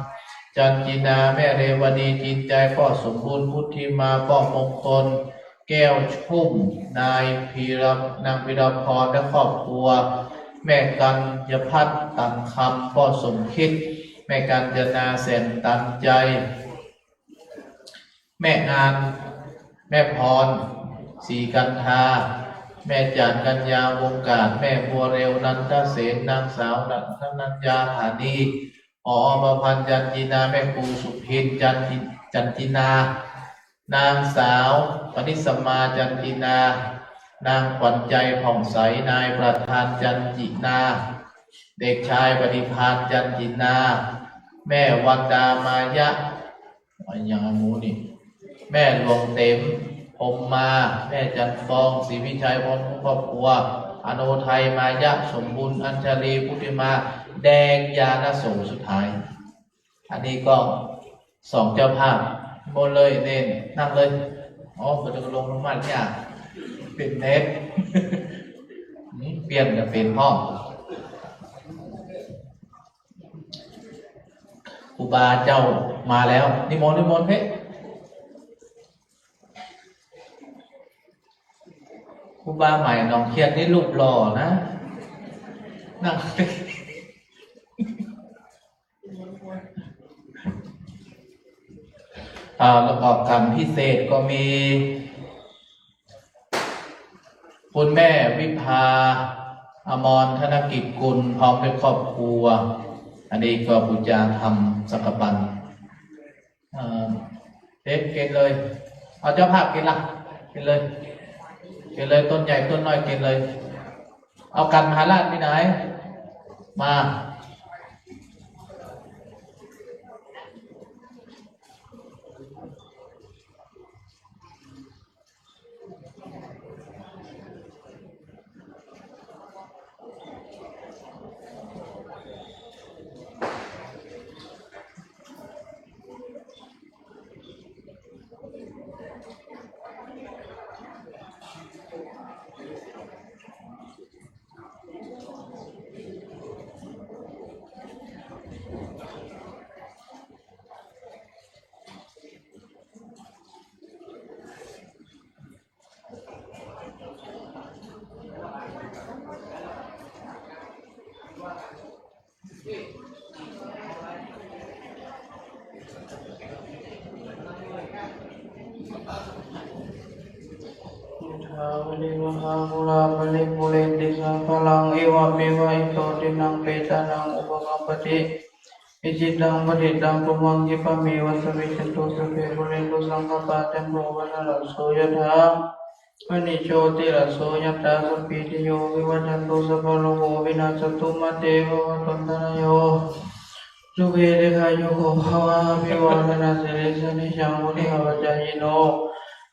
จันทร์จินา แม่เรวดี จินใจ ป้อสมบูรณ์ พุทธิมา ป้อมงคล แก้วชุ่ม นายพีระ นางพีรพร และครอบครัว แม่กัญญพัฒน์ ตันคำ ป้อสมคิด แม่กัญจนา แสนตันใจ แม่อาน แม่พร ศรีกันทา แม่จานกัญญา วงศ์กาด แม่บัวเร็ว นันทเสน นางสาวนัญญา ฐานี ผอ.ประพันธ์ จันทร์จินา แม่ครูสุพิน จันทร์จิ จันทร์จินา นางสาวปณิสมา จันทร์จินา นางขวัญใจ ผ่องใส นายประธาน จันทร์จินา เด็กชายปฏิภาณ จันทร์จินา แม่วันดา มายะ อย่างหมู่นี่ แม่หลวงเต็ม พรหมมา แม่จันทร์ฟอง ศรีวิชัย พร้อมครอบครัว อโนไทย มายะ สมบูรณ์ อัญชลี พุทธิมา แดง ญาณโส สุดท้าย อันนี้ก็สองเจ้าภาพ หมดเลย เน่น นั่งเลย อ๋อ ก็จะลงลงมาเนี่ย เป๋นเน็ต อืม เปลี่ยนกันเป๋นพ่อ ครูบาเจ้ามาแล้ว นิมนต์ นิมนต์ เฮ้ย ครูบาใหม่หนองเขียดนี่รูปหล่อนะ นั่ง อ่า แล้วก็การพิเศษก็มี คุณแม่วิภา อมรธนกิจกุล พร้อมด้วยครอบครัว อันนี้ก็บูชาธรรมสังฆปัณ เอ่อ เด็ดเก็บเลย เอาเจ้าภาพเก็บละ เก็บเลย เก็บเลย ต้นใหญ่ต้นน้อยเก็บเลย เอาขันมหาราชไปไหน มา ยะถา วาริวะหา ปูรา ปะริปูเรนติ สาคารัง เอวะเมวะ อิโต ทินนัง เปตานัง อุปะกัปปะติ อิจิตัง ปะฏิตัง ตุมหัง ขิปปะเมวะ สะมิชฌันตุ สัพเพ ปูเรนตุ สังกะปา จันโท ปะนะระโส ยะถา มะณิ โชติระโส ยะถา สัพพีติโย วิวัชชันตุ สัพพะโรโค วินัสสันตุ มา เต ภะวัตวันตะราโย สุขี ทีฆายุโก ภะวะ อะภิวาทะนะสีลิสสะ นิสสะ ยุ วุฑฒาปะจายิโน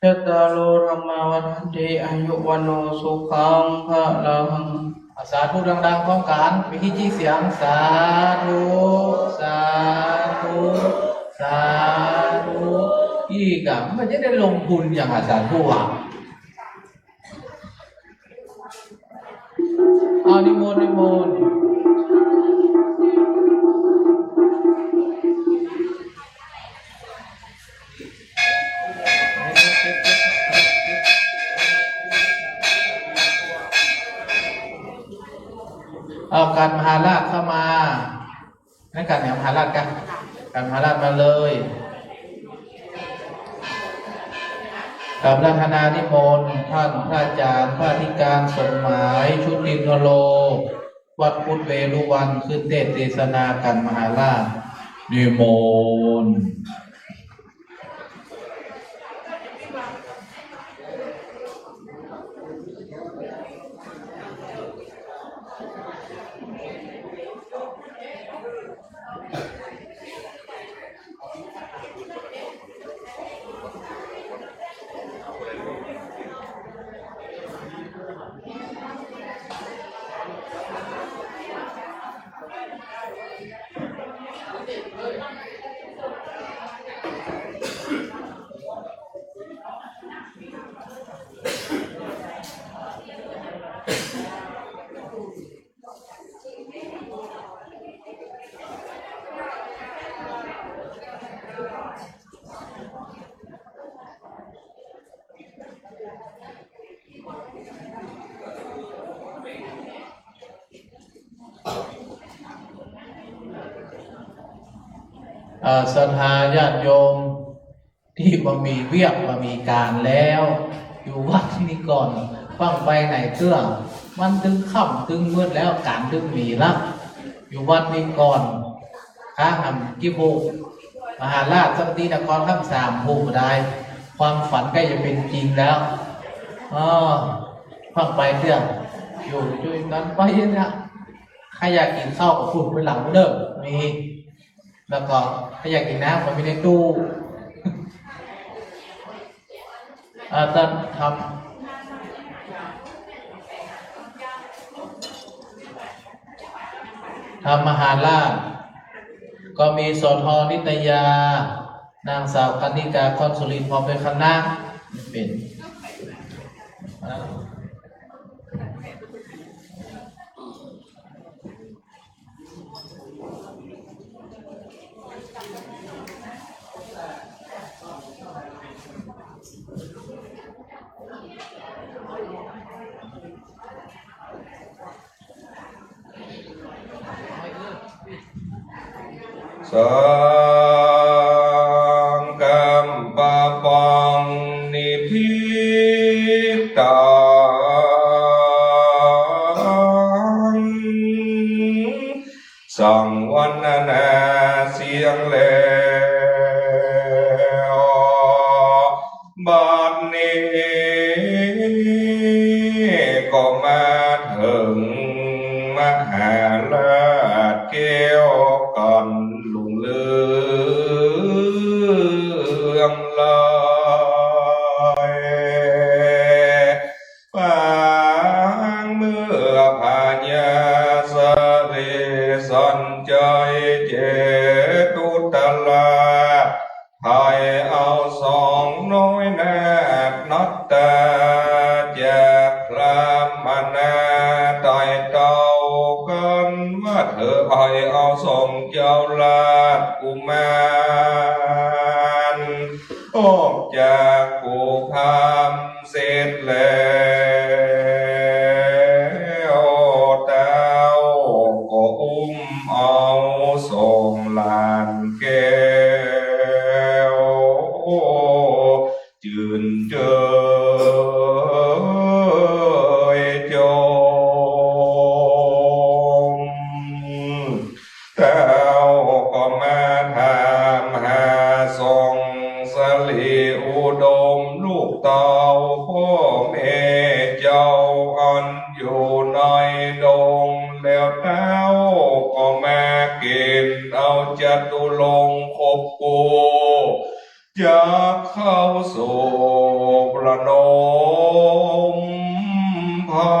จัตตาโร ธัมมา วัฑฒันติ อายุ วัณโณ สุขัง พะลัง อ่ะ สาธุดังๆ พร้อมกั๋น มีกี่เสียง สาธุ สาธุ สาธุ อีกอ่ะ มันจะได้ลงทุนอย่างอ่ะ สาธุอ่ะ เอา นิมนต์ นิมนต์ เอา ขันมหาราชเข้ามา นั่นขันมหาราชกั๋น ขันมหาราชมาเลย กราบอาราธนานิมนต์ท่านพระอาจารย์ พระอธิการสมหมาย ชุตินทโร วัดพุทธเวรุวันต์ ขึ้นเทศน์เทศนาขันมหาราช นิมนต์ อ่า ศรัทธาญาติโยม ตี้บ่มีเวียกบ่มีก๋านแล้ว อยู่วัดนี้ก่อน ฟั่งไปไหนเตื้อ มันตึงค่ำตึงมืดแล้ว ก๋านตึงมีละ อยู่วัดนี้ก่อน ค่าหำกี่โมง มหาราชสันตินครค่ำสามโมงได้ ความฝันใก้จะเป๋นจริงแล้ว อ้อ ฟั่งไปเตื้อ อยู่จุ้ยกั๋นไปเนี่ย ใผอยากกิ๋นข้าวก็พูดไปหลังเด้อ มี แล้วก็ใผอยากกิ๋นน้ำก็มีในตู้ อาจารย์ทำ ธรรมมหาราช ก็มี สธ นิตยา นางสาวกันนิกา คอนสุรินทร์ พร้อมด้วยคณะ เป๋น สังฆัง ปปัง นิฏฐิตัง สังฆัง ก็มาเถิงมหาราชแก้ว กั๋นลุ่งเรืองลอย ปางเมื่อพญาสะเลสันชัยเจตุตราช ไถ่เอาสองน้อยนาคนัตตา จากพราหมณา ไต่เต้ากั๋นว่า เธอไถ่เอาสองเจ้าราชกุมาร ออกจากกุภัมภ์เสร็จแล้ว เต้าก็อุ้มเอาสองหลานแก้ว จื้นเจยจม เต้าก็มาถามหาสองสลีอุดม ลูกเต้าป้อแม่เจ้าอันอยู่ในดง แล้วเต้าก็มาเก๋ณฑ์เอาจตุรงค์คบกู้ จักเข้าสู่ประนมภั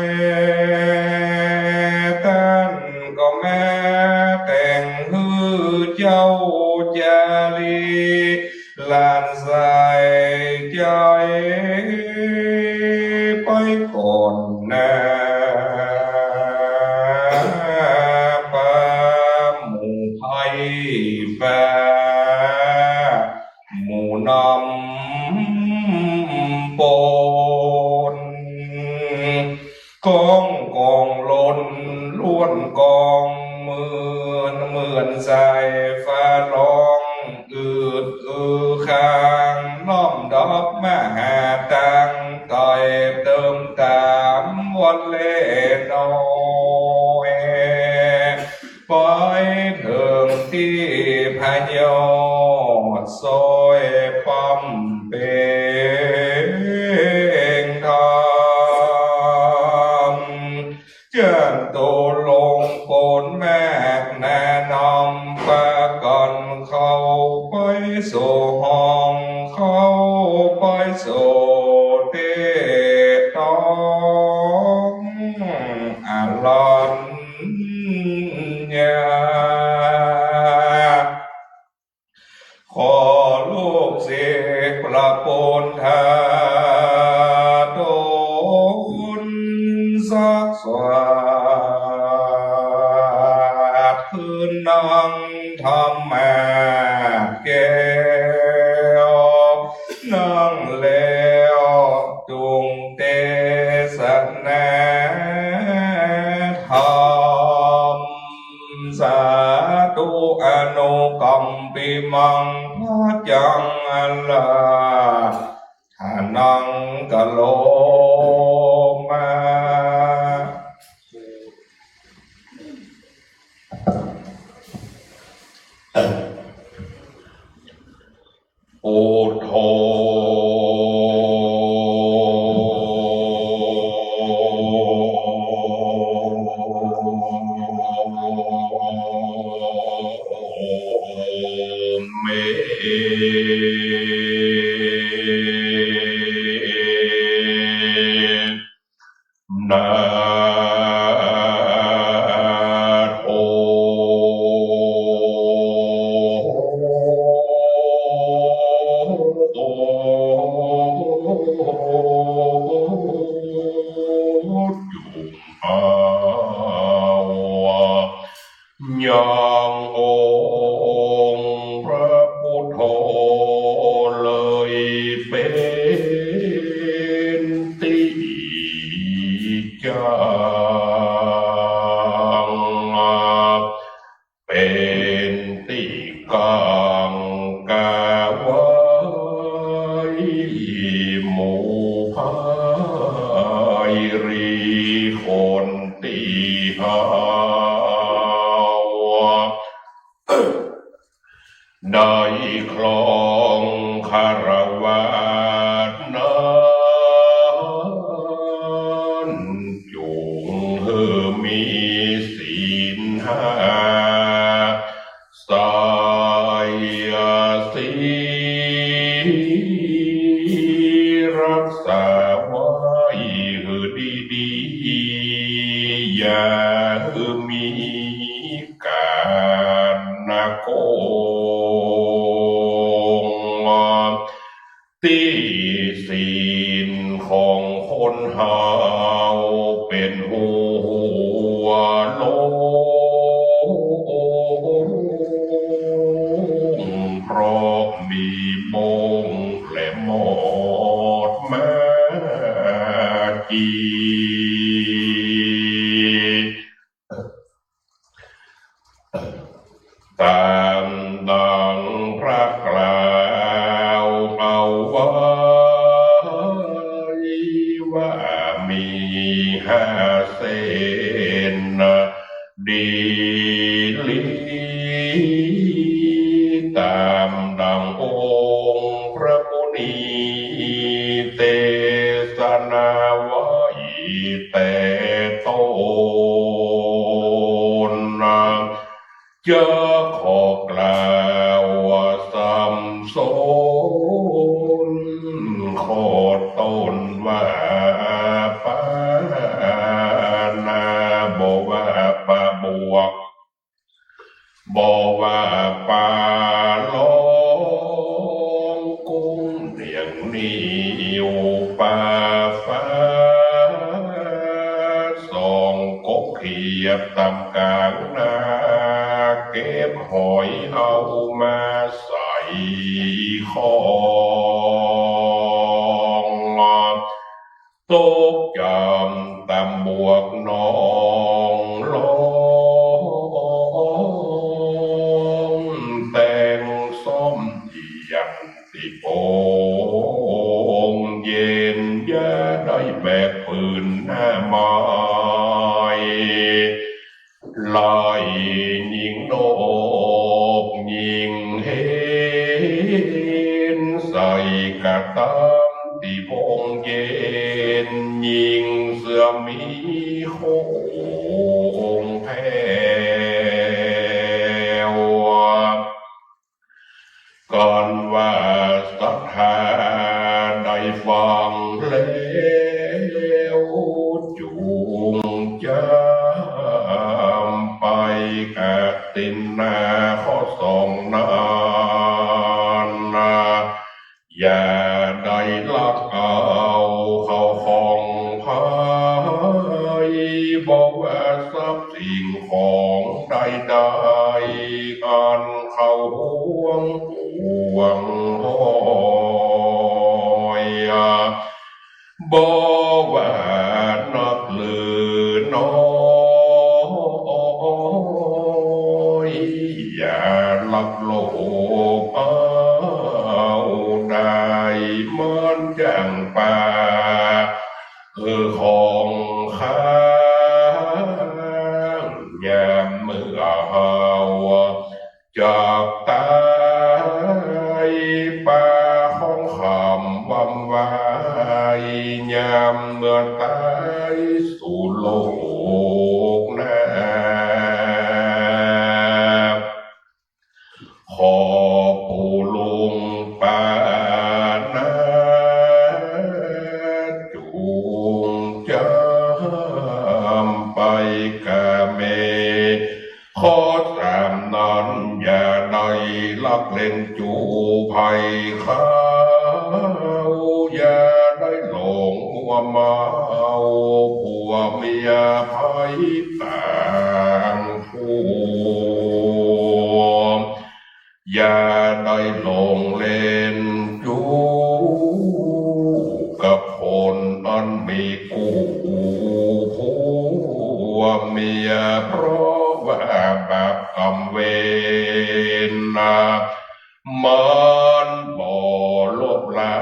ย ต้านก็มาแต่งหื้อเจ้าจารี หลานใส่ใจ๋ไปก่อนนา ปาหมู่ไพร่ ปาหมู่นำปน ก้องกองลนล้วนกองเหมือน เหมือนสายฟ้าร้อง อืดอือคาง น้อมดอกมาหาตัง ไต่เติมต๋ามวันแลน้อย ไปเถิงตี้พระยอด ซ้อยปำเป๋งธรรม จตุรงค์โกนมากหนา นำปากั๋นเข้าไปสู่ห้อง เข้าไปสู่ตี้ตองอรัญญา ขอลูกศิษย์ประปูนธาตุนสักสวาท คืนนังธรรมาสน์แก้ว นังแล้วจุ่งเตสนาธรรม สาธุ อนุกัมปิมัง พระจังอราธนังกะโรมา พุทโธ เม นะโถ จุ่งเอา ยังองค์พระพุทโธ เลยเป๋นตี้จั้ง เป๋นตี้กังกาไว้ หมู่ไพร่คนตี้เฮา ได้ครองคฤหัสถ์นา ไว้หื้อดีๆ อย่าหื้อมีก๋านโก๋ง ตี้ศีลของคนเฮาเป๋นหัวโลง เพราะมีบงและมอดมาจี ต๋ามดังพระกล่าวเอาไว้ว่ามีห้าเส้น ดีหลี ต๋ามดังองค์พระมุนีเตสนาไว้แต่ต้น จะขอกล่าวสำสนข้อต้นว่าปานา บ่ว่าปาบวก บ่ว่าปาลอง กุ้งเหนี่ยงนี้ปาฟ้า สองกกเขียดต๋ามก๋างนา เก็บหอยเอามาใส่คอง ตกจ๋ำต๋ามบวกนองลอง แต่งซ่อมเยียมตี้โป่งเย็น อย่าได้แบกปืนหน้าไม้ ไล่ยิงนกยิงเห็น ใส่กระตำตี้โป่งเย็น ยิงเสือหมีโขงแผว ก่อนว่าศรัทธาได้ฟังแล้ว จูงจ๋ำไปกฐินนาข้อสองนั้น อย่าได้ลักเอาเข้าของไผ บ่ว่าทรัพย์สิ่งของใดๆ อันเขาห่วงห่วงห้อย บ่ว่านักหรือน้อย อย่าลักโลภเอาได้ เหมือนอย่างปา เออ ของข้างยามเมื่อเฮาจักต๋าย ปาของข้างวำวาย ยามเมื่อต๋ายสู่โลกหน้า ขอปู่ลุงปานา จูงจ๋ำไปกะแม่ ข้อสามนั้นอย่าได้ลักเล่นจู๋ไผเขา อย่าได้หลงมัวเมา ผัวเมียไผต่างผัว อย่าได้หลงเล่นจู๋กับคนอันมีกู้ผัวเมีย เพราะว่าบาปกรรมเวรนะ มันบ่ลบล้า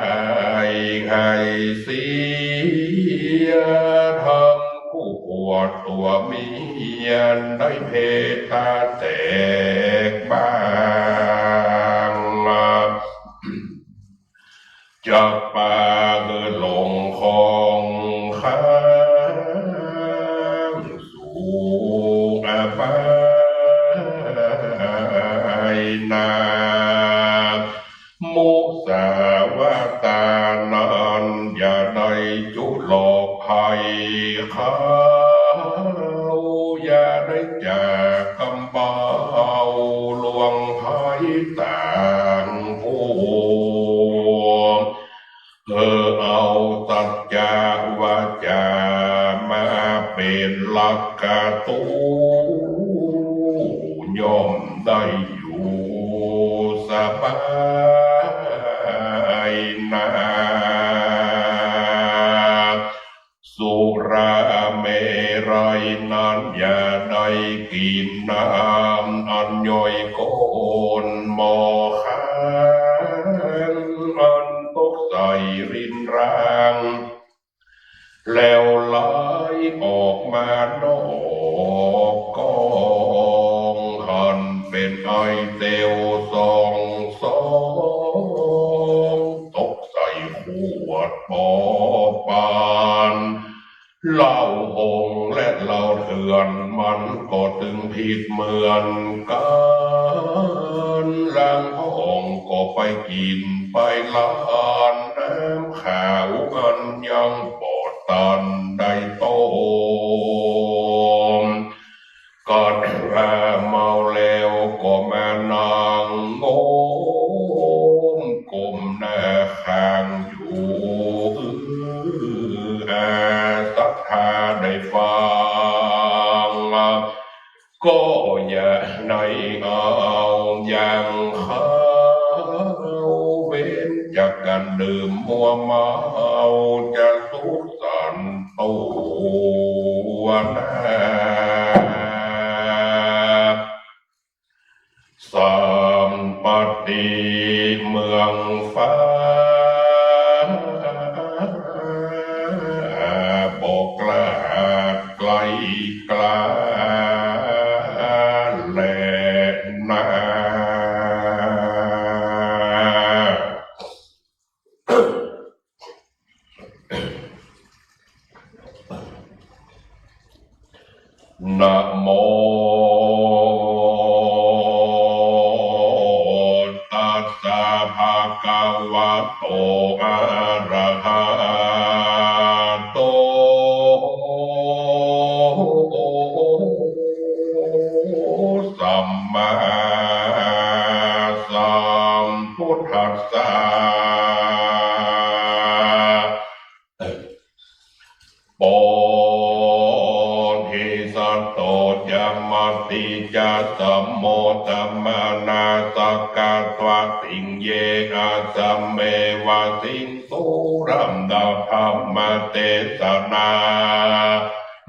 งให้เสีย ทำกู้ผัวตั๋วเมียได้เพตาแตกบ้าง จักปาหื้อหลงของข้างสู่อบายนา มุสาวาทานั้นอย่าได้ จุลอกภัยเขา อย่าได้จากกำเบา ล่วงภัยต่างปวง เออ เอาสัจจะวาจามาเป๋นหลักกตุ ย่อมได้อยู่สบายนา สุราเมรัยนั้นอย่าได้กิ๋น น้ำอันย่อยก้นหม้อข้าง อันตกใส่รินราง แล้วไหลออกมานอกก๊อง หันเป๋นไอเตียวส่องส่อง ตกใส่ขวดปอปาน เหล้าหงส์และเหล้าเถื่อนมันก็ตึงผิดเหมือนกั๋น ลางพ่องก็ไปกิ๋นไปหลาน น้ำขาวอันยังบ่ตันได้ต้ม กั๋นว่าเมาแล้วก็มานั่งงม ก้มหน้าข้างอยู่ อา ศรัทธาได้ฟัง ก็อย่าได้เอาอย่างเขา เว้นจากก๋านดื่มมัวเมา จะสุขสันต์ตัวนา สัมปัตติเมืองฟ้า บ่กล้าใก้กล้าแลนา นะโม ตัสสะ ภะคะวะโต อะระหะโต สัมมาสัมพุทธัสสะ โพธิสัตโต จะมัตติจะ ธัมโม ธัมมานาสสะกะตวา ติงเย อัสสะเมวะ สิงสุรัมมะ ธัมมเตสนา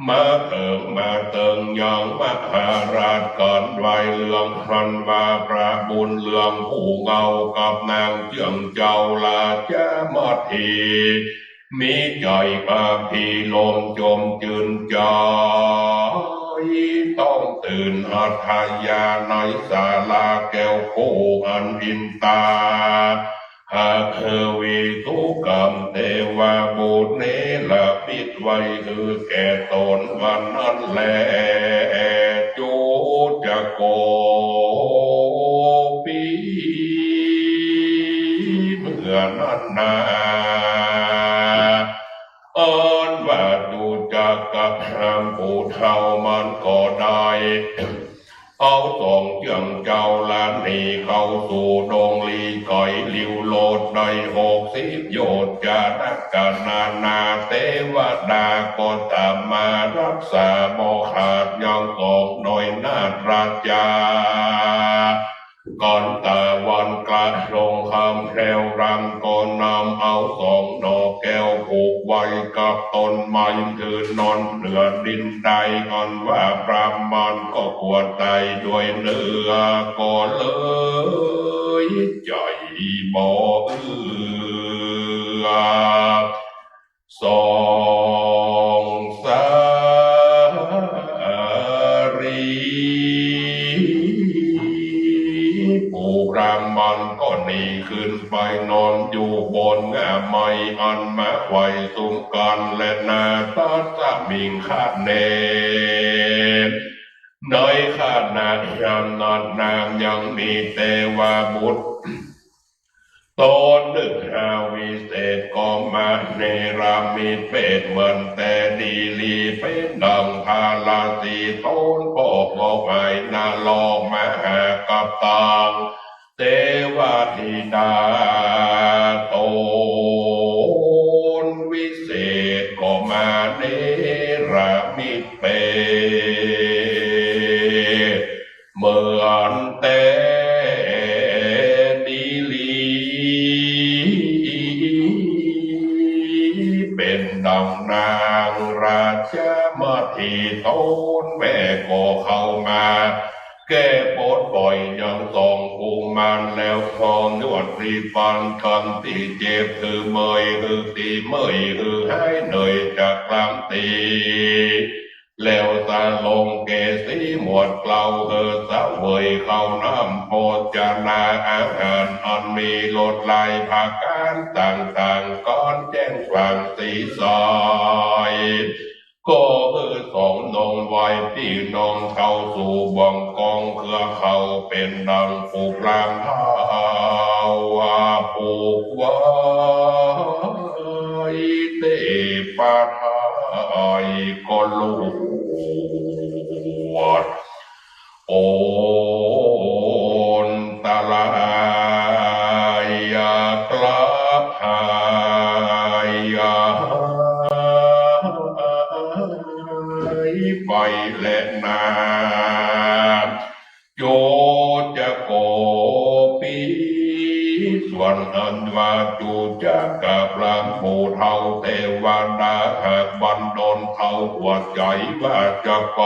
มาเถิงมาเถิงยังมหาราช กั๋นไหว้เรื่องหั้นว่า พระบุญเรื่องผู้เงากับนางเจื้องเจ้าราชมัตถี มีใจ๋อภิรมย์จมจื้นใจ๋ ต้องตื่นหัตถยาในศาลาแก้วคู่อันอินตา หากคือวิสุกรรมเตวบุตรเนรมิตไว้หื้อแก่ต๋นวันนั้นแล จุจโก ปี เมื่อนั้นนา อันว่าจุจกะ ผู้เฒ่ามันก็ได้ เอาสองเจื้องเจ้าหลานนี้เข้าสู่ดงลี้ไก๋หลิวโลดได้หกสิบโยชน์ จานะกั๋นนานา เตวดาก็ต๋ามมาฮักษาบ่ขาด ยังสองน้อยนาฏราชา กั๋นต๋าวันกระทงค่ำแคล้วรำก็นำเอาสองหน่อแก้วผูกไว้กับต้นไม้ คือนอนเหนือดินได้ อันว่าพราหมณ์ก็กลัวต๋ายด้วยเนื้อ ก็เลยใจ๋บ่เอื้อ สองสารี ผู้พราหมณ์ก็หนีขึ้นไปนอนอยู่บนง่าไม้อันมาไขว่สุมกั๋นแลนา ตัสมิงขเณ ในขณะนั้นนายังมีเตวบุตร ต๋นนึ่งหาวิเศษก็มาเนรมิตเป๋นเหมือนแตดีหลี เป๋นดั่งพระราศีต๋น ก็บอกให้นรกมหากับตัง เทวธิดาต๋นวิเศษก็มาเนรมิตเป๋น เหมือนแตดีหลี เป๋นดั่งนางราชมะถีต๋น แม่ก็เข้ามาแก้ปลดปล่อยยังสองกุมาร แล้วพร้อมนวดตี้ฟัน คันตี้เจ็บหื้อเมื่อย หื้อตี้เมื่อย หื้อหายเหนื่อยจากกรามตี้ แล้วสะลงเกสีหมวดเกลา หื้อเสวยข้าวน้ำโภชนาอาหารอันมีรสหลายประก๋านต่างๆ ก่อนแจ้งกว่างสีใส ก็หื้อสองน้องไหว้ปี้น้องเข้าสู่บ่วงกองเครือเขา เป๋นดั่งผูกลามเท้าผูกไหว้เตปะไทยก็ลวด โอนตะลายกลับหายไปแลนา โยจะโกปี ส่วนอันว่าจุจักกั๋บพรามผู้เฒ่าเตวดา หากบันดอนเฒ่าหัวใจ๋ว่าจะไป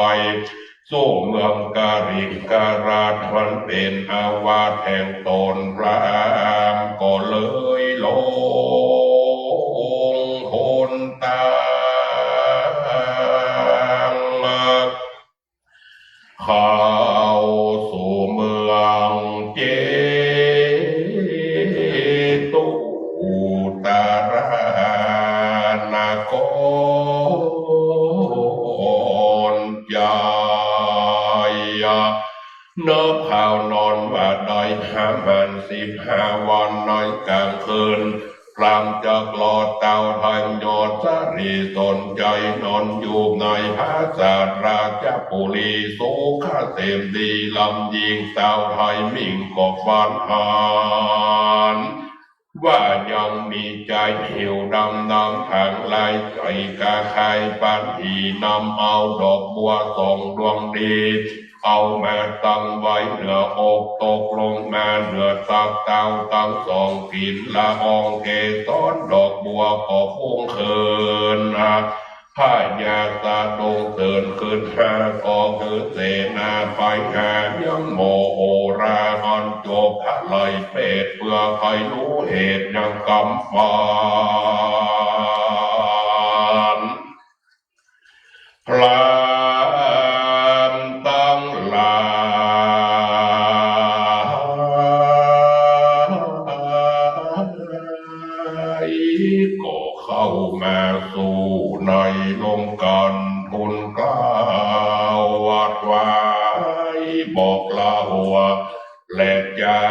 สู่เมืองกาลิงคราช อันเป๋นอาวาสแห่งต๋น พรามก็เลยลงหนตาง เข้าสู่เมืองเจตุตรานคร ใจ๋ นับคราวนอนว่าได้ประมาณสิบห้าวัน ในก๋างคืน พรามจักรอดเต้าไทยยอดสาลีสนใจ๋ นอนอยู่ในพระราชบุรี สุขเกษมดีลำยิ่ง เต้าไทยมิ่งก็ฝันหัน ว่ายังมีจายหิวดำน้ำทางลายใจ๋กาไข่ปันอีนำเอาดอกบัวสองดวงดี เอามาตั้งไว้เหนืออก ตกลงมาเหนือตักเต้าตังสอง กลิ่นละอองเกสรดอกบัวก็ฟุ้งคืนนะ พญาสะดุ้งตื่นขึ้นมา ก็หื้อเสนาไปหายังหมอโหราอันจบพระไตรปิฎก เปื้อใค่ฮู้เหตุยังกำฝัน พรามตังหลายก็เข้ามาสู่ในโฮงก๋าน ทูลเกล้าถวายบอกเล่า และจา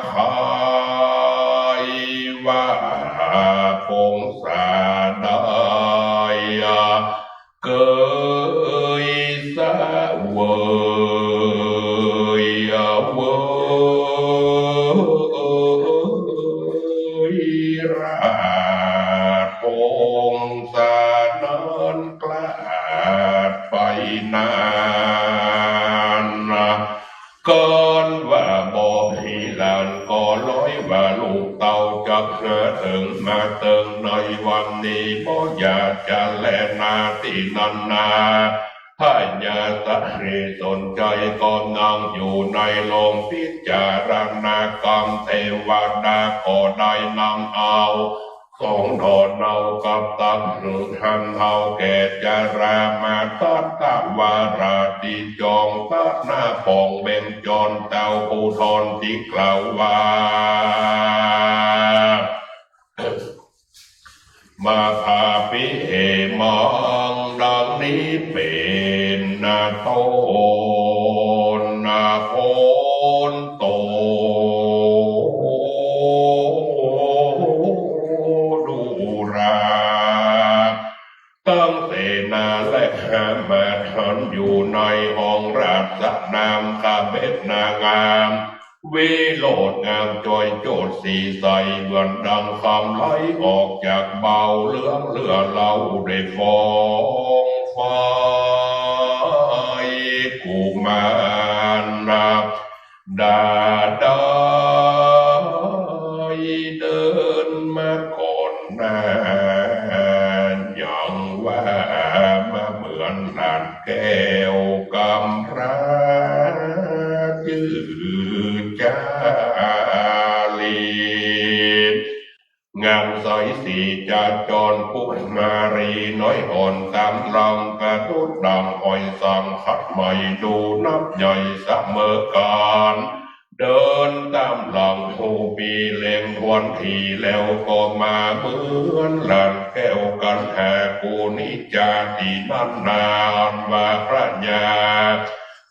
ไขว่าปงสาได้เกยเสวยเว ราชองค์สานั้นกล้าดไปนานนะ เกินว่าบ่มีหลานก็ร้อยว่าลูกเต้าจักหาเถิงมาเถิงในวันนี้ บ่อย่าจะแลนาตี้นั้นนา พญาสาลีสนใจ๋ก็นั่งอยู่ในโฮงพิจารณากรรม เทวดาก็ได้นำเอา สองหน่อเนากับตังหื้อหันเฒ่าแก่จรามาตัดตะวาราติจองตะหน้าป่องเบญจรเต้าผู้ทอนตี้กล่าวว่า มาพาปิเหมัง ดังนี้เป๋นนาต้นนาโพนโต ตังเสนาและหามาทันอยู่ในห้องราชนามขเม็ดนางาม วิโรจน์งามจอยโจทย์สีใส เหมือนดังคำไหลออกจากเบา เหลืองเลื่อเล้าได้ฟองไฟ กุมารดาได้เดินมาก่อนหน้า ยังว่ามาเหมือนหลานแก้วกำพร้า จื้อจารี งามใสสีจาจร กุมารีน้อยอ่อนตามลำ ประดุจดังหอยสังขัดใหม่ ดูนับใหญ่เสมอกัน เดินตามหลังผู้มีเล็งควรที แล้วก็มาเหมือนหลานแก้วกันหากูนิจจาตี้นั้นนา อันว่าพระญา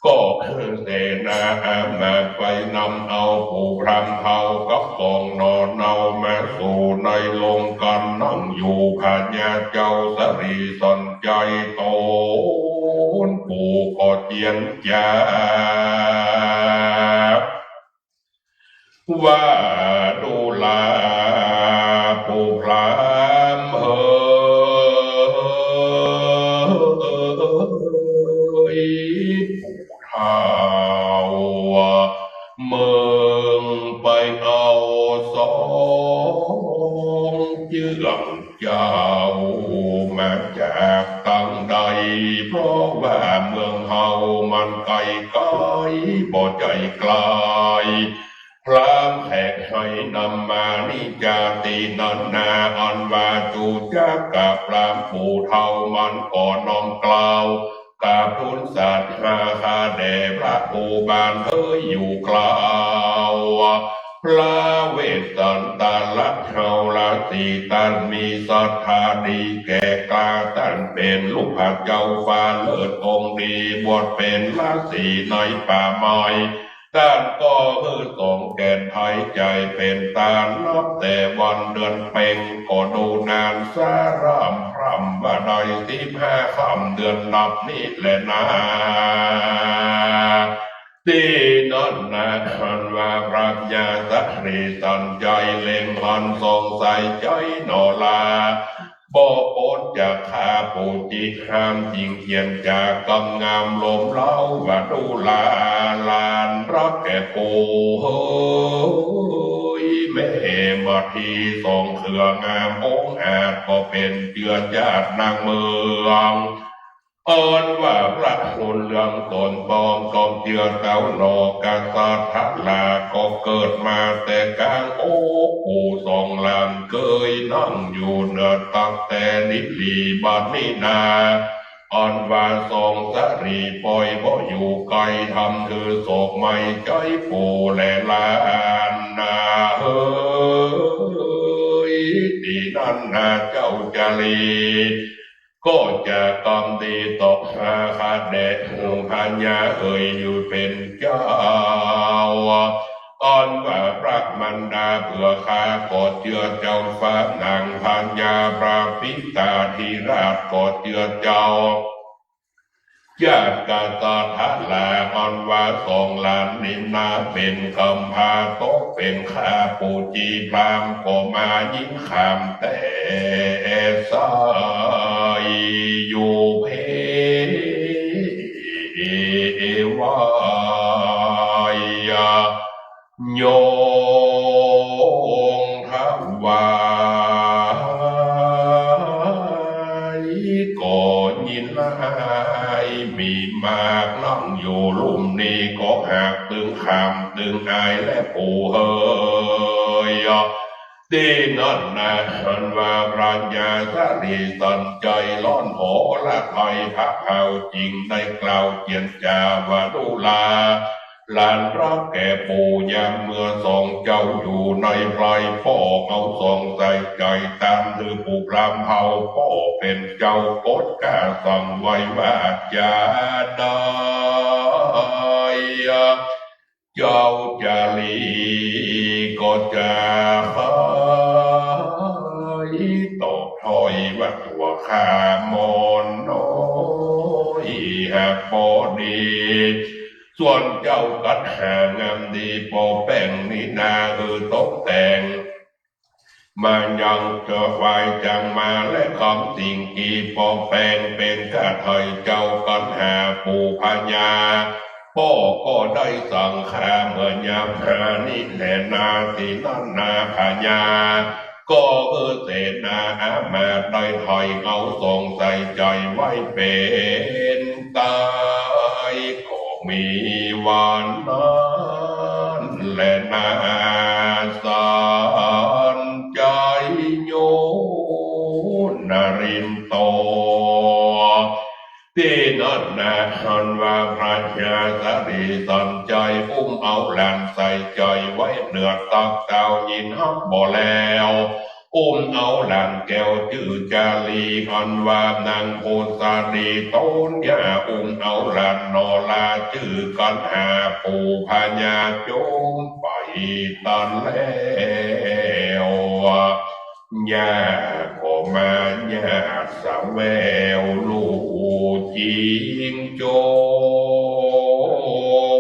ก็คือเสนาอามาตย์ไปนำเอาผู้พราหมณ์เฒ่ากับสองหน่อเนามาสู่ในโรงกัน นั่งอยู่พญาเจ้าสะหลีสัญชัยต๋น ผู้ก็เจียรจา ว่าดูราผู้พราหมณ์เหย ผู้เฒ่า มึงไปเอาสองเจื้องเจ้ามาจากตังใด เพราะว่าเมืองเฮามันไก๋ไก๋ บ่ใจ้ไก๋ พราหมณ์แขกหื้อนำมานิจจาตี้นั้นนา อันว่าจูจักกับพราหมณ์ผู้เฒ่า มันก็น้อมเกล้า กราบทูลสาธาคาแด่พระผู้บานเฮยอยู่เกล้า พระเวสสันตะละเฮาราศี ต้านมีศรัทธาดีแก่กล้า ต้านเป๋นลูกพระเจ้าฟ้าเลิศองค์ดี บวชเป๋นราศีในป่าไม้ ต้านก็หื้อสองแก่นไพร ใจ๋เป๋นตานับแต่วันเดือนเพ็ง ก็ดูนานสาร่ำพร่ำว่าได้สิบห้าค่ำเดือนนับนี้แลนา ตี้นั้นนา อันว่าพระญาสะหลีสัญชัยเล็งหันส่องใสใจ๋หนอลา บ่ป๊นจากข้าผู้จิห้าม จิ่งเขียนจากกำงามลมเล้าว่าดูราหลานรักแก่ปู่เฮย แม่มาทีสองเครืองามองอาจ ก็เป๋นเจื้อจาดนางเมือง อันว่าพระคุณเรื่องต๋นปอง ก็เจื้อเจ้าหนอกษัตริย์ทะลา ก็เกิดมาแต่กลางอกปู่สองหลานเกย นั่งอยู่เหนือตักแต่นิลีบัดนี้นา อันว่าสองสะหลีป่อยบ่อยู่ไก๋ ทำหื้อโศกไหม้ใจ๋ปู่และหลานนาเฮย ตี้นั้นนาเจ้าจารี ก็จะกำดีตอบหาคาแด่ผู้พญาเฮยอยู่เป๋นเจ้า อันว่าพระมารดาเปื้อข้าก็เจื้อเจ้าฟ้านางพญา พระปิตาธิราชก็เจื้อเจ้า จาดกษัตริย์ทะลา อันว่าสองหลานนี้นาเป๋นกำพร้า ตกเป๋นข้าปู่จิพราหมณ์ ก็มายินข่าวแต่ใสอยู่เพ วาย โยงถวาย ก็ยินหลายมีมาก นั่งอยู่ลุ่มนี้ก็หากตึงขำตึงอายแลปู่เฮย ตี้นั้นนา อันว่าพระญาสะหลีสัญชัยร้อนหอระไทยพระเฮา จิ่งได้กล่าวเจียรจาว่าดูรา หลานรักแก่ปู่ ยามเมื่อสองเจ้าอยู่ในไพร่ ป้อเอาส่องใส่ใจ๋ ตามหื้อปู่พราหมณ์เฮา ป้อเป๋นเจ้ากฎกล้าสั่งไว้ว่าจาใด เจ้าจารีก็จะไขตอบ อยว่าตั๋วข้าหม่อนน้อยหากบ่ดี ส่วนเจ้ากั๋นหางามดีปอแป้งนี้นา หื้อตกแต่ง มายังจะไหว้จังมาและกำสิ่งตี้ปอแป้งเป๋นกระไถเจ้ากั๋นหาปู่พญา ป้อก็ได้สั่งข้าเมื่อยามหานี้แลนา ตี้นั้นนาพญา ก็หื้อเสนาอามาตย์ได้ไถ่เอาส่งใส่ใจ๋ไว้เป๋นตาย ก็มีวันนั้นแลนา สัญชัยโยนรินโต ตี้นั้นนา อันว่าพระยาสาลีสัญชัยอุ้มเอาหลานใส่ใจ๋ไว้เหนือตักเต้า ยินฮักบ่แล้ว อุ้มเอาหลานแก้วจื้อจาลี อันว่านางโพธิ์สาลีตนยา อุ้มเอาหลานนอราจื้อกั๋นหาปู่พญา จุมไปตันแล้ว ยาก็มา ยาสะแววลู่จิงจ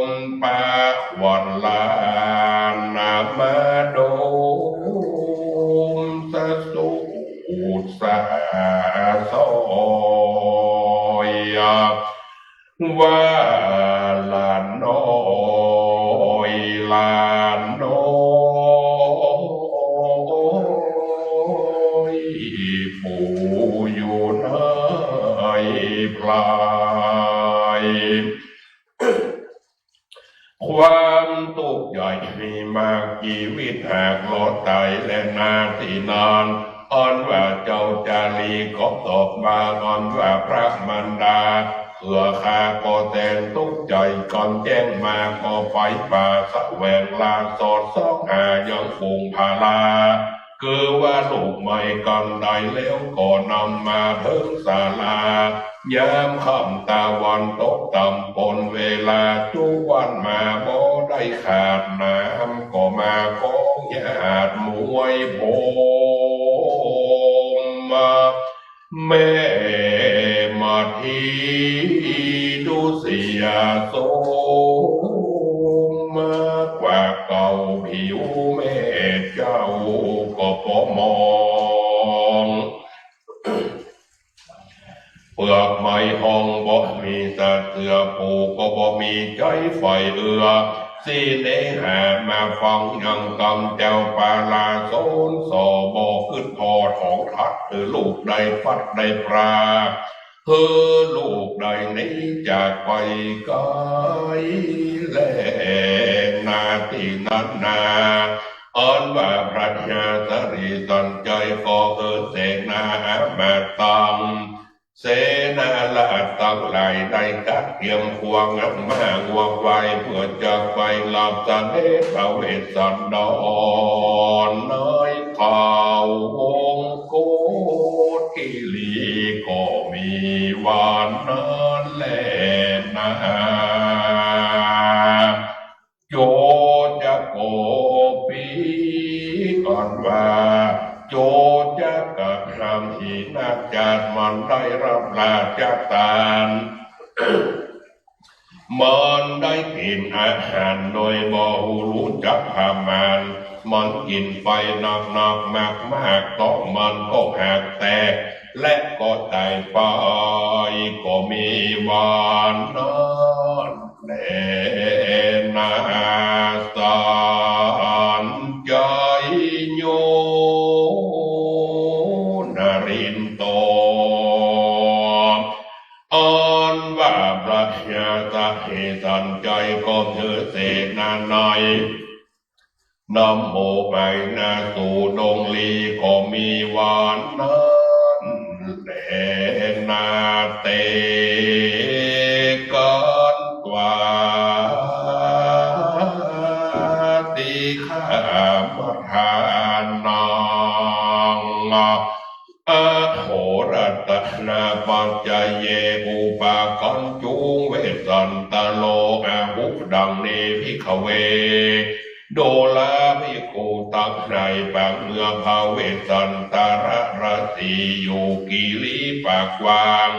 ม ปะวันลานนามาดมสะสูดสะสอย ว่าหลานน้อย หลานน้อย ปู่อยู่ในพลาย ความตุ๊กข์ใหญ่มีมาก จีวิตหากรอดต๋ายแลนา ตี้นั้น อันว่าเจ้าจาลีก็ตอบว่า อันว่าพระมารดา เปื้อข้าก็แสนตุ๊กข์ใจ๋ ก่อนแจ้งมาก็ไปป่าแสวงลาสอดส่องหายังฝูงพลา คือว่าลูกใหม่ก่อนได้แล้วก็นำมาเถิงศาลา ยามค่ำตะวันตกต่ำปนเวลา จุวันมาบ่ได้ขาด น้ำก็มาของญาติมวยโพมา แม่มาทีดูเสียโสมมากกว่าเก่า ผิวแม่เจ้าก็ปอมอง เปลือกไม้ห้องบ่มีสัตว์เจือ ปู่ก็บ่มีใจ๊ใฝ่เอื้อ สิเนหามาฟังยังกำแก้วปาลาสนสอ บ่กึ๊ดผ่อทองทัด หื้อลูกได้พลัดได้พราก หื้อลูกได้หนีจากไปไก๋แลนา ตี้นั้นนา อันว่าพระยาสาลีสัญชัยก็หื้อเสนาอามาตย์ตัง เสนาราษฎร์ตังหลายได้จัดเตรียมควงม้างัวควาย เปื้อจะไปรับเสด็จพระเวสสันดรในเขาวงโกธิลี ก็มีวันนั้นแลนา โจจะโกปี อันว่าโจจะกระทำหีนจัด มันได้รับราชตาน มันได้กิ๋นอาหารโดยบ่ฮู้จักประมาณ มันกิ๋นไปนักๆ มากๆ ต๊องมันก็หักแตก และก็ต๋ายไป ก็มีวันนั้น แลนา สัญชัยโยนรินโต อันว่าพระยาสาลีสัญชัยก็หื้อเสนาใน นำหมู่ไปนาสู่ดงลี ก็มีวันนั้นแลนา เตกัณฑา ติคามัฏฐานัง อโหรตนาปัจจเย อุปากัณฑุง เวสสันตโร อาหุ ดังนี้ ภิกขเว ดูราภิก โกตักในปากเมืองพระเวสสันตรราศี อยู่กิริปากกว้าง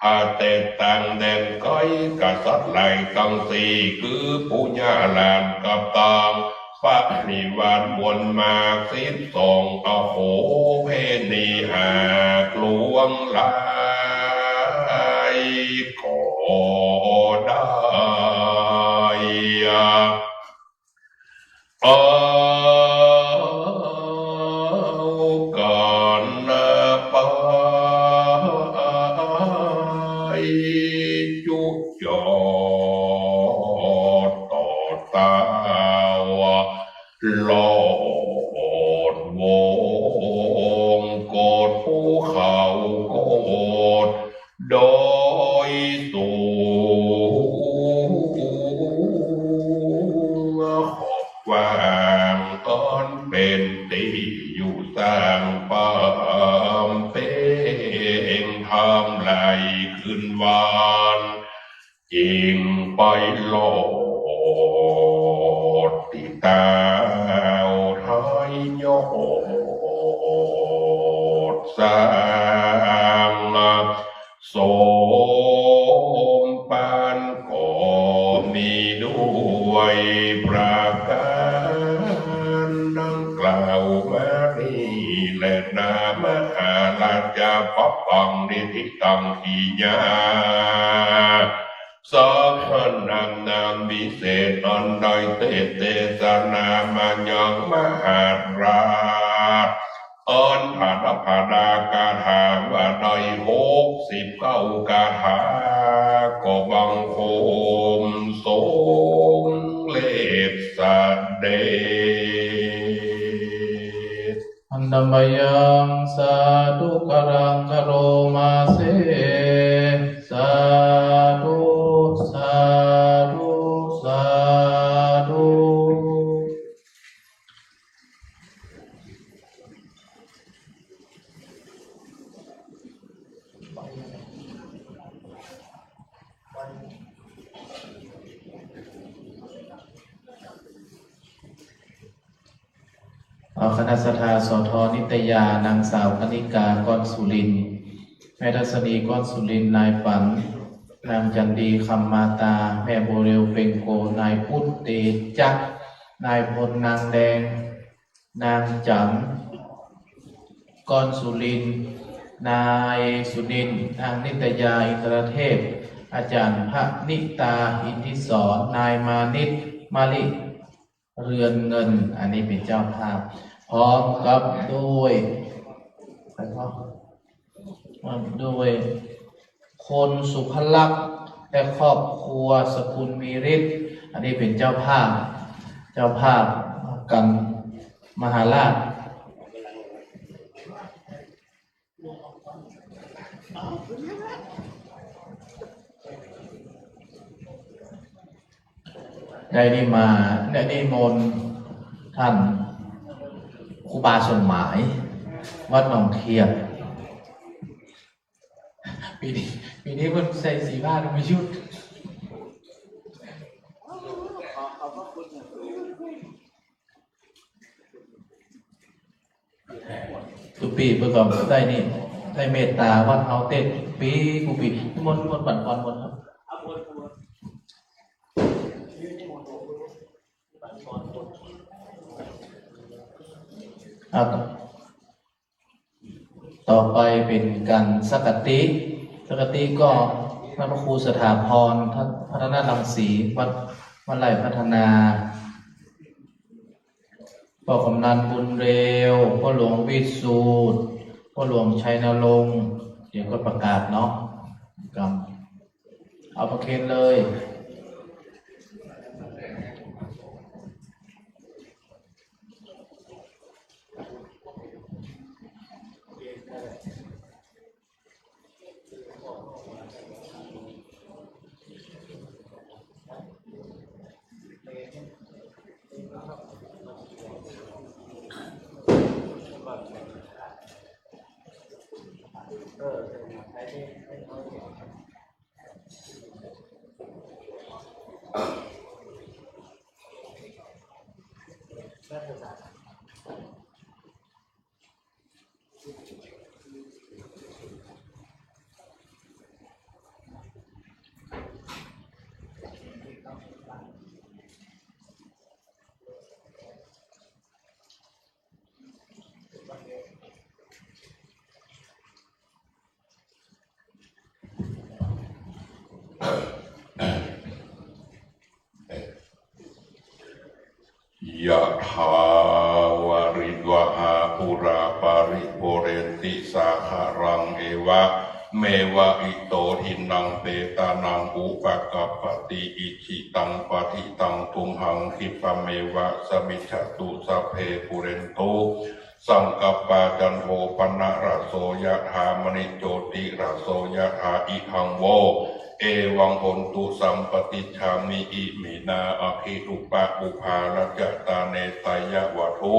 หาแต่ตางแดนไก๋ กษัตริย์หลายตังสี่ คือปุญญาราชกับตาง ปริวารมวลมากสิบสอง อโห เพณีหากลวงหลายก็ได้ เอากั๋นไปจุจอดต่อเต้า ลอดวงกฏ ภูเขากฏ ดอยสูง ขอบกว้างอันเป๋นตี้อยู่สร้างบำเพ็งธรรมหลายคืนวัน จิ่งไปลอดตี้เต้าไทยยอดสร้าง สมปานก็มีด้วยประก๋านดังกล่าวมานี้แลนา มหาราชา ปะปัง นิธิตัง กิยา สัพพะนาม นามวิเศษอันได้เตสน์เตสนามายังมหาราช อันผาดาผาดากาถาว่าได้หกสิบเก้ากาถา ก็บังคมสมเร็จเสด็จ Handa mayaṃ sādhukaraṃ karoma se. Sādhu, sādhu, sādhu. เอาคณะศรัทธา สอทอ นิตยา นางสาวคณิกา ก้อนสุรินทร์ แม่ทัศนี ก้อนสุรินทร์ นายฝัน นางจันดี คำมาตา แม่บัวเร็ว เพ็งโก นายพุทธ เตจักร นายพล นางแดง นางจั๋น ก้อนสุรินทร์ นายสุนินทร์ นางนิตยา อินทรเทพ อาจ๋ารย์พนิตา อินทิสร นายมานิต มะลิ เรือนเงิน อันนี้เป๋นเจ้าภาพ พร้อมกับด้วย ใครพ่อ พร้อมด้วย คนสุภลักษณ์และครอบครัว สกุลมีฤทธิ์ อันนี้เป๋นเจ้าภาพ เจ้าภาพกั๋นมหาราช ได้นิมา ได้นิมนต์ท่านครูบาสมหมาย วัดหนองเทียน ปี๋นี้ ปี๋นี้เปิ้นใส่สีผ้าธรรมยุต กู้ปี๋เปิ้นก็ได้นี่ ได้เมตต๋าวัดเฮาเต๊ะ กู้ปี๋ กู้ปี๋ นิมนต์ นิมนต์บั้นปอนบนครับ ครับ ต่อไปเป๋นก๋านสังฆาติ สังฆาติก็ท่านพระครูสถาพร พัฒนรังสี วัด วัดไร่พัฒนา ป้อกำนันบุญเร็ว ป้อหลวงวิสูตร ป้อหลวงชัยนรงค์ เดี๋ยวก็ประกาศเนาะ ครับ เอาประเคนเลย เออ ใช่ ใช่ ใช่ ใช่ รัฐศาสตร์ ทาวาริวหาปูราปาริปูเรนติสาคารัง เอวะเมวะอิโต ทินนังเปตานัง อุปะกัปปะติ อิจฉิตังปะทิตัง ตุมหัง คิปปะเมวะ สะมิชฌะตุ สัพเพ ปูเรนตุ สังกัปปา จันโท ปะนะระโส ยะถา มะณิ โจติระโส ยะถา อิทัง โว เอวัง โหนตุ สัมปะติจฉามิ อิมินา อะคิ อุปะปุพพา รัจจะตาเน ไสยะวะทุ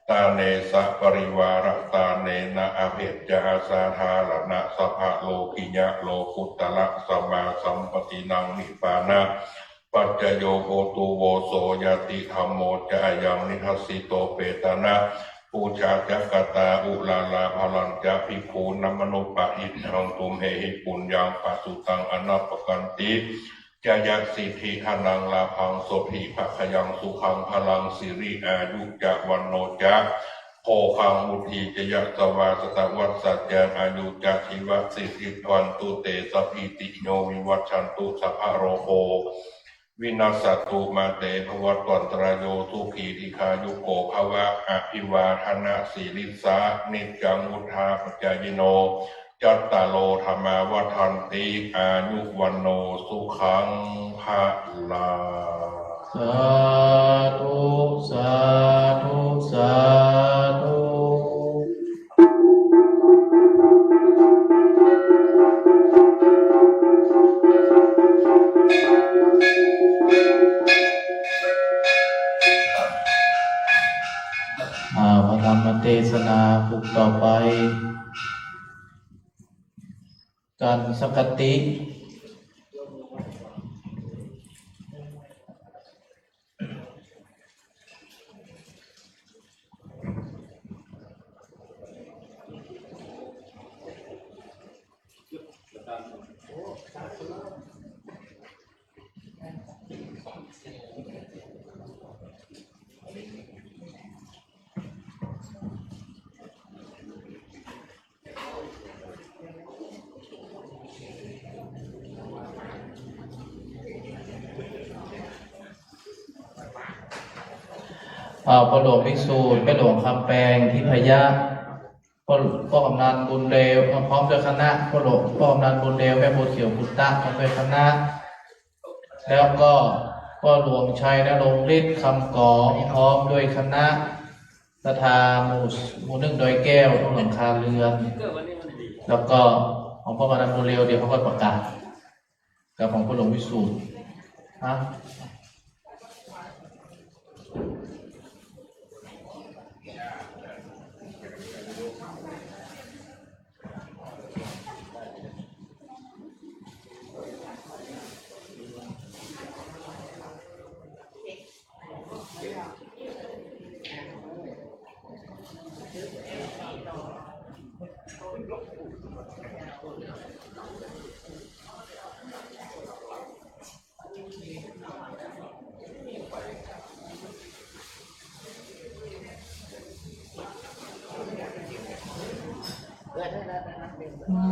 ตาเน สะปะริวาระตาเนนะ อะเภจจะ อะสาธาระณะ สัพพะโลกิยะ โลกุตตะระ สะมาสัมปะตินัง นิพพานะ ปัจจโย โหตุ โว โส ญาติธัมโม จะ อะยัง นิทัสสิโต เปตานะ ปูชา จะ กะตา อุรารา พะลัญจะ ภิกขูนะ มะนุปะยิตถัง ตุมเหหิ ปุญญัง ปะสุตัง อะนะปะกันติ จะ ยะ สิทธิ ธนัง ลาภัง โสธิ ภะคะยัง สุขัง พะลัง สิริ อายุ จะ วัณโณ จะ โภคัง วุฒี จะ ยะสะวา สะตะวัสสะ จะ อายุ จะ ชีวะ สิทธิ ภะวันตุ เต สะพีติ โย วิวัชชันตุ สะพะโรโค วินัสสันตุ มา เต ภะวัตวันตะราโย สุขี ดีฆายุโก ภะวะ อะภิวาทะนะสีลิสสะ นิจจัง วุฑฒาปะจายิโน จัตตาโร ธัมมา วัฑฒันติ อายุ วัณโณ สุขัง พะลัง สาธุ สาธุ สาธุ อ่า พระธรรมเทศนาบทต่อไป กัณฑ์สกติ อ่า พ่อหลวงวิสูตร แม่หลวงคำแปง ทิพยะ พ่อ พ่อกำนันบุญเร็ว พร้อมด้วยคณะ พ่อหลวง พ่อกำนันบุญเร็ว แม่บัวเขียว ปุตตะ พร้อมด้วยคณะ แล้วก็พ่อหลวงชัยนรงค์ฤทธิ์ คำก๋อง พร้อมด้วยคณะ ศรัทธาหมู่ หมู่หนึ่งดอยแก้ว ทุกหลังคาเรือน แล้วก็ของพ่อกำนันบุญเร็ว เดี๋ยวเขาก็ประกาศ กับของพ่อหลวงวิสูตร ฮะ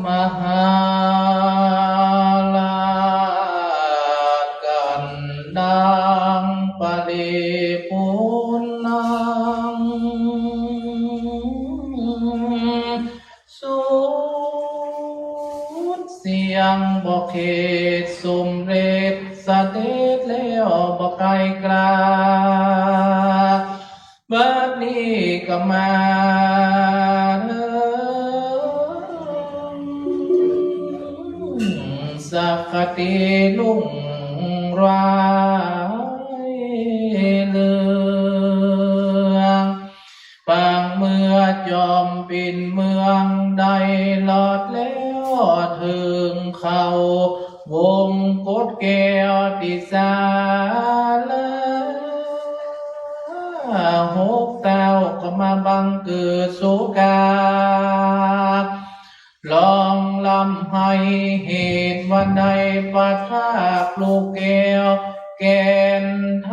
มหาราชกัณฑัง ปะริปูณัง สุดเสี้ยงบ่เขต สมเร็จเสด็จแล้วบ่ไกลกา บัดนี้ก็มาเถิง สกติลุ่งรวยเรือง ปางเมืองจอมปิ่นเมือง ได้รอดแล้วเถิงเข้า วงกฏแก้วติสาลา หกเต้าก็มาบังเกิดสุข ร้องร่ำไห้เหตุวันใด ปัทภาคลูกแก้วแก่นไท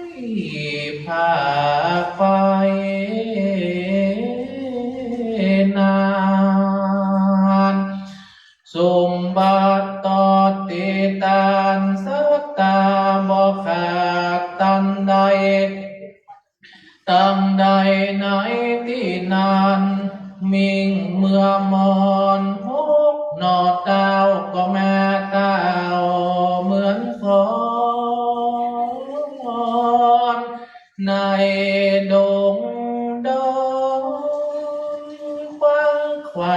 ย ภาคไปนาน สมบัติตอดติดตาน สัตตาบ่ขาด ตันใด ตังใดในตี้นั้น มิ่งเมื่อมอนหกหน่อเต้า ก็มาเต้าเหมือนคอน ในดงดอน ขวังไขว่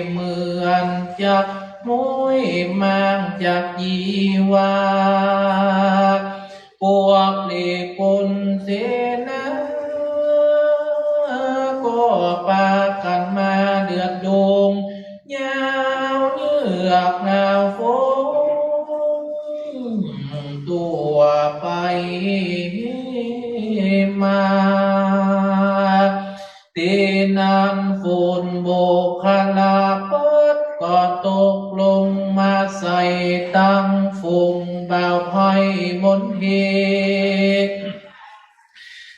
เหมือนจักห้วย มางจักยี่หว่า ปวกหลีกปุนเสนา ก็ปากั๋นมาเดือดดวง ยาวเยือกหนาวฝน ตั๋วไปมา ตี้นั้นฝนโบกคลาเปิด ก็ตกลงมาใส่ตังฝูงบ่าวไพร่มนเท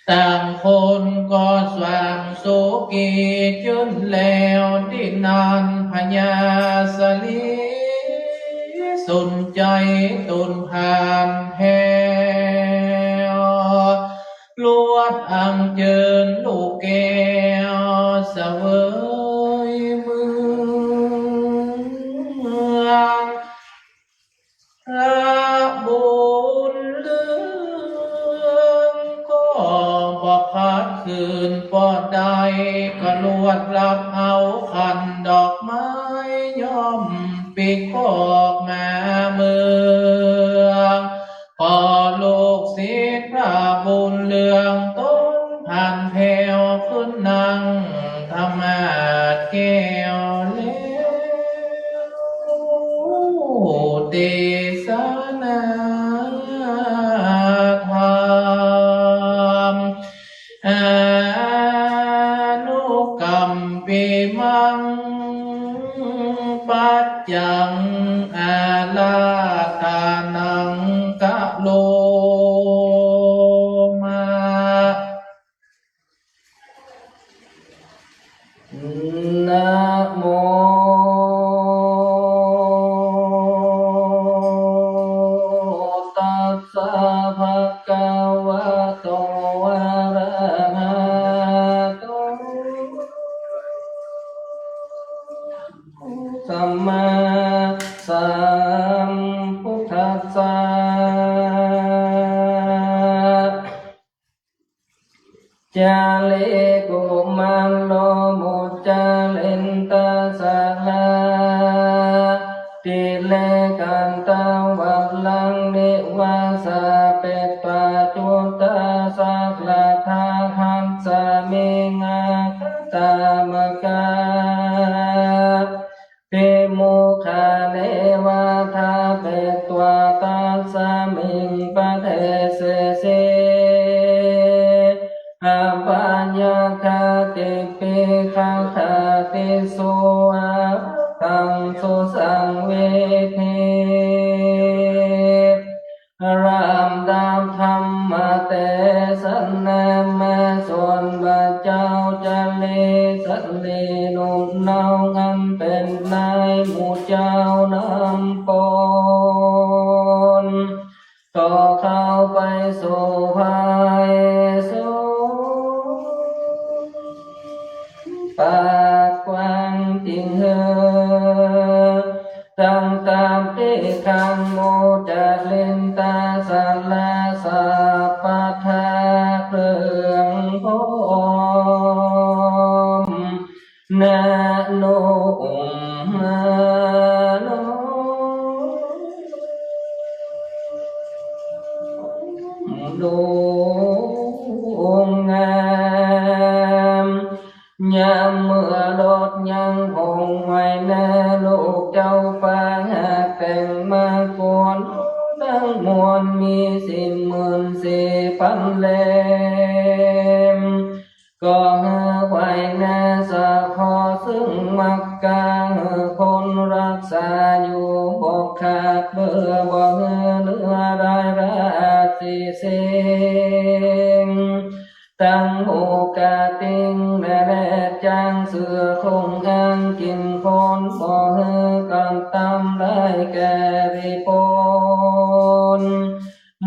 ต่างคนก็สว่างโสกีจื้นแล้ว ตี้นั้นพญาสลีสนใจ๋ต๋นผ่านแผว ลวดอังเจิญลูกแก้วเสวยเมือง พระบุญเรืองก็บ่ขัดขืนปอใด ก็ลวดรับเอาขันดอกไม้ ย่อมปิ๊กปอกมาเมือง ปอลูกศิษย์พระบุญเรืองต๋นผ่านแผวขึ้นนั่งธรรมาสน์แก้วแล้ว เตสนาธรรม อนุกัมปิมัง ปัจจัง อาราธนัง กะโรมะ นะโม ตัสสะ ภะคะวะโต อะระหะโต สัมมาสัมพุทธัสสะ จาริโก มาโร มุจจารินตะ สะละ ติเลขันตะ วะลัง นิวาสา เปตวา จุตตา สะละทาหัสมิง อาคัตตามะกา ภิมุขา เนวาทา เปตวา ตัสสะมิง ปะเดเสสิ อัปปะยักขา กิปปิฆะฆาติสุ อาวัตตัง สุสังเวทิ ลำดับธรรมเตสนา มาส่วนบ่าเจ้าจารี สะหลีหนุ่มน้อง อันเป๋นนายหมู่เจ้านำปน ต่อเข้าไปสู่ภายสุข ปากกว้างจิ่งหื้อ ตังตามตี้ข้างหมู่จารินตา สะละ สัพพะทาเครื่องพร้อม นะโน นะโน ดวงงาม ยามเมื่อรถยังคงไหวนา ลูกเจ้าปางหากแต่งมาควร ตังมวลมีสี่หมื่นสี่ปันเล่ม ก็หื้อไหวนาสะเคาะซึ่งมักกา หื้อคนรักษาอยู่บ่ขาดเปื้อ บ่หื้อเหลือรายราชสี่สิ่ง ตังหมู่กาติงและแร่จ้างเสื้อคงอ้างกิ๋นคน บ่หื้อกั๋นตำลายแก่ริปน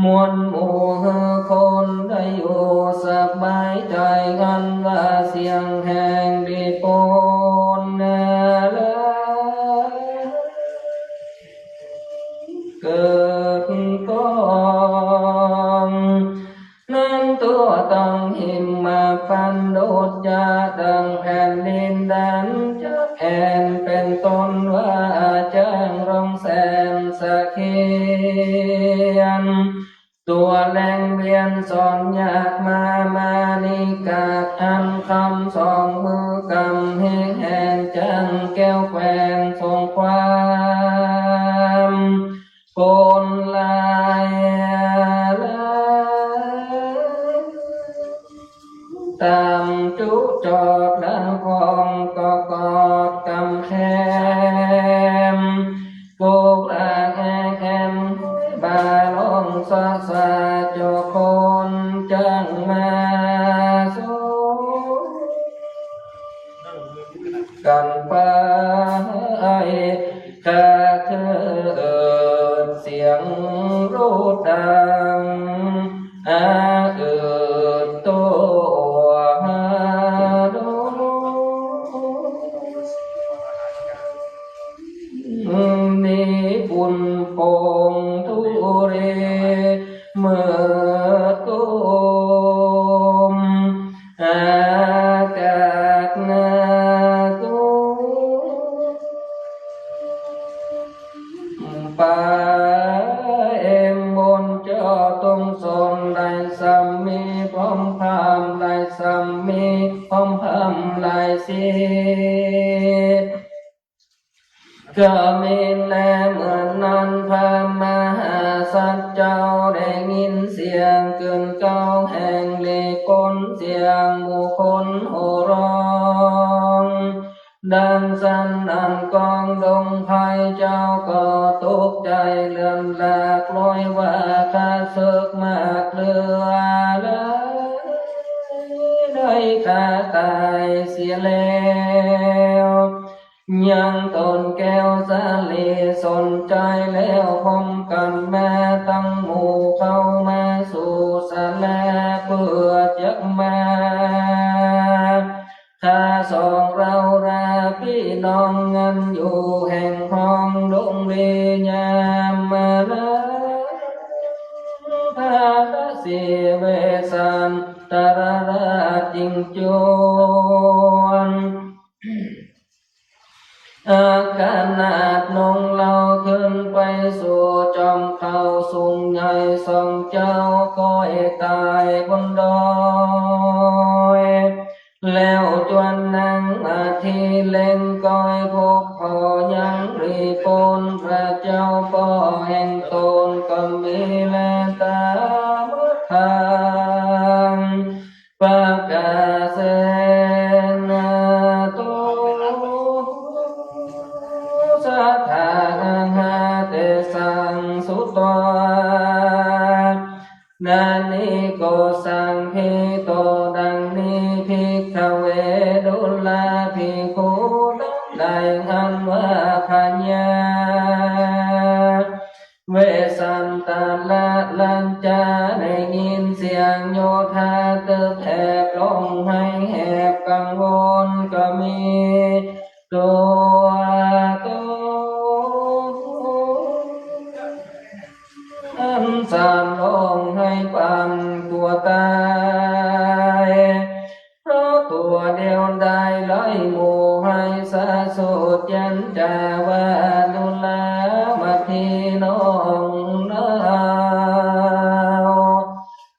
มวลหมู่หื้อ แอน เป๋นต้นว่า จ๊าง รองแสน สะเขียน ตั๋วแหล่งเวียนสอนยากมา มานิกา อันคำสองมือกำ เฮงแหงจ๊างแก้วแควน ส่งความคนลาย ต๋ามจุจอด แล้วพองก็กอดกำแคม ปลูกหลากแหกแหม บ่าร้องสะสะ จอคนจ๊างมา สู้กั๋นไป ข้าเถิดเสียงรูดดัง อาเอิดโตหาดง นี้ฝุ่นโป่งธุลีเมิดโกม อากาศหน้ากุม ไปเอ็มบนเจ้าตรงสน ได้สามีพร้อมพราหมณ์ ได้สามีพร้อมพราหมณ์หลายสิบ ก็มีแลเหมือนนั้น พระมหาสัตว์เจ้าได้ยินเสียงเกื้อนเกล้าแห่งลีปน เสียงบุคคลโห่ร้อง ดังสนั่นกองดงไพร เจ้าก็ตกใจ๋เลือนลากลอยว่า ข้าเสิกมากเหลือหลาย ได้ข้าต๋ายเสียแล้ว ยังต๋นแก้วสาลีสนใจ๋แล้ว พร้อมกั๋นมาตังหมู่ เข้ามาสู่ศาลา เปื้อจักมา ข้าสองเราราปี้น้อง อันอยู่แห่งห้องดงลี ยามมาลา พระศรีเวสสันตรราชจึงจวน อาขนาดนงเฮาขึ้นไปสู่จอมเขาสูงใหญ่ สองเจ้าก็ต๋ายบนดอย แล้วจวนนั่งมาตี้เล็งก้อย พบผ่อยังลีปน พระเจ้าป้อแห่งต๋นก็มีแลต๋ามทาง ปกาเสนาโต สัทธาหาเตสังสุตวา นานิโกสังคิโต ดังนี้ ภิกขเว ดูราภิกขุตังหลาย อันว่าพญา เวสสันตรราชาได้ยินเสียงโยธาตึกแหบร้องไห้แหบกังวลก็มีตั๋วต๋นอันสานร้องไห้ปานกั๋วต๋าย เพราะตั๋วเดียวดายหลายหมู่ ไห้สะโสดยันจ๋าว่า ดูรามาตี้น้องเฮา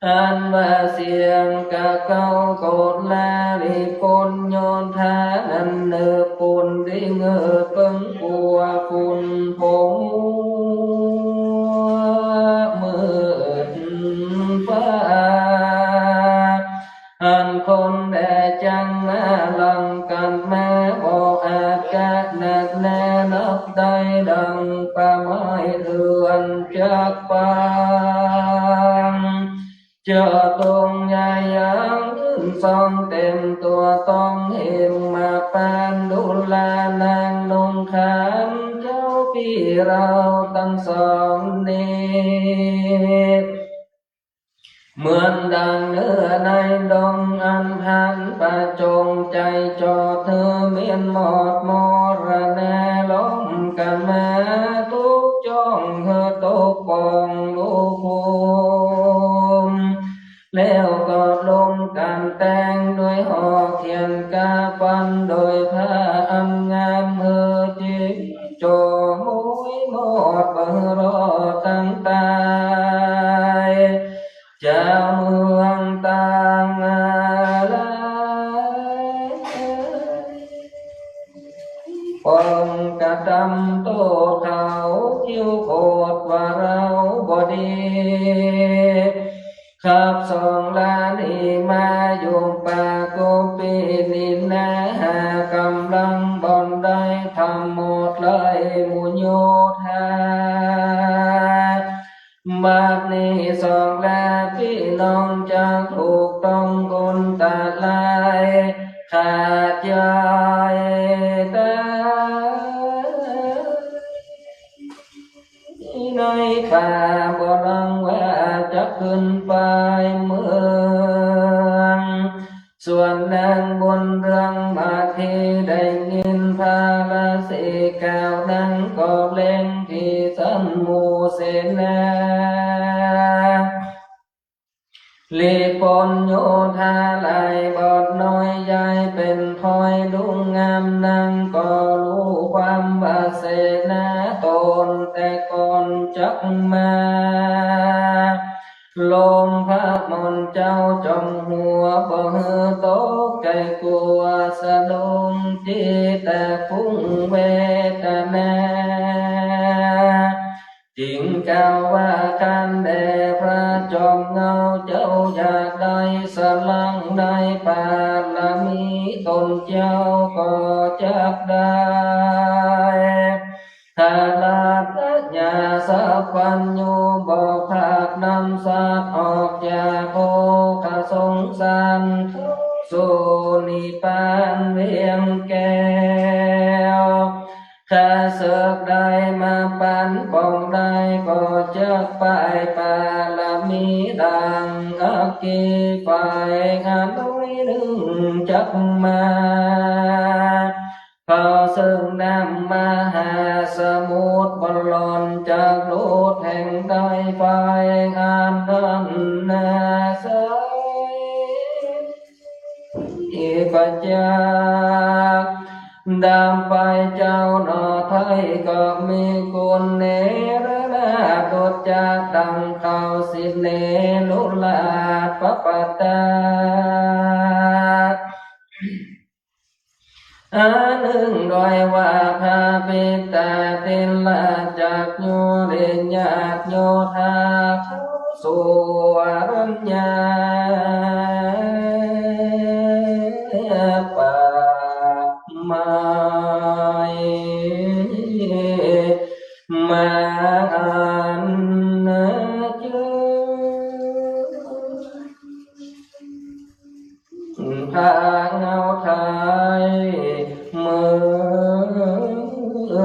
อันว่าเสียงกะเก๊าโกฏลาลีปนโยธานั้น เนิบปูนดีเงิดเปิ้งกั๋วฝุ่นผงมืดฟ้า อันคนแด่จังมาลังกั๋นมา บ่อาจกะนัดแนะนับได้ ดังป่าไม้เถื่อนจักปาง เจ้าต๋นใหญ่ยังยื่นซองเต็มตั๋ว ต้องเห็มมาปานดูรานางนงขามเจ้าปี้เราตังสองนี้ เหมือนดังเนื้อในดงอันพลันประจงใจ๋จอด เธอเมียนหมอดมรณา ล้อมกั๋นมาตุ๊กจ้อง เธอตกป่องลุกภูมิ แล้วก็ลงกั๋นแต่งด้วยหอกเขียนกาฟัน โดยผ้าอัน งามหื้อจิ๋งโจ้หมุยหมดเปื้อรอดตังต๋าย จาวเมืองตังหลาย ป้องกระตำโต้เขา คิ้วโขดว่าเฮาบ่ดี ขับสองล้านนี้มาอยู่ป่ากุบปี้นี้นา หากำลังบ่อนใดทำหมดเลยหมู่โยธา บัดนี้สองแลปี้น้องจักถูกต้องคนตาลาย ขาดยายตาย ในข้าบ่รังว่าจะขึ้นไปเมือง ส่วนนางบุญเรืองมาทีได้ยินพระราศีกล่าวนั้นก็เล็งตี้สันหมู่เสนา ลีปนโยธาหลายบ่อนน้อยใหญ่เป๋นถ้อยลุงงาม นางก็ฮู้ความว่าเสนาต๋นแต่ก่อนจักมา ลมพระมนต์เจ้าจอมหัว บ่หื้อตกใจ๋กั๋วสะดุ้ง ตี้แต่ฟุ้งเวทนา จึงกล่าวว่า คันแด่พระจอมเหง้าเจ้าอยากได้สลังในปารมีต๋นเจ้าก็จักได้ ถ้าราชญาสัพพัญญูบ่พลาดนำสัตว์ออกจากโภคสงสารเข้าสู่นิพพานเวียงแก้ว ข้าเสิกได้มาปานปองได้ ก็จักป้ายปารมีดังอัคคีไฟ หาน้อยนึ่งจักมา เพราะซึ่งน้ำมหาสมุทรบ่หล่อนจักลุดแห่งใด ไฟอันนั้นนาใส ประจักษ์ดับไปเจ้าหน่อไทย ก็มีคุณเนรนาถดุจจักดังเขาสิเนรุราชปปตา อันนึ่งด้วยว่าพระปิตาติลจักยุริญาติโยธาเข้าสู่อรัญญาป่าไม้ มาอันเจอ พระเหง้าไทยเมื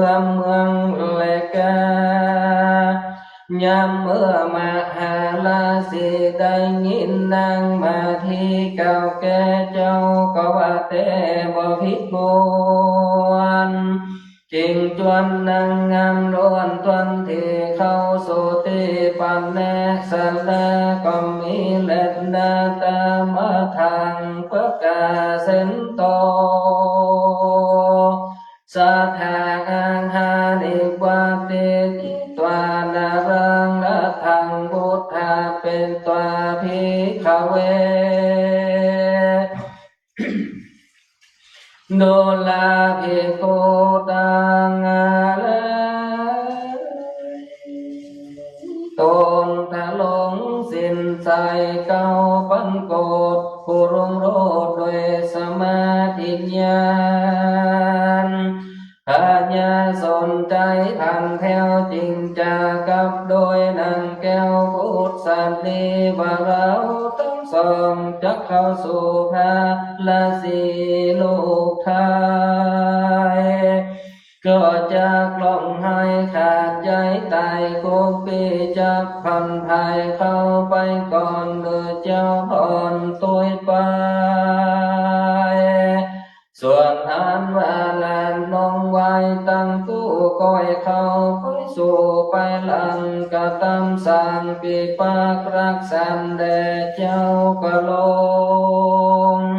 อง เมืองแลกา ยามเมื่อมหาราศีได้ยินนางมาทีกล่าวแก่เจ้า ก็ว่าแต่บ่ผิดควร จึงจวนนางงามล้วนตวนตี้เข้าสู่ตี้ปะแนะ สันแล้วก็มีแลนาตามาทังประกาศเส้นโต สะถาอาหาริวัตติ จิตวานารัง รัตถัง พุทธา เปตวา ภิกขเว ดูราภิกขุตังหลาย ตนทรงสิ้นใจ๋เกล้าปันโกศ ผู้รุ่งโรจน์ด้วยสมาธิญาณ พญาสนใจ๋ผันแถว จึงจะกลับโดยนางแก้วกุศลี ว่าเฮาตังสองจักเข้าสู่พระราศีลูกไทย ก็จักร้องไห้ขาดใจ๋ต๋าย กุบปี้จักผันผายเข้าไปก่อน เด้อเจ้าผ่อนตวยไป ส่วนอันว่าหลานน้องไหว้ตังกู้ ก้อยเข้าไปสู่ไปหลัง กระตำสร้างปิปากรักษาแด่เจ้าพระองค์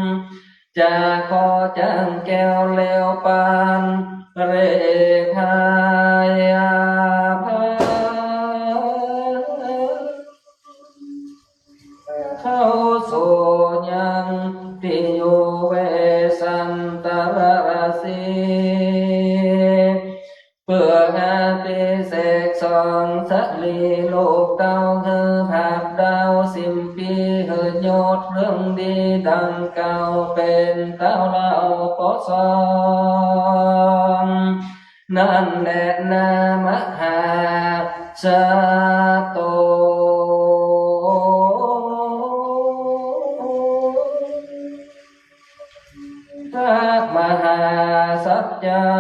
จะขอจั้งแก้วแล้วปันเรกหายอภัย เข้าสู่ยังตี้อยู่เวสสันตรราศี เปื้ออาติเสกส่องสะหลีลูกเต้า หื้อผลัดดาวสิ้นปี๋ หื้อยศเรื่องดีดังเก่า เป๋นเต้าเล่าปอสอง นั้นแลนามหาสัตว์โต พระมหาสัตว์เจ้า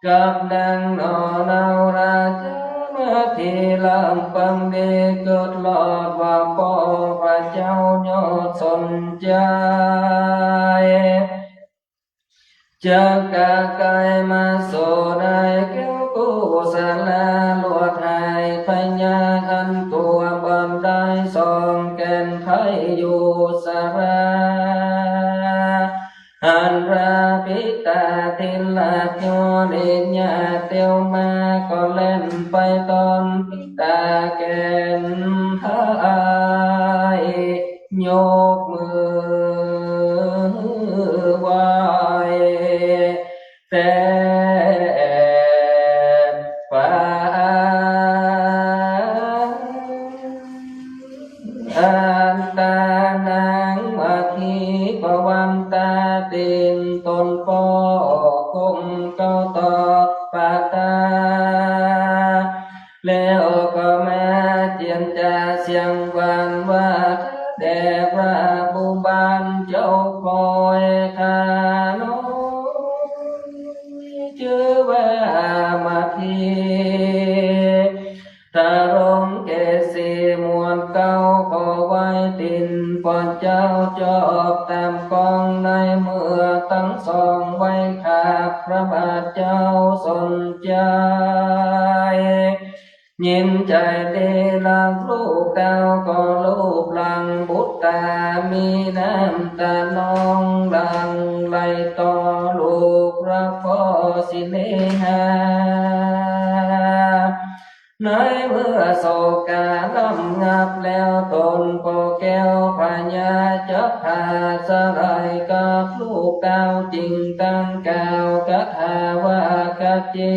กับนางหน่อเนาราชามาทีหลัง ปังดีเกิดรอดว่าป้อพระเจ้ายอดสนใจ จักกะไกลมาสู่ในแก้วกุศลา ลวดหายพยาธิอันตัวบ่ได้สองแก่นไพอยู่สารา อันพระปิตาทิราชยอดอินยาเตียวมา ก็แล่นไปตอนปิตาแก่นไพ ยกมือไหว้แต่ปาง อันตานางมาทีปวันตาตินตนป้อคงเก้าต่อปาตา แล้วก็มาเจียรจาเสียงหวานว่า แด่พระผู้บานเจ้าคอยข้าน้อย จื้อว่ามาที ทรงเกศสีหมวดเก้า ขอไหว้ตินป้อเจ้าจอบต๋ามกอง ในเมื่อตังสองไหว้ข้าพระบาทเจ้าสนใจ ยินใจ๋ดีรักลูกเต้า ก็ลูบหลังบุตรา มีน้ำต๋านองหลั่งไหลต่อลูกรักป้อสิเนหา ในเมื่อโศการ่ำงับแล้ว ตนป้อแก้วพญาจักพาสลายกับลูกเต้า จึงตั้งกล่าวคาถาว่า กัจจิ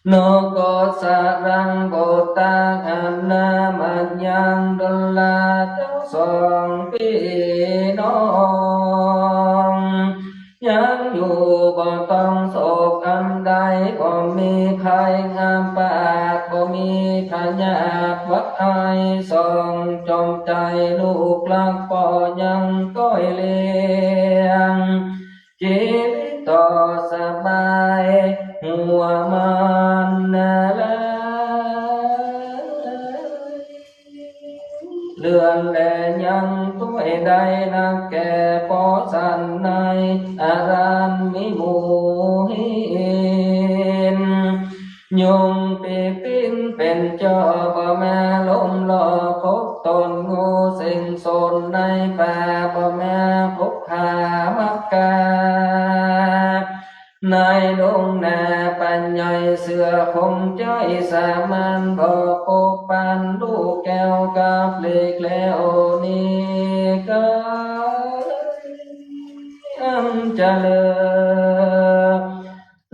โน โกศลัง ปุตตะ อันนามัญญัง ดุลา เจ้าสองปี้น้อง ยังอยู่บ่ต้องโศกอันใด บ่มีภัยอัปาต บ่มีพยาธิหวัดไข้ สองจอมใจ๋ลูกรักป้อยังต้อยเลี้ยง จีวิตต่อสบาย หัวมันนาลาย เลือนแลยังต้อยได้นักแก่ ป้อสันในอารันมีหมู่หิน ยุงปีปิ๊นเป๋นจ้อ บ่แม่ล้มลอ พบตนงูเส้งสนในป่า บ่แม่พบผามักกา ในดงนาปันใหญ่ เสือคงใจ๋สามัญ บ่ปกปันลูกแก้วกับหลีกแล้วนี้ กายอันเจริญ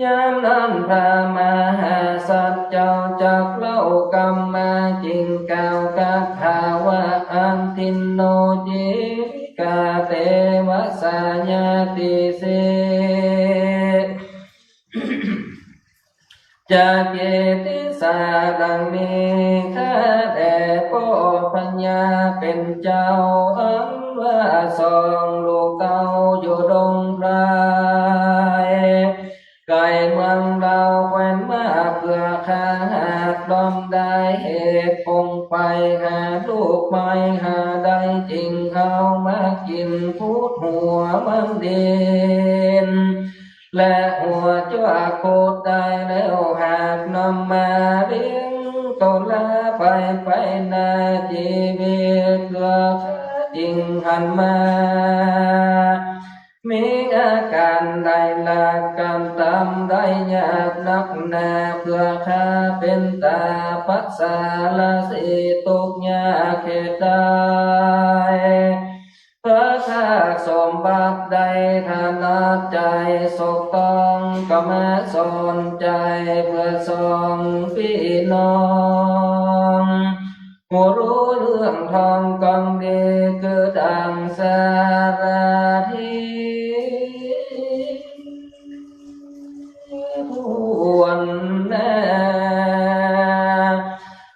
ยามนั้นพระมหาสัตว์เจ้าจักเล่ากำมา จึงกล่าวคาถาว่า อันทินโน จีวิกา เตวะสาญาติเส จักเกติสาดังนี้ ข้าแต่ป้อพญาเป๋นเจ้า อันว่าสองลูกเต้าอยู่ดงไพร ไก๋เมืองลาวแคว้นมาเปื้อ ข้าหากดำได้เหตุคงไปหาลูกไม้หาได้ จึงเอามากิ๋นพูดหัวมันดิน และหัวจั่วโคตรได้แล้ว หากนำมาเลี้ยง ตนลาไปไปนาจีวิตเปื้อข้าจึงหันมา มีอาก๋านได้ลักก๋านตำได้ยากนักหนา เปื้อข้าเป๋นต๋าประสาละสิ ตุ๊กข์ยากเขตใด เปื้อข้าสมบัติได้ถนัดใจ๋ สกต้องก็มาสอนใจ๋ เปื้อสองปี้น้อง ผู้ฮู้เรื่องทองกองดี คือดั่งสารถี ควรแน่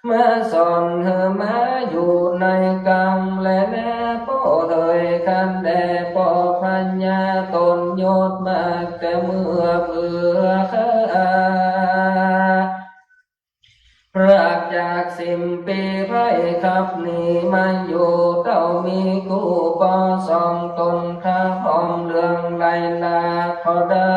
มาสอนหื้อมาอยู่ในกำ และแน่ป้อเหย คันแด่ป้อพญาต๋นยศมากแต่เมื่อเปื้อข้า พรากจากสิ่มปี้ไพร่ขับหนีมาอยู่ เต้ามีกู้ป้อสองต๋น ข้าพร้อมเรื่องไล่ล่าก็ได้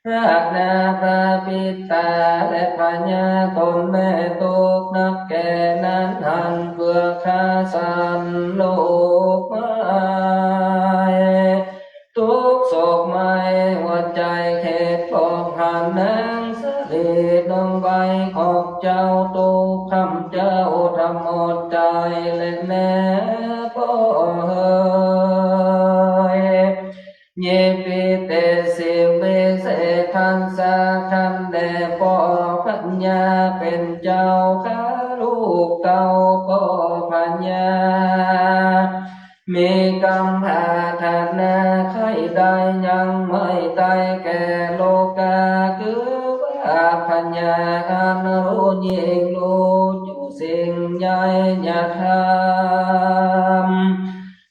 พรากหน้าพระปิตาและพญาต๋นแม่ ตุ๊กข์นักแก่นั้นหัน เปื้อข้าสันโลกไม้ ตุ๊กข์โศกไหม้หัวใจ๋ เขตปองหันนางสะหลีน้องใบ ขอบเจ้าตุ๊กข์คำเจ้าทั้งหมดใจ๋ และแน่ป้อเหย เยปิเตสิวิเศษทัสสะ คันแด่ป้อพญาเป๋นเจ้าข้า ลูกเต้าป้อพญา มีกำปรารถนาใค่ได้ยังไม่ต๋ายแก่โลกา คือว่าพญาอันฮู้ยิ่งฮู้อยู่สิ่งใหญ่ยธรรม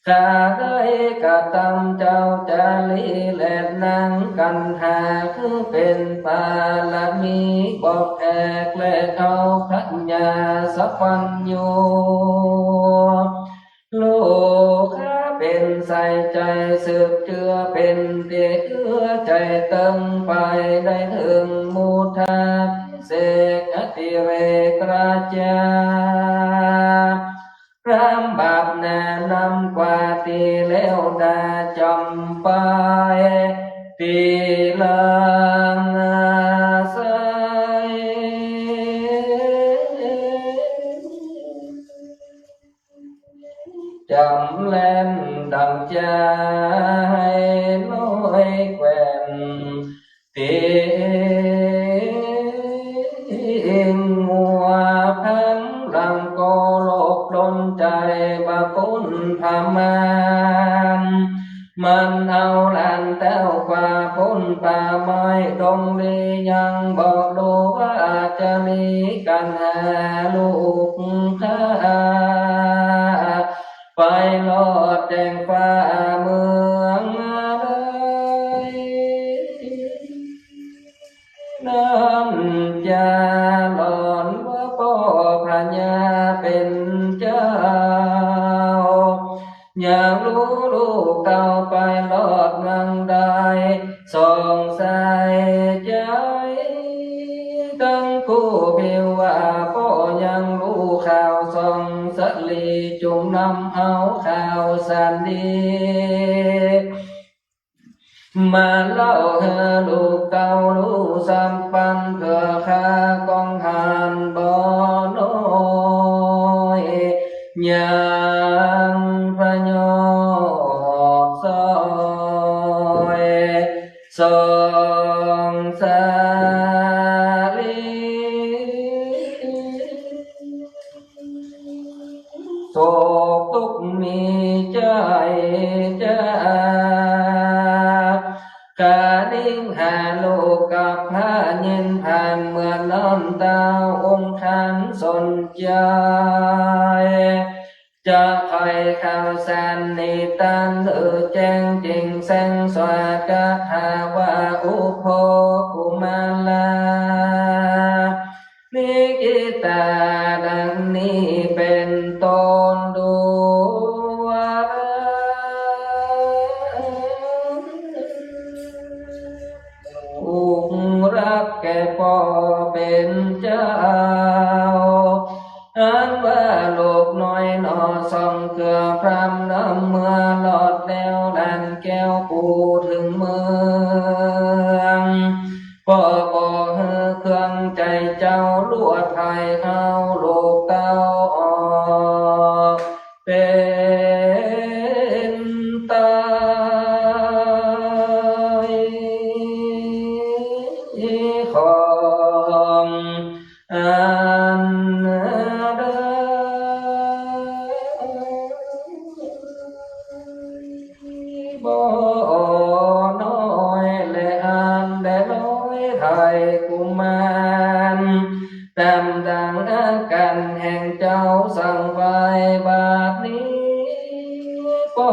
ข้าได้กระตำเจ้าจารี และนางกันหา คือเป๋นปารมีบอกแอก และเขาพญาสัพพัญญู ลูกข้าเป๋นใสใจ๋ สืบเจื้อเป๋นตี้เอื้อใจ๋เติ่งไป ได้เถิงมุทาภิเษกอติเรกราชา พรามบาปหนานำกว่าตี้แล้วดา จ๋ำไปตี้หลังอาศัย จ๋ำแล่นดั่งจายน้อยแกว่น ติ้งงัวพันหลังก็หลบหลนใจ๋ บ่าปุ้นผมาน มันเอาหลานแต้วกว่าปุ้นป่าไม้ดงดี ยังบ่ฮู้ว่าจะมีกันหาลูกข้า ไปรอดแจ้งฟ้าเมืองใด นั้นจาหลอนว่าป้อพญาเป๋นเจ้า อยากฮู้ลูกเต้าไปรอดเมืองใด สงสัยใจ๋ ตึงกู้ผิวว่าป้อยังฮู้ข่าวส่องสะหลี จุ่งนำเอาข่าวสันดี มาเล่าหื้อลูกเต้าฮู้ซ้ำปัน เปื้อข้าก้องหานบ่น้อย ยังประโยชน์ซ่อย สงสารี โศกตุ๊กข์มีใจ๋จ้า กานิ่งหาลูกกับพระเย็นผ่าน เมื่อนั้นเต้าองค์ขันสนใจ๋ จะใค่ข่าวสารนิทานหื้อแจ้งแจ่งแสง สวาทคาถาว่า อุโภคกุมาร นิกิตาดังนี้เป๋นต้น ดูว่า ลูกรักแก่ป้อเป๋นเจ้า อันแก้วปูเถิงเมือง ป้อบ่หื้อเครื่องใจ๋เจ้าลวดไถเฮาลูกเต้าออก เป๋นตายของอันใด บ่น้อยแลอันได้ลอยไถ่กุมาร ต๋ามดังอาก๋านแห่งเจ้าสั่งไว้ บาดนี้ป้อ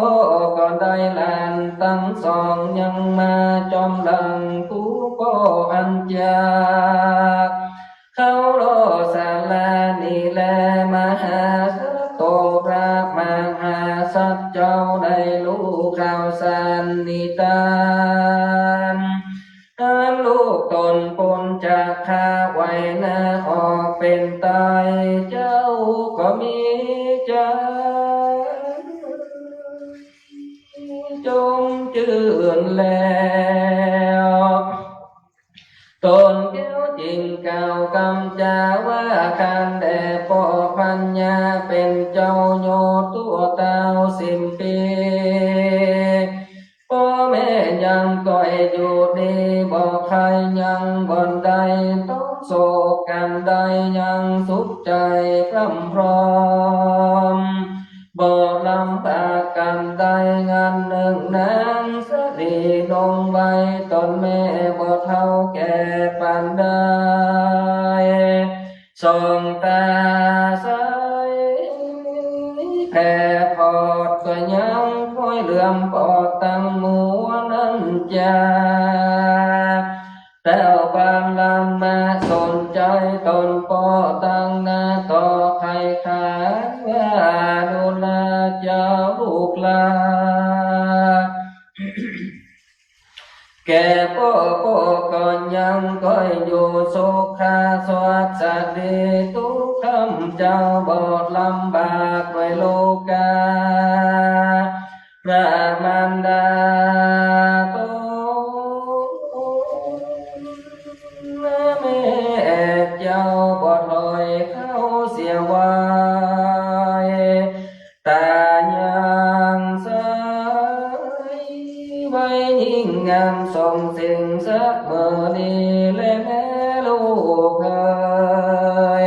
ก็ได้หลานตังสองยังมาจอมหลัง กูป้ออันจาก เข้าล่อสารานี้แล มหาสัตว์โต พระมหาสัตว์เจ้าได้ฮู้ข่าวสารนิทาน อันลูกต๋นป๊นจากข้าไว้นา ออกเป๋นตาย เจ้าก็มีใจ๋จมจื้นแล้ว ต๋นแก้วจึงกล่าวกำจ๋าว่า คันแด่ป้อพญาเป๋นเจ้าโยตัวเต้าสิบปี ป้อแม่ยังก้อยอยู่ดี บ่ใค่ยังบ่อนใดต้องโศกก๋านใด ยังสุขใจ๋พร่ำพร้อม บ่ลำบากก๋านใด งานนึ่งนางสะหลีลงไว้ ต๋นแม่บ่เฒ่าแก่ปานใด ส่องต๋าใสแผ่ผอด ก็ยังค่อยเหลือมปอดตังมัวนั้นจา แต้วบางลำมาสนใจ๋ต๋นป้อตังนา ต่อใค่ขานว่า ดูราเจ้าลูกหลา แก่ป้อ ป้อก็ยังก้อยอยู่สุขสวัสดี ตุ๊กคำเจ้าบ่ลำบากด้วยโรคา พระมารดาต๋น แม่เจ้าบ่ถอยเข้าเสียไว้ ต๋ายังใส ไว้ยิ่งงามส่องเสียงเสมอนี้แลแม่ลูกเอ๋ย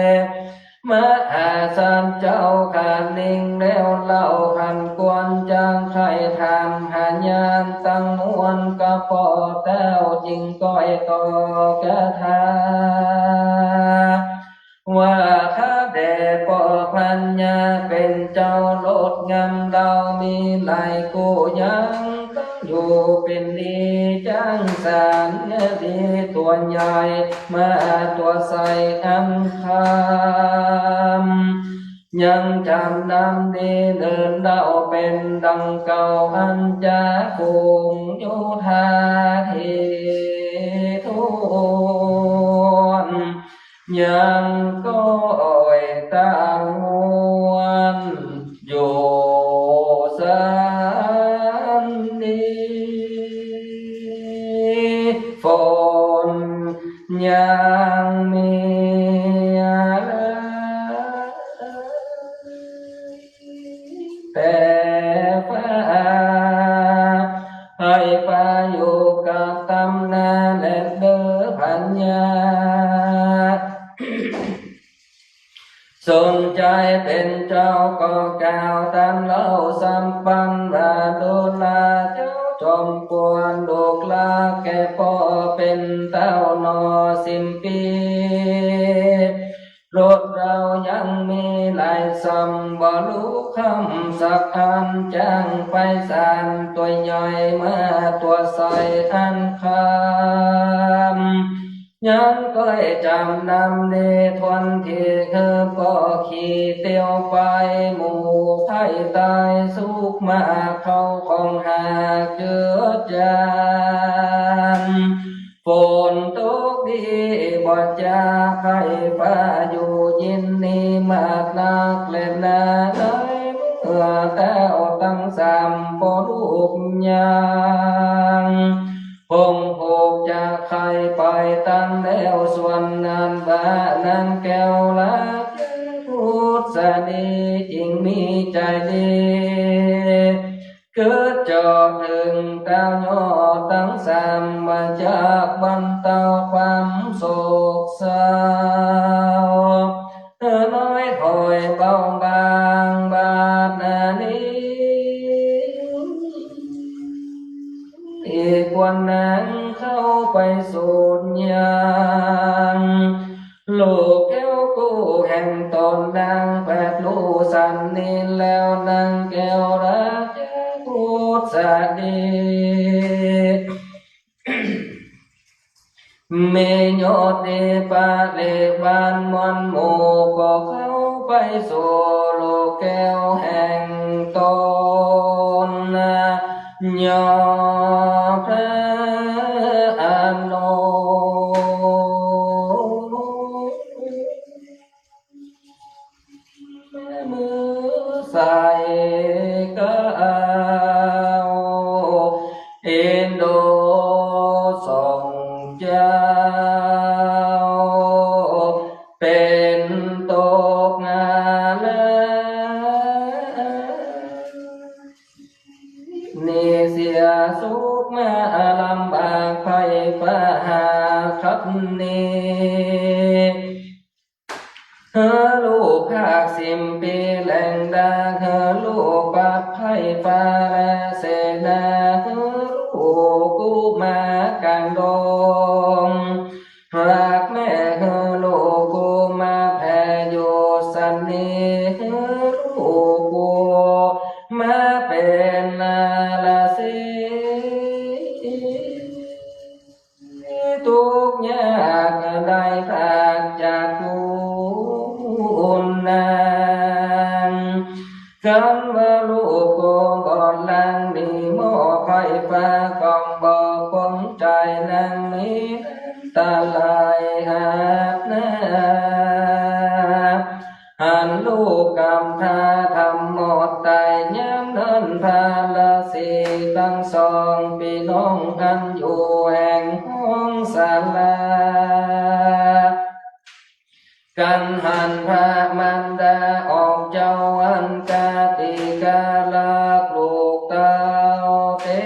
มหาสัตว์เจ้าข้านิ่งแล้วเล่า อันควรจักใค่ถามหาญาณตังมวล ก็ป้อเต้าจึงก้อยต่อคาถา ว่าข้าแด่ป้อพญาเป๋นเจ้าโลดงาม เฮามีหลายกู้ยัง ตั้งอยู่เป๋นดีจังสรรค์ดี ตั๋วใหญ่มาตั๋วใสอันคำ ยังจ๋ำนำดีเนินเล่าเป๋นดังเก่า อันจาฝูงโยธาเหตุทวน ยังก้อยตังมวลอยู่สันนี้ ฝนยังมี แต่ฟ้า ใค่ฟ้าอยู่กับต๋ามนาแลเน่อพญา สนใจ๋เป๋นเจ้าก็กล่าวต๋ามเล่าสัมปันว่า ดูราเจ้าจอมควร ลูกหลาแก่ป้อเป๋นเต้าหนอสิบปี รถเฮายังมีหลายส่ำ บ่ฮู้คำสักอัน จ้างไปสานตั๋วใหญ่มาตั๋วใสอันคำ ยังก้อยจ๋ำนำดีทวนที คือป้อขี่เตียวไป หมู่ใค่ต๋ายสุขมาก เข้าของหากเจือจาน ฝนตกดีบ่จา ใค่ฟ้าอยู่เย็นนี้มากนักแลนา ในเมื่อเต้า ตังสามป้อลูกยาง ผงผูกจะใค่ไปตันแล้ว ส่วนนั้นว่านางแก้วราชกุสาลี จิ่งมีใจ๋ดี เกิดเจาะเถิงเต้ายอดตังสาม ว่าจะบรรเตาความโศกเศร้า เออ น้อยถอยเบาบาง บาดนานี้ อีกวันนางเข้าไปสูดยาง ลูกแก้วกู้แห่งต๋นนางแปดลู่สันนี้แล้ว นางแก้วราชกุสาลี มียอดดีปะเลบานมวลหมู่ ก็เข้าไปสู่ลูกแก้วแห่งต๋น ยอดพระอานนท์ มือใส่ก็เอาอินโดทรงเจ้า เป๋นตกงาน นี่เสียสุขมาลำบากไพร่ฟ้าหาคันนี้ หื้อลูกภาคสิมปีแหล่งดา หื้อลูกปัดไพร่ฟ้าและเสนา หื้อลูกกุมารกลางดง หากแม่หื้อลูกกุมารแผ่อยู่สันนี้ หื้อลูกกุมารเป๋นราศี ทุกข์ยากได้พรากจากคุณนาง คันว่าลูกโกบอดหลัง มีหม้อไพร่ฟ้าก้องบอกปงใจ๋นาง มีอันตรายอาบนา หันลูกกำพร้าทำหมดต๋าย ยามนั้นพระราศีตังสองปี้น้องอันอยู่แห่งห้องศาลา กันหันพระมารดาออกเจ้าอันกาติกาลักลูกเต้าเตี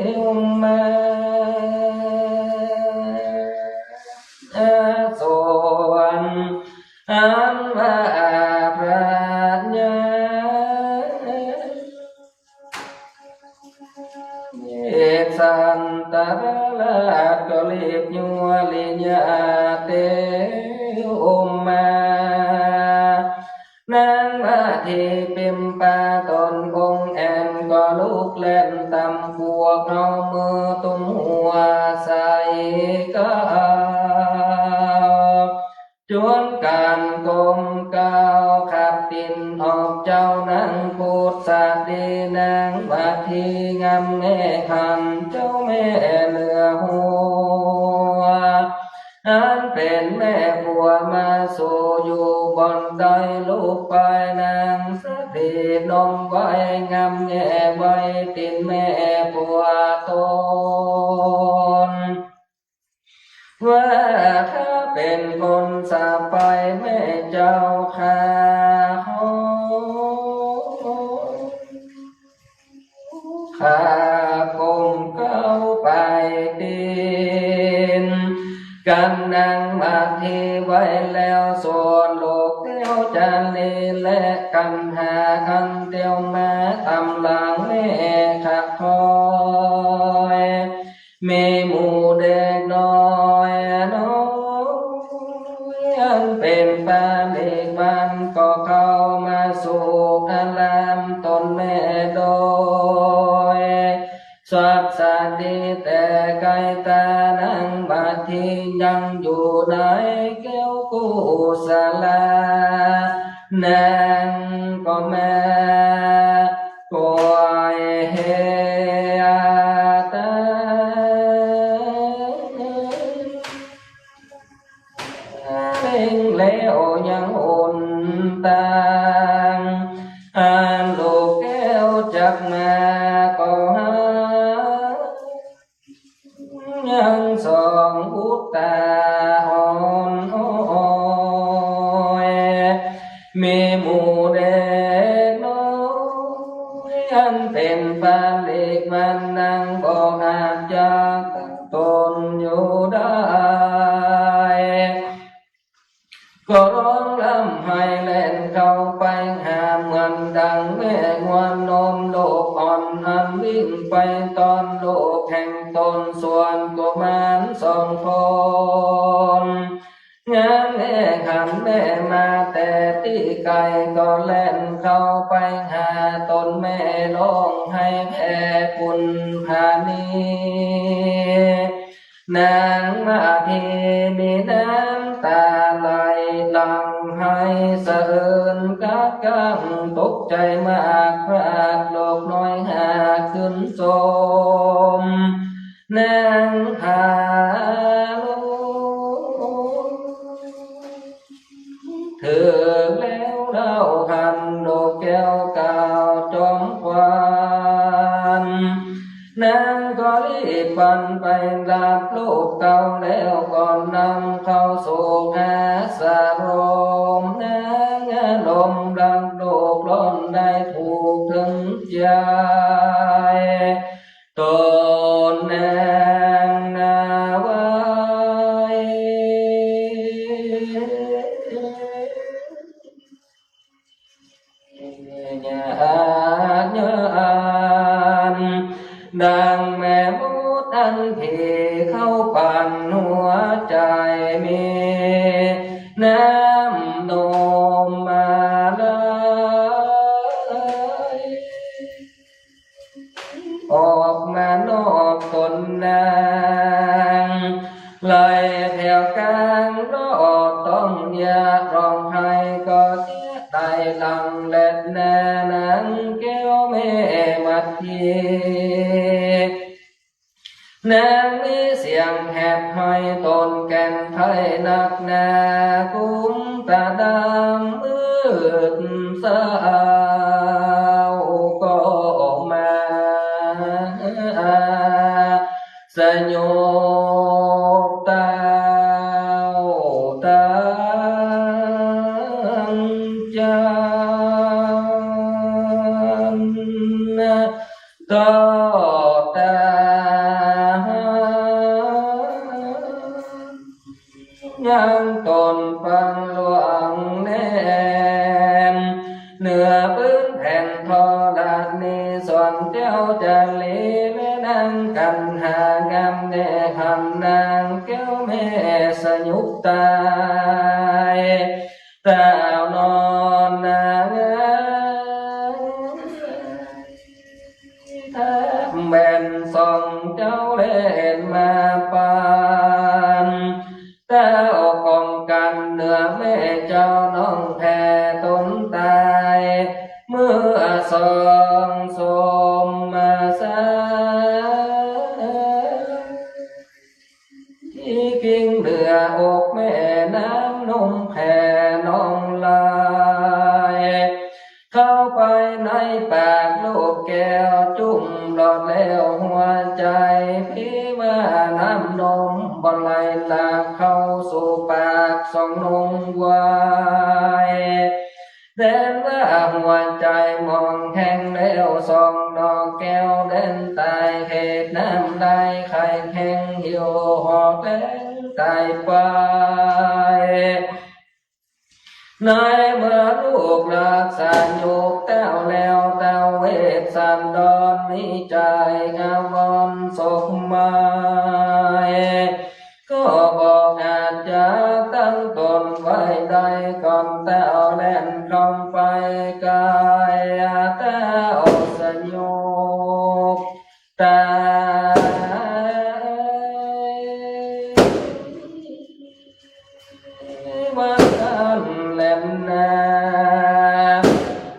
ยวมา ส่วนอันว่าพระญา เอกสันตราชก็รีบยัวริยาเตียวมา นางมาทีปิมปาต๋นองค์แอ่นก็ลุกแล่นตำบวกเอามือตุ้มหัวใส่ก็เอา จวนกั๋นก้มเกล้าขัดตี๋นออกเจ้านางกุสาลี นางมาทีงามแม่หันเจ้าแม่เหลือหัว อันเป๋นแม่ผัวมาสู่อยู่บ่อนใดลุกไปนางสะดีน้องไว้งามแง่ไว้ตี๋นแม่ผัวต๋น ว่าข้าเป๋นคนสาปไปแม่เจ้าข้า ข้าก้มเกล้าไปตี๋น กันนางมาทีไว้แล้ว ส่วนลูกเตียวจารีและกันหาอันเตียวมาต๋ามหลังแม่ข้าคอย มีหมู่เด็กน้อยน้อย อันเป๋นปานิกมันก็เข้ามาสู่อารามต๋นแม่โดย สัตย์สาลีแต่ไกลต๋านางมาทียังอยู่ในแก้วกุสาลา นางก็มา กอยเฮตา เล็งแล้วยังหนตาง อันลูกแก้ นางบ่อาจจะตั้งตนอยู่ได้ ก็ฮ้องร่ำไห้แล่นเข้าไปหา เหมือนดังแม่งัวนมลูกอ่อน อันวิ่งไปต้อนลูกแห่งตน ส่วนกุมารสองคน งามแม่หันแม่มาแต่ตี้ไกล ก็แล่นเข้าไปหาตนแม่ ฮ้องไห้แผ่ปุณณานี นางมาพีมีน้ำต๋าไหลหลั่งไห้สะเอิญกักกั๋ง ตกใจ๋มากพรากลูกน้อยหากขึ้นสม นางพาลูก เถิงแล้วเล่าหันลูกแก้วก้าวจอมขวัญ นางก็รีบปันไปรับลูกเก่า แล้วก็นำเข้าสู่อาสรม นางอารมณ์รักลูกล้วนได้ถูกเถิงใจ๋ ต๋นนางนาไว้ ญาติญาณ ดังแม่มดอันผีเข้าปั่นหัวใจ๋ มีน้ำนมมาไหล ออกมานอกต๋นนาง ไหลแผวก๋าง รอดต้องยา ฮ้องไห้ก็เสียใต้หลัง แลดหน้านางแก้วแม่มัทที นางมีเสียงแหบไห้ตนแก่นไข้นักหนา กุมตาดำมืดเศร้าก็มา สยบเต้าตังจันทร์ ต่อตา ยังต๋นปังหลวงแนม เหนือปื๊นแผ่นธรณี ส่วนเจ้าจารีแม่นางกันหางามแน่ หันนางแก้วแม่สยบเต้า เต้านอนนาง แถมแบ่นสองเจ้าแล่นมาปาน เต้าป้องกันเหนือแม่เจ้าน้องแผ่ตนต๋าย เมื่อสองสมมาสา ที่กิ่งเหนืออกแม่น้ำนมแผ่นองไหล เข้าไปในปากลูกแก้วจุ่มหลอดแล้วหัวใจ๋ ผีว่าน้ำนมบ่ไหลหลากเข้าสู่ปากสองนมไว แดนว่าหัวใจ๋หมองแห้งแล้วสองดอกแก้ว แดนต๋ายเขตน้ำไหลไข้แข็งหิวหอบแดนต๋ายไป ในเมื่อลูกรักสยบเต้าแล้ว เต้าเวสสันดรมีใจ๋อาวรณ์สกมาย ก็บ่อาจจะตั้งตนไว้ได้ ก่อนเต้าแล่นเข้าไปใก้ เต้าสยบต๋าย ว่านั้นแลนา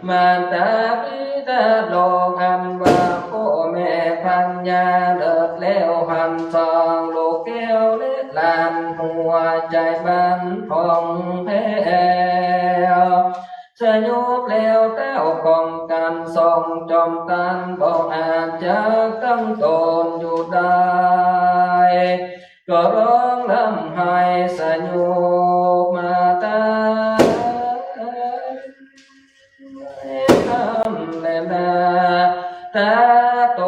มารดาบิดาโลกอันว่าป้อแม่พัญญาเลิศแล้ว หันสองลูกแก้วและหลาน หัวใจ๋บันผ่องแผ้ว สยบแล้วเต้าป้องกันสองจอมต้าน บ่อาจจะตั้งตนอยู่ได้ ก็ฮ้องร่ำไห้สยบมาต๋าย นั้นแลนา ต๋าโต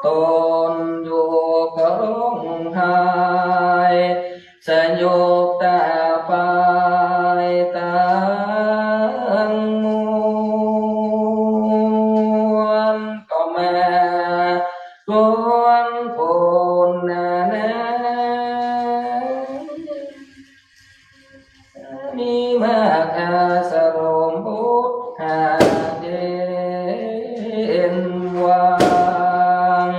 ตนอยู่ก็ร้องไห้ สยบต๋าไปตังมวล ก็มาควรคนนานา มีมากอาสรมบุตรหาเย็นวาง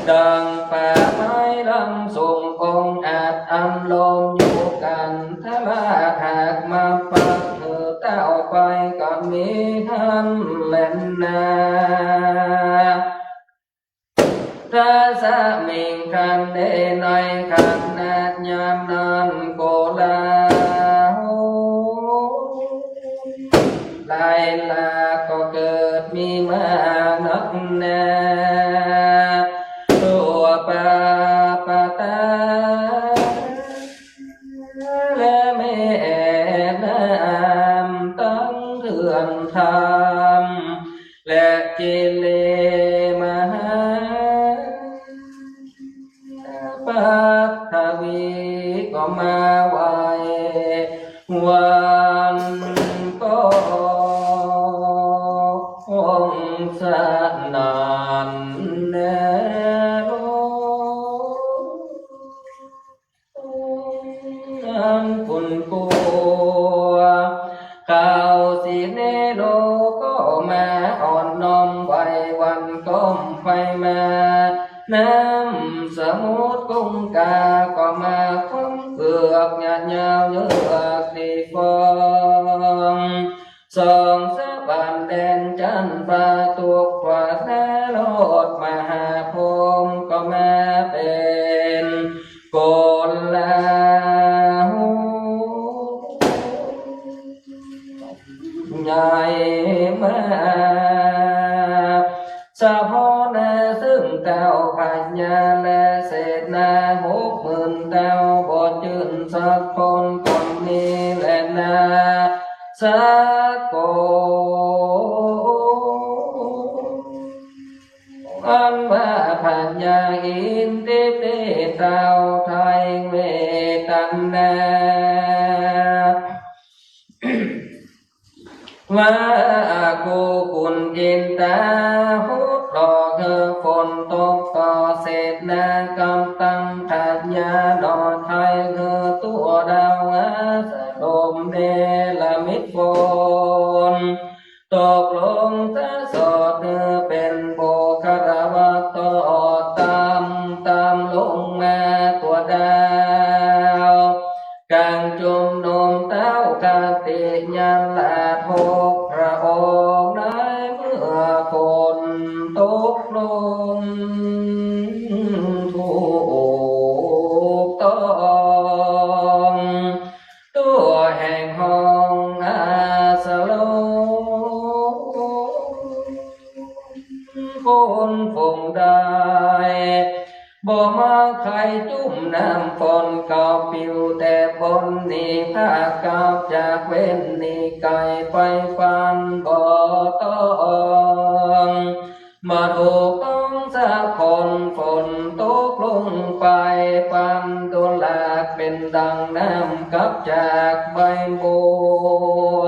ดังป่าไม้ลำสูงองอาจอันลมอยู่กันทะลาหากมาปักหื้อเต้าไปก็มีหั้นแลนา ทัสมิง ครั้นใดในขณะยามนั้น โกลาหล ลายลาก็เกิดมีมานักหนา ทั่วปาปะตา และแม่น้ำตังเถื่อนทำ และกิเลสมหา ปัทวีก็มาไหววันก็สนั่นแน่โลก อันคุณกลัว เขาสิเนโรก็มาอ่อนน้อมไหววันก้มไปมา น้ำสมุทรคงคาก็มาคว่ำเกือกหยาดยาวเยือกสีฟอง ส่องสะบันแดนจันทร์ฟ้าทุกข์กว่านาโลดมหาพรหมก็มาเป็น โกลาหล ใหญ่มา สะพอนาซึ่งเต้าพญาและเสนาหกหมื่นเต้าบ่จื้นสักคน คนนี้แลนา สักคน อันว่าพญาอินทิพย์เต้าไถ่เวทนา ว่ากูขุนอินทาหุดหลอกหื้อฝนตกต่อเสนากำตังพญาหนอไถ่หื้อตั๋วดาวอาสรมเนรมิตฝน ตกลงตะสอดหื้อเป๋นโภคละวัตตอดตามตามลงมาตั๋วดาว กั๋งจุมนุมเต้าคติญาณราชหกพระองค์ ในเมื่อฝนตกลงถูกต้อง ตั๋วแห่งห้องอาสรม คนฝงได้ บ่มาไขจุ่มน้ำฝนก็ปิวแต่ฝนนี้ พากลับจากเว้นนี้ไกลไปปันบ่ต้อง บ่ถูกต้องสักคน ฝนตกลงไปปันตุลากเป๋นดังน้ำกลับจากใบบัว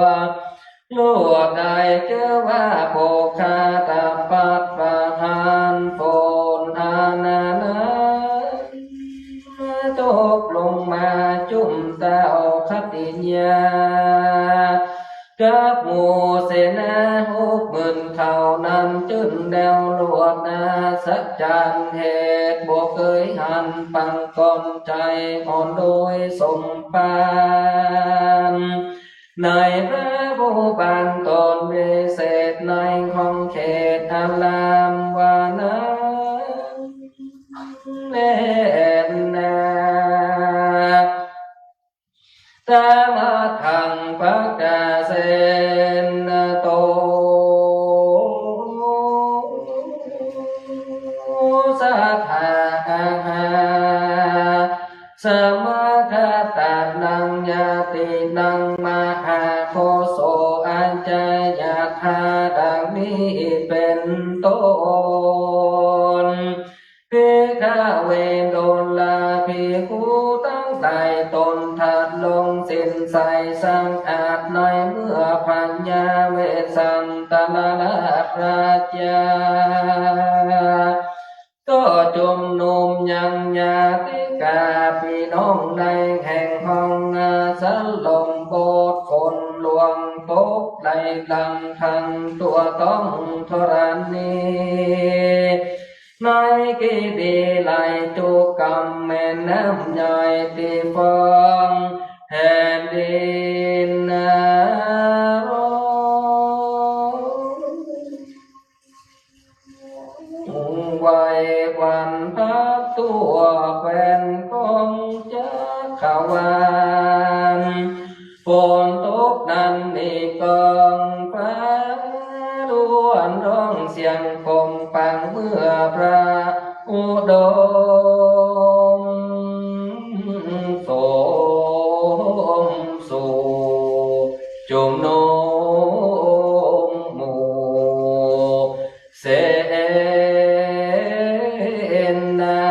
ลวดได้เจื้อว่าโภคาตปัตรประหารฝนอานานา ตกลงมาจุ่มเต้าคติญาณ กับหมู่เสนาหกหมื่นเขานั้น จื้นแนวลวดอัศจรรย์เหตุบ่เกยหันปางก่อน ใจ๋อ่อนโดยสมภาร ในพระผู้ปานต๋นวิเศษในห้องเขตอารามวานั้นแลนา ตะมะทังปะกาเสนะโต สะทาหา สมาคตานังญาตินังมหาโคโสอาจายัตถา ดังนี้เป๋นต้น ยา ก็จุมนุมยังญาติกาปี้น้องในแห่งห้องอาสาลมโบสถ์ ฝนหลวงตกไหลหลั่งทั้งทั่วท้องธรณี ในกีตีไหลจุกำแม่น้ำใหญ่ตี้ฟองแผ่นดินนรก ไหว้ควันพัดทั่วแคว้นของจักรวาล ฝนตกนั้นมีกองฟ้าล้วนร้องเสียงคมปังเมื่อพระอุดมสมสู่ จุมนุมหมู่เสนา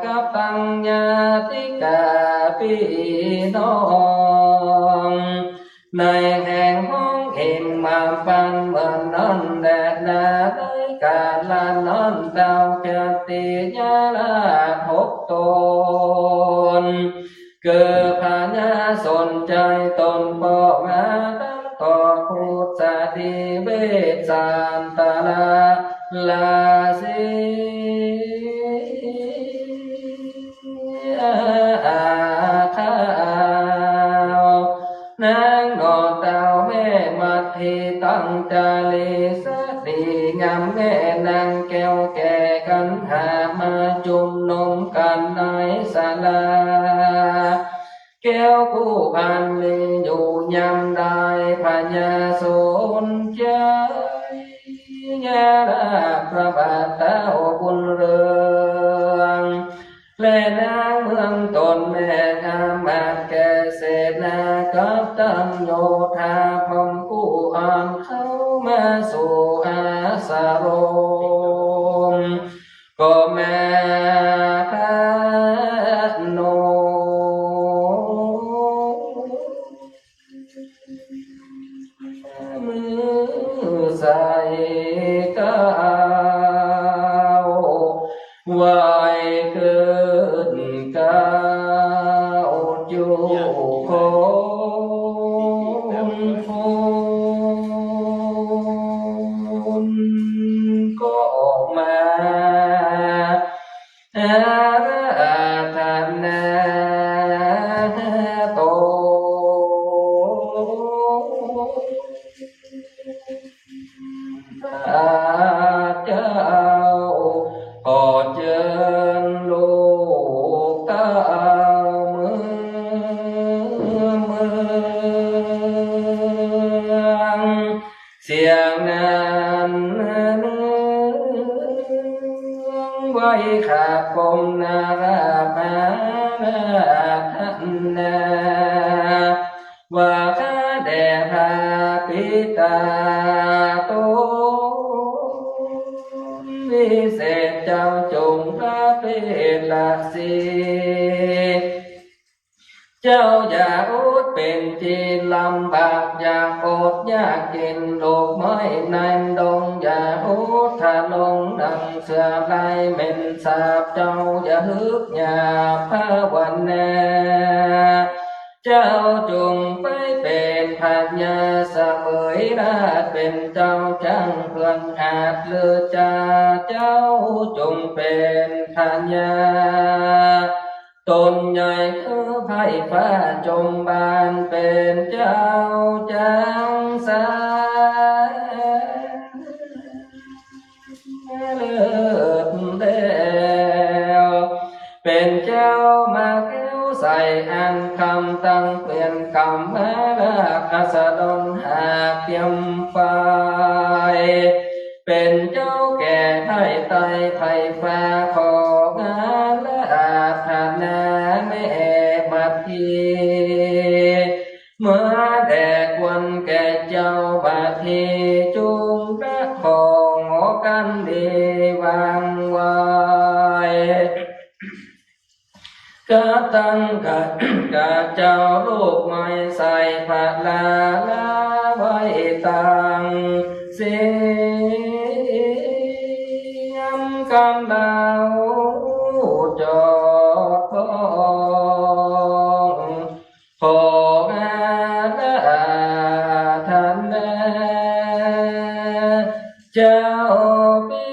กับตังญาติกาปี้น้อง ในแห่งห้องเอ็มมาปันเหมือนนั้นแลนา ในกาละนั้นเต้าจัตติยราชหกต๋น คือพญาสนชัยต๋นป้อมาตังต่อ พุทธาธิเวศสันตราชสี อาขาว นางนอนเต้าแม่มัทธิตังจารีสตรีงามแม่นางแก้วแก่ขันหามาจุมนุมกั๋นในศาลา แก้วผู้อันมีอยู่ยามใด พญาสนชัยราชพระบาทเต้าบุญเรือง และนางเมืองตนแม่งามมาแก่เสนากับตังโยธาพร้อมกู้อันเข้ามาสู่อาสรม ก็แม่พระนม มือใส่ก้าว ไหว้ขึ้นก้าวอยู่คนคน ก็มา อาราธนาต๋น พระเจ้า ขอเจิญลูกเต้าเมือง เมือง เสียงนั้นไหว้ขับกรมนาราบอาราธนา ว่าข้าแด่พระปิตาต๋นวิเศษเจ้าจงพระเปรตสี เจ้าอย่าอดเป๋นตี้ลำบาก อย่าอดอยากกิ๋นลูกไม้ในดง อย่าอดถ้าลงหนังเสือลายเหม็นสาบ เจ้าอย่าฮึกหยาบภาวนา เจ้าจงไปเป๋นพญาเสวยราชย์ เป๋นเจ้าจั้งเปื้องอาจลือจา เจ้าจงเป๋นพญา ต๋นใหญ่คือไพร่ฟ้าจมบาน เป๋นเจ้าจั้งสาเลิศแล้ว เป๋นเจ้ามาแก้วใสอันคำตังเปลี่ยนกำมาราชอัสดรหากเตรียมไป เป๋นเจ้าแก่ไพร่ไต้ไพร่ฟ้าของอาราธนาแม่มัทธิ เมื่อแด่ควรแก่เจ้ามัทธิ จุงประคองหอกันดีวางไว้ กะตังกะ กะเจ้าลูกไม้ใส่พระลาลาไว้ตังสี กำเบาจอดบ้อง ขออาราธนา เจ้าปี้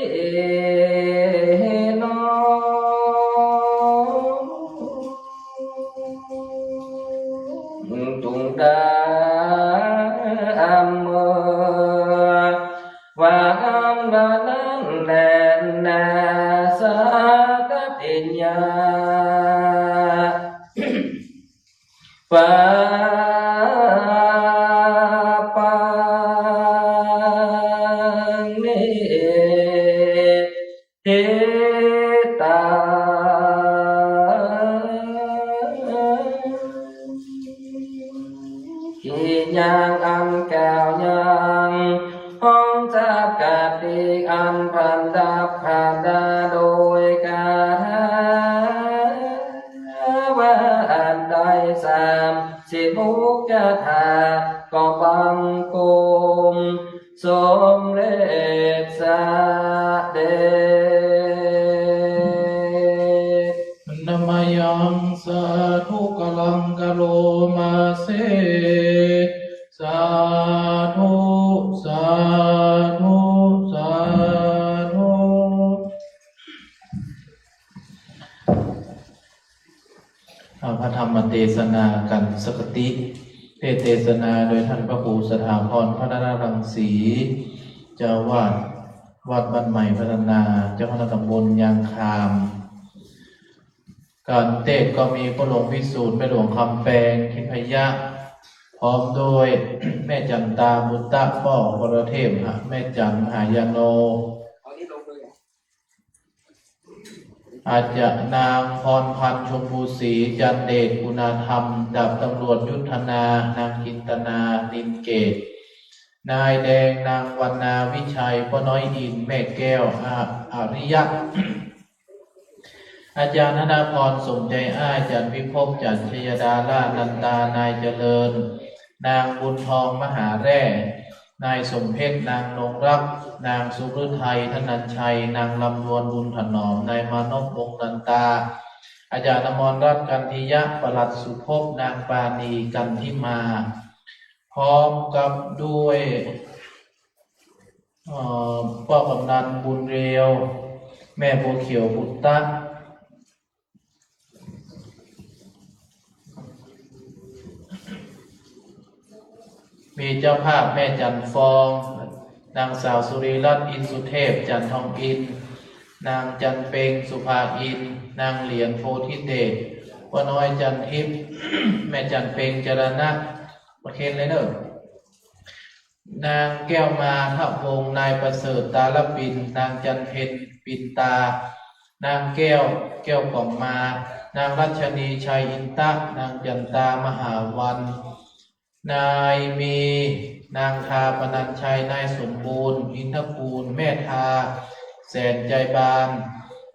น้อง ตุงตาอำเมอ ว่าอันว่านั้นแลนา สัตติยา ปาปัง นิ เทตา กิจยังอันกล่าวยัง ห้องจับกัดอีกอันพันดับพันดาโดยคาถา ว่าอันใดสามสิบหกคาถา ก็บังคม สมเร็จเสด็จ นะมะยัง สาธุ กะลัง กะโรมาเส สาธุ สาธุ สาธุ เอาพระธรรมเตสนากั๋นสักติ เตสน์เตสนาโดยต้านพระครูสถาพร พัฒนรังสี เจ้าอาวาสวัดบ้านใหม่พัฒนา เจ้าคณะตำบลยางคาม ก๋านเตสน์ก็มีป้อหลวงวิสูรย์ แม่หลวงคำแปง ทิพยะ พร้อมด้วยแม่จั๋นตา บุตตะ ป้อวรเทพ แม่จั๋น มหายาโน อาจ๋ารย์นางพรพันธ์ ชมพูศรี จันเดช กุณาธรรม ดาบตำรวจยุทธนา นางจินตนา นินเกต นายแดง นางวรรณา วิชัย ป้อน้อยอิน แม่แก้ว อา อาริยะ อาจ๋ารย์ธนพร สมใจอ้าย อาจ๋ารย์วิภพ จันทร์ชยดา ล่านันดา นายเจริญ นางบุญทอง มหาแร่ นายสมเพชร นางนงรัก นางสุฤทัย ธนัญชัย นางลำดวน บุญถนอม นายมานพ วงศ์นันตา อาจ๋ารย์อมรรัตน์ กันทิยะ ปลัดสุภพ นางปาณี กันทิมา พร้อมกับด้วย เอ่อ ป้อกำนันบุญเร็ว แม่บัวเขียว บุตตะ มีเจ้าภาพแม่จั๋นฟอง นางสาวสุรีรัตน์ อินสุเทพ จั๋นทองอินทร์ นางจั๋นเปง สุภาอินทร์ นางเหรียญ โพธิเดช ป้อน้อย จันทิพย์ แม่จั๋นเปง จรณะ ประเคนเลยเนอะ นางแก้วมาทะวงศ์ นายประเสริฐ ตาลปิน นางจันเพ็ญ ปินตา นางแก้ว แก้วกล่องมา นางรัชนี ชัยอินตะ นางจันตา มหาวัน นายมี นางทา ปนัญชัย นายสมบูรณ์ อินทกูล แม่ทา แสนใจบาน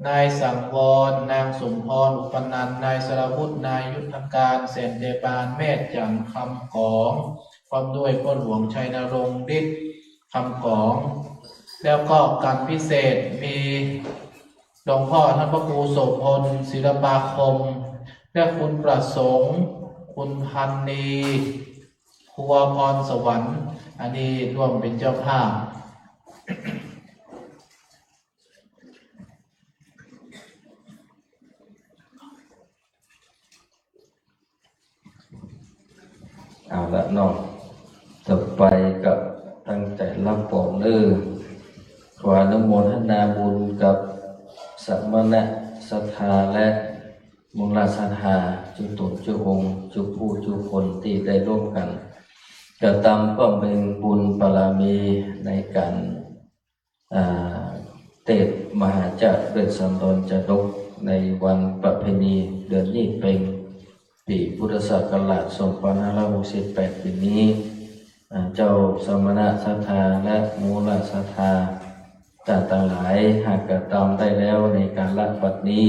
นายสังวร นางสมพร อุปนันท์ นายสรวุฒิ นายยุทธการ แสนใจบาน แม่จั๋น คำกอง พร้อมด้วยป้อหลวงชัยนรงค์ ฤทธิ์คำกอง แล้วก็ก๋านพิเศษมีหลวงพ่อท่านพระครูโสภณ ศิลปาคม และคุณประสงค์ คุณพันนี ครัวพรสวรรค์ อันนี้ร่วมเป๋นเจ้าภาพ เอาละเนาะ ต่อไปก็ตั้งใจ๋รับป๋องเน่อ ขออนุโมทนาบุญกับสมณศรัทธาและมูลศรัทธา จุต๋นจุองค์ จุผู้จุคนตี้ได้ร่วมกั๋น กระตำบำเพ็ญบุญบารมีในก๋าน อ่า เตศน์มหาจาริกสันดรจาดก ในวันประเพณีเดือนยี่เป็ง ปี๋พุทธศักราชสองปันห้าร้อยหกสิบแปด ปี๋นี้ อ่า เจ้าสมณศรัทธาและมูลศรัทธาต้านตังหลาย หากกระตำได้แล้วในกาละบัดนี้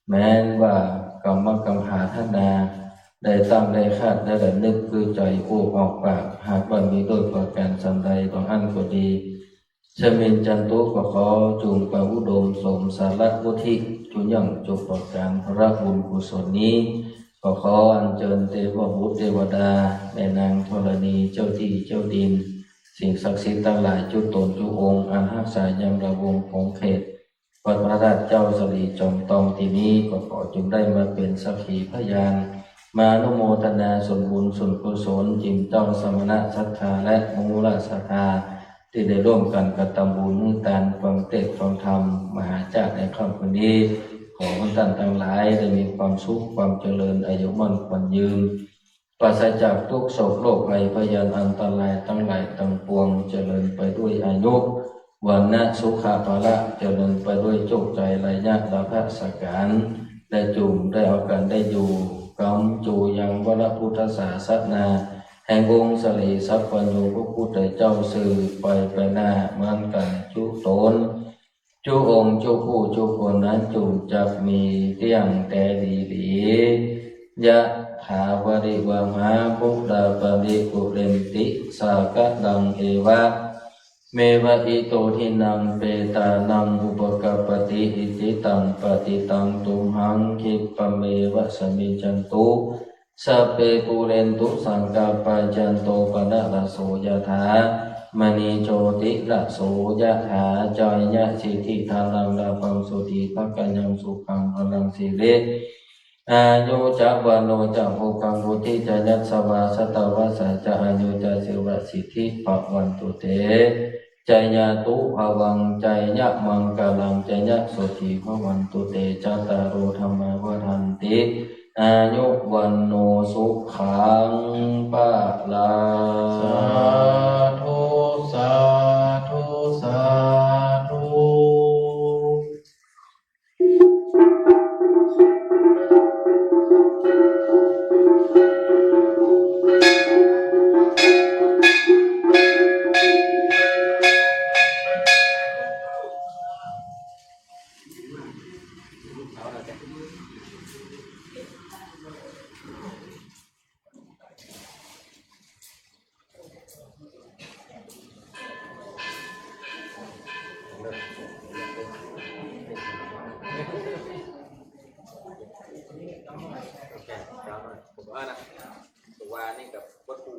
แม้นว่ากำมะกำผาต้านนา ได้ตั้งได้คาดได้ระนึกคือใจ๋อู้ออกปาก หากว่ามีโดยประก๋านสันใดต่ออั้นก็ดี เสมียนจันตุก็ขอจุ่งประอุดมสม สารวุฒิ จุยังจุประก๋าน ผละบุญกุศลนี้ ก็ขออัญเจิญเตวบุตรเตวดา แม่นางธรณี เจ้าตี้เจ้าดิน สิ่งศักดิ์สิทธิ์ตังหลายจุ๊ต๋นจุองค์ อันฮักษายังระวงศ์ขอบเขต วัดพระธาตุเจ้าสะหลีจอมตองตี้นี้ ก็ขอจุ่งได้มาเป๋นสักขีพยาน มาอนุโมทนาส่วนบุญส่วนกุศล จิ่มเจ้าสมณะศรัทธาและมุนีศรัทธา ตี้ได้ร่วมกั๋นกระตำบุญหื้อตานฟังเตสน์ฟังธรรม มหาชาติในค่ำคืนนี้ ขอหื้อต้านตังหลายได้มีความสุขความเจริญ อายุมั่นขวัญยืน ปราศจากตุ๊กข์โศกโรคภัยพยาธิอันตรายตังหลายตังปวง เจริญไปด้วยอายุ วรรณะ สุขะ พละ เจริญไปด้วยโชคชัย ระยะลาภะสก๋าน และจุ่งได้เอาก๋านได้อยู่ ก๋ำจูยังวรพุทธศาสนา แห่งองค์สะหลีสัพพัญญูพระพุทธเจ้าสืบไปไปหน้าเหมือนกั๋นจุ๊ต๋น จุองค์จุผู้จุคนนั้นจุ่งจักมีเตี้ยงแต๊ดีหลี ยะถาวาริวหาปูราปริปูเรนติสาคะรัง เอวะเมวะอิโต ทินนังเปตานังอุปะกัปปะติ อิจิตังปัตติตังตุมหัง คิปปะเมวะสะมิชชันตุ สัพเพปูเรนตุสังกัปปา จันโตปะนะระโสยะถา มะณีโชติระโสยะถา จายะสิทธิธานัง ลาภังโสติภะคะยัง สุขังพะลัง สิริอายุจะ วัณโณจะโภคัง วุฑิจะ ยัสสะวา สะตะวัสสะจะ อายุจะ จีวะสิทธิภะวันตุเต จายะตุภะวัง จายะมังคะลัง จายะโสติภะวันตุเต จัตตาโรธัมมา วัฑฒันติ อายุ วัณโณ สุขัง พะลัง สาธุ สาธุ สาธุ ผมว่านะ ตัวนี้กับวัตถุ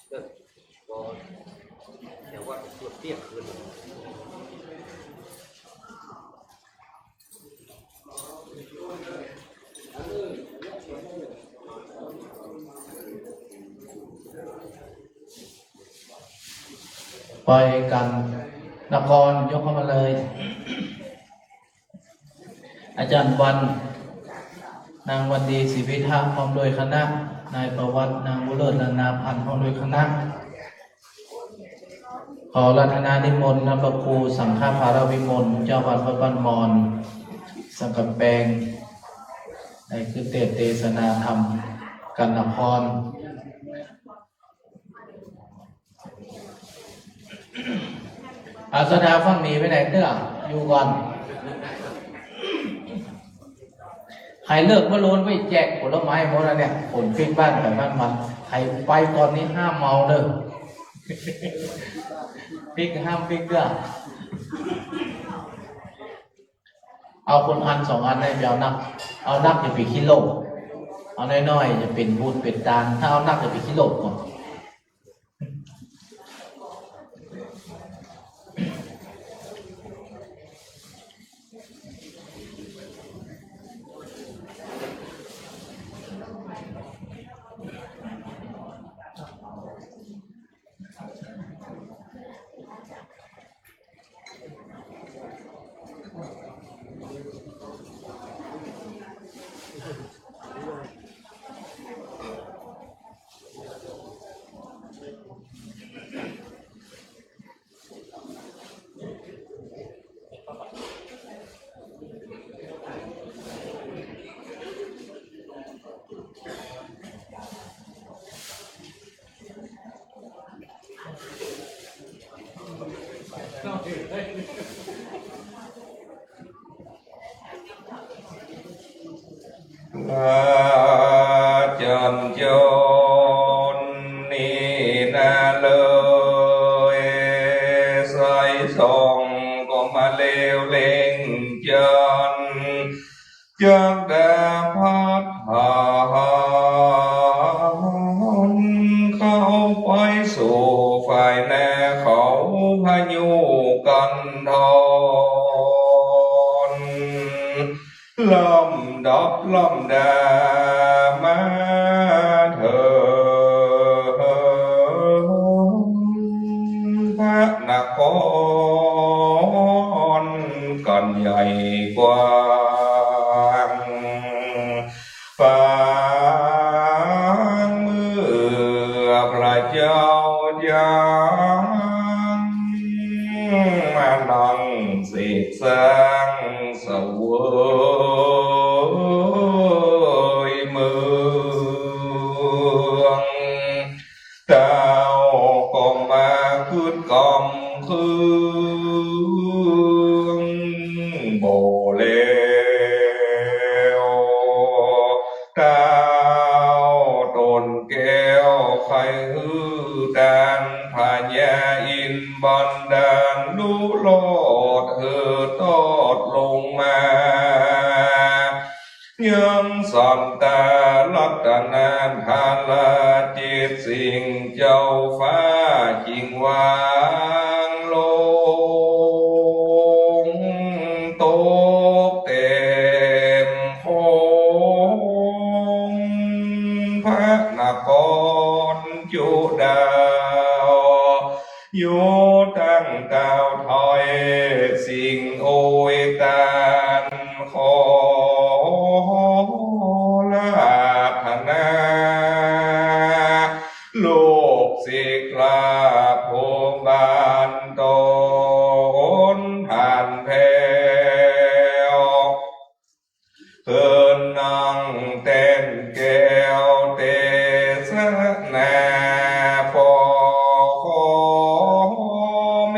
เลิก ก็ เดี๋ยวว่าตัวเตี้ยงคืน ไปกัน นคร ยกเข้ามาเลย อาจารย์วัน นางวันดี ศรีวิทะ พร้อมด้วยคณะ นายประวัติ นางบุญเลิศ นานาพันธ์ พร้อมด้วยคณะ ขออาราธนานิมนต์ พระครูสังฆภารวิมล เจ้าวัดวัดบ้านมอน สังกำแปง ได้ขึ้นเตสน์เตสนาธรรมกัน นคร อาสนะฝั่งนี้ไปไหนเตื้อ อยู่ก่อน ใครเลิกเมื่อโลนไปแจกผลไม้หมดแล้วเนี่ย ขนปิ๊กบ้านไปบ้านมัน ใครไปก่อนนี้ห้ามเมาเด้อ ปิ๊กห้ามปิ๊กเด้อ เอาคนอันสองอันได้ ไปเอานัก เอานักอย่าไปขี้โลภ เอาน้อยๆ จะเป็นบุญเป็นตาน ถ้าเอานักอย่าไปขี้โลภก่อน พระจันทร์จนนี่นาเลย ใสส่องก็มาเล วเล็งจันทร์ จักดาภัทหาร เข้าไปสู่ฝ่ายนาเขาพายุกันดร ลำดับลำดามาเถิง พระนครกันใหญ่กว้าง ปางเมื่อพระเจ้ายังมานั่งเสกสร้างเสวยเมือง เต้าก็มาขึ้นกำเคืองบ่แล้ว เต้าต้นแก้วใค่หื้อตาน พญาอินทร์บันดาลลุโลดหื้อตอดลงมา ยังสันตารัตนาภาลาเจ็ดสิ่ง เจ้าฟ้าจิ่งวางลง ตกเต็มโขง พระนครจุฑา อยู่ตั้งเต้าถ้อยสิ่งโอยตาน ขอราธนา ลูกศิษย์กราบภูบานตนผ่านแผ้ว เอิญนั่งแต้นแก้วเตสนา ปอขอเม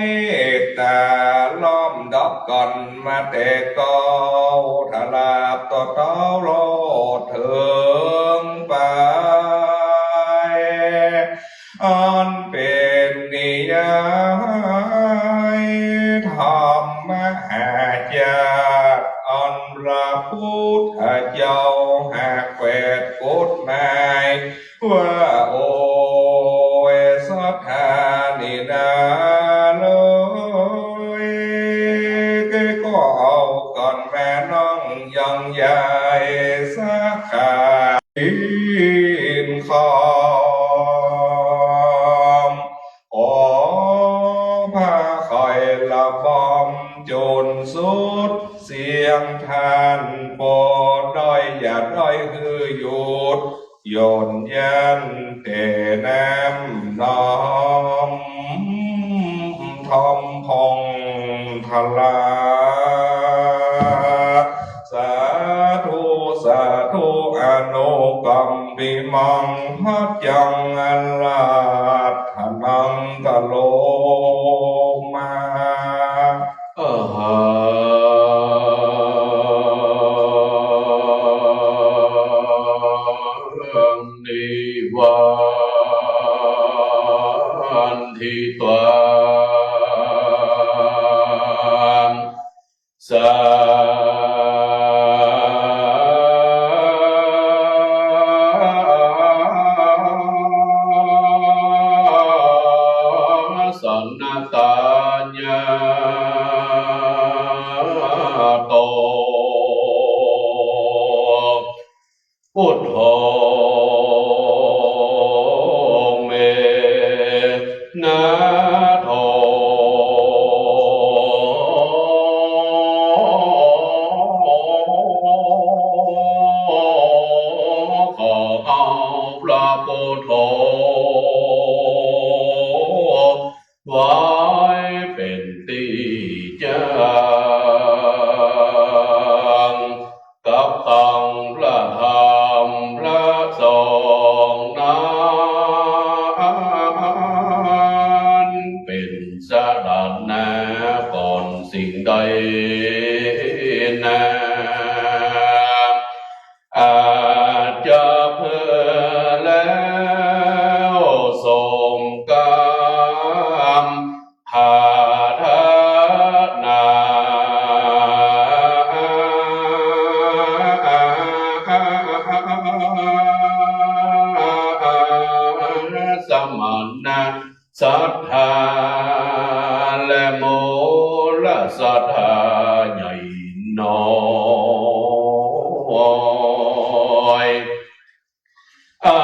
ตตาล้อมดอกก่อนมาแต่เก๊า ถลาบต่อเต้าโลดเถิงไป อันเป๋นนิยายธรรมมหาจักร อันพระพุทธเจ้าหากแขวดกฎหมาย ว่าโอยสัตถานี่นาเลย ก็เอาก่อนแม่น้องยังใหญ่สักขา อินคำ ขอพระไข่ระบำจุนสุดเสียงท่าน โปรดได้อย่าได้หื้อหยุดหย่อนยั้นแต่น้ำน้อมทอมพองทลา สาธุ สาธุ อนุกัมปิมัง ภัจจังอาราธนัง กะโรมา อะหัง นิวาทิตวา สาสนตาญาโต พุทโธ เม นะโถ ข้าพระพุทโธ ไว้เป๋นตี้จั้ง กับตังพระธรรมพระสงฆ์นั้น เป๋นสรณะก่อนสิ่งใดนา อาจจะเปื้อแล้วสมกำ ฐานะนา ศรัทธาและมูลศรัทธาใหญ่น้อย อั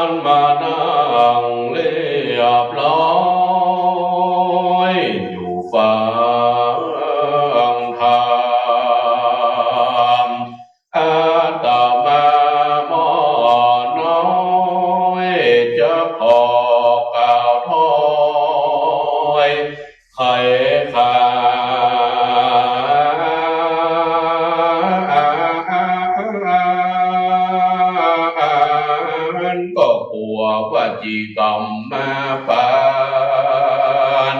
นมานั่งเรียบร้อยอยู่ฟังธรรม อาตมาหม่อน้อยจะขอกล่าวถ้อย ไขคา ก็กลัวว่าจีกรรมมาปาน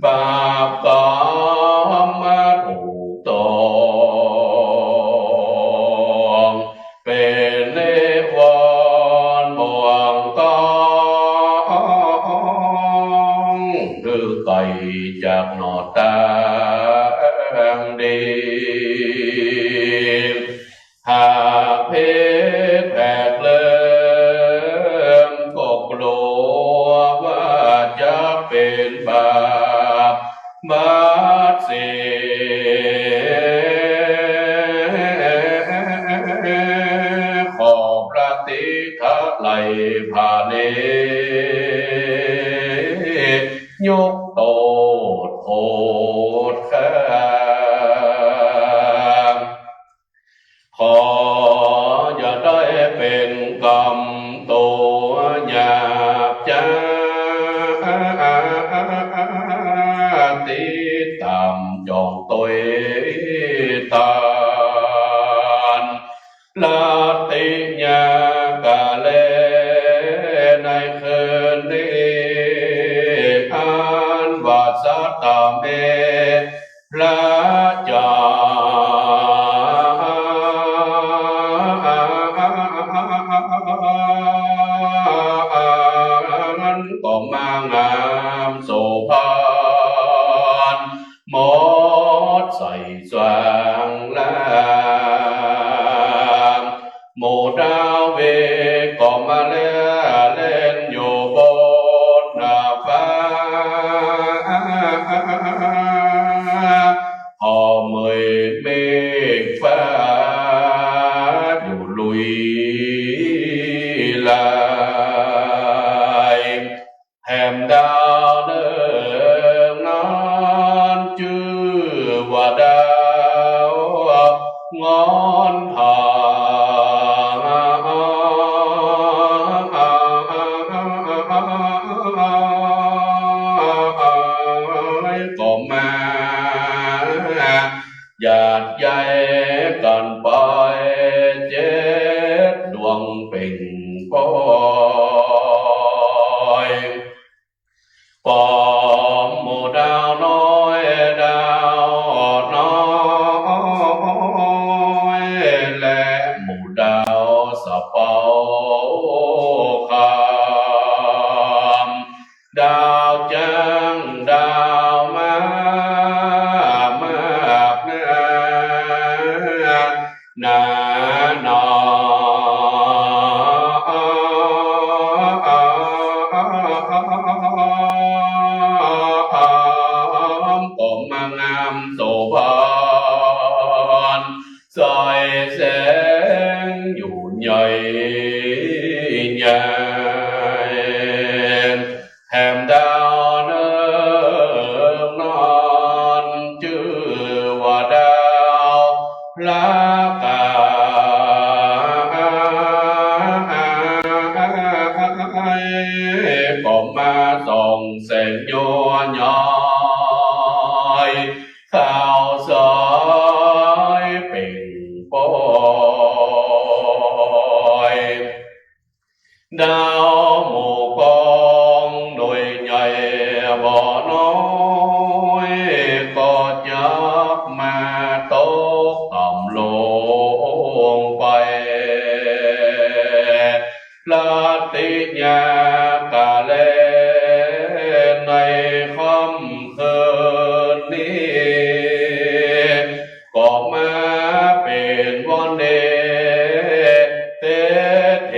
บาปกรรมมาถูกต้อง เป๋นนิวรณ์บ่วงกอง หรือไกลจากหนอตางดี หากผิดแผกเลิม ก็กลัวว่าจะเป๋นบาป บัดเสีย ขอพระติถะไลยผาเน ยกโต้ษโผดข้า ขออย่าได้เป๋นกรรมตั๋วหยาบจ๊า ติดต๋ามจ้องตวยตาน ละติยากาเล ในคืนนี้ อันว่าสัตตะเม พระจ๋า อันก็มางามโสภา หมดใส่สว่างลาม หมู่ดาวเวกก็มาแล่เล่นอยู่บนหน้าฟ้า หอมเหมยเมฆฟ้าอยู่ลุยลาย แหมดาวเนิงนั้นจื้อว่าดาวงอนทาง ก็มาหยาดใยกั๋นไป เจ็ดดวงเป่งปอย ปอมหมู่ดาวน้อย ดาวน้อย และหมู่ดาวสะเปาคำ ดาวจ๊างดาวม้ามากนา หนาหนอ ก็มางามโสภา ใสแสงอยู่ใหญ่ใหญ่ แหมดาวเนิงนั้นจื้อว่าดาวพระกา ก็มาส่องแสงย้อนย้อย ขาวใสเป่งปอย ดาวหมู่กองหน่วยใหญ่บ่น้อย ก็จักมาตกต่ำลงไป ละติยากาเล ในค่ำคืนนี้ ก็มาเป๋นวันเดเตเท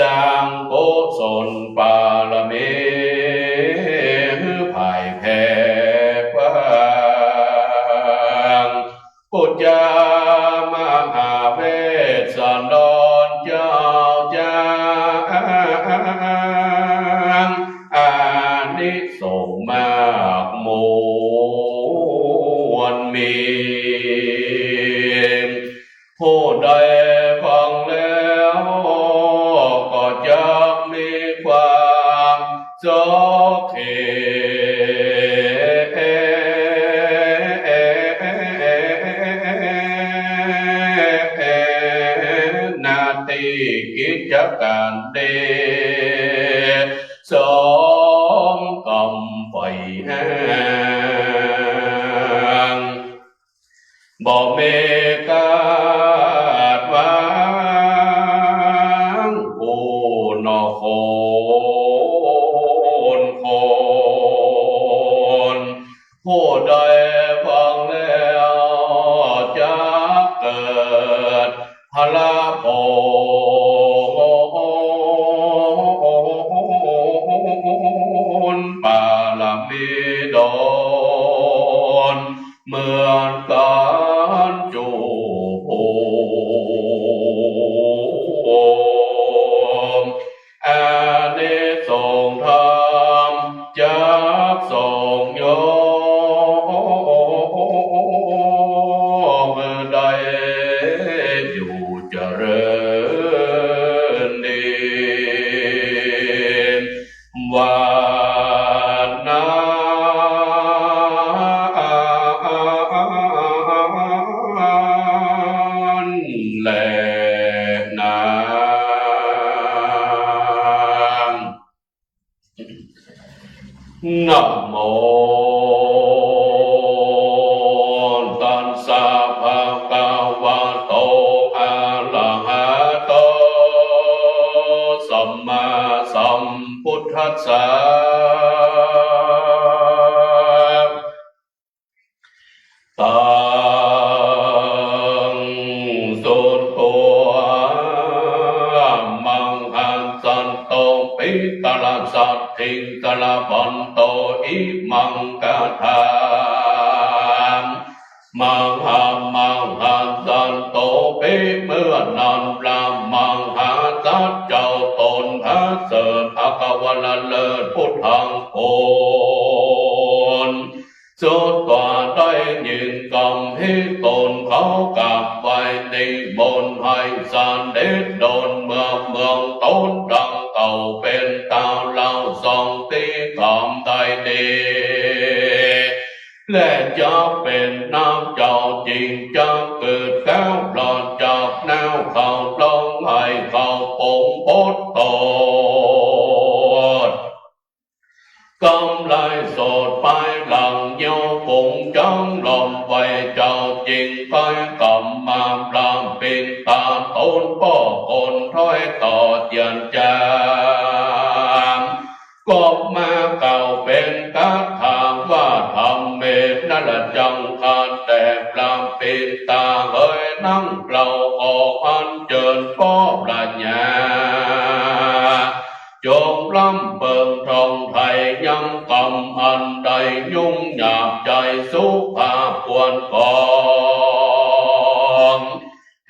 สร้างกุศลบารมีหื้อใหญ่แผ่กว้าง ปุจจามหาเวสสันดรเจ้าจาง อานิสงส์มากมวลมี ผู้ใดฟังแล้วก็จักมีความสุขี นาตี้กิจก๋านดี สมกำใฝ่หา บ่มีขาดหวัง ผู้นอกคนคน ผู้ใดฟังแล้วจักเกิดพละผล บารมีดล เหมือนกั๋นกู้ผู้ อานิสงส์ธรรมจักส่งโยง ได้อยู่เจริญดี วันนั้นแลนา นะโม ตัสสะ ภะคะวะโต อะระหะโต สัมมาสัมพุทธัสสะ ตัง สุตวา มังหัสสันโต ปิกะละสัตถิง กะละวันโต อิมังกะถา มหามังหัสสันโต ปิ เมื่อนั้นพระมหาสัตว์เจ้าต๋นประเสริฐ ภะคะวะละเลิศ พุทธัง กุศ สุตวา ได้ยินกำหิตนเขากราบไหว้นิมนต์หื้อเสด็จดลเมือง เมืองต๋นดังเก่า เป๋นต๋าเล่าส่องตี้กำได้ดี และจะเป๋นน้ำเจ้าจริง จะเกิดแก้วปราศจากแนวเขาลอง หื้อเขาปงปดตด กำไรสดปายหลังเยียวปงจังล้อมไว้เจ้าจริง ใก้กำมาพระปิณฑาต๋นป้อคนถ้อยต่อเจียรจา ก็มากล่าวเป๋นคาถาว่า ธัมเมนะ ระยัง ข้าแต่พระปิณฑาเอ๋ย นังกล่าวขออัญเจิญป้อพระญา จงพร่ำเปิงท่องไถ่ยังกำอันใดยุ่งยากใจ๋ สุภาพควรขอ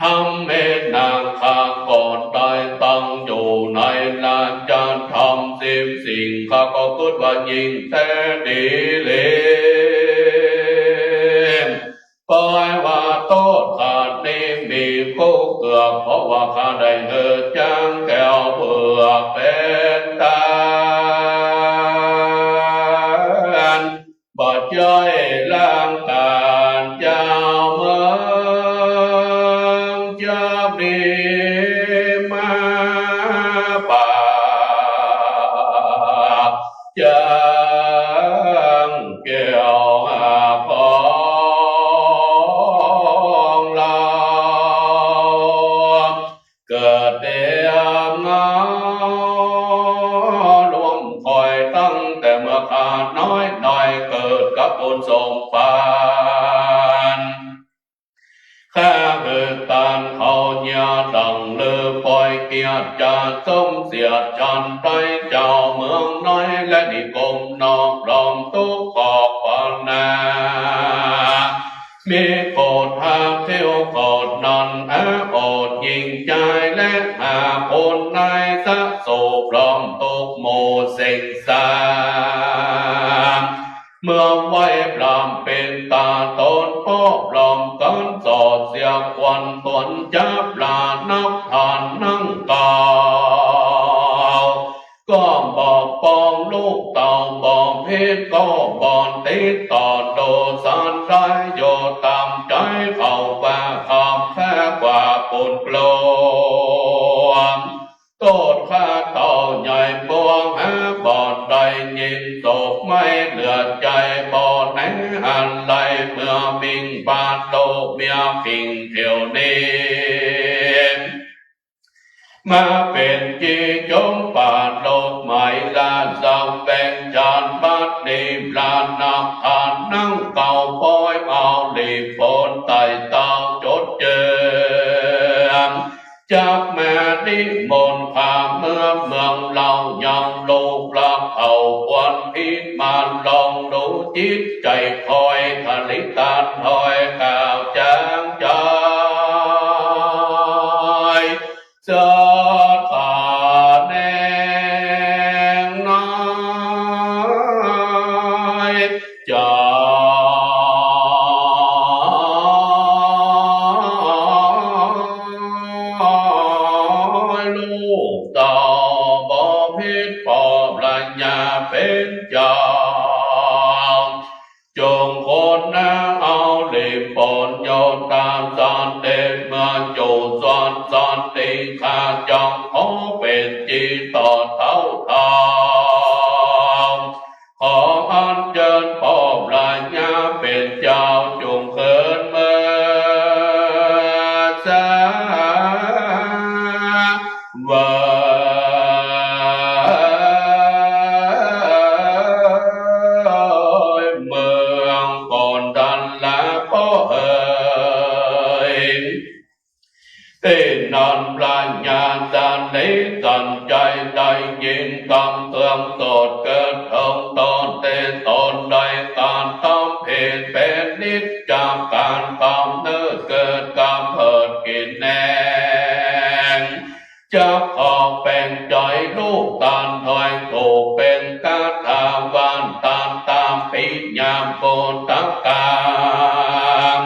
ธัมเมนะ ข้าก็ได้ตั้งอยู่ในราชธรรมสิบสิ่ง ข้าก็กึ๊ดว่ายิ่งแต๊ดีหลี ปอยว่าโต้ษข้านี้มีกู้เกือบ เพราะว่าข้าได้หื้อจ๊างแก้วเผือกเป๋นต๋าน บ่ใจ้ล้างก๋านเจ้าเมือง จะมีมาปากจ๊างแก้วของเฮา เกิดเตียมเฮา รวมคอยตั้งแต่เมื่อข้าน้อยได้เกิดกับบุญสมภาร ข้าหื้อตานเขาเยียะดังลือ เกียรติจ๋าสมเสียดฉันไตรเจ้าเมืองน้อยและนิคมนอกล้อมทุกขอบฟ้านา มีโกฏาเที่ยวโกฏนั้นอาโอษยิ่งใหญ่และหาคนนายสะโสพร้อมทุกหมู่เสงสาร เมื่อไหว้พร้อมเป๋นต๋าต๋นป้อพร้อมกั๋นสอดเสียขวัญต๋นจับปลานับทานนั่งเก่า ก็บ่ปองลูกเต้าบ่ผิดก็บ่ติดต่อโดยสารได้อยู่ต๋ามใจ๋เขาว่าคำแค่กว่าปูนกลวง โต้ษข้าเต้าใหญ่ปวงหาบ่ได้ยินศพไม่เหลือใจ๋บ่แหนอันใดเมื่อมิ่งบาดโลกเมียผิงเที่ยวนี้ มาเป๋นจี๋จมป่าโลกไหมลาสังแบ่งจานบัดนี้ปลานับทานนั่งเก่าปอยเอาหลีกโปนไต่เต้าจดเจิม จักแม่นิมนต์ข้าเมืองเมืองเล่ายังลูกหลานเขาควรพิจารณาลองดูจิตใจ๋คอยผลิตตานถอยข่าวจางใจ๋ สถาแนงน้อย จายลูกเต้าบ่ผิดป้อพระญาเป๋นเจ้า จงคนนาเอาหลีกโปนโยตามสันเด็จเมื่อจูสันสันติข้าจังขอเป๋นจี๋ต่อเต้าเต้า ขออัญเจิญป้อพระญาเป๋นเจ้าจงเขินเมือสา เวย เมืองก่อนดันละป้อเอ๋ย ตี้นั้นพระญาสันติสันใจ๋ได้ยินกำเตืองโสดเกิดเถิงต๋นเต๋ต๋นได้ก๋านทำผิดเป๋นนิจจากก๋านกำเนิดเกิดกำเผิดกิ๋นแหนง จักขอแป๋งใจ๋ลูกตานถอยถูกเป๋นคาถาหวานตานตามปิญญาปุตตะกาม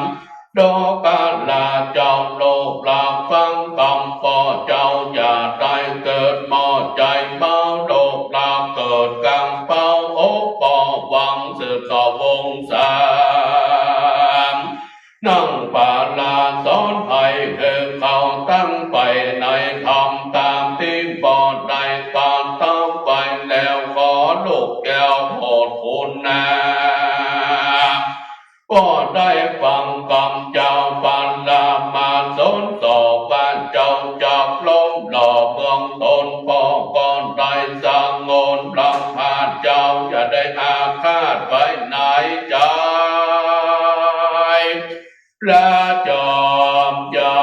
โดกาลาเจ้าลูกหลานฟังกำป้อเจ้าอย่าได้เกิดหม้อใจ๋เมาลูกหลานเกิดกังเปาอกป้อหวังสืบต่อวงศ์สาม นั่งปาลาสอนให้เฮอเขาตั้งไปในธรรมตามตี้ป้อได้ก๋านทำไว้แล้ว ขอลูกแก้วโหดคุณนา ป้อได้ฟังกำเจ้าปาลามาสอนสอบว่าเจ้าจักล้มหล่อเมืองต๋นป้อก่อนได้สงวนพระพาเจ้าอย่าได้อาฆาตไว้ในใจ๋ พระจอมใจ๋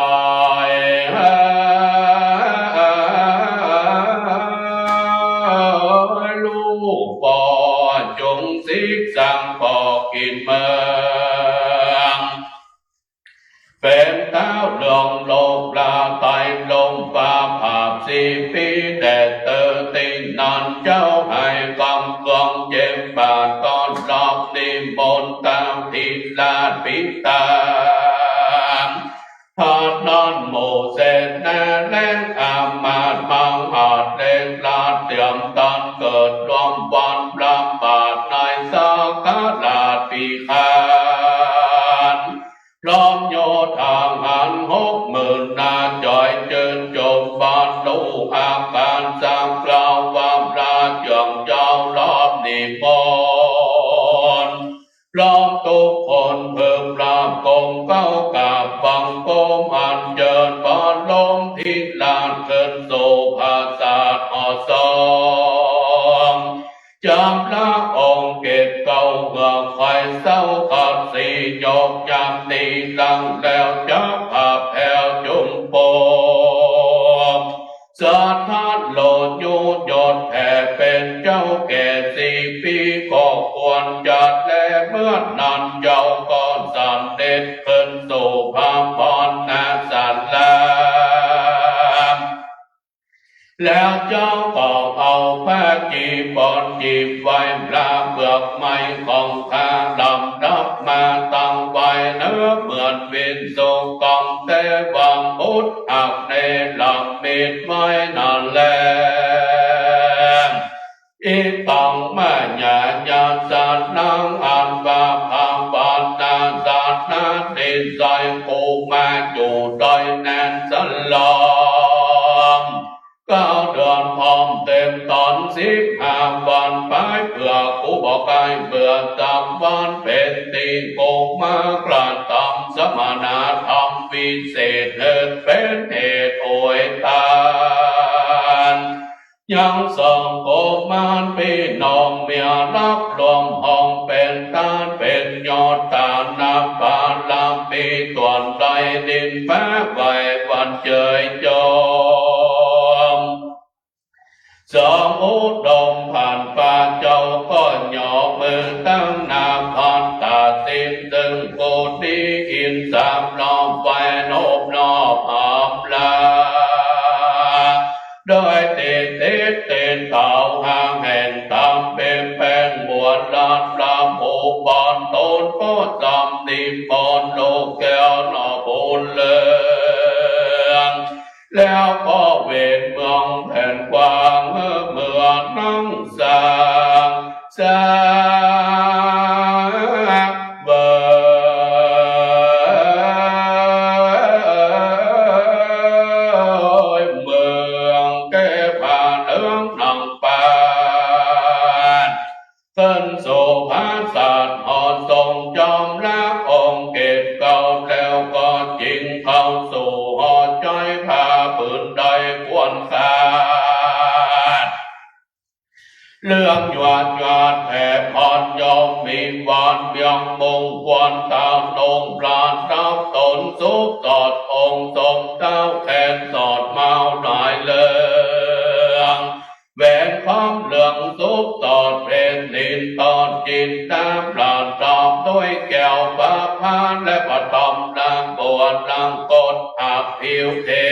ลูกป้อจงสิกสังป้อกิ๋นเมือง เป๋นเต้าเรืองโลกลาไตลมปาผาบสี่ปี๋แดดเตอตี้นั้นเจ้าให้กำเมืองเย็นบาดต้อนรับนิมนต์ตามที่ราชบิดา พระนั้นหมู่เสนาแรงอามาตย์มังอาจเล็งราชเตรียมตันเกิดร่วมวันประมาทในสาขาราชวิหาร พร้อมโยธาหารหกหมื่นนา จ๋อยจืนจมบรรลุอาการสักการะพระเจ้าเจ้ารอบนิมนต์ พร้อมทุกคนพึงราบก้มเกล้ากราบบังคมอัญเชิญพระบรมธิราชขึ้นสู่ผาสาทอสง จำพระองค์เกศเกล้าเหือกไขว้เซ้าขัดสียกยามตีหลังแล้วจับผ้าแผวจุ่มโปง สัทธะโลดยุยศแผ่เป๋นเจ้าแก่สี่ปี๋ ก็ควรจะแล เมื่อนั้นเจ้าก็เสด็จขึ้นสู่พระบรมศาลา แล้วเจ้าก็เอาผ้าจีวรจีบไว้พระเปลือกไม้ของข้า ลำดับมาตั้งไว้เนื้อเหมือนวิสุกรรมเทวบุตร อันเนรมิตไว้นั้นแล อิทังมะยาญาสนัง อันว่าพระบรมศาสดานี้ไส้กูมาอยู่โดยแน่นสลอม เก้าเดือนพร้อมเต็มต๋อนสิบห้าวันไป เปื้อกูบ่ใก้เปื้อจำวันเป๋นตี้ กูมากระทำสมณธรรมวิเศษ หื้อเป๋นเหตุอวยตาน ยังสงฆ์กุมารปี้น้องเมียรัก ร่วมห้องเป๋นทานเป๋นโยธานาบารมี ต้วนได้ดินฟ้าไหว้วันเจยโยม สองอุดมผ่านป่า เจ้าก็ยกมือตั้งหน้าพัตตาสิน ซึ่งกุฏิอินทร์สามรอบไหว้นบนอบอำลา โดยตี้ติดตีนเท้าห้างแห่งธรรม เป๋นแป้งบัวลานพระภูบาล ตนก็จำนิมนต์ลูกแก้วหน่อบุญเรือง แล้วก็เวียนเมืองแผ่นกว้าง เมืองนังสร้างสร้างเมือง เมืองแก้ผ้าเหลืองหนังปาน ขึ้นสู่ผาสาทหอดทรงจอมละองค์เกศเก้า แล้วก็จิ่งเข้าสู่หอใจ๋ผ้าผืนใดควรขาด เหลืองหยวดหยวดแถบอ่อน ย่อมมีวันเวียงมงคล ตามองค์พระทับตนสุขสอดองค์ทรงเท้าแขนสอดเมาหลายเรือง แหวนคำเหลืองสุขสอดเป๋นนินทรจินดา ประดับด้วยแก้วประพาและประดับดังบัวรังกตอับผิวเขี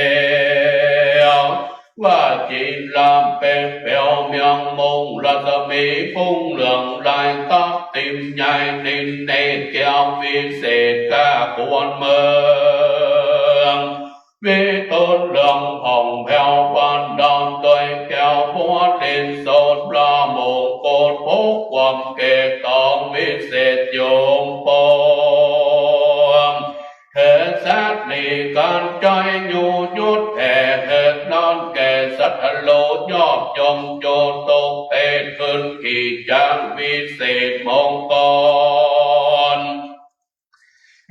ยว ว่าจินดาเปล่งแป๋วเมียงมง รัศมีพุ่งเหลืองลายทับทิมใหญ่ นินเนตรแก้ววิเศษกล้าควรเมือง วิตนเหลืองผ่องแผ้วประดับด้วยแก้วบัวลินสด พระมงกุฎปกคลุมเกศทองวิเศษโยมปม เหตุสัตว์นี้กันใจ๋อยู่หยุดแผ่ เหตุนั้นแก่สัตว์โลกยอดยมโจตุเปตขึ้นขี่จักรวิเศษมงคล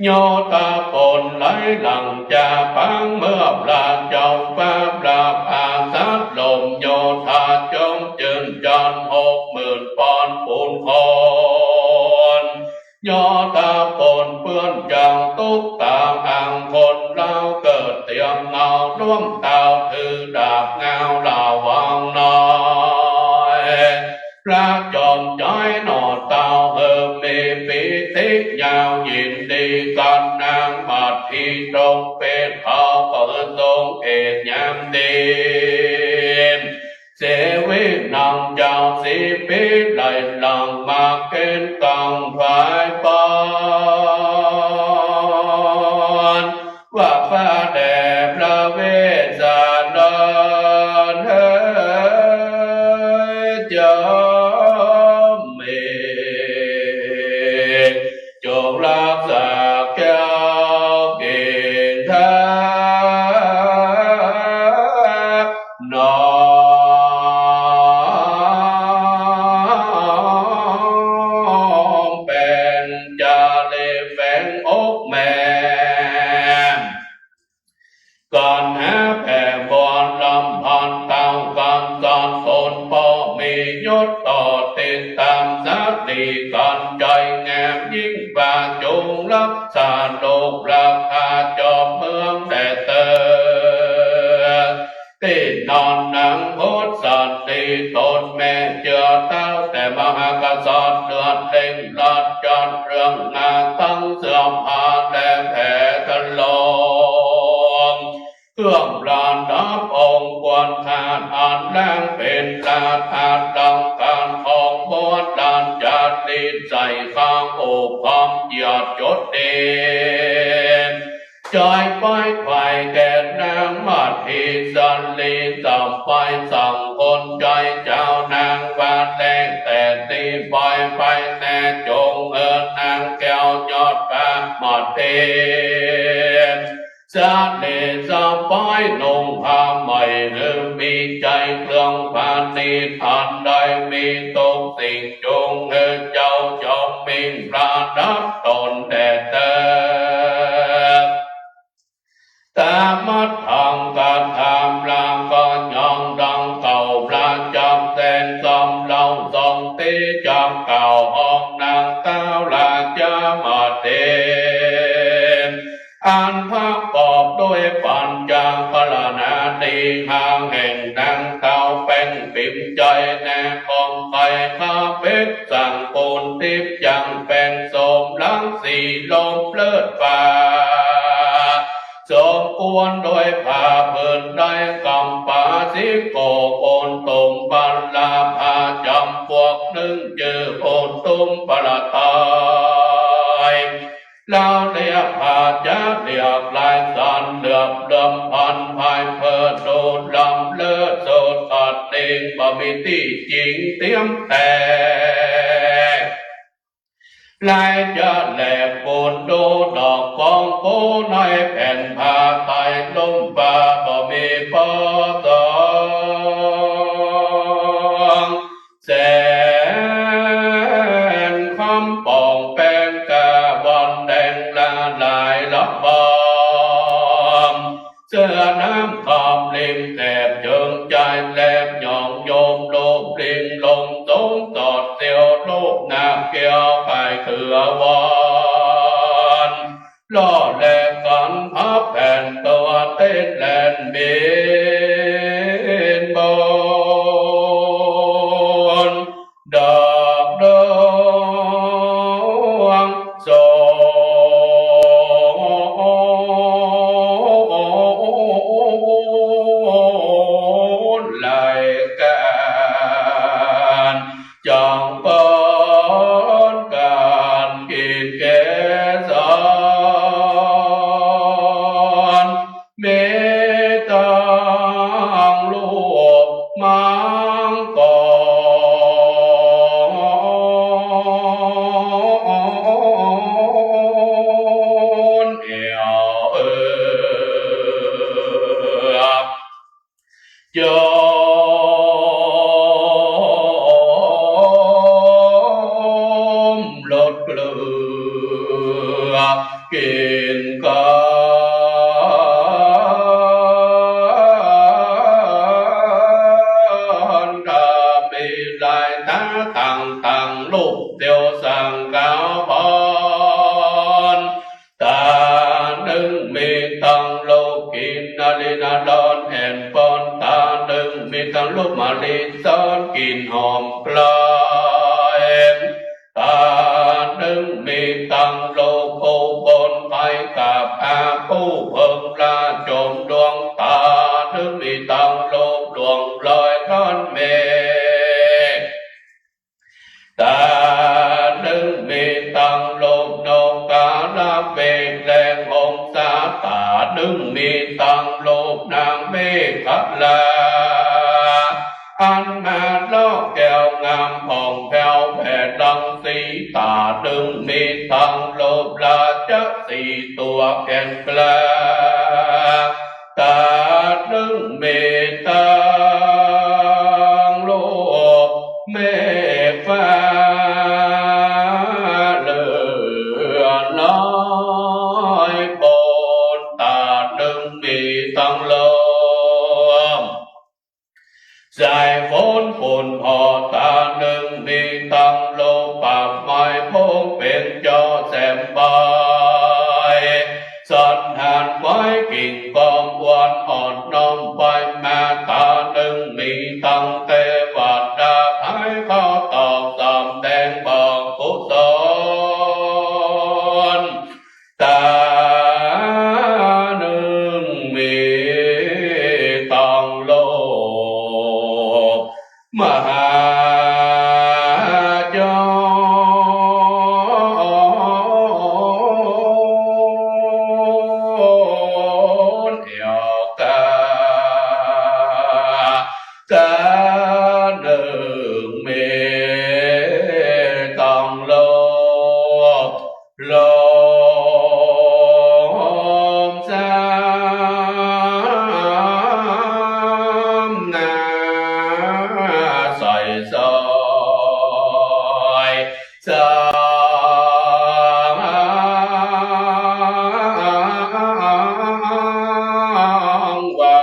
โยธาปนไหลหลั่งจาปัง เมื่อพระเจ้าฟ้าประภาสัตว์ลมโยธาจมจื้นจันทร์หกหมื่นปอนด์ปูนคน โยธาปนเปื้อนจางตุ๊กตาอังคนลาว เกิดเตียงเงาร่วมเต้าถือดาบเงาระวังน้อย พระจอมใจ๋หน่อเต้าเหิมมีปีติยาวยินดี กันนางมัทธิตรงเปตเขาเปิดทรงเอกยามดี เสวินังเจ้าสีปีไหลหลังมาเกณฑ์กังถวายปอนว่าพระแด่พระเวสสันดรเจ้าเม จงรักษาแก้วเกศาน้อมเป๋นจารีแฝงอกแม่ กันหาแผ่บอนลำพันเต้ากันสอนตน ป้อมียศต่อติดตามสติกันใจ๋แงมยิ่งป่า จงรักษาลูกรักษาจอมเมืองแด่เติบ ตี้ นอนหนังพุทธสตรีตนแม่เจือเต้า แต่มหากษัตริย์เลือดเล็งราชเรื่องงาตังเสื้อผ้าและแผทะลง เครื่องประดับองค์ควรค่าอันแลงเป็นราชาลังการของบวชราชาลินใส่ข้างอกพร้อมเจียดจดเตรียม จอยป้อยไขว่แก่นางมัทธิสาลี สับไปสั่งคนจอยเจ้านางว่าแลงแต่นี้ไป ไปแน่จงเอิ้นนางแก้วยอดฟ้ามัทธิ สาลีสบายนุ่งผ้าใหม่หื้อมีใจ๋เครื่องประณีตอันใดมีทุกสิ่ง จงหื้อเจ้าจอมมิ่งประดับตนแด่เธอ ตามัดทองกระทำลาก็ยองดังเก่า พระจำแสนสำเล่าทรงตี้จำเก่า ห้องนางเต้าราชามัทธิ อันประกอบด้วยปัญจกรณาติห้าแห่ง นางเต้าแป๋งปิมใจ๋แน่คมใค่ ข้าเป๊กสั่งปูนติ๊บยังแป๋งสมรังสีลมเลิศฟ้า สมควรด้วยผ้าผืนใดกำปาสีโก ปูนตุ้มปะลา ผ้าจ๋ำพวกนึ่งจื้อปูนตุ้มปะลาตาย ลาวเลียผ้าจ๋าเลียกลายสันเหลือบเหลื่อมพันภายเพิดดูลำเลิศสดสัตว์เองบ่มีตี้จิงเตียมแต่ ลายจ๋าแหลกปูนดูดอกฟองโพในแผ่นผ้าไตร่ล้มฟ้าบ่มีปอสอง แสนคำป่องแปงกาวันแดงละลายละบอม เสื้อน้ำคำริมแถบเจิงจายแหลบหย่องโยมโลบลิงลมสงสอดเตียวโลกนาเกียวไข่เถือวัน ล่อแลกันพับแผ่นตัวเต้นแล่นบินบน ดอกดวงโสนไหลแก่น จองป้อนการกิ๋นเกสร มีตังลูกมังกร เอวเอือ โยมลดเกลือกิ๋นกั๋น ถ้ามีลายต๋าต่างๆ ลูกเตียวสังขาวพร ต๋านึ่งมีตังลูกกิ๋นนาลีนาลอนแอ่นปอน ต๋านึ่งมีตังลูกมะลิซ้อนกิ๋นหอมกลอย ต๋านึ่งมีตังลูกผู้บนไปกับอาผู้เพิงลาจมดวง ต๋านึ่งมีตังลูกดวงลอยร้อนเมฆ ต๋านึ่งมีตังลูกนกกาละเวกแลงองศา ต๋านึ่งมีตังลูกนางเมขลา อันมาลอกแก้วงามผ่องแผ้วแผ่รังสี ต๋านึ่งมีตังลูกราชสีห์ตั๋วแก่นกล้า ต๋านึ่งมีตังลูกเมฆฟ้าเหลือน้อยปน ต๋านึ่งมีตังลมสายฝนฝนผ่อ ต๋านึ่งมีตังลมปากไม้พงเป๋นจอแสมบาย สันหานไว้กิ่งกอมวันอ่อนน้อมไปมา ต๋า มีตังเตวดาผายเข้าตอกสำแดงบอกกุศล ต๋านึ่งมีตังโลก มหาโจรเหี่ยวกา ต๋านึ่งมีตังโลก ลมสามนาใส่ซอย สามวั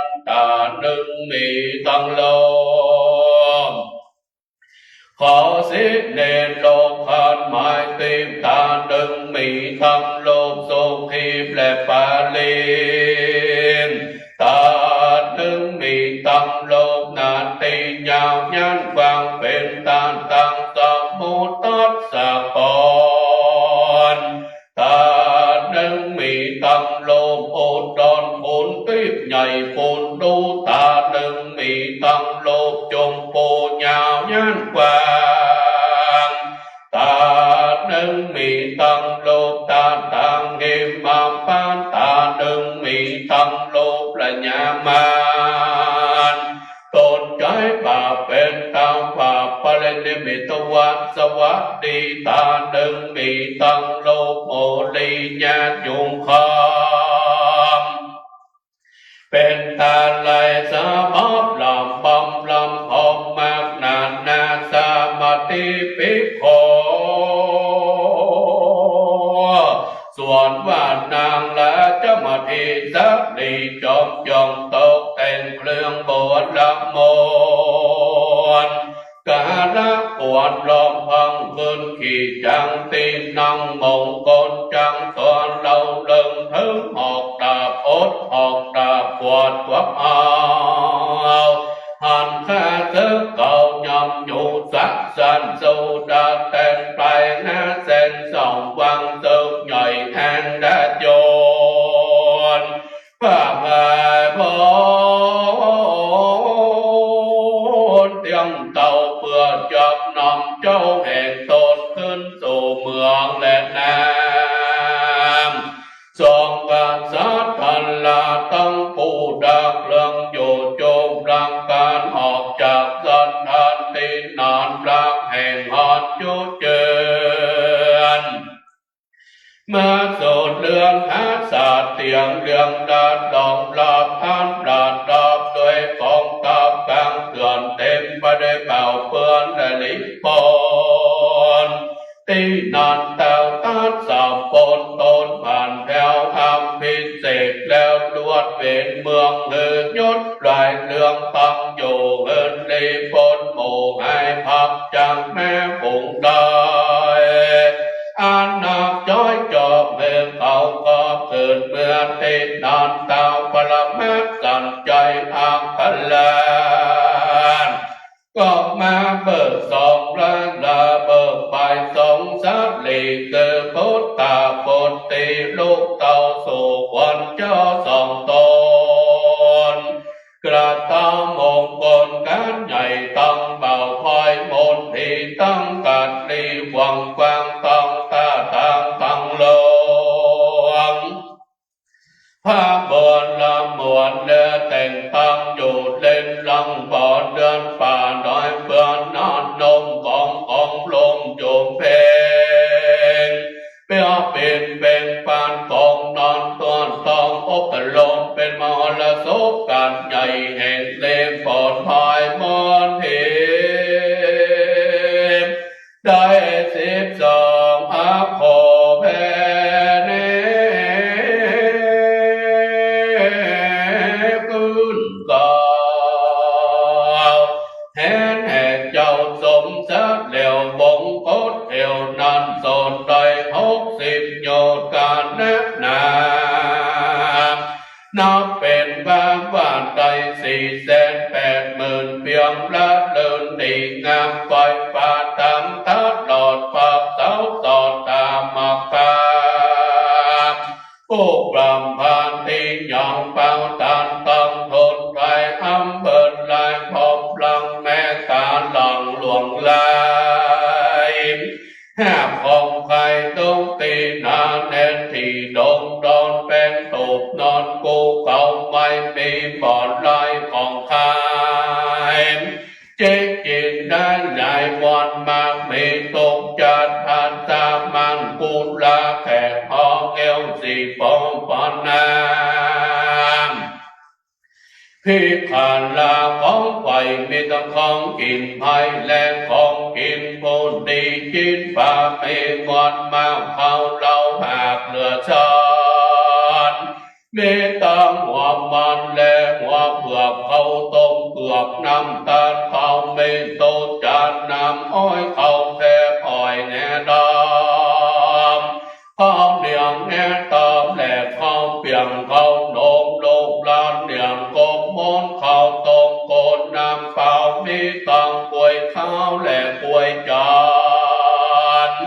น ต๋านึ่งมีตังโลก ขอสิเนรโลกขันธ์หมายติด ต๋านึ่งมีตังโลก สุขีและปาลี ต๋านึ่งมีตังโลก นาฏียาวยันกว้าง เป๋นต๋าตังสมมุติทศกร ต๋านึ่งมีตังโลก อุดรขุนทิพย์ใหญ่ปูนดู ต๋านึ่งมีตังโลก จมพูยาวยันกว้าง ต๋านึ่งมีตังโลก ต๋าตังหิมพานต์ ต๋านึ่งมีตังโลก พญามาร ตนใจ๋บาปเป๋นตาบาป ปรินิมมิตวัสสวัสดี ต๋านึ่งมีตังโลก โมลีญาติยุงคำ เป๋นตาไลสาบาปลำบำลำพองมากนานาสมาธิปิโค ส่วนว่านางราชมาธิสาลีจอมจองตกแต่งเครื่องบวรมนต์ กาละกวดล้อมพังขึ้นขี่จังตีนังมงคลจังสอนเล่าเริงเถิงหอกดาบอดหอกดาบปวดกวักเอา หันข้าเถิงเก่ายำอยู่สักสันสุดาแต่งไปหน้าแสนสองวังเถิงใหญ่แห่งดาโยน พระพายพรเตียงเต้าเปื้อจักนำเจ้าแห่งตนขึ้นสู่เมืองและน้ำ สองกษัตริย์ทันลาตั้งผู้ดักเรื่องอยู่จงรักการออกจากสถานที่นอนรักแห่งหอนจุเจิน มาสู่เรือนหาสาเตียงเรืองดาดดองลาบพันลาดดอบด้วยกองทัพกลางเถื่อนเต็มไปด้วยเป่าเปื้อนและลิปน ตี้นั้นเต้าตัดสามปนตนผ่านแถวอภิเษกแล้วลวดเป๋นเมืองหือยศปลายเรืองตั้งอยู่เหินลีปนหมู่หายพักจากแม่ฝูงได้ อันนักจ้อยจอบเมืองเขาก็เกิดเมื่อตี้นั้นเต้าปรมาสันใจอัคราช ก็มาเบิกสองพระลาเบิกไปสองสาลีคือพุทธาปุตติลูกเต้าสู่ขวัญเจ้าสองตน กระทำมงคลการใหญ่ตั้งเบาพลอยมนต์ที่ตั้งกัดลีหวังกว้างตั้งตาตางตั้งหลวง พระบรมวรและแต่งตั้งอยู่เล่นลังบ่อเดือนป่าดอยเปือนนอนนมของของลมจุมเพง เปียเป็นเบ่งปานของนอนต้วนทองอบรมเป็นมหรสพการใหญ่แห่งเล่มปอดพายมอนเทพ ได้สิบสอง อัคโคแผ่นขึ้นกล่าว แปดหมื่นเปียงละเลินดีงาม ไฟฟ้าต๋ามตลอด ปากเสาสอดต๋ามหมากกา กู้กล่อมพานตี้ยังเปาตานตังทนไทย อำเภอลายพร้อมพลังแม่ต๋าหลังหลวงลาย หากของใครตกตี้หนาแน่นตี้ดงดอนแปงตบนอน กู้เขาไม่มีบ่อนลายของใคร เจ๊กกิ๋นได้หลายวันมาก มีตกจัดทานสามัญ กุลาแขกหอแก้วสี่ปองปอนน้ำ ภิกขาลาของใฝ่ มีตังของกิ๋นไพร่และของกิ๋นปูนดี จิ๊นปา มีมวลมาก ข้าวเหล้าหากเหลือซอน มีตังหัวมันและหัวเผือก ข้าวต้มเผือก น้ำตาล ข้าวเม่น ตกจัดน้ำอ้อย ข้าวแคบอ้อยแหนดำ ข้าวเหนียวแหนดำและข้าวเปียก ข้าวหนม ลูกหลานเหนี่ยงกบมน ข้าวต้มก้นน้ำเปล่า มีตังกล้วยขาวและกล้วยจันทร์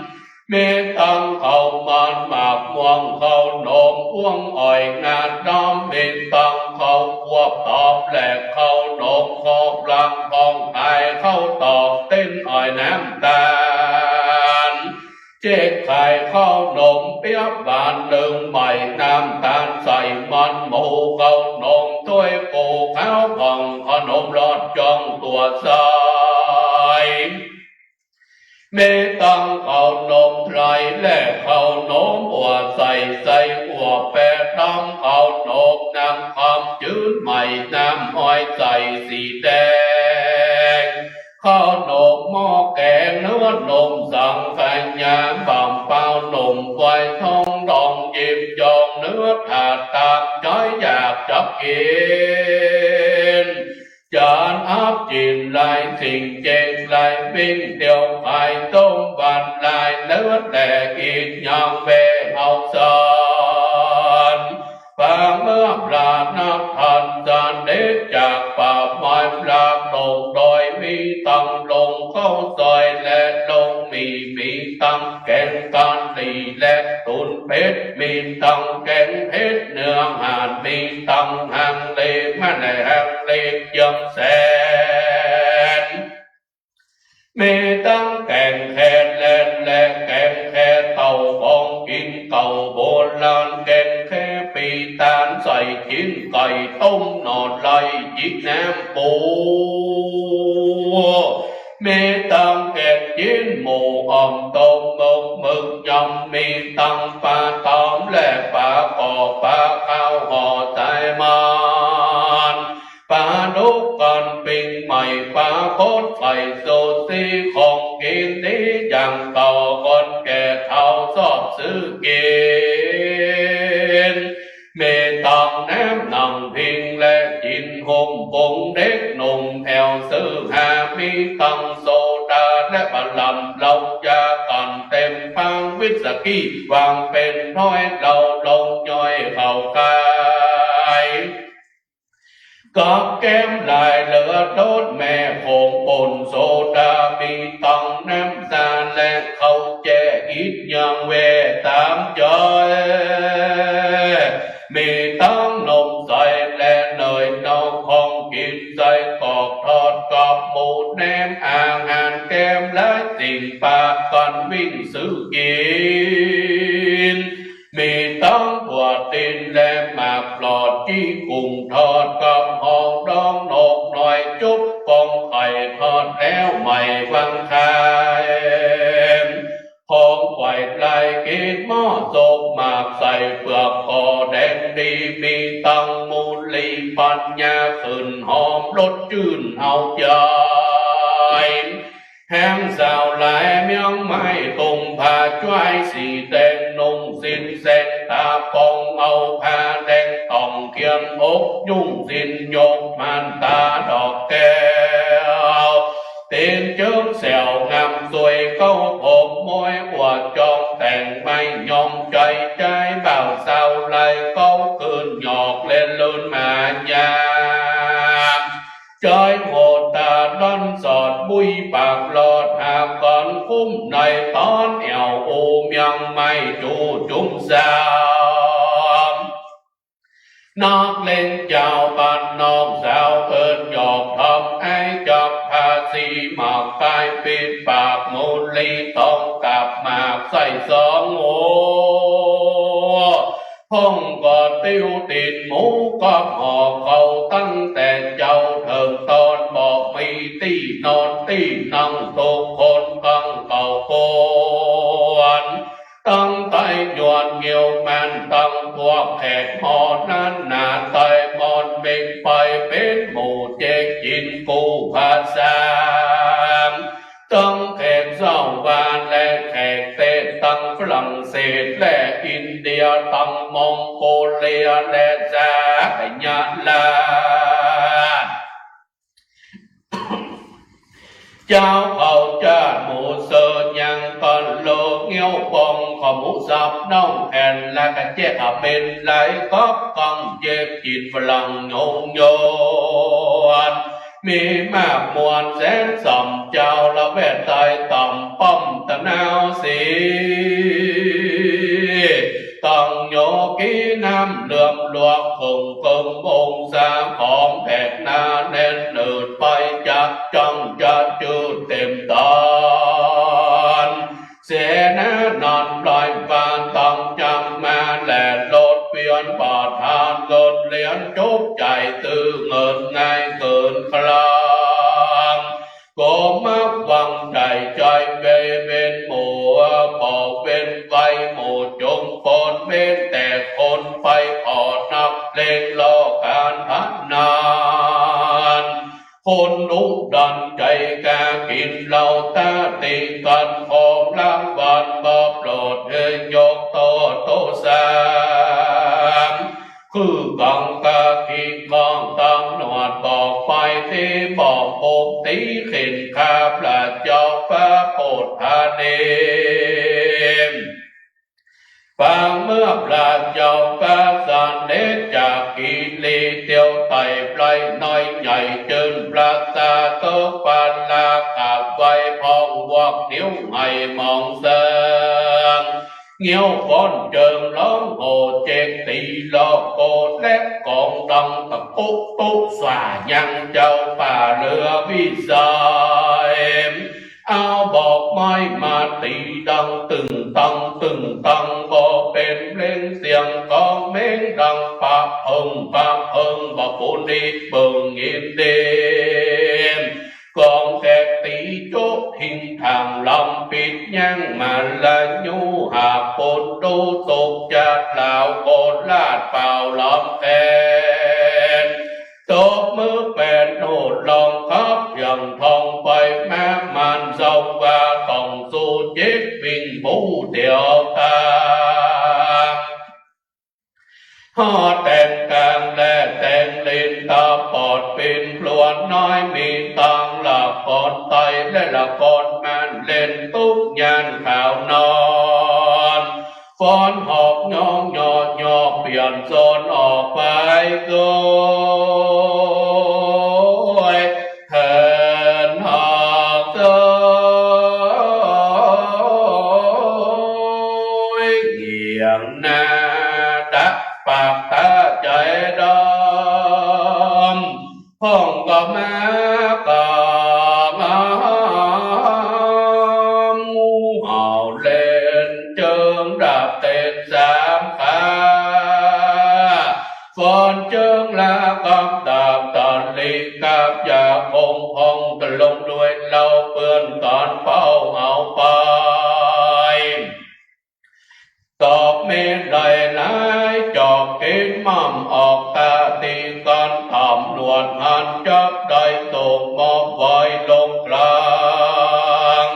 มีตังข้าวมันหมากม่วง ข้าวหนมอ้วงอ้อยงาดำ มีตังข้าวควบตอบและข้าวหนมคอกลาง ข้าวไข่ข้าวตอก ติ๊นอ้อยน้ำตาล เจ๊กขายข้าวหนมเปี๊ยะหวานนึ่งใหม่ น้ำตาลใส่มันหมู ข้าวหนมถ้วยปูขาวผ่อง ข้าวหนมหลอดจ้องตั๋วใส มีตังข้าวหนมไพรและข้าวหนมอั่วใส ใส่อั่วแปะดำ ข้าวหนมน้ำคำจื้นใหม่ น้ำอ้อยใสสีแดง ข้าวหนมหม้อแกง เนื้อหนมสังขยา บ่ำเปาหนมไวทอง ดองยิบยอง เนื้อถาดตามใจ๋อยากจะกิ๋น จานอับจิ่นลายสิ่งเจงลายวิ่งเตียวขายต้มวันลายเนื้อแตกอีกอย่างแว่เอาซอน ปางเมื่อปลานับพันจานเด็ดจากป่าไม้ปลาตกดอย มีตังลงข้าวซอยและลงหมี่ มีตังแกงกะหรี่และ ตุนเผ็ด มีตังแกงเผ็ดเนื้อห่าน มีตังฮังเล มาแลฮังเลเจียมแสน มีตังแกงแคแลนและแกงแคเต่า ของกิ๋นเก่าโบราณ แกงแคปีตานใส่จิ๊นไก่ต้มหน่อไล่จิ๊นน้ำปู มีตังแกงจิ๊นหมูอ่อมต้มหมกหมึกยำ มีตังป๋าต๋อมและป๋าก่อป๋าขาวห่อสายมัน ป๋าดุกก้อนปิ้งใหม่ ป๋าคดใส่ซูชิ ของกิ๋นดีอย่างเก่า คนแก่เฒ่าชอบซื้อกิ๋น มีตังแหนมหนังพิงและจิ๊นฮ่มปง เด็กหนุ่มแอ่วซื้อหา มีตังโซดาและบะหล่ำ เหล้ายากั๋นเต็มปัง วิสกี้วางเป๋นถ้วย เหล้าลงย้อยเข้าขาย กับแก้มลายเหลือโดดแม่โขง ป่นโซดา มีตังน้ำซาและข้าวแจ้ อีกอย่างแว่ต๋ามใจ๋ มีตังนมใสและเนยนอก ของกิ๋นไส้กรอกทอดกับหมูแหนม อาหารแก้มหลายสิ่ง ปะกั๋นวิ่งซื้อกิ๋น มีตังตั๋วตี๋นและหมากปลอด จี้กุ่งทอดกับหอมดอง นกน้อยจุ๊บปองไข่ทอดแล้วใหม่วางขาย ของไหว้ลายเกศหม้อสกหมากใส่เปลือกก็แดงดี มีตังมูลลีปัญญาขึ้นหอมรสจื้นเอาใจ๋ แหมสาวหลายเมียงใหม่ ตุ้งผ้าจ้อยสีแดง นุ่งสิ้นแสงต๋าป่อง เอาผ้าแดงต้องเขียนอก ยุ่งสิ้นยกม่านต๋าดอกแก้ว ตี๋นเจิงแสวงามสวย เก๊าผมม้วยอวดจองแต่ง ไม่ยอมใจ๋ใจ๋บ่าวสาวหลาย เก๊าคืนหยอกเล่นลื่นมายาม ไตโหดต๋าด้อนสอดบุ้ยปากหลอดหาก๋อนคุ้มในต๋อนแอ่ว โอเมียงใหม่จู๋จุ้มสาม นักเลงเจ้าบ้านนอกสาวเปิ้นหยอกทำไอ้จอกภาษีหมากกายปิดปากมูลลีต้องกลับหมากใส่สองหัว พ่องก็ติ้วติดหมูก็ห่อเขาตั้งแต่เจ๊าเถิงตอน บ่มีตี้นอนตี้นั่ง ทุกคนต้องเก่าควร ตั้งใต้หยวนเงี้ยวแม่น ตั้งพวกแขกฮอนั้นหนา ไต้มอนเบ่งไปเป๋นหมู่เจ๊กจิ๋นกู้ภาษา ตั้งแขกเศร้าบ้านและแขกเตส ตั้งฝรั่งเศสและอินเดีย ตั้งมองโกเลียและสาธยาลา เจ้าเขาจ้าหมู่เซินยังก่อนโลกเงี้ยวปอง ขอหมูสับน้องแอ่น และกะเจ๊ยะเป๋นไหลก๊อกก้อง เจ๊กจิ๋นฝรั่งยงยวน มีมากมวลแสนส่ำ เจ้าละแวดใต้ต่ำป้อมตะนาวสี ต้องโยกีน้ำเหลื่อมลวก เกิ่งเกิ่งองศาของแผกหนาแน่น เนิดไปจับจ้องจะจืดเต็มต๋อน เสนานอนปล่อยปานต้องจำมา และรถเปลี่ยนประธาน รถเหรียญจบจ่ายตื้อ เงินง่ายเกินคลาง ก็มักหวังใจ๋ใจ๋เปเป๋นหมู่ บ่เป๋นไวหมู่จงปน เป๋นแต่คนไปผ่อนักเลงล้อก๋านพนัน คนดุดันใจ๋กล้ากิ๋นเหล้า ตาติงกั๋นของรางวัล บ่โปรดหื้อยกโต้ษโต้ษา คือกั๋งกากิ๋นของตำรวจ บอกไปตี้บ่ปกติ เข็นข้าพระเจ้าฟ้าโปรดพระเนร ปางเมื่อพระเจ้าฟ้าเสด็จจากกิริ เตียวไต่ไพร่น้อยใหญ่จื้นพระตา เต๊อะปาลากราบไหว้พ่องวอกนิ้วไหหมองเซิง เงี้ยวฟ้อนเจิงฮ้องโห่เจ๊กตี๋ ลอกโกดและกองดังตะกุตุสายังเจ้าป่าเหลือวิสัย เอาบอกไม้มาตี๋ดังตึงตังตึงตัง บ่เป๋นเปล่งเสียงกองเม้งดังปะเพิงปะเพิง บ่ปูนิเปิงอินดี กองแขกตี๋โจ๊ะทิ้งทางลำปิดยั้งมาลายู หากปูนดูตกจัดลาวโคราชเป่าลำแคน ตบมือแปดโหนดลองขับอย่างทองไป แม้มันเศร้าว่าต้องสู้เจ๊กวิ่งบูเตียวตาง ห่อแต่งกางและแต่งลิ้นตาปอด ปิ้นพลวนน้อยมีตัง ละกอนไตและละกอนแม่น เล่นตุ๊กยานขาวนอน ฟ้อนหอกย้องยอดยอเปลี่ยนโซนออกไปโกย เถินหอกโกย เหยียงหน้าตักปากตาใจ๋ดำ พ่องก็มาก็มา หมู่เห่าเล่นเจิงดับเต้นสามขา ฟ้อนเจิงละกำตามตันลิกับยาคงพองตะลงด้วยเหล้าเปื้อนตอนเป้าเอาไป ตอกเม็ดไหลหลายจอกกิ๋นม่ำออกตาติงกั๋น ตำรวจหันจับได้ตกมอบไว้ลงกลาง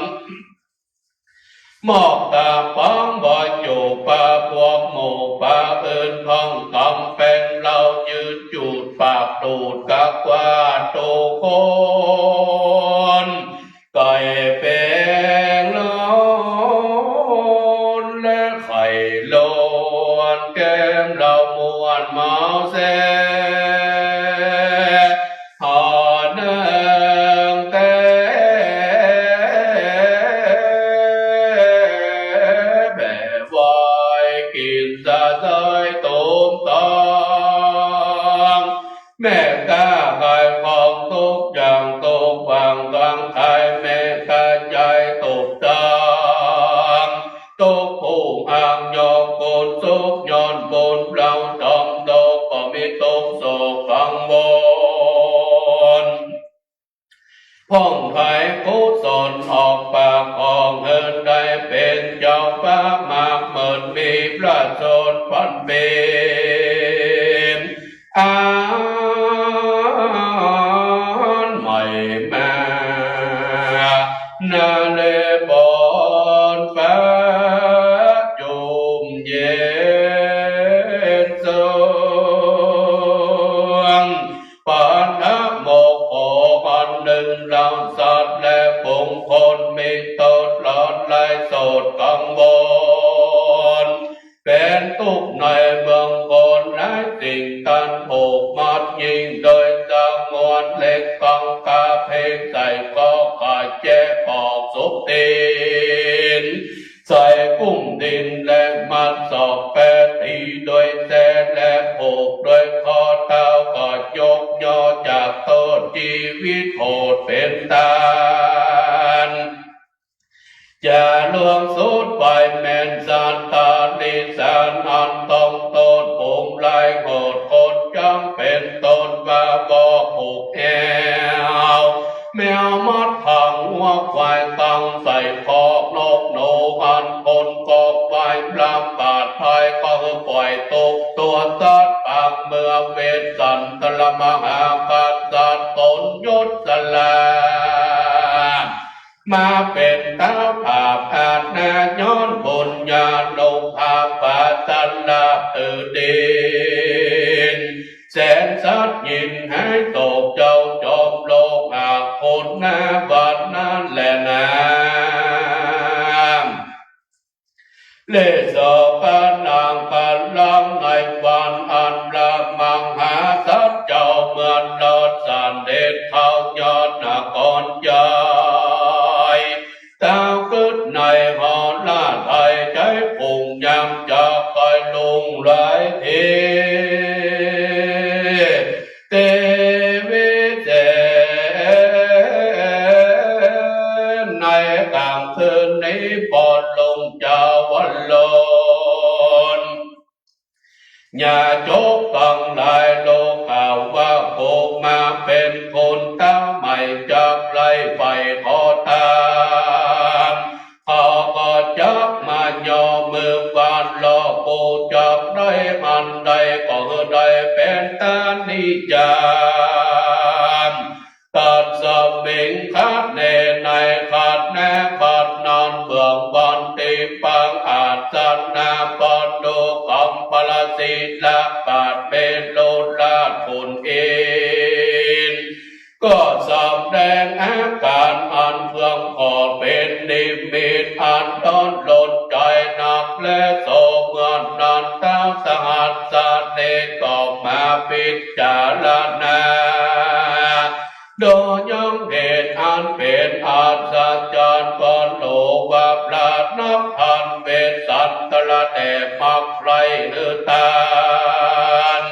มอบตาป๋องบ่จูบปาพวกหมู่ปาอื่น พ่องกำแปงเหล้ายืนจูดปากตูดกะกว้าตูคน ไก่แปงเหล้าและไข่ล้วน แก้มเหล้ามวนเมาแซ่ หอเนื้อ ตุ๊กข์หว่างกลางไขแม้กระจายตุ๊กข์ตัง ตุ๊กข์ผู้อ้างยอกกุศลย้อนบุญเฮาจอมโตก็มีตุ๊กข์โศกกังวล พ่องไขกุศลออกปากออกหื้อได้เป๋นเจ้าฟ้ามากเหมินมีประชนพันปี อันใหม่มา นาเลบอนฟ้าจุ่มเย็นสวง ปานะโมโขอันหนึ่งเหล่าสัตว์และบุคคลมีตนหลอนไร้โศกกังวล เป๋นตุ๊กข์ในเมืองคน ในสิ่งตันผูกมัดยิ่งโดยสงวนเล็กกังกาเพ็งใส่ก็ขาดแจ้ปอกสุกตีน ใส่กุ้มดินและมัดศอกแปดตีโดยแท้และผูกโดยข้อเท้าก็ยกย่อจากโต้ษจีวิตโหดเป๋นต้าน จะล่วงสุดไปแม่นสัตว์ตาลิสานอันต้องโต้ษปรุงร้ายโหดคนจังเป๋นต้นว่าบ่ผูกแอว แมวมัดขังวัวควายขังใส่คอกนกหนูอันคนก็ไหว้พระบาทไทยก็คือปล่อยตุ๊กข์ตัวสัตว์ปางเมื่อเวสสันดรมหากษัตริย์ตนยศสลา มาเป๋นเท้าผาบอาบนาย้อนบุญญาณุภาพปาสลาบถือดิน แสนสัตว์ยินหายโศกเจ้าจอมโลกหากคนหน้าบัดนั้นแลนา เลโสกะนังกัลลังในวันอันพระมหาสัตว์เจ้าเมืองลอดสันเด็จเข้ายอดนครใหญ่ ตาวกึศในหอราชไทยใจกรุงยามจะไปลุงไหลเท เตวิเสนในกลางคืนนี้ปอนลงจาวันลน อย่าจบตังหลายโลกข่าวว่ากูมาเป๋นคนตาใหม่จักไล่ไปขอตาม เขาก็จักมาย่อมือวานรอกูจักได้อันใดก็ได้เป๋นตานิจาม ตัดสมิงคัดแน่ในคัดแน่บัดนั้นเบื้องบนที่ปางอาสนะปอนดูกำปลสิลปาดเมรุราชขุนอินทร์ ก็สำแดงอาการอันเฟื่องขอเป๋นนิมิตอันต้อนรนใจนัก และโสมนัสสะหัสสะเนกก็มาพิจารณา โดยยังเหตุอันเป๋นอัศจรรย์ ก็รู้ว่าพระนับพันเวสสันดรแด่มักใคร่หื้อตาน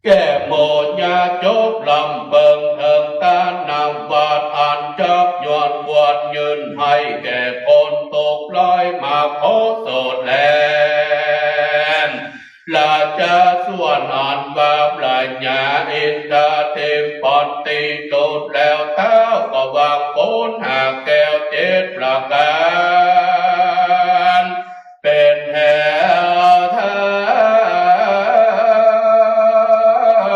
แก่หมู่ญาจกลำเปิงเถิงตานวัตรอันจักยวนควรยื่นให้แก่คนทุกข์ร้ายมาขอโสดแล ราชาส่วนอันว่าพระญาอินทราธิปติจุดแล้วเท้าก็วางโคนหากแก้วเจ็ดประการ เป๋นแถวทา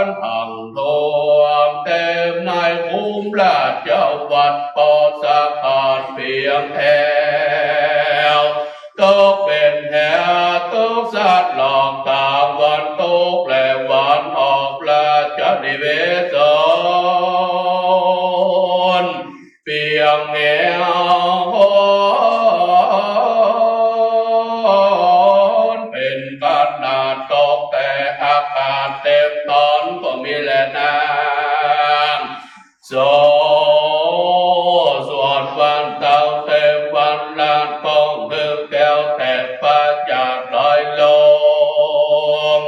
นทั้งท่วมเต็มในคุ้มราชวัตรปอสะพานเพียงแถว ตกเป๋นแถวตกสัตว์หลอกตางวันตกและวันออกราชนิเวศร เปียงแงวโหนเป๋นขนาดตกแต่อากาศเต็มตอนก็มีแลนาง โส ส่วนวันเต๋าเต็มวันลาดก้องคือแก้วแตกฟ้าหยาดลอยลง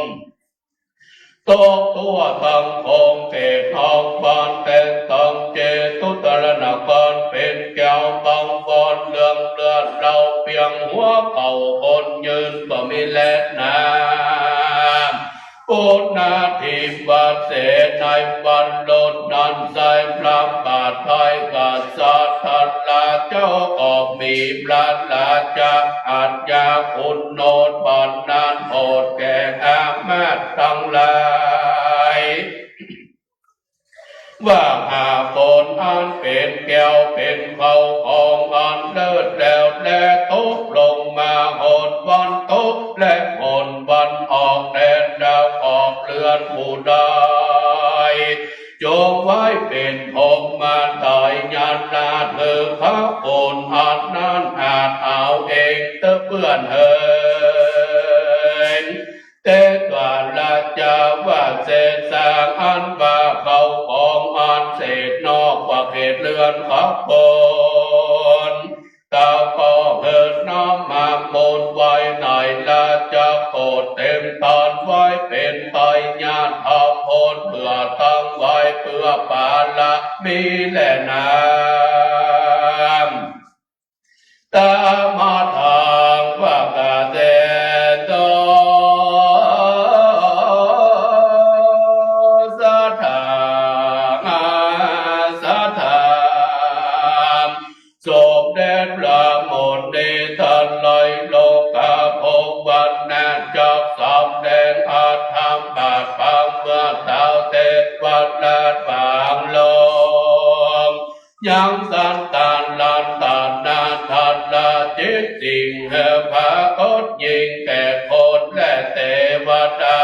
ตกทั่วตังคงเขตห้องบ้านแต่ตัง เก้าคนยืนก็มีแลนา ปุณณาธิวเสสในวันโน้นนั้น ใส่พระบาทไพร่กษัตริย์ราชาก็มีพระราชาอาชญาคุณโนต วันนั้นโปรดแก่อามาตย์ตังหลาย ว่าหาคนอันเป๋นแก้วเป๋นข้าวของอันเลิศแล้วแล ตกลงมาหนวันตกและหนวันออกแดนดาวออกเรือนผู้ใด จงไว้เป๋นพรหมไตรยานาถ เถิดพระคุณอันนั้นอาจเอาเองเต๊อะเปื้อนเอ๋ย แต่ว่าราชาว่าเศษสางอันว่าข้าวของอันเศษนอกว่าเขตเรือนของคน เต้าก็เถิดน้อมมามูลไว้ในราชโกศเต็มต้นไว้เป๋นไตรยานาถ เปื้อตังไว้เปื้อปาระมีแลนา ตถาธัง ภคเตโต สัตถัง สัตถา สมเด็จพระมุนีท่านในโลกาภพวันนั้นจักสำแดงอธรรมบาทปางเมื่อเต้าเทวราชบางลง ยังสันตารัตนาธนจิตสิ่งเหอพระกตยิ่งแก่คนและเทวดา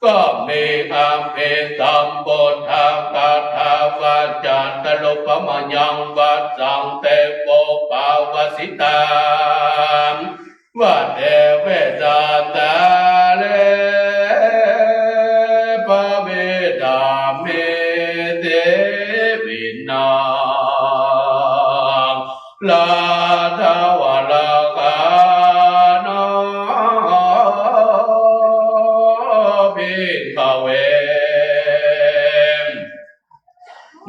ก็มีอภิสัมพุทธคาถาว่า จัตตารุปมายังวัสสัง เตโวปาวสิตา ว่าเตเวสัตตาเล ปะเวดามิ เตวินา ราธวรากานา ภิกขเว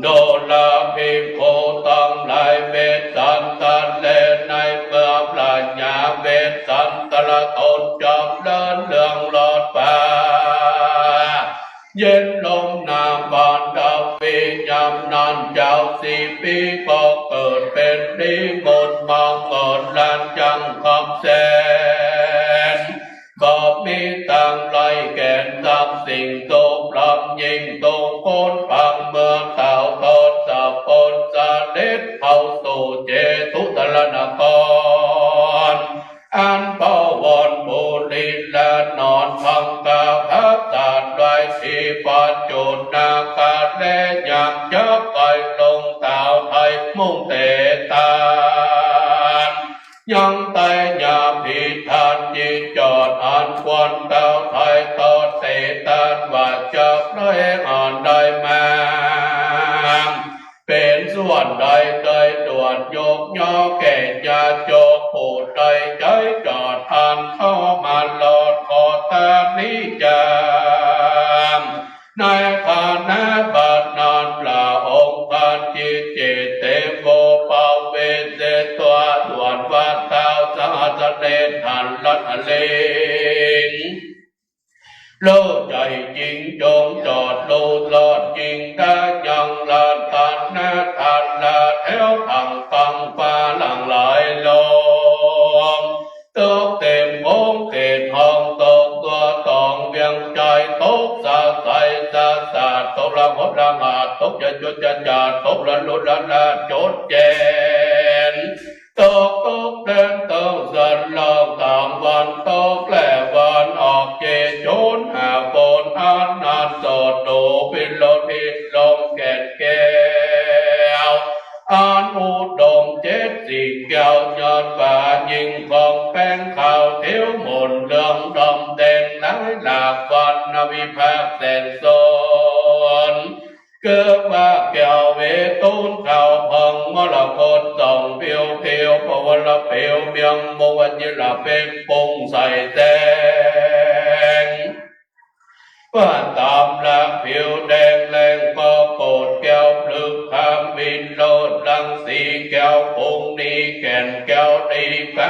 ดูราภิกขุตังหลาย เวสสันตะเล ในเมื่อพระยาเวสสันตะละตนจำเริญเรื่องรอดฟ้า เย็นลมหนาวปานดาวปี ยามนั้นเจ้าสี่ปีก็เกิดเป๋นดี มนต์มังกรลันจังคำแสน ก็มีตังหลายแก่น ทรัพย์สิ่งสุขล้ำยิ่งทุกคน ปางเมื่อเต้าทศพลเสด็จเข้าสู่เจตุสรณคร อันพระวรปุรี และนอนพังกาพระสัตว์ไว้ที่ปัจจุนาคา และยังจักไปลงเต้าไทยมุ่งเตตาน ยังไตยาพิธานที่จอดอันควรเต้าไทยตอดเตตานว่าจักได้อันใดมา เป๋นส่วนใดได้ตรวจยกย่อแก่ญาติโยมผู้ใดใจ๊จอดอันเข้ามารอดขอตานิจาม ในขณะบัดนั้นพระองค์คันธิเจเตโวปเวสเสตวา ส่วนว่าเต้าสหัสเนนทันรัตนลิง โลกใจ๋จริงจงจอดรู้รอดจริงได้ยังรัตนธาตุแถวทางฟังฟ้าหลั่งไหลลง ตกเต็มวงเขตห้อง ตกตัวตองเวียงใจ๋ ตกสะใสสะสาด ตกละหดละหาด ตกจะจุดจะจาด ตกละลุละลาดจดแจน ตกตกแดนตกสันลอกตางวันตกและวันออก เจจุนหาบนอันนั้นสดโดพิโลพิลมแก่นแก้ว อันอุดมเจ็ดสิ่งแก้วยอดฟ้ายิ่งของแป้งขาวเขียวมนต์เหลืองดำแดงหลายหลากวรรณวิภาคแสนสน คือว่าแก้วเวตุนขาวผ่องมรกตส่องผิวผิว พระวรปิวเมียงมงวจิระเพ็งปุ้งใสแสง ว่าตามหลักผิวแดงแรงก็โกดแก้วพลึกขามวินโลดรังสีแก้วปุ้งนี้แก่นแก้วดีก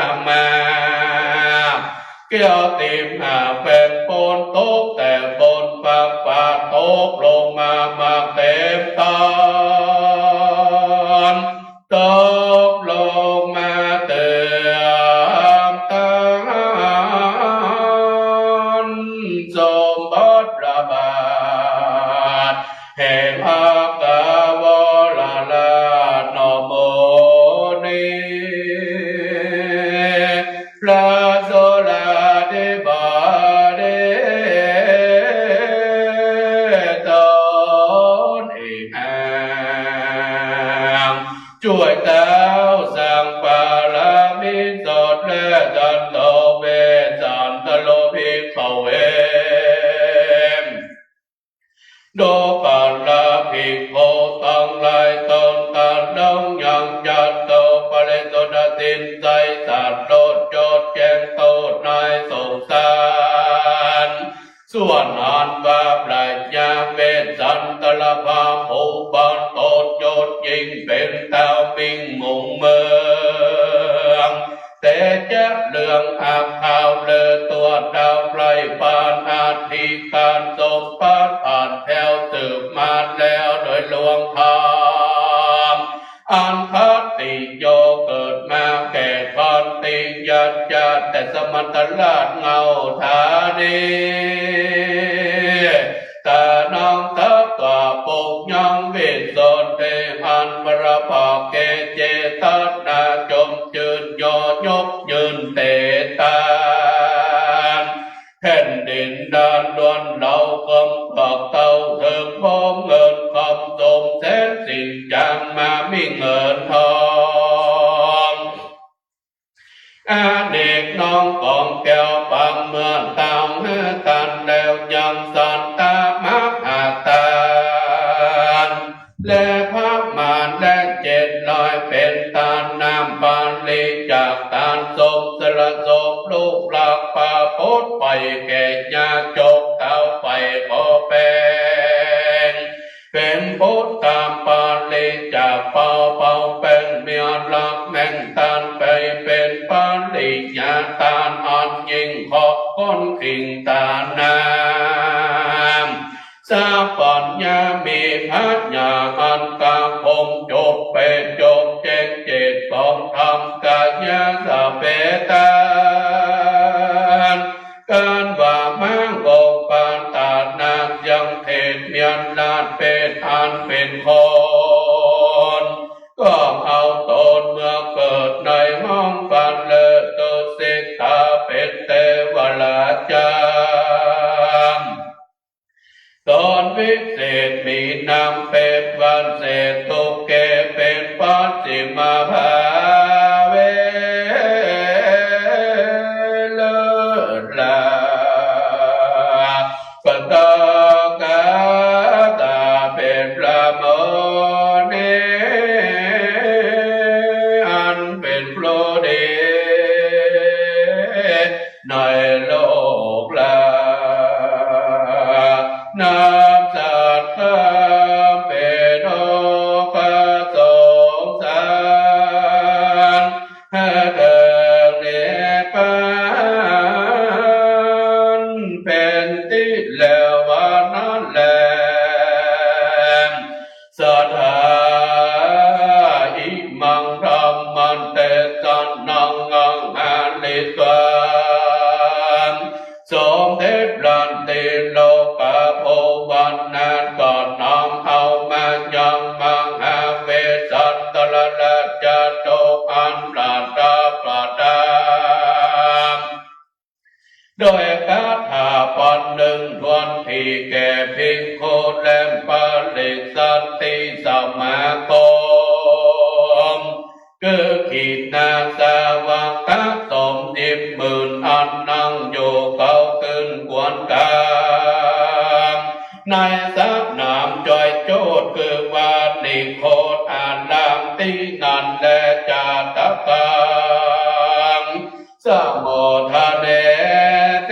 เตี้ยวติมหากแผ่นฝนตก แต่ฝนฟ้าตกลงมามากเตรียมต๋อน ตกลงมาเตรียมต๋อน สมบทพระบาท แห่งอัคควรราชนอมโมนี พระโสดาธิบดีต๋นเอง ช่วยเต้าสร้างบารมีสดแล จัตโต เวสสันตโร ภิกขเว ดูก่อนราภิกขุตังหลาย ตนตัดลงยังจัตโต ปริสุทธิ์สิ้นใส สัตว์โลกโจทย์แจ้งโต้ษในสงสาร ส่วนอันว่าพระยาเวสสันตรพราหมณ์ผู้บังตนยศยิ่ง เป๋นเต้ามิ่งมุ่งเมือง แต่จะเรื่องอับขาวเลิศตัวดาวไพร่ปานอาทิตย์ การสมบัติอันแผ้วสืบมาแล้วโดยหลวงธรรม อันขัตติโยเกิดมาแก่ขัตติยะเจ้า แต่สมันตราชเงาธานี ต๋านางทักกะปุงยังวิสุทธิ อันพระปากเกเจตนาจมจื้น ย่อยกยืนเตตาน แผ่นดินด้านล้วนเหล่า กำกับเต้าเถิงพร้อมเงินคำสมแสนสิ้นจางมามีเงินทอง อเนกน้องกองแก้วปางเมืองตางเนื้อตันแล้วยังสันตะมหาตาน และพระมารและเจ็ดร้อยเป๋นตานน้ำบริจาค ตานสมสละสมลูกหลานปาปดไปแก่ยาจกเต้าไปขอแปง เป๋นพุทธาบริจาคเป่าเป่าแป้งเมียรักแม่งตานไปเป๋นปริญญาตานอันยิ่งขอบคนกริ่งตาน้ำ สัพพัญญามีพระญาณอันกาคงจบเป๋นจบแจ้งเจตของธรรมกายะสะเปตาน การว่ามังกรปานตานาคยังเทศเมียนราชเปรตอันเป๋นคน ก็เอาตนเมื่อเกิดในห้องปันเลิศตุสิกขาเป๋นเตวราชา ตนวิเศษมีนามเปรตวันเศษตุเก เป๋นปัจฉิมาภาเว เลิศลา ปตกาตาเป๋นพระมุนี อันเป๋นครูดี ในโลกลา นับสัตว์ธรรมเป๋นโอภาสสงสารเถิงนิพพานเป๋นตี้แล้วว่านั้นแล สัทธา อิมังธัมมันเตสะนัง อังคาริสวา สมเด็จพระเตโลกาภวันนั้นก็น้อมเอามายังมหาเวสสันตรราชาดกอันประทับประทับ โดยคาถาบทหนึ่งถ้วนทีแก่ภิกขุและปริสัตติสมาคม คือขีณาสาวกะสมสิบหมื่นอันนั่งอยู่เค้าคืนควรกรรม ในสนามจอยโจทย์คือวัดนิโคธารามตี้นั้นแล จาตกัง สมุทเทเส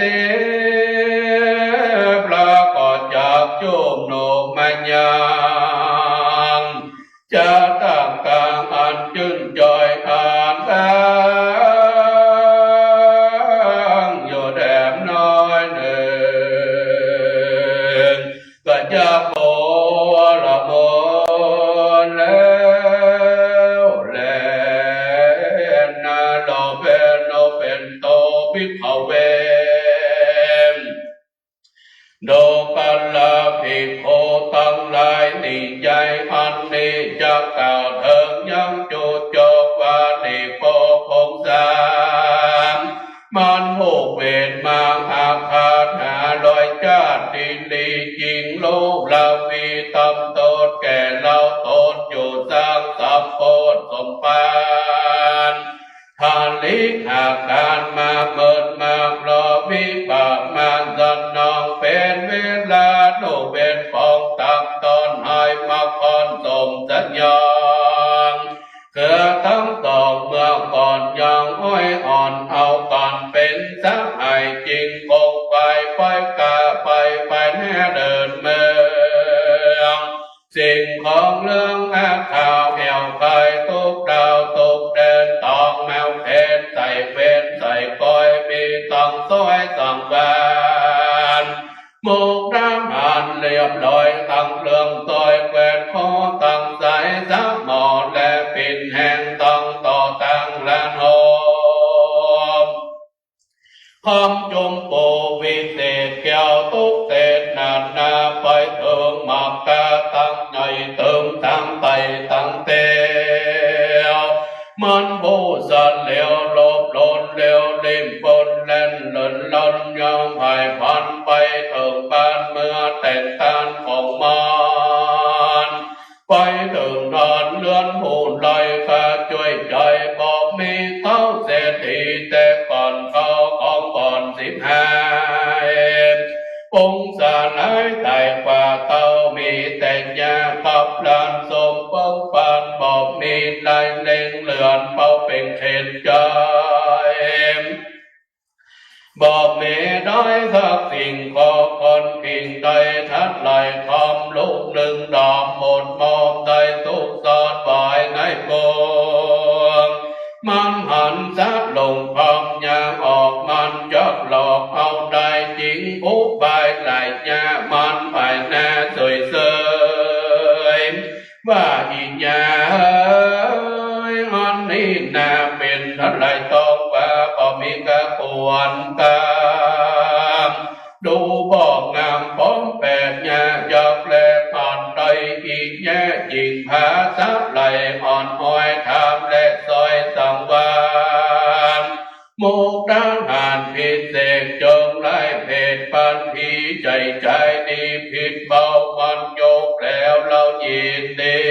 พระก็จักจุ่มนุมมายัง จาตกังอันจื้นจ้อยอันตั้งอยู่ใน ใจ๋อันนี้จะกล่าวเถิงยังจุจบว่า นี่ป้อคงสาม มันผูกเวรมาอาฆาตหาร้อย จาตินี้จริง ฮู้ละวีตำตนแก่เฮาตนอยู่ สร้างสมโพธิสมภาร ทาริกอาการมาเมินมากรอ วิบากมาสนอง เป๋นเวลาลูกเป๋นปอง ตำตนให้มาคอนสมสยอง เกือตังสองเมื่อก่อนยังอ้อยอ่อน เอาก่อนเป๋นสหายจริง คงไปไปกาไปไปแน่เดินเมือง สิ่งของเรื่องอาข่าวแอ่วไขทุกดาวทุกแดน ตองแมวเขนใส่เวรใส่กอย มีตังซ้อยสังวาน มุกดาหารเรียบร้อย ตังเครื่องซ้อยแควนคอ ตังสายสะหมอและปิ่นแหง ตังต่อตังละหนอม คำจมโปวิเศษแก้วตกเศษนานา ไปเถิงหมากกาตังใหญ่เติมตังไตตังเตียว มันผู้สันเหลวหลบหลนเหลวลิ่มปนแล่นหล่นล่อนยองหายพลัน ไปเถิงบ้านเมืองแต่งตานของมัน ไปเถิงดอนเฮือนผู้ใดข้าจ้วยใจ๋ บ่มีเต้าเศรษฐีแต่ก่อน เข้าของบ่อนสิบหาย ปงสลายต๋ายกว่าเต้า มีแต่หญ้ากับหลานสมเปิงปัน บ่มีลายเล็งเหลือน เป่าเป่งเข็นใจ๋ บ่มีได้สักสิ่ง ขอคนกิ่งใดทัดไหล คอมลูกนึ่งดอมหมดมอม ได้สุขสอดไว้ในปวง มันหันสะหลงความอยากออก มันจักหลอกเอาได้จริง อุบายหลายหญ้า มันไปหน้าเสยเสย ว่าอิญาเอ๋ย อันนี้นาเป๋นเท่าใด ต้องว่าบ่มีกะควรกาม ดูบ่งามปลอมแปลก หญ้าจักแลผ่านใด อิญาจริงผาสะไหล อ่อนอ้อยถามและซอยสังวาน มุกดาหารพิเศษ จงไล่เพศปันผี ใจ๋ใจ๋ดีผิดเบา มันยกแล้วเฮายินดี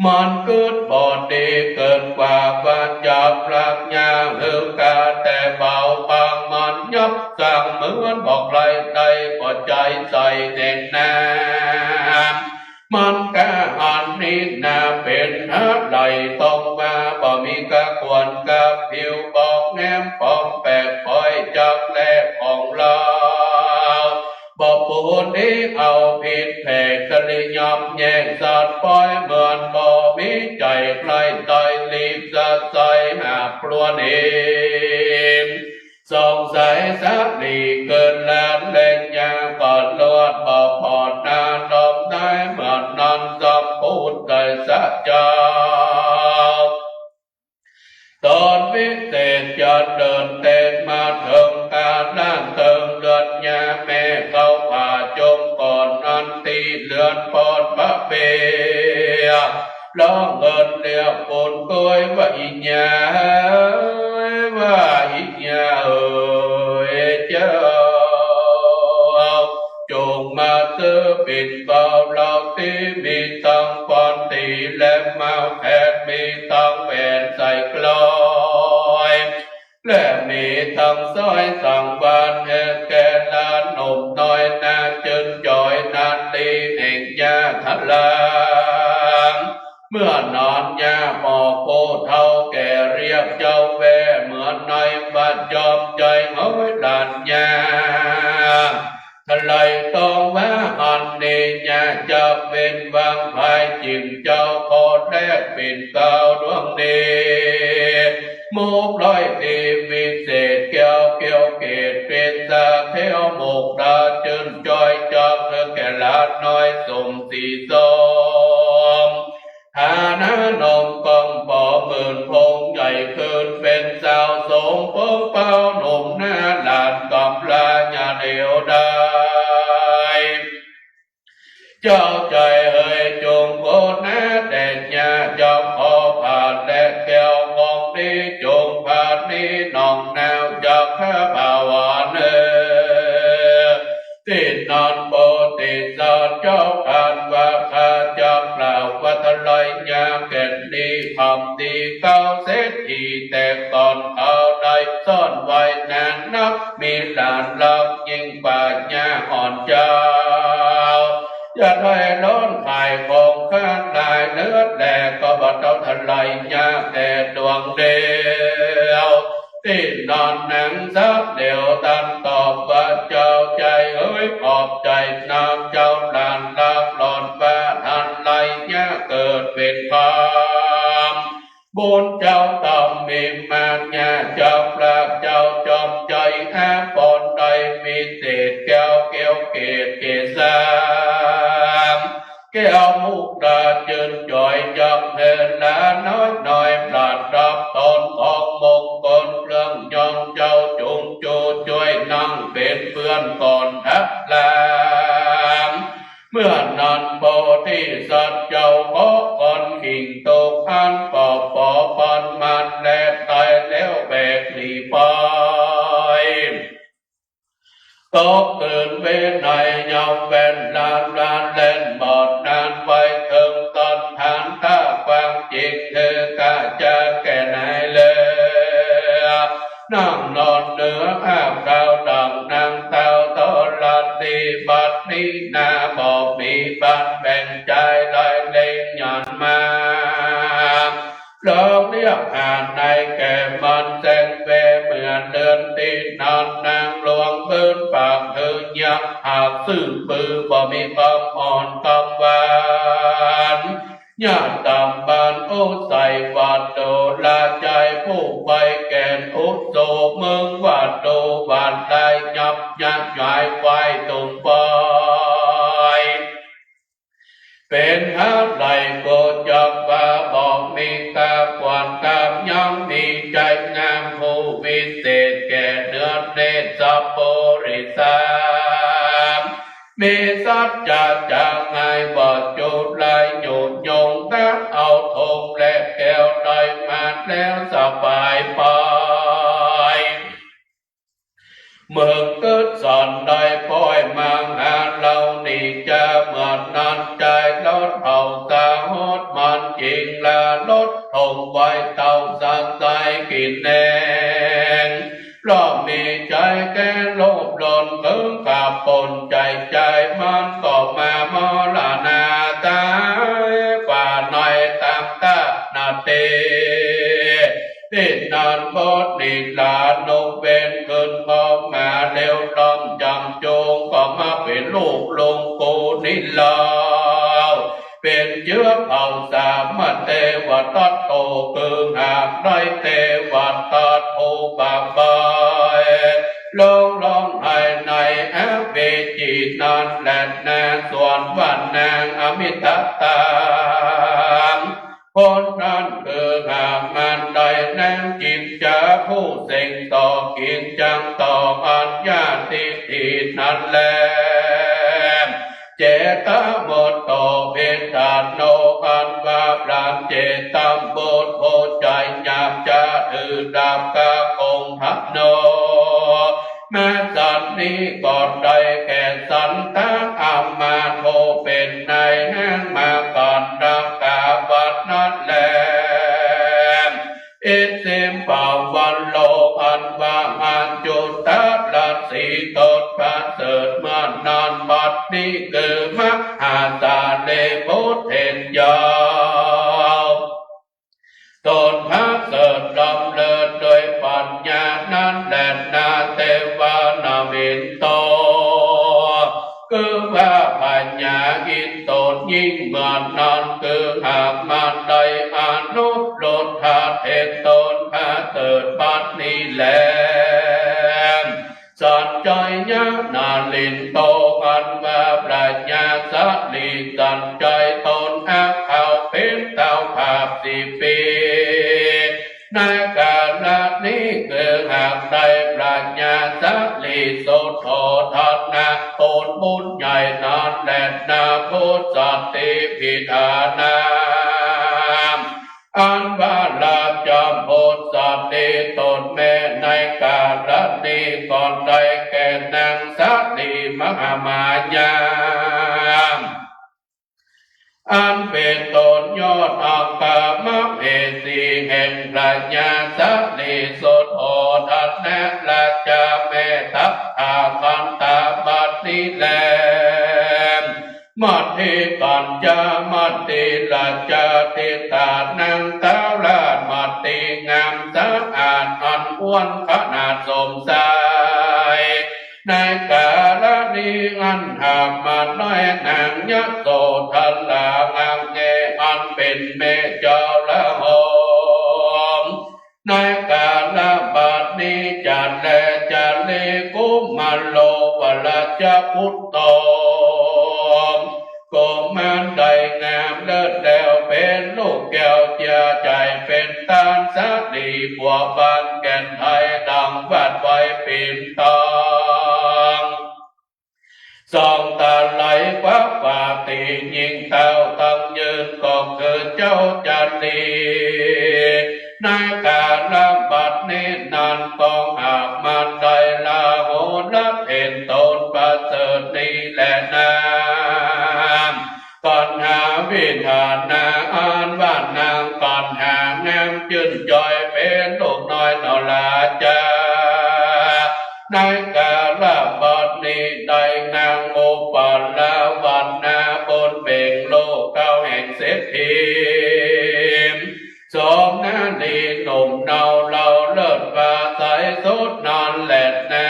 มันกึ๊ดบ่ดีเกินกว่า ว่าจักรักหญ้าหื้อกาแต่เบาบาง มันยับสร้างเหมือนบ่ใคร่ได้ บ่ใจ๋ใส่แหน่งนา มันกะอันนี้นาเป๋นเท่าใด ต้องว่าบ่มีกะควรกะผิว บอกแง้มปลอมแปลก ปล่อยจักแลของเฮา บ่ปูนี้เอาผิดแผก สลิยอมแย่งสัตว์ปล่อย เหมือนบ่มีใจ๋ใคร่ใต้ รีบสัดใส่หากครวญเอง สงสัยสาลีเกิดหลานแลหญ้า ก็ลวดบ่ปอดนา นมนายเหมือนนั้น สำปูนใจ๋สะเจ้า ต๋นวิเศษจะเดินเตนมาเถิงกาล้านเติงเฮือนหญ้า แม่เข้าผ่าจมก่อนนั้น ตี้เฮือนปอนพระเปีย ร้องเอิ้นเรียกปูนก้อยว่าอิญา ว่าอิญาเอ๋ยเจ้า จงมาซื้อปิ่นเกล้าเฮาตี้ มีตังปอนตีและมาแขน มีตังแหวนใส่กลอย และมีตังสร้อยสังวาน แห่แก่หลานหนุ่มน้อย น่าจื้นจอย นารีแห่งหญ้าทะลาง เมื่อนอนหญ้าบอกผู้เฒ่าแก่เรียกเจ้าแว่ เหมือนในบ้านจอมใจ๋เฮาหลานหญ้า ทะไลต้องว่าอันนี้หญ้าจักเว้นวางภาย จิ๋มเจ้าขอแลกปิ่นเกล้าดวงนี้ มุกร้อยตี้วิเศษแก้วเกี้ยวเกต เป๋นสาแถวมุกดาจื้นจอย จักหื้อแก่หลานน้อยสมศรีสม ฐานะนมกองปอหมื่นพงษ์ใหญ่ขึ้นเป๋นสาวสมปองเป้าหนุ่มหน้าหลานกำลาอย่าเดียวดาย เจ้า แก่นนี้ ธรรมดีเก๊าเศรษฐี แต่ก่อนเขาได้ซ่อนไว้นานนัก มีหลานรักยิ่งกว่าย่าอ่อนเจ้า อย่าได้ร้อนไห้ของข้าหลายเลือดแล ก็บ่เต้าทลายย่าแต่ดวงเดียว ตี้นอนหนังสักเดี่ยว ตันตอบว่า เจ้าใจ๋เอ๋ย ขอบใจ๋นัก เจ้าหลานรัก หลอนว่าทลายย่าเกิดเป๋นคน บุญเจ้าต้องมีมา ย่าเจ้าพระเจ้าจอมใจ๋ อาภรณ์ได้วิเศษ แก้วเกี้ยวเกศเกศา แก้วมุกดาจื้นจ๋อย ย่อมหื้อหลาน้อยน้อย ปราศรับตนของมงคล เครื่องยองเจ้าจุงจูจ้วยนั่งเป๋นเพื่อนก่อนทักลาม เมื่อนั้นโพธิสัตว์เจ้าขอก่อนขิงทุกข์อันปอบป๋อปอนมันแล ต๋ายแล้วแหวกหนีไป ตกตื่นเวไนยามแว่นลานลานแล่นบอดนาน ไวเถิงต้นฐานถ้าความจริง คือก้าจะแก่ไหนเหลือ นั่งนอนเหนืออาบดาวดั่งนางเฒ่าธรณี บัดนี้นาบ่มีปันแบ่งใจ๋ ได้เล็งหย่อนมา ร้องเรียกหาในแก่มันแสงแว เมื่อเดือนตี้นอนนางหลวง พื้นปากหื้อยักษ์ หากซื่อปือบ่มีกำอ่อนกำหวาน ญาติตามบ้านโอ้ใส่วัดโดราใจ๋ ผู้ไวแก่นอุโส เมืองวัดโดวัดได้ยับยั้งย้ายไฟตุ่มไฟ เป๋นหาไหลโกจักว่าบ่มีกาขวัญกาม ยังมีใจ๋งามผู้วิเศษ แก่เนื้อเนตรสัพปริสา มีสัจจะจะไงว่าจุไลหยุดยง ตักเอาธงและแก้วได้มาแล้วสบายไป เมืองกึ๊ดสันได้ป้อยมาหาเหล่านี้จา เมื่อนั้นใจ๋ลดเผาสาหดมันจิง และลดธงไว้เต้าสันใสกิ๋นแหนง เพราะมีใจ๋แก้โลภหลอนเถิงกับปนใจ๋ ใจ๋มันก็มามรณาต๋ายกว่าในตามตานาเต ตี้นั้นบทนิลานุเวนขึ้นพอมาเร็ว ล้อมจำจงก็มาเป๋นลูกลุงกูนิลาว เป๋นเจื้อเผ่าสามเทวทัตโต คือหากได้เทวทัตผู้บาปบาย ร้องร้องไห้ในอเวจีนั้นแลนา ส่วนว่านางอมิตตา คนนั้นคือหากมันได้นางจินจา ผู้เซ็งต่อกิ๋นจังต่ออัญญาทิฏฐินั้นแล เจตมุตโต เวทโน อันว่าพรานเจตบุตรผู้ใจ๋อยากจะถือดาบกาคงธโน แม้สันนี้ก็ได้แก่สันตะอามาตย์ผู้เป๋นนายแห่งมากันดกาวัตรนั้นแล อิสิมปวันโล อันว่ามัจจุตะรัสสีตนประเสริฐเมื่อนั้น บัดนี้คือมหาสารีบุตรเห็นยาว ตนประเสริฐล้ำเลิศด้วยปัญญานั้นแลนา เทวานาวินโต คือว่าปัญญาอินตนยิ่งเมื่อนั้น คือหากมันได้อนุรุทธะเห็นตนประเสริฐบัดนี้แล สัจจยะนารินโต อันว่าพญาสาลีสัจจยตนอักเขาเป๋นเต้าภาพสิบปี ในกาละนี้คือหากได้พญาสาลีสุโธทนะ ตนบุญใหญ่นั้นแลนา พุทธสตรีปิดานา อันว่าราชบุตรสตรีตนแม่ในกาละนี้ก็ได้แก่นางสาลีมหามายา อันเป๋นต้นยอดอัครมเหสีแห่งพระญาสาลีสุโธทนะราชา แม่ทัพอาคันธาบัดนี้แล มัตติกัญจามัตติราชาธิดา นางท้าวราชมัตติงามสะอาด อันอ้วนขนาดสมชาย ในกาละนี้อั้นหากมาได้นางยโสธราอังแง อันเป๋นแม่เจ้าละหอม ในกาละบัดนี้จักแล จะเรียกกุมารโอวรัชปุตโต กุมารได้งามเลิศแล้ว เป๋นลูกแก้วเจื้อใจ๋ เป๋นต้านสาลีบัวบานแก่นไทย ดังวัดไว้ปิ่นทอง ส่องตาไหลควักปากตี๋ ยิ่งเต้าตังยืนก็คือเจ้าจารี ในกาละบัดนี้นั้นก็หากมาได้ ราหุลเถรตนประเสริฐนี้แลนา กัณหาวิธานา อันว่านางกัณหางามจื้นจอย เป๋นลูกน้อยนราชา ในกาละบัดนี้ได้นางอุปาลาวันนา บุญเบ่งลูกเก้าแห่งเศรษฐี โสมนารีหนุ่มเนาเหล่าเลิศฟ้าใสสุดนั้นแลนา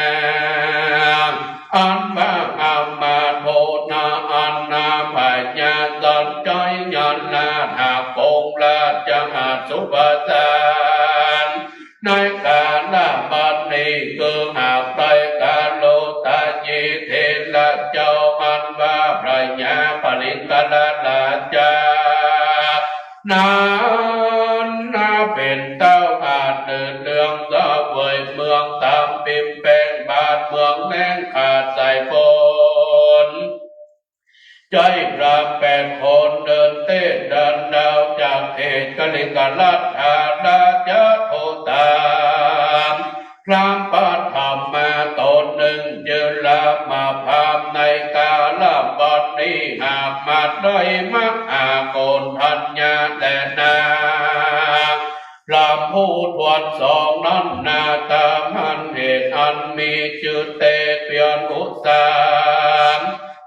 อันว่าอามาตย์โพนา อันนาพญาสัญชัยยอดราชหากองค์ราชอาณาสุภาสาร ในกาละบัดนี้คือหากได้กาโลตยีเถระเจ้า อันว่าพญาปลิงกรราชา นั้นนาเป๋นเต้าอาจเดินเรืองเสวยเมืองตามปิมแปงบาทเมืองแรงขาดสายฝน ใจ๊พราหมณ์แปดคนเดินเต้นดันดาวจากเขตกลิงกรัฏฐาราชโธตาม พราหมณ์ปัทมาต๋นนึ่งจื้อรามาพราหมณ์ ในกาละบัดนี้หากมาได้มหาโกณฑัญญาแลนา พราหมณ์ผู้ทวนสองนั้นนา ต๋ามเหตุอันมีจื้อเตเปียรอุสาม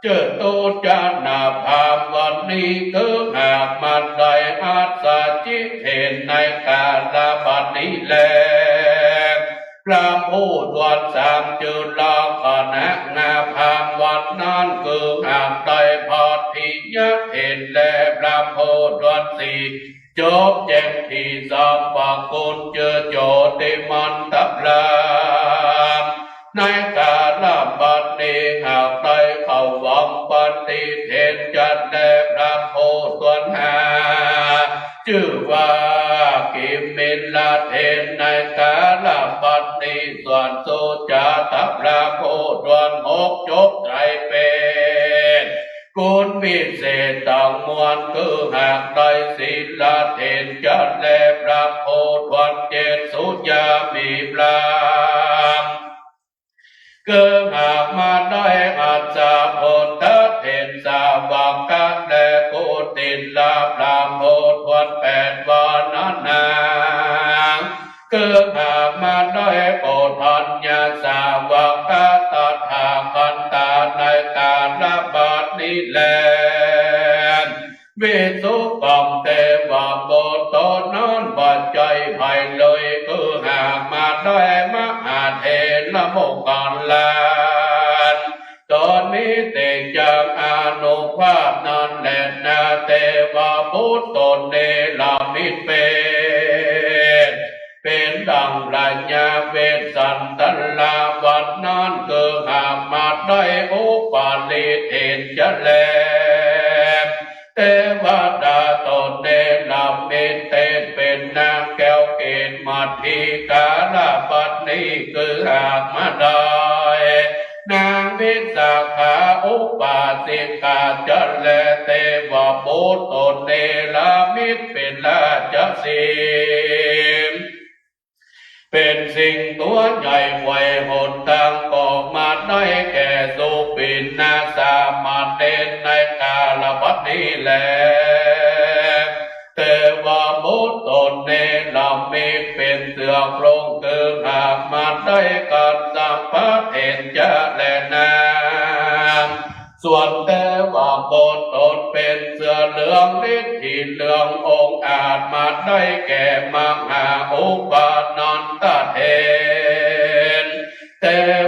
จื้อตูจนาพราหมณ์วันนี้คือหากมาได้อัศจิเถรในกาละบัดนี้แล พราหมณ์ผู้ทวนสามจื้อลักขณะงาพราหมณ์วันนั้นคือหากได้ภัททิยเถรแล พราหมณ์ผู้ทวนสี่ จบแจ้งตี้สรรพคุณจื้อโจติมันตพราหมณ์ ในกาละบัดนี้หากได้เข้าหวังภัททิเถรจักแล พราหมณ์ผู้ทวนห้า จื้อว่ากิมมิลเถร ในกาละบัดนี้ส่วนสุจาตพราหมณ์ผู้ทวนหก จบไตรเปต คุณวิเศษตังมวลคือหากได้สีลเถรจักแล พราหมณ์ผู้ทวนเจ็ด สุยามีพราหมณ์ คือหากมาได้อัสสะพุทธเถรสาวกะแล กุติลพราหมณ์ผู้ทวนแปด วานนาง คือหากมาได้โกฏัญญาสาวกะ ตถาคันตา ในกาละบัดนี้แล วิสุกรรมเทวบุตรต๋นนั้นบ่ใจ้ใผเลย คือหากมาได้มหาเถรโมคคัลลานะ ต๋นมีเตจังอานุภาพนั้นแลนา เทวบุตรต๋นเนรมิตเป๋น เป๋นดังพญาเวสสันดราวันนั้น คือหากมาได้อุปาลีเถรจักแล เทวดาต๋นเนรมิตเตนเป๋นนางแก้วเกศมัทธิ กาละบัดนี้คือหากมาได้ นางวิสาขาอุบาสิกาจักแล เทวบุตรต๋นเนรมิตเป๋นราชสีห์ เป๋นสิงห์ตั๋วใหญ่ไขว่หนตาง ก็มาได้แก่สุปิณณสามเณรในกาละบัด นี้แล เทวบุตรต๋นเนรมิตเป๋นเสือโคร่ง คือหากมาได้กั๋นสัมผัสเห็นจะแลนา ส่วนเทวบุตรต๋นเป๋นเสือเหลือง ฤทธิ์เหลืององอาจ มาได้แก่มหาอุปนันทเถร เท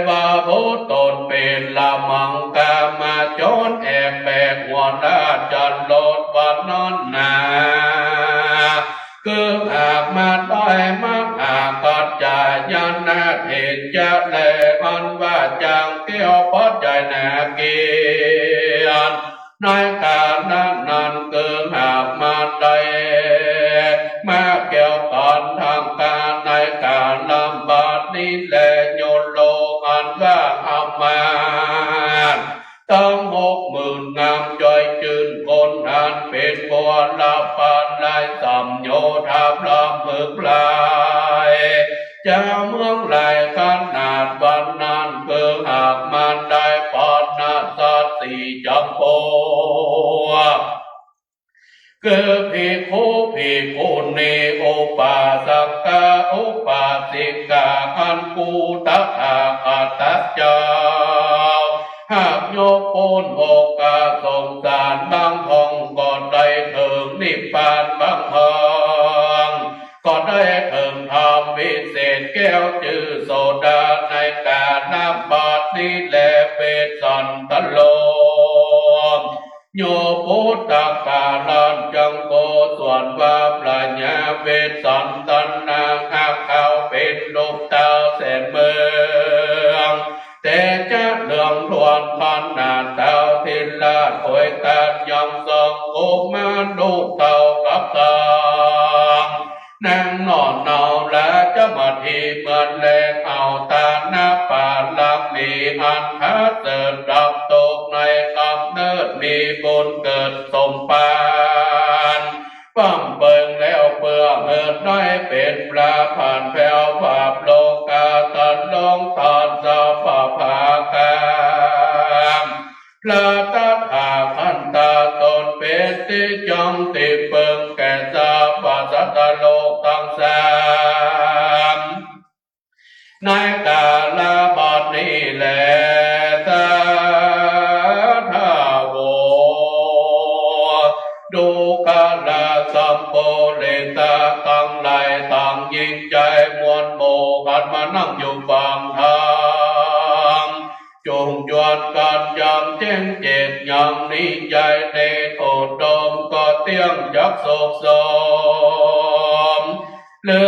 วบุตรต๋นเป๋นละมังคามาจร แอบแบกหัวราชรถวันนั้นนา คือหากมาได้มหากัจจายนะเถรจะแล อันว่าจางแก้วพอใจ๋นาเกียรติ ในก๋าละนั้น คือหากมาได้มาแก้วกั๋นทางก๋า ในก๋าละบัดนี้แล โยโล อันว่าอามาตย์ตังหกหมื่นงาม จ้อยจื้นคนอันเป๋นบัวละบานลาย สำโยธาพระหมึกลาย จาเมืองลายขนาดวันนั้น คือหากมาได้ปานสัตว์สี่จำพวก คือภิกขุ ภิกขุณี อุปาสกะ อุปาสิกา อันกูตถาคตเจ้า หากยกปู้นโอกาสสงสารบางพอง ก็ได้เถิงนิพพานบางพอง ก็ได้เถิงธรรมวิเศษแก้วจื้อโสดา ในก๋าละบัดนี้แล เวสสันตโล โยปุตตะกาลัญจังโก ส่วนว่าพระญาเวสสันตะนาคราชเป๋นลูกเต้าแสนเมือง แต่จะเหลืองล้วนขนาดเต้าทิราช โอยตัดยังทรงกุมารลูกเต้ากับตัง นางนอนเนาราชมาถีเมืองแล เอาตานะปาระมีอันผาเสริฐ ดับทุกข์ในกำเนิด มีบุญเกิดสมปาน บำเพ็งแล้วเปื้อหื้อได้เป๋นพระผ่านแผ้วบาปโลกา ตัดลงตัดสภาพกรรม พระตถาคันตาต๋นเป๋นตี้จ้องตี้เปิงแก่สรรพสัตว์โลกตังสาม ในกาละบัดนี้แล สาธาโว ดูกราสัมปุริสาตังหลายตังยิ่งใจ๋ มวลหมู่กั๋นมานั่งอยู่ฟังธรรม จุ่งจวนกั๋นจำแจ้งเจตอย่างนี้ใจ๋ ในโอดมก็เตี้ยงจักสุขสม เหลื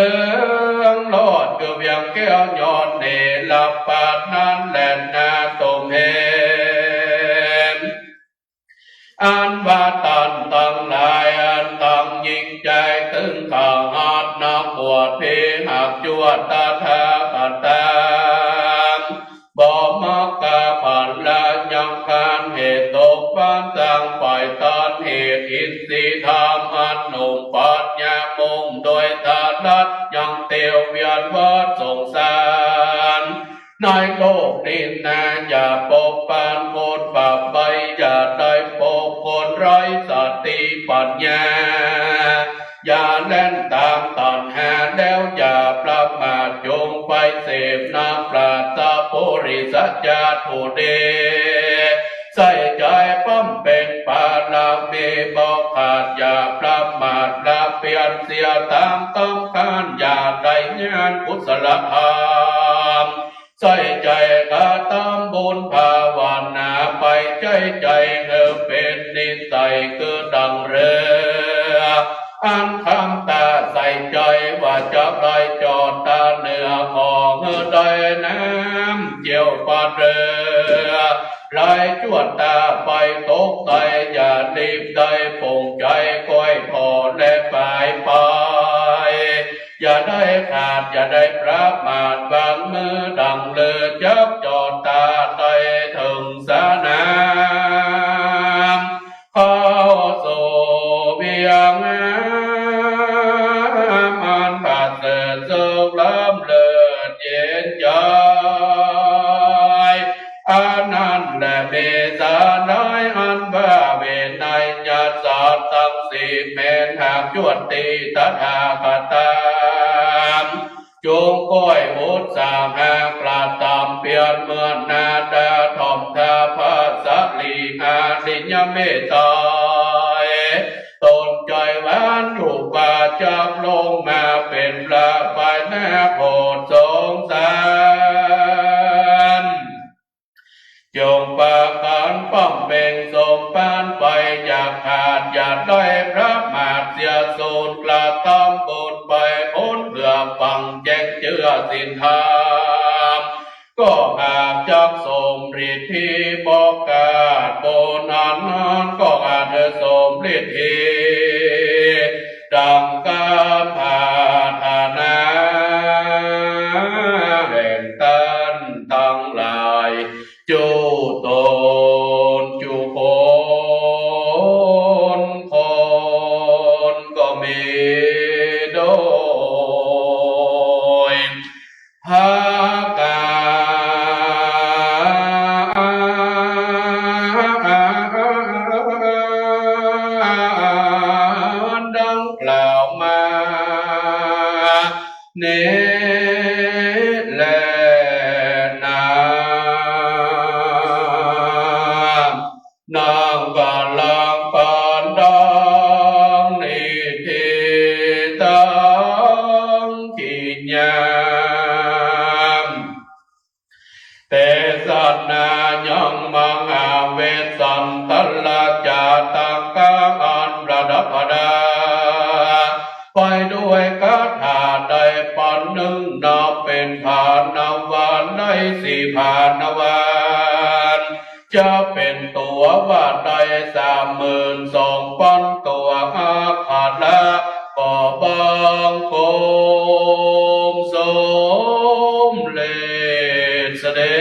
องโลดคือเวียงแก้วยอดเนรปาดนั้นแลนา สมเหตุ อันว่าต้านตังหลายอันตังยิ่งใจ๋ ตึงข้าหั้นนักบวชเภหากจวดตถาคตา บ่มักกะผละยังคานเหตุตกบ้านสร้างฝ่ายต้านเหตุอินทรีย์ธรรมอันหนุ่มปัญญามุ่งโดยตลอดยังเตียวเวียนวัฏสงสาร ในโลกนี้นา อย่าปบปานคนบาปไป อย่าได้ปบคนไร้สติปัญญา อย่าแล่นต๋ามตัณหา แล้วอย่าประมาท จงไปเสพนำพระสัพพุริสชาติผู้ดี ใส่ใจ๋บำเพ็งปาระมีบ่ขาด อย่าประมาท ละเปียนเสียต๋ามกำคาญ อย่าได้งานกุศลธรรม ใส่ใจ๋กระตำบุญภาวนาไป ใจ๋ใจ๋หื้อเป๋นนิสัยคือดั่งเรือ อันทำต๋าใส่ใจ๋ว่าจะไปจอดต๋าเหนือ ขอหื้อได้น้ำเจียวปาดเรือ ไหลจวดต๋าไปตกใต้ อย่ารีบได้ปงใจ๋ ค่อยผ่อและปายไป อย่าได้ขาด อย่าได้ประมาท วางมือดั่งเรือ จักจอดต๋าได้เถิงสนาม เข้าสู่เวียงงามอันประเสริฐสุขล้ำเลิศเย็นใจ๋ อันนั้นแลมีสหายอันว่าวินัย แม้นหากจวดตี้ตถาคตา จงก้อยอุตสาหะกระตำเปียรเมืองนาฏาถ่อมถ้าพระสรีอาริยเมตไตร ตนใจ๋หวานอยู่ว่าจักลงมาเป๋นพระภายในโพธิสงสาร จงปากั๋นป้องเป่งสมภารไป อย่าขาดอย่าด้อย ประมาทเสียสูญ กระตำบุญไปผลเปื้อฟั่งแจ้งเจื้อศีลธรรม ก็หากจักสมฤทธิ บ่ขาดบ่นั้น ก็อาจจะสมฤทธิ ดังกำปรารถนา แห่งต้านตังหลาย จุตนจุคน คนก็มีโดย พากั๋นดังกล่าวมานี้แลนา นางกำลังปานดังนี้ตี้ตังกิ๋นยาม เตสนายังมหาเวสสันตรจาตกังอันประดับประดาไปด้วยคาถาได้ปันนึ่ง นับเป๋นผานวันได้สี่ผานวัน จะเป๋นตั๋วว่าได้สามหมื่นสองปันตั๋ว อักขระก็บังคมสมเร็จเสด็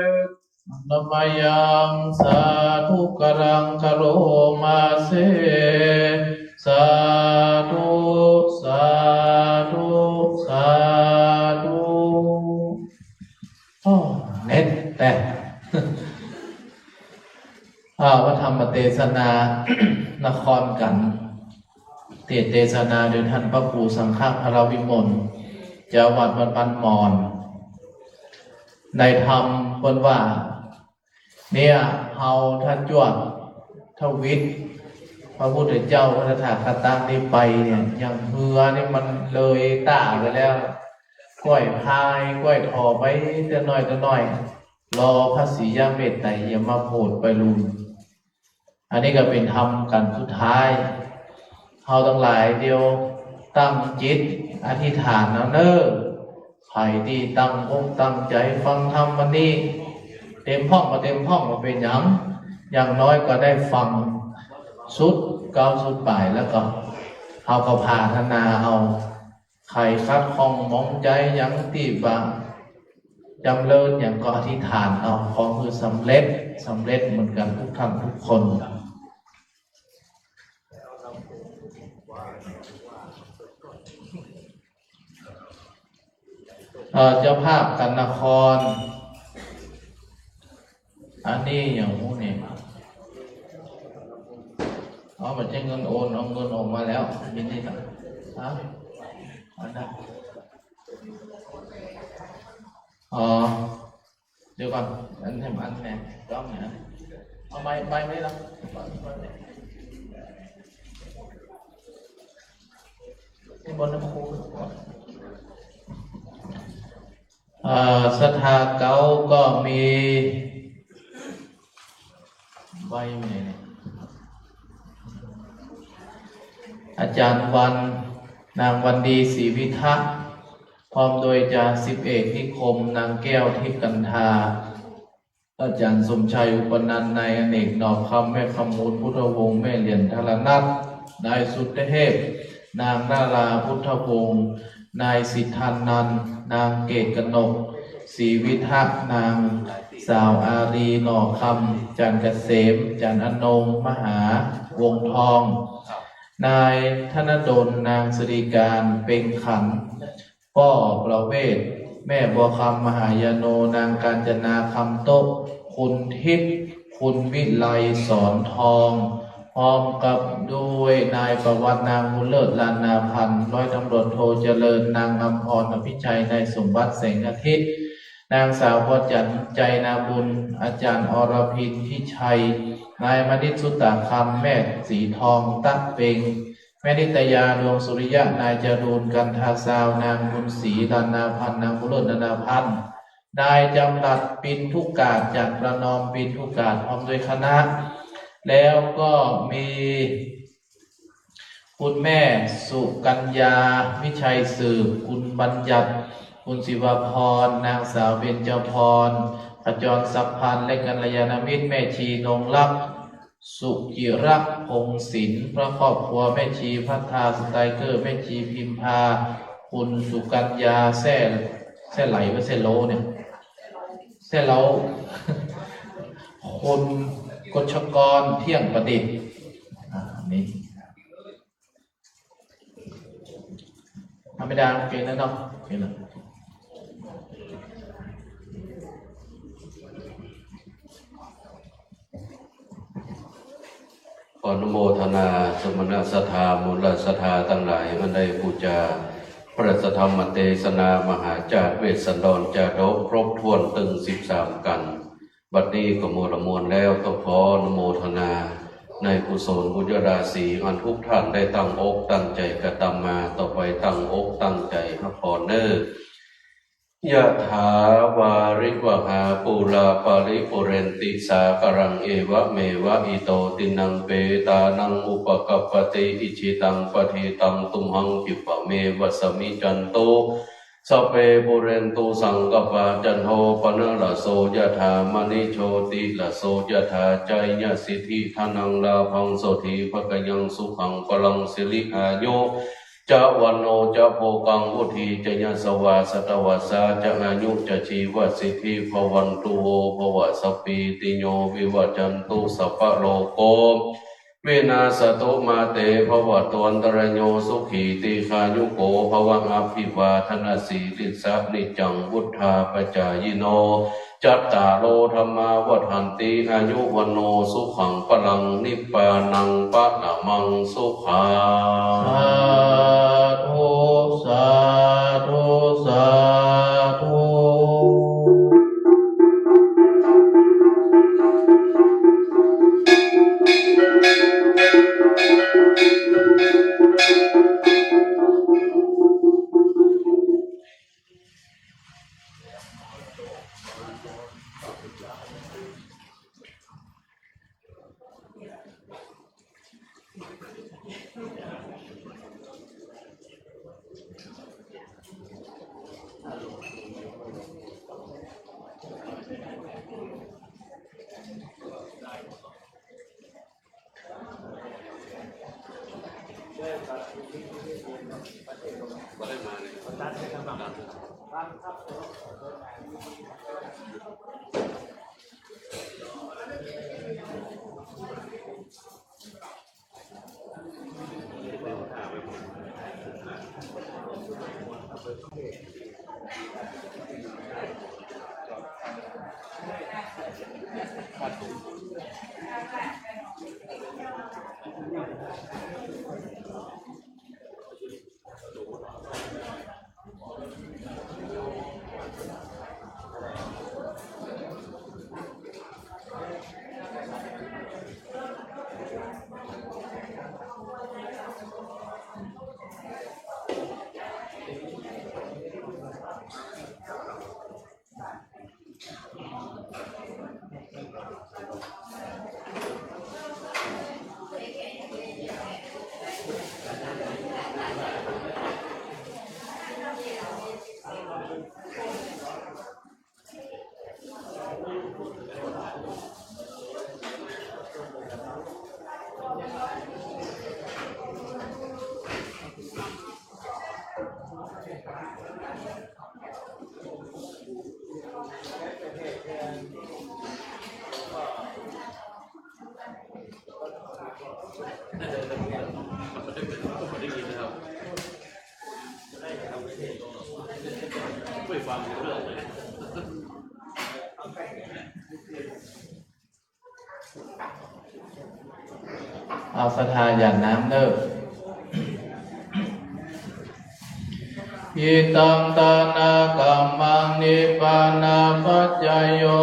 จ นมยังสาธุการังกะโรมาเส สาธุ สาธุ สาธุ โอ้ เน็ตแตก อ่า พระธรรมเตสนา นครกั๋น เตสนาโดยต้านพระครูสังฆพลวิมล เจ้าวัดวัดบ้านหมอน ในธรรมเปิ้นว่า เนี่ย เฮาถ้าจวด ถ้าวิทย์ พระพุทธเจ้าพระตถาคตะนี้ไปเนี่ย อย่างเฮือนี่มันเลยต้าไปแล้ว ก้อยพาย ก้อยถ่อไปเตื้อน้อยเตื้อน้อย รอพระศรียะเมตไตรยมโพธิไปลุน อันนี้ก็เป๋นธรรมกั๋นสุดท้าย เฮาตังหลายเตียวตั้งจิตอธิษฐานเอาเน่อ ใผตี้ตั้งอกตั้งใจ๋ฟังธรรมวันนี้ เต็มห้องบ่เต็มห้องบ่เป๋นหยัง อย่างน้อยก็ได้ฟังสุดเก๊าสุดป๋าย แล้วก็ เฮาก็ปรารถนาเอา ใผขัดข้องหมองใจ๋หยังตี้บ่าจ๋ำเริญหยังก็อธิษฐานเอา ขอหื้อสำเร็จ สำเร็จเหมือนกั๋นกู้ต้านกู้คน เอ่อ เจ้าภาพกั๋นนคร อันนี้อย่างฮู้นี่ เอา บ่ใจ้เงินโอน เอาเงินออกมาแล้ว มีนี่นะ ฮะ อันนั้น อ๋อ เดี๋ยวก่อน อันนี้อันแหน จ้องเนี่ย เอาไมค์ ไมค์ไว้แล้ว ข้างบนน้ำคู เอ่อ ศรัทธาเก๊าก็มี ใบไหนเนี่ย อาจ๋ารย์วัน นางวันดีศรีวิทักษ์ พร้อมโดยจ่าสิบเอกนิคม นางแก้วทิพย์กันธา อาจ๋ารย์สมชัยอุปนันท์ นายอเนกหน่อคำ แม่ขมูลพุทธวงศ์ แม่เหรียญธารนัส นายสุเทพ นางนาราพุทธวงศ์ นายสิทธานันท์ นางเกตกนก ศรีวิทักษ์ นางสาวอารีหน่อคำ จารย์เกษม จารย์อนงค์ มหาวงศ์ทอง นายธนดล นางสิริการ เพ็งขัน ป้อประเวศ แม่บัวคำ มหายาโน นางกาญจนา คำโต๊ะ คุณทิพย์ คุณวิไลสอนทอง พร้อมกับด้วยนายประวัติ นางบุญเลิศ ลานาพันธ์ ร้อยตำรวจโทเจริญ นางอำพร อภิชัย นายสมบัติ แสงอาทิตย์ นางสาวบัวจันทร์ ใจนาบุญ อาจารย์อรพิน พิชัย นายมณิษฐ์ สุตตาคำ แม่สีทอง ตะเปง แม่นิตยา ดวงสุริยะ นายจรูญ กันทาซาว นางบุญศรี ลานาพันธ์ นางบุญเลิศ ลานาพันธ์ นายจำรัด ปินทุกาศ จันทร์ประนอม ปินทุกาศ พร้อมด้วยคณะ แล้วก็มีคุณแม่สุกัญญา วิชัยสืบ คุณบัญญัติ คุณศิวาพร นางสาวเบญจพร ขจรศักดิ์พันธ์ และกัลยาณมิตร แม่ชีนงรัก สุจิระพงศิลป์ พร้อมครอบครัว แม่ชีพัฒนา สไตรเกอร์ แม่ชีพิมพา คุณสุกัญญา แซ่ แซ่ไหล ว่าแซ่โลเนี่ย แซ่เล้า คุณกฤษกร เที่ยงประดิษฐ์ อ่า นี่ ธรรมดาเปลี่ยนแล้วเนาะ เปลี่ยนแล้ว ขออนุโมทนา สมณศรัทธา มูลศรัทธาตังหลาย อันได้บูชาพระสัทธรรมเตสนา มหาจาตุเวสสันดรจาดก ครบถ้วนตึงสิบสามกัณฑ์ บัดนี้ก็มัวละมวลแล้ว ต้องขออนุโมทนาในกุศลบุญญาราศี อันทุกท่านได้ตั้งอกตั้งใจกระทำมา ต่อไปตั้งอกตั้งใจรับพรเน่อ ยะถาวาริวหาปูราปาริปูเรนติสาคารัง เอวะเมวะอิโตทินังเปตานังอุปกัปปติ อิจฉิตังปะถิตังตุมหัง ขิปปะเมวะสมมิจฉันตุ สัพเพปูเรนตุสังกัปปา จันโทปนรสโส ยะถา มะณิโชติรสโส ยะถา จายสิทธิธนังลาภัง โสติภะคะยังสุขังพลัง สิริอายุ จะวันโนจะโภคัง วุฒีจะยะสวา สัตวาสาจะอายุจะชีวสิทธิภะวันตุ โวภะวะ สัพพีติโยวิวัจจันตุ สัพพะโรโควินาสตุมาเตภะวัตตุอันตะราโย สุขีทีฆายุโกภะวะ อะภิวาทะนะสีลิสสะ นิจจังวุฑฒาปะจายิโน จัตตาโรธัมมาวัฑฒันติ อายุวัณโณสุขังพะลัง นิพพานังปะระมังสุขัง สาธุ สาธุ สาธุ เอาศรัทธาหยาดน้ำเด้อ Idaṃ dānakammaṃ nibbānapaccayo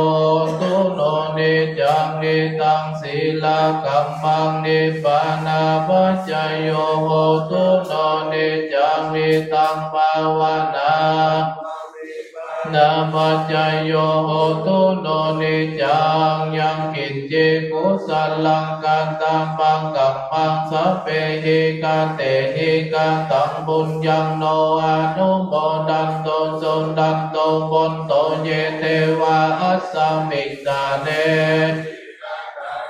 hotu no niccaṃ. Idaṃ sīlakammaṃ nibbānapaccayo hotu no niccaṃ. Idaṃ bhāvanā napaccayo hotu no niccaṃ. Yaṃ kiñci kusalaṃ kattabbaṃ kammaṃ sabbehi katehi kataṃ puññaṃ no anumodantu suṇantu bhonto ye devā asmiṃ ṭhāne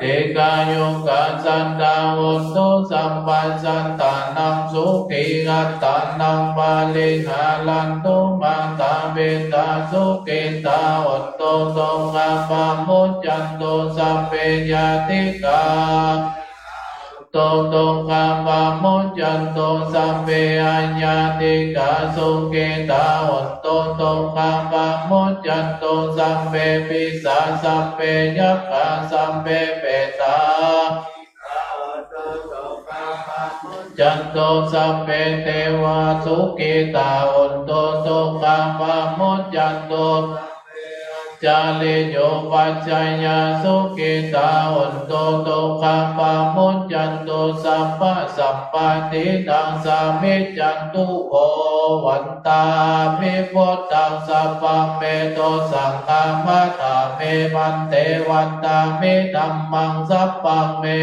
dīghāyukā sadā hontu sabbasattānaṃ sukhī attānaṃ pariharantu. Mātā pitā sukhitā hontu dukkhā pamuccantu sabbe ñātikā hontu dukkhā pamuccantu sabbe aññātikā sukhitā hontu dukkhā pamuccantu sabbe pisā sabbe yakkhā sabbe petā muccantu sabbe devā sukhitā hontu dukkhā pamuccantu. Cariyūpajjhāyā sukhitā hontu dukkhā pamuccantu sabbasampattīnaṃ samijjhantu vo. Vandāmi buddhaṃ sabbaṃ me dosaṃ khamatha me bhante. Vandāmi dhammaṃ sabbaṃ me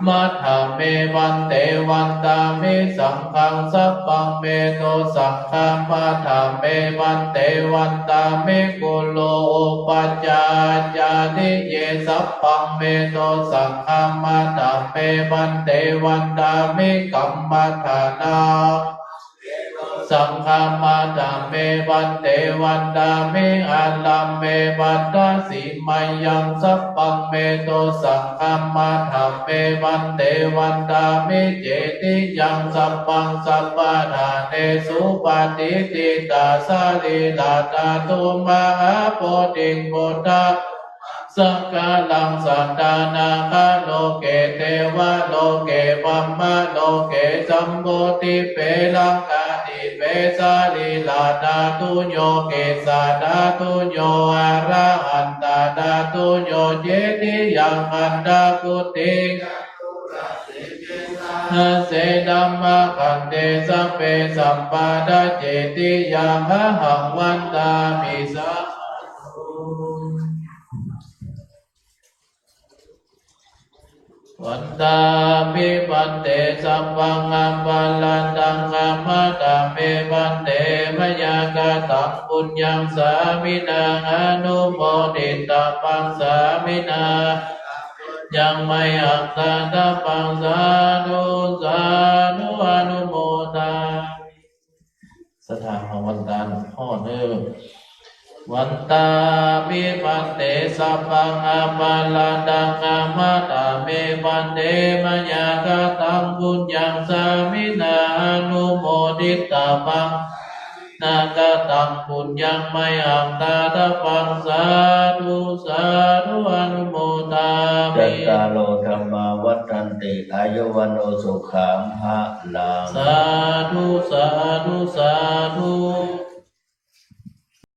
khamatha me bhante. Vandāmi saṅghaṃ sabbaṃ me dosaṃ khamatha me bhante. Vandāmi guru upajjhāyācariye sabbaṃ me dosaṃ khamatha me bhante. Vandāmi kammaṭṭhānā saṅghamatha me bhante. Vandāmi ārāme paṭhasimāyaṃ sabbaṃ me dosaṃ khamatha me bhante. Vandāmi cetiyaṃ sabbaṃ sabbaṭṭhānesu patiṭṭhitā sarīradhātu mahābodhiṃ buddha sakkāraṃ satthā nāgā loke devā loke brahmā loke jambudīpe lakkhādīpe sarīradhātuyo kesādhātuyo arahantadhātuyo cetiyaṃ aṭṭhakuṭi sahase dhammakkhandhe sabbe sabbadacetiyaṃ ahaṃ vandāmi sa Vandāmi bhante sabbaṃ aparādhaṃ khamatha me bhante mayā kataṃ puññaṃ sāminā anumoditabbaṃ sāminā puññaṃ mayhaṃ dātabbaṃ sādhu sādhu anumodāmi. ศรัทธาเฮาวันตาพ่อเด้อ Vandāmi bhante sabbaṃ aparādhaṃ khamatha me bhante mayā kataṃ puññaṃ sāminā anumoditabbaṃ sāminā kataṃ puññaṃ mayhaṃ dātabbaṃ sādhu sādhu anumodāmi. Cattāro dhammā vaḍḍhanti āyu vaṇṇo sukhaṃ balaṃ. Sādhu sādhu sādhu.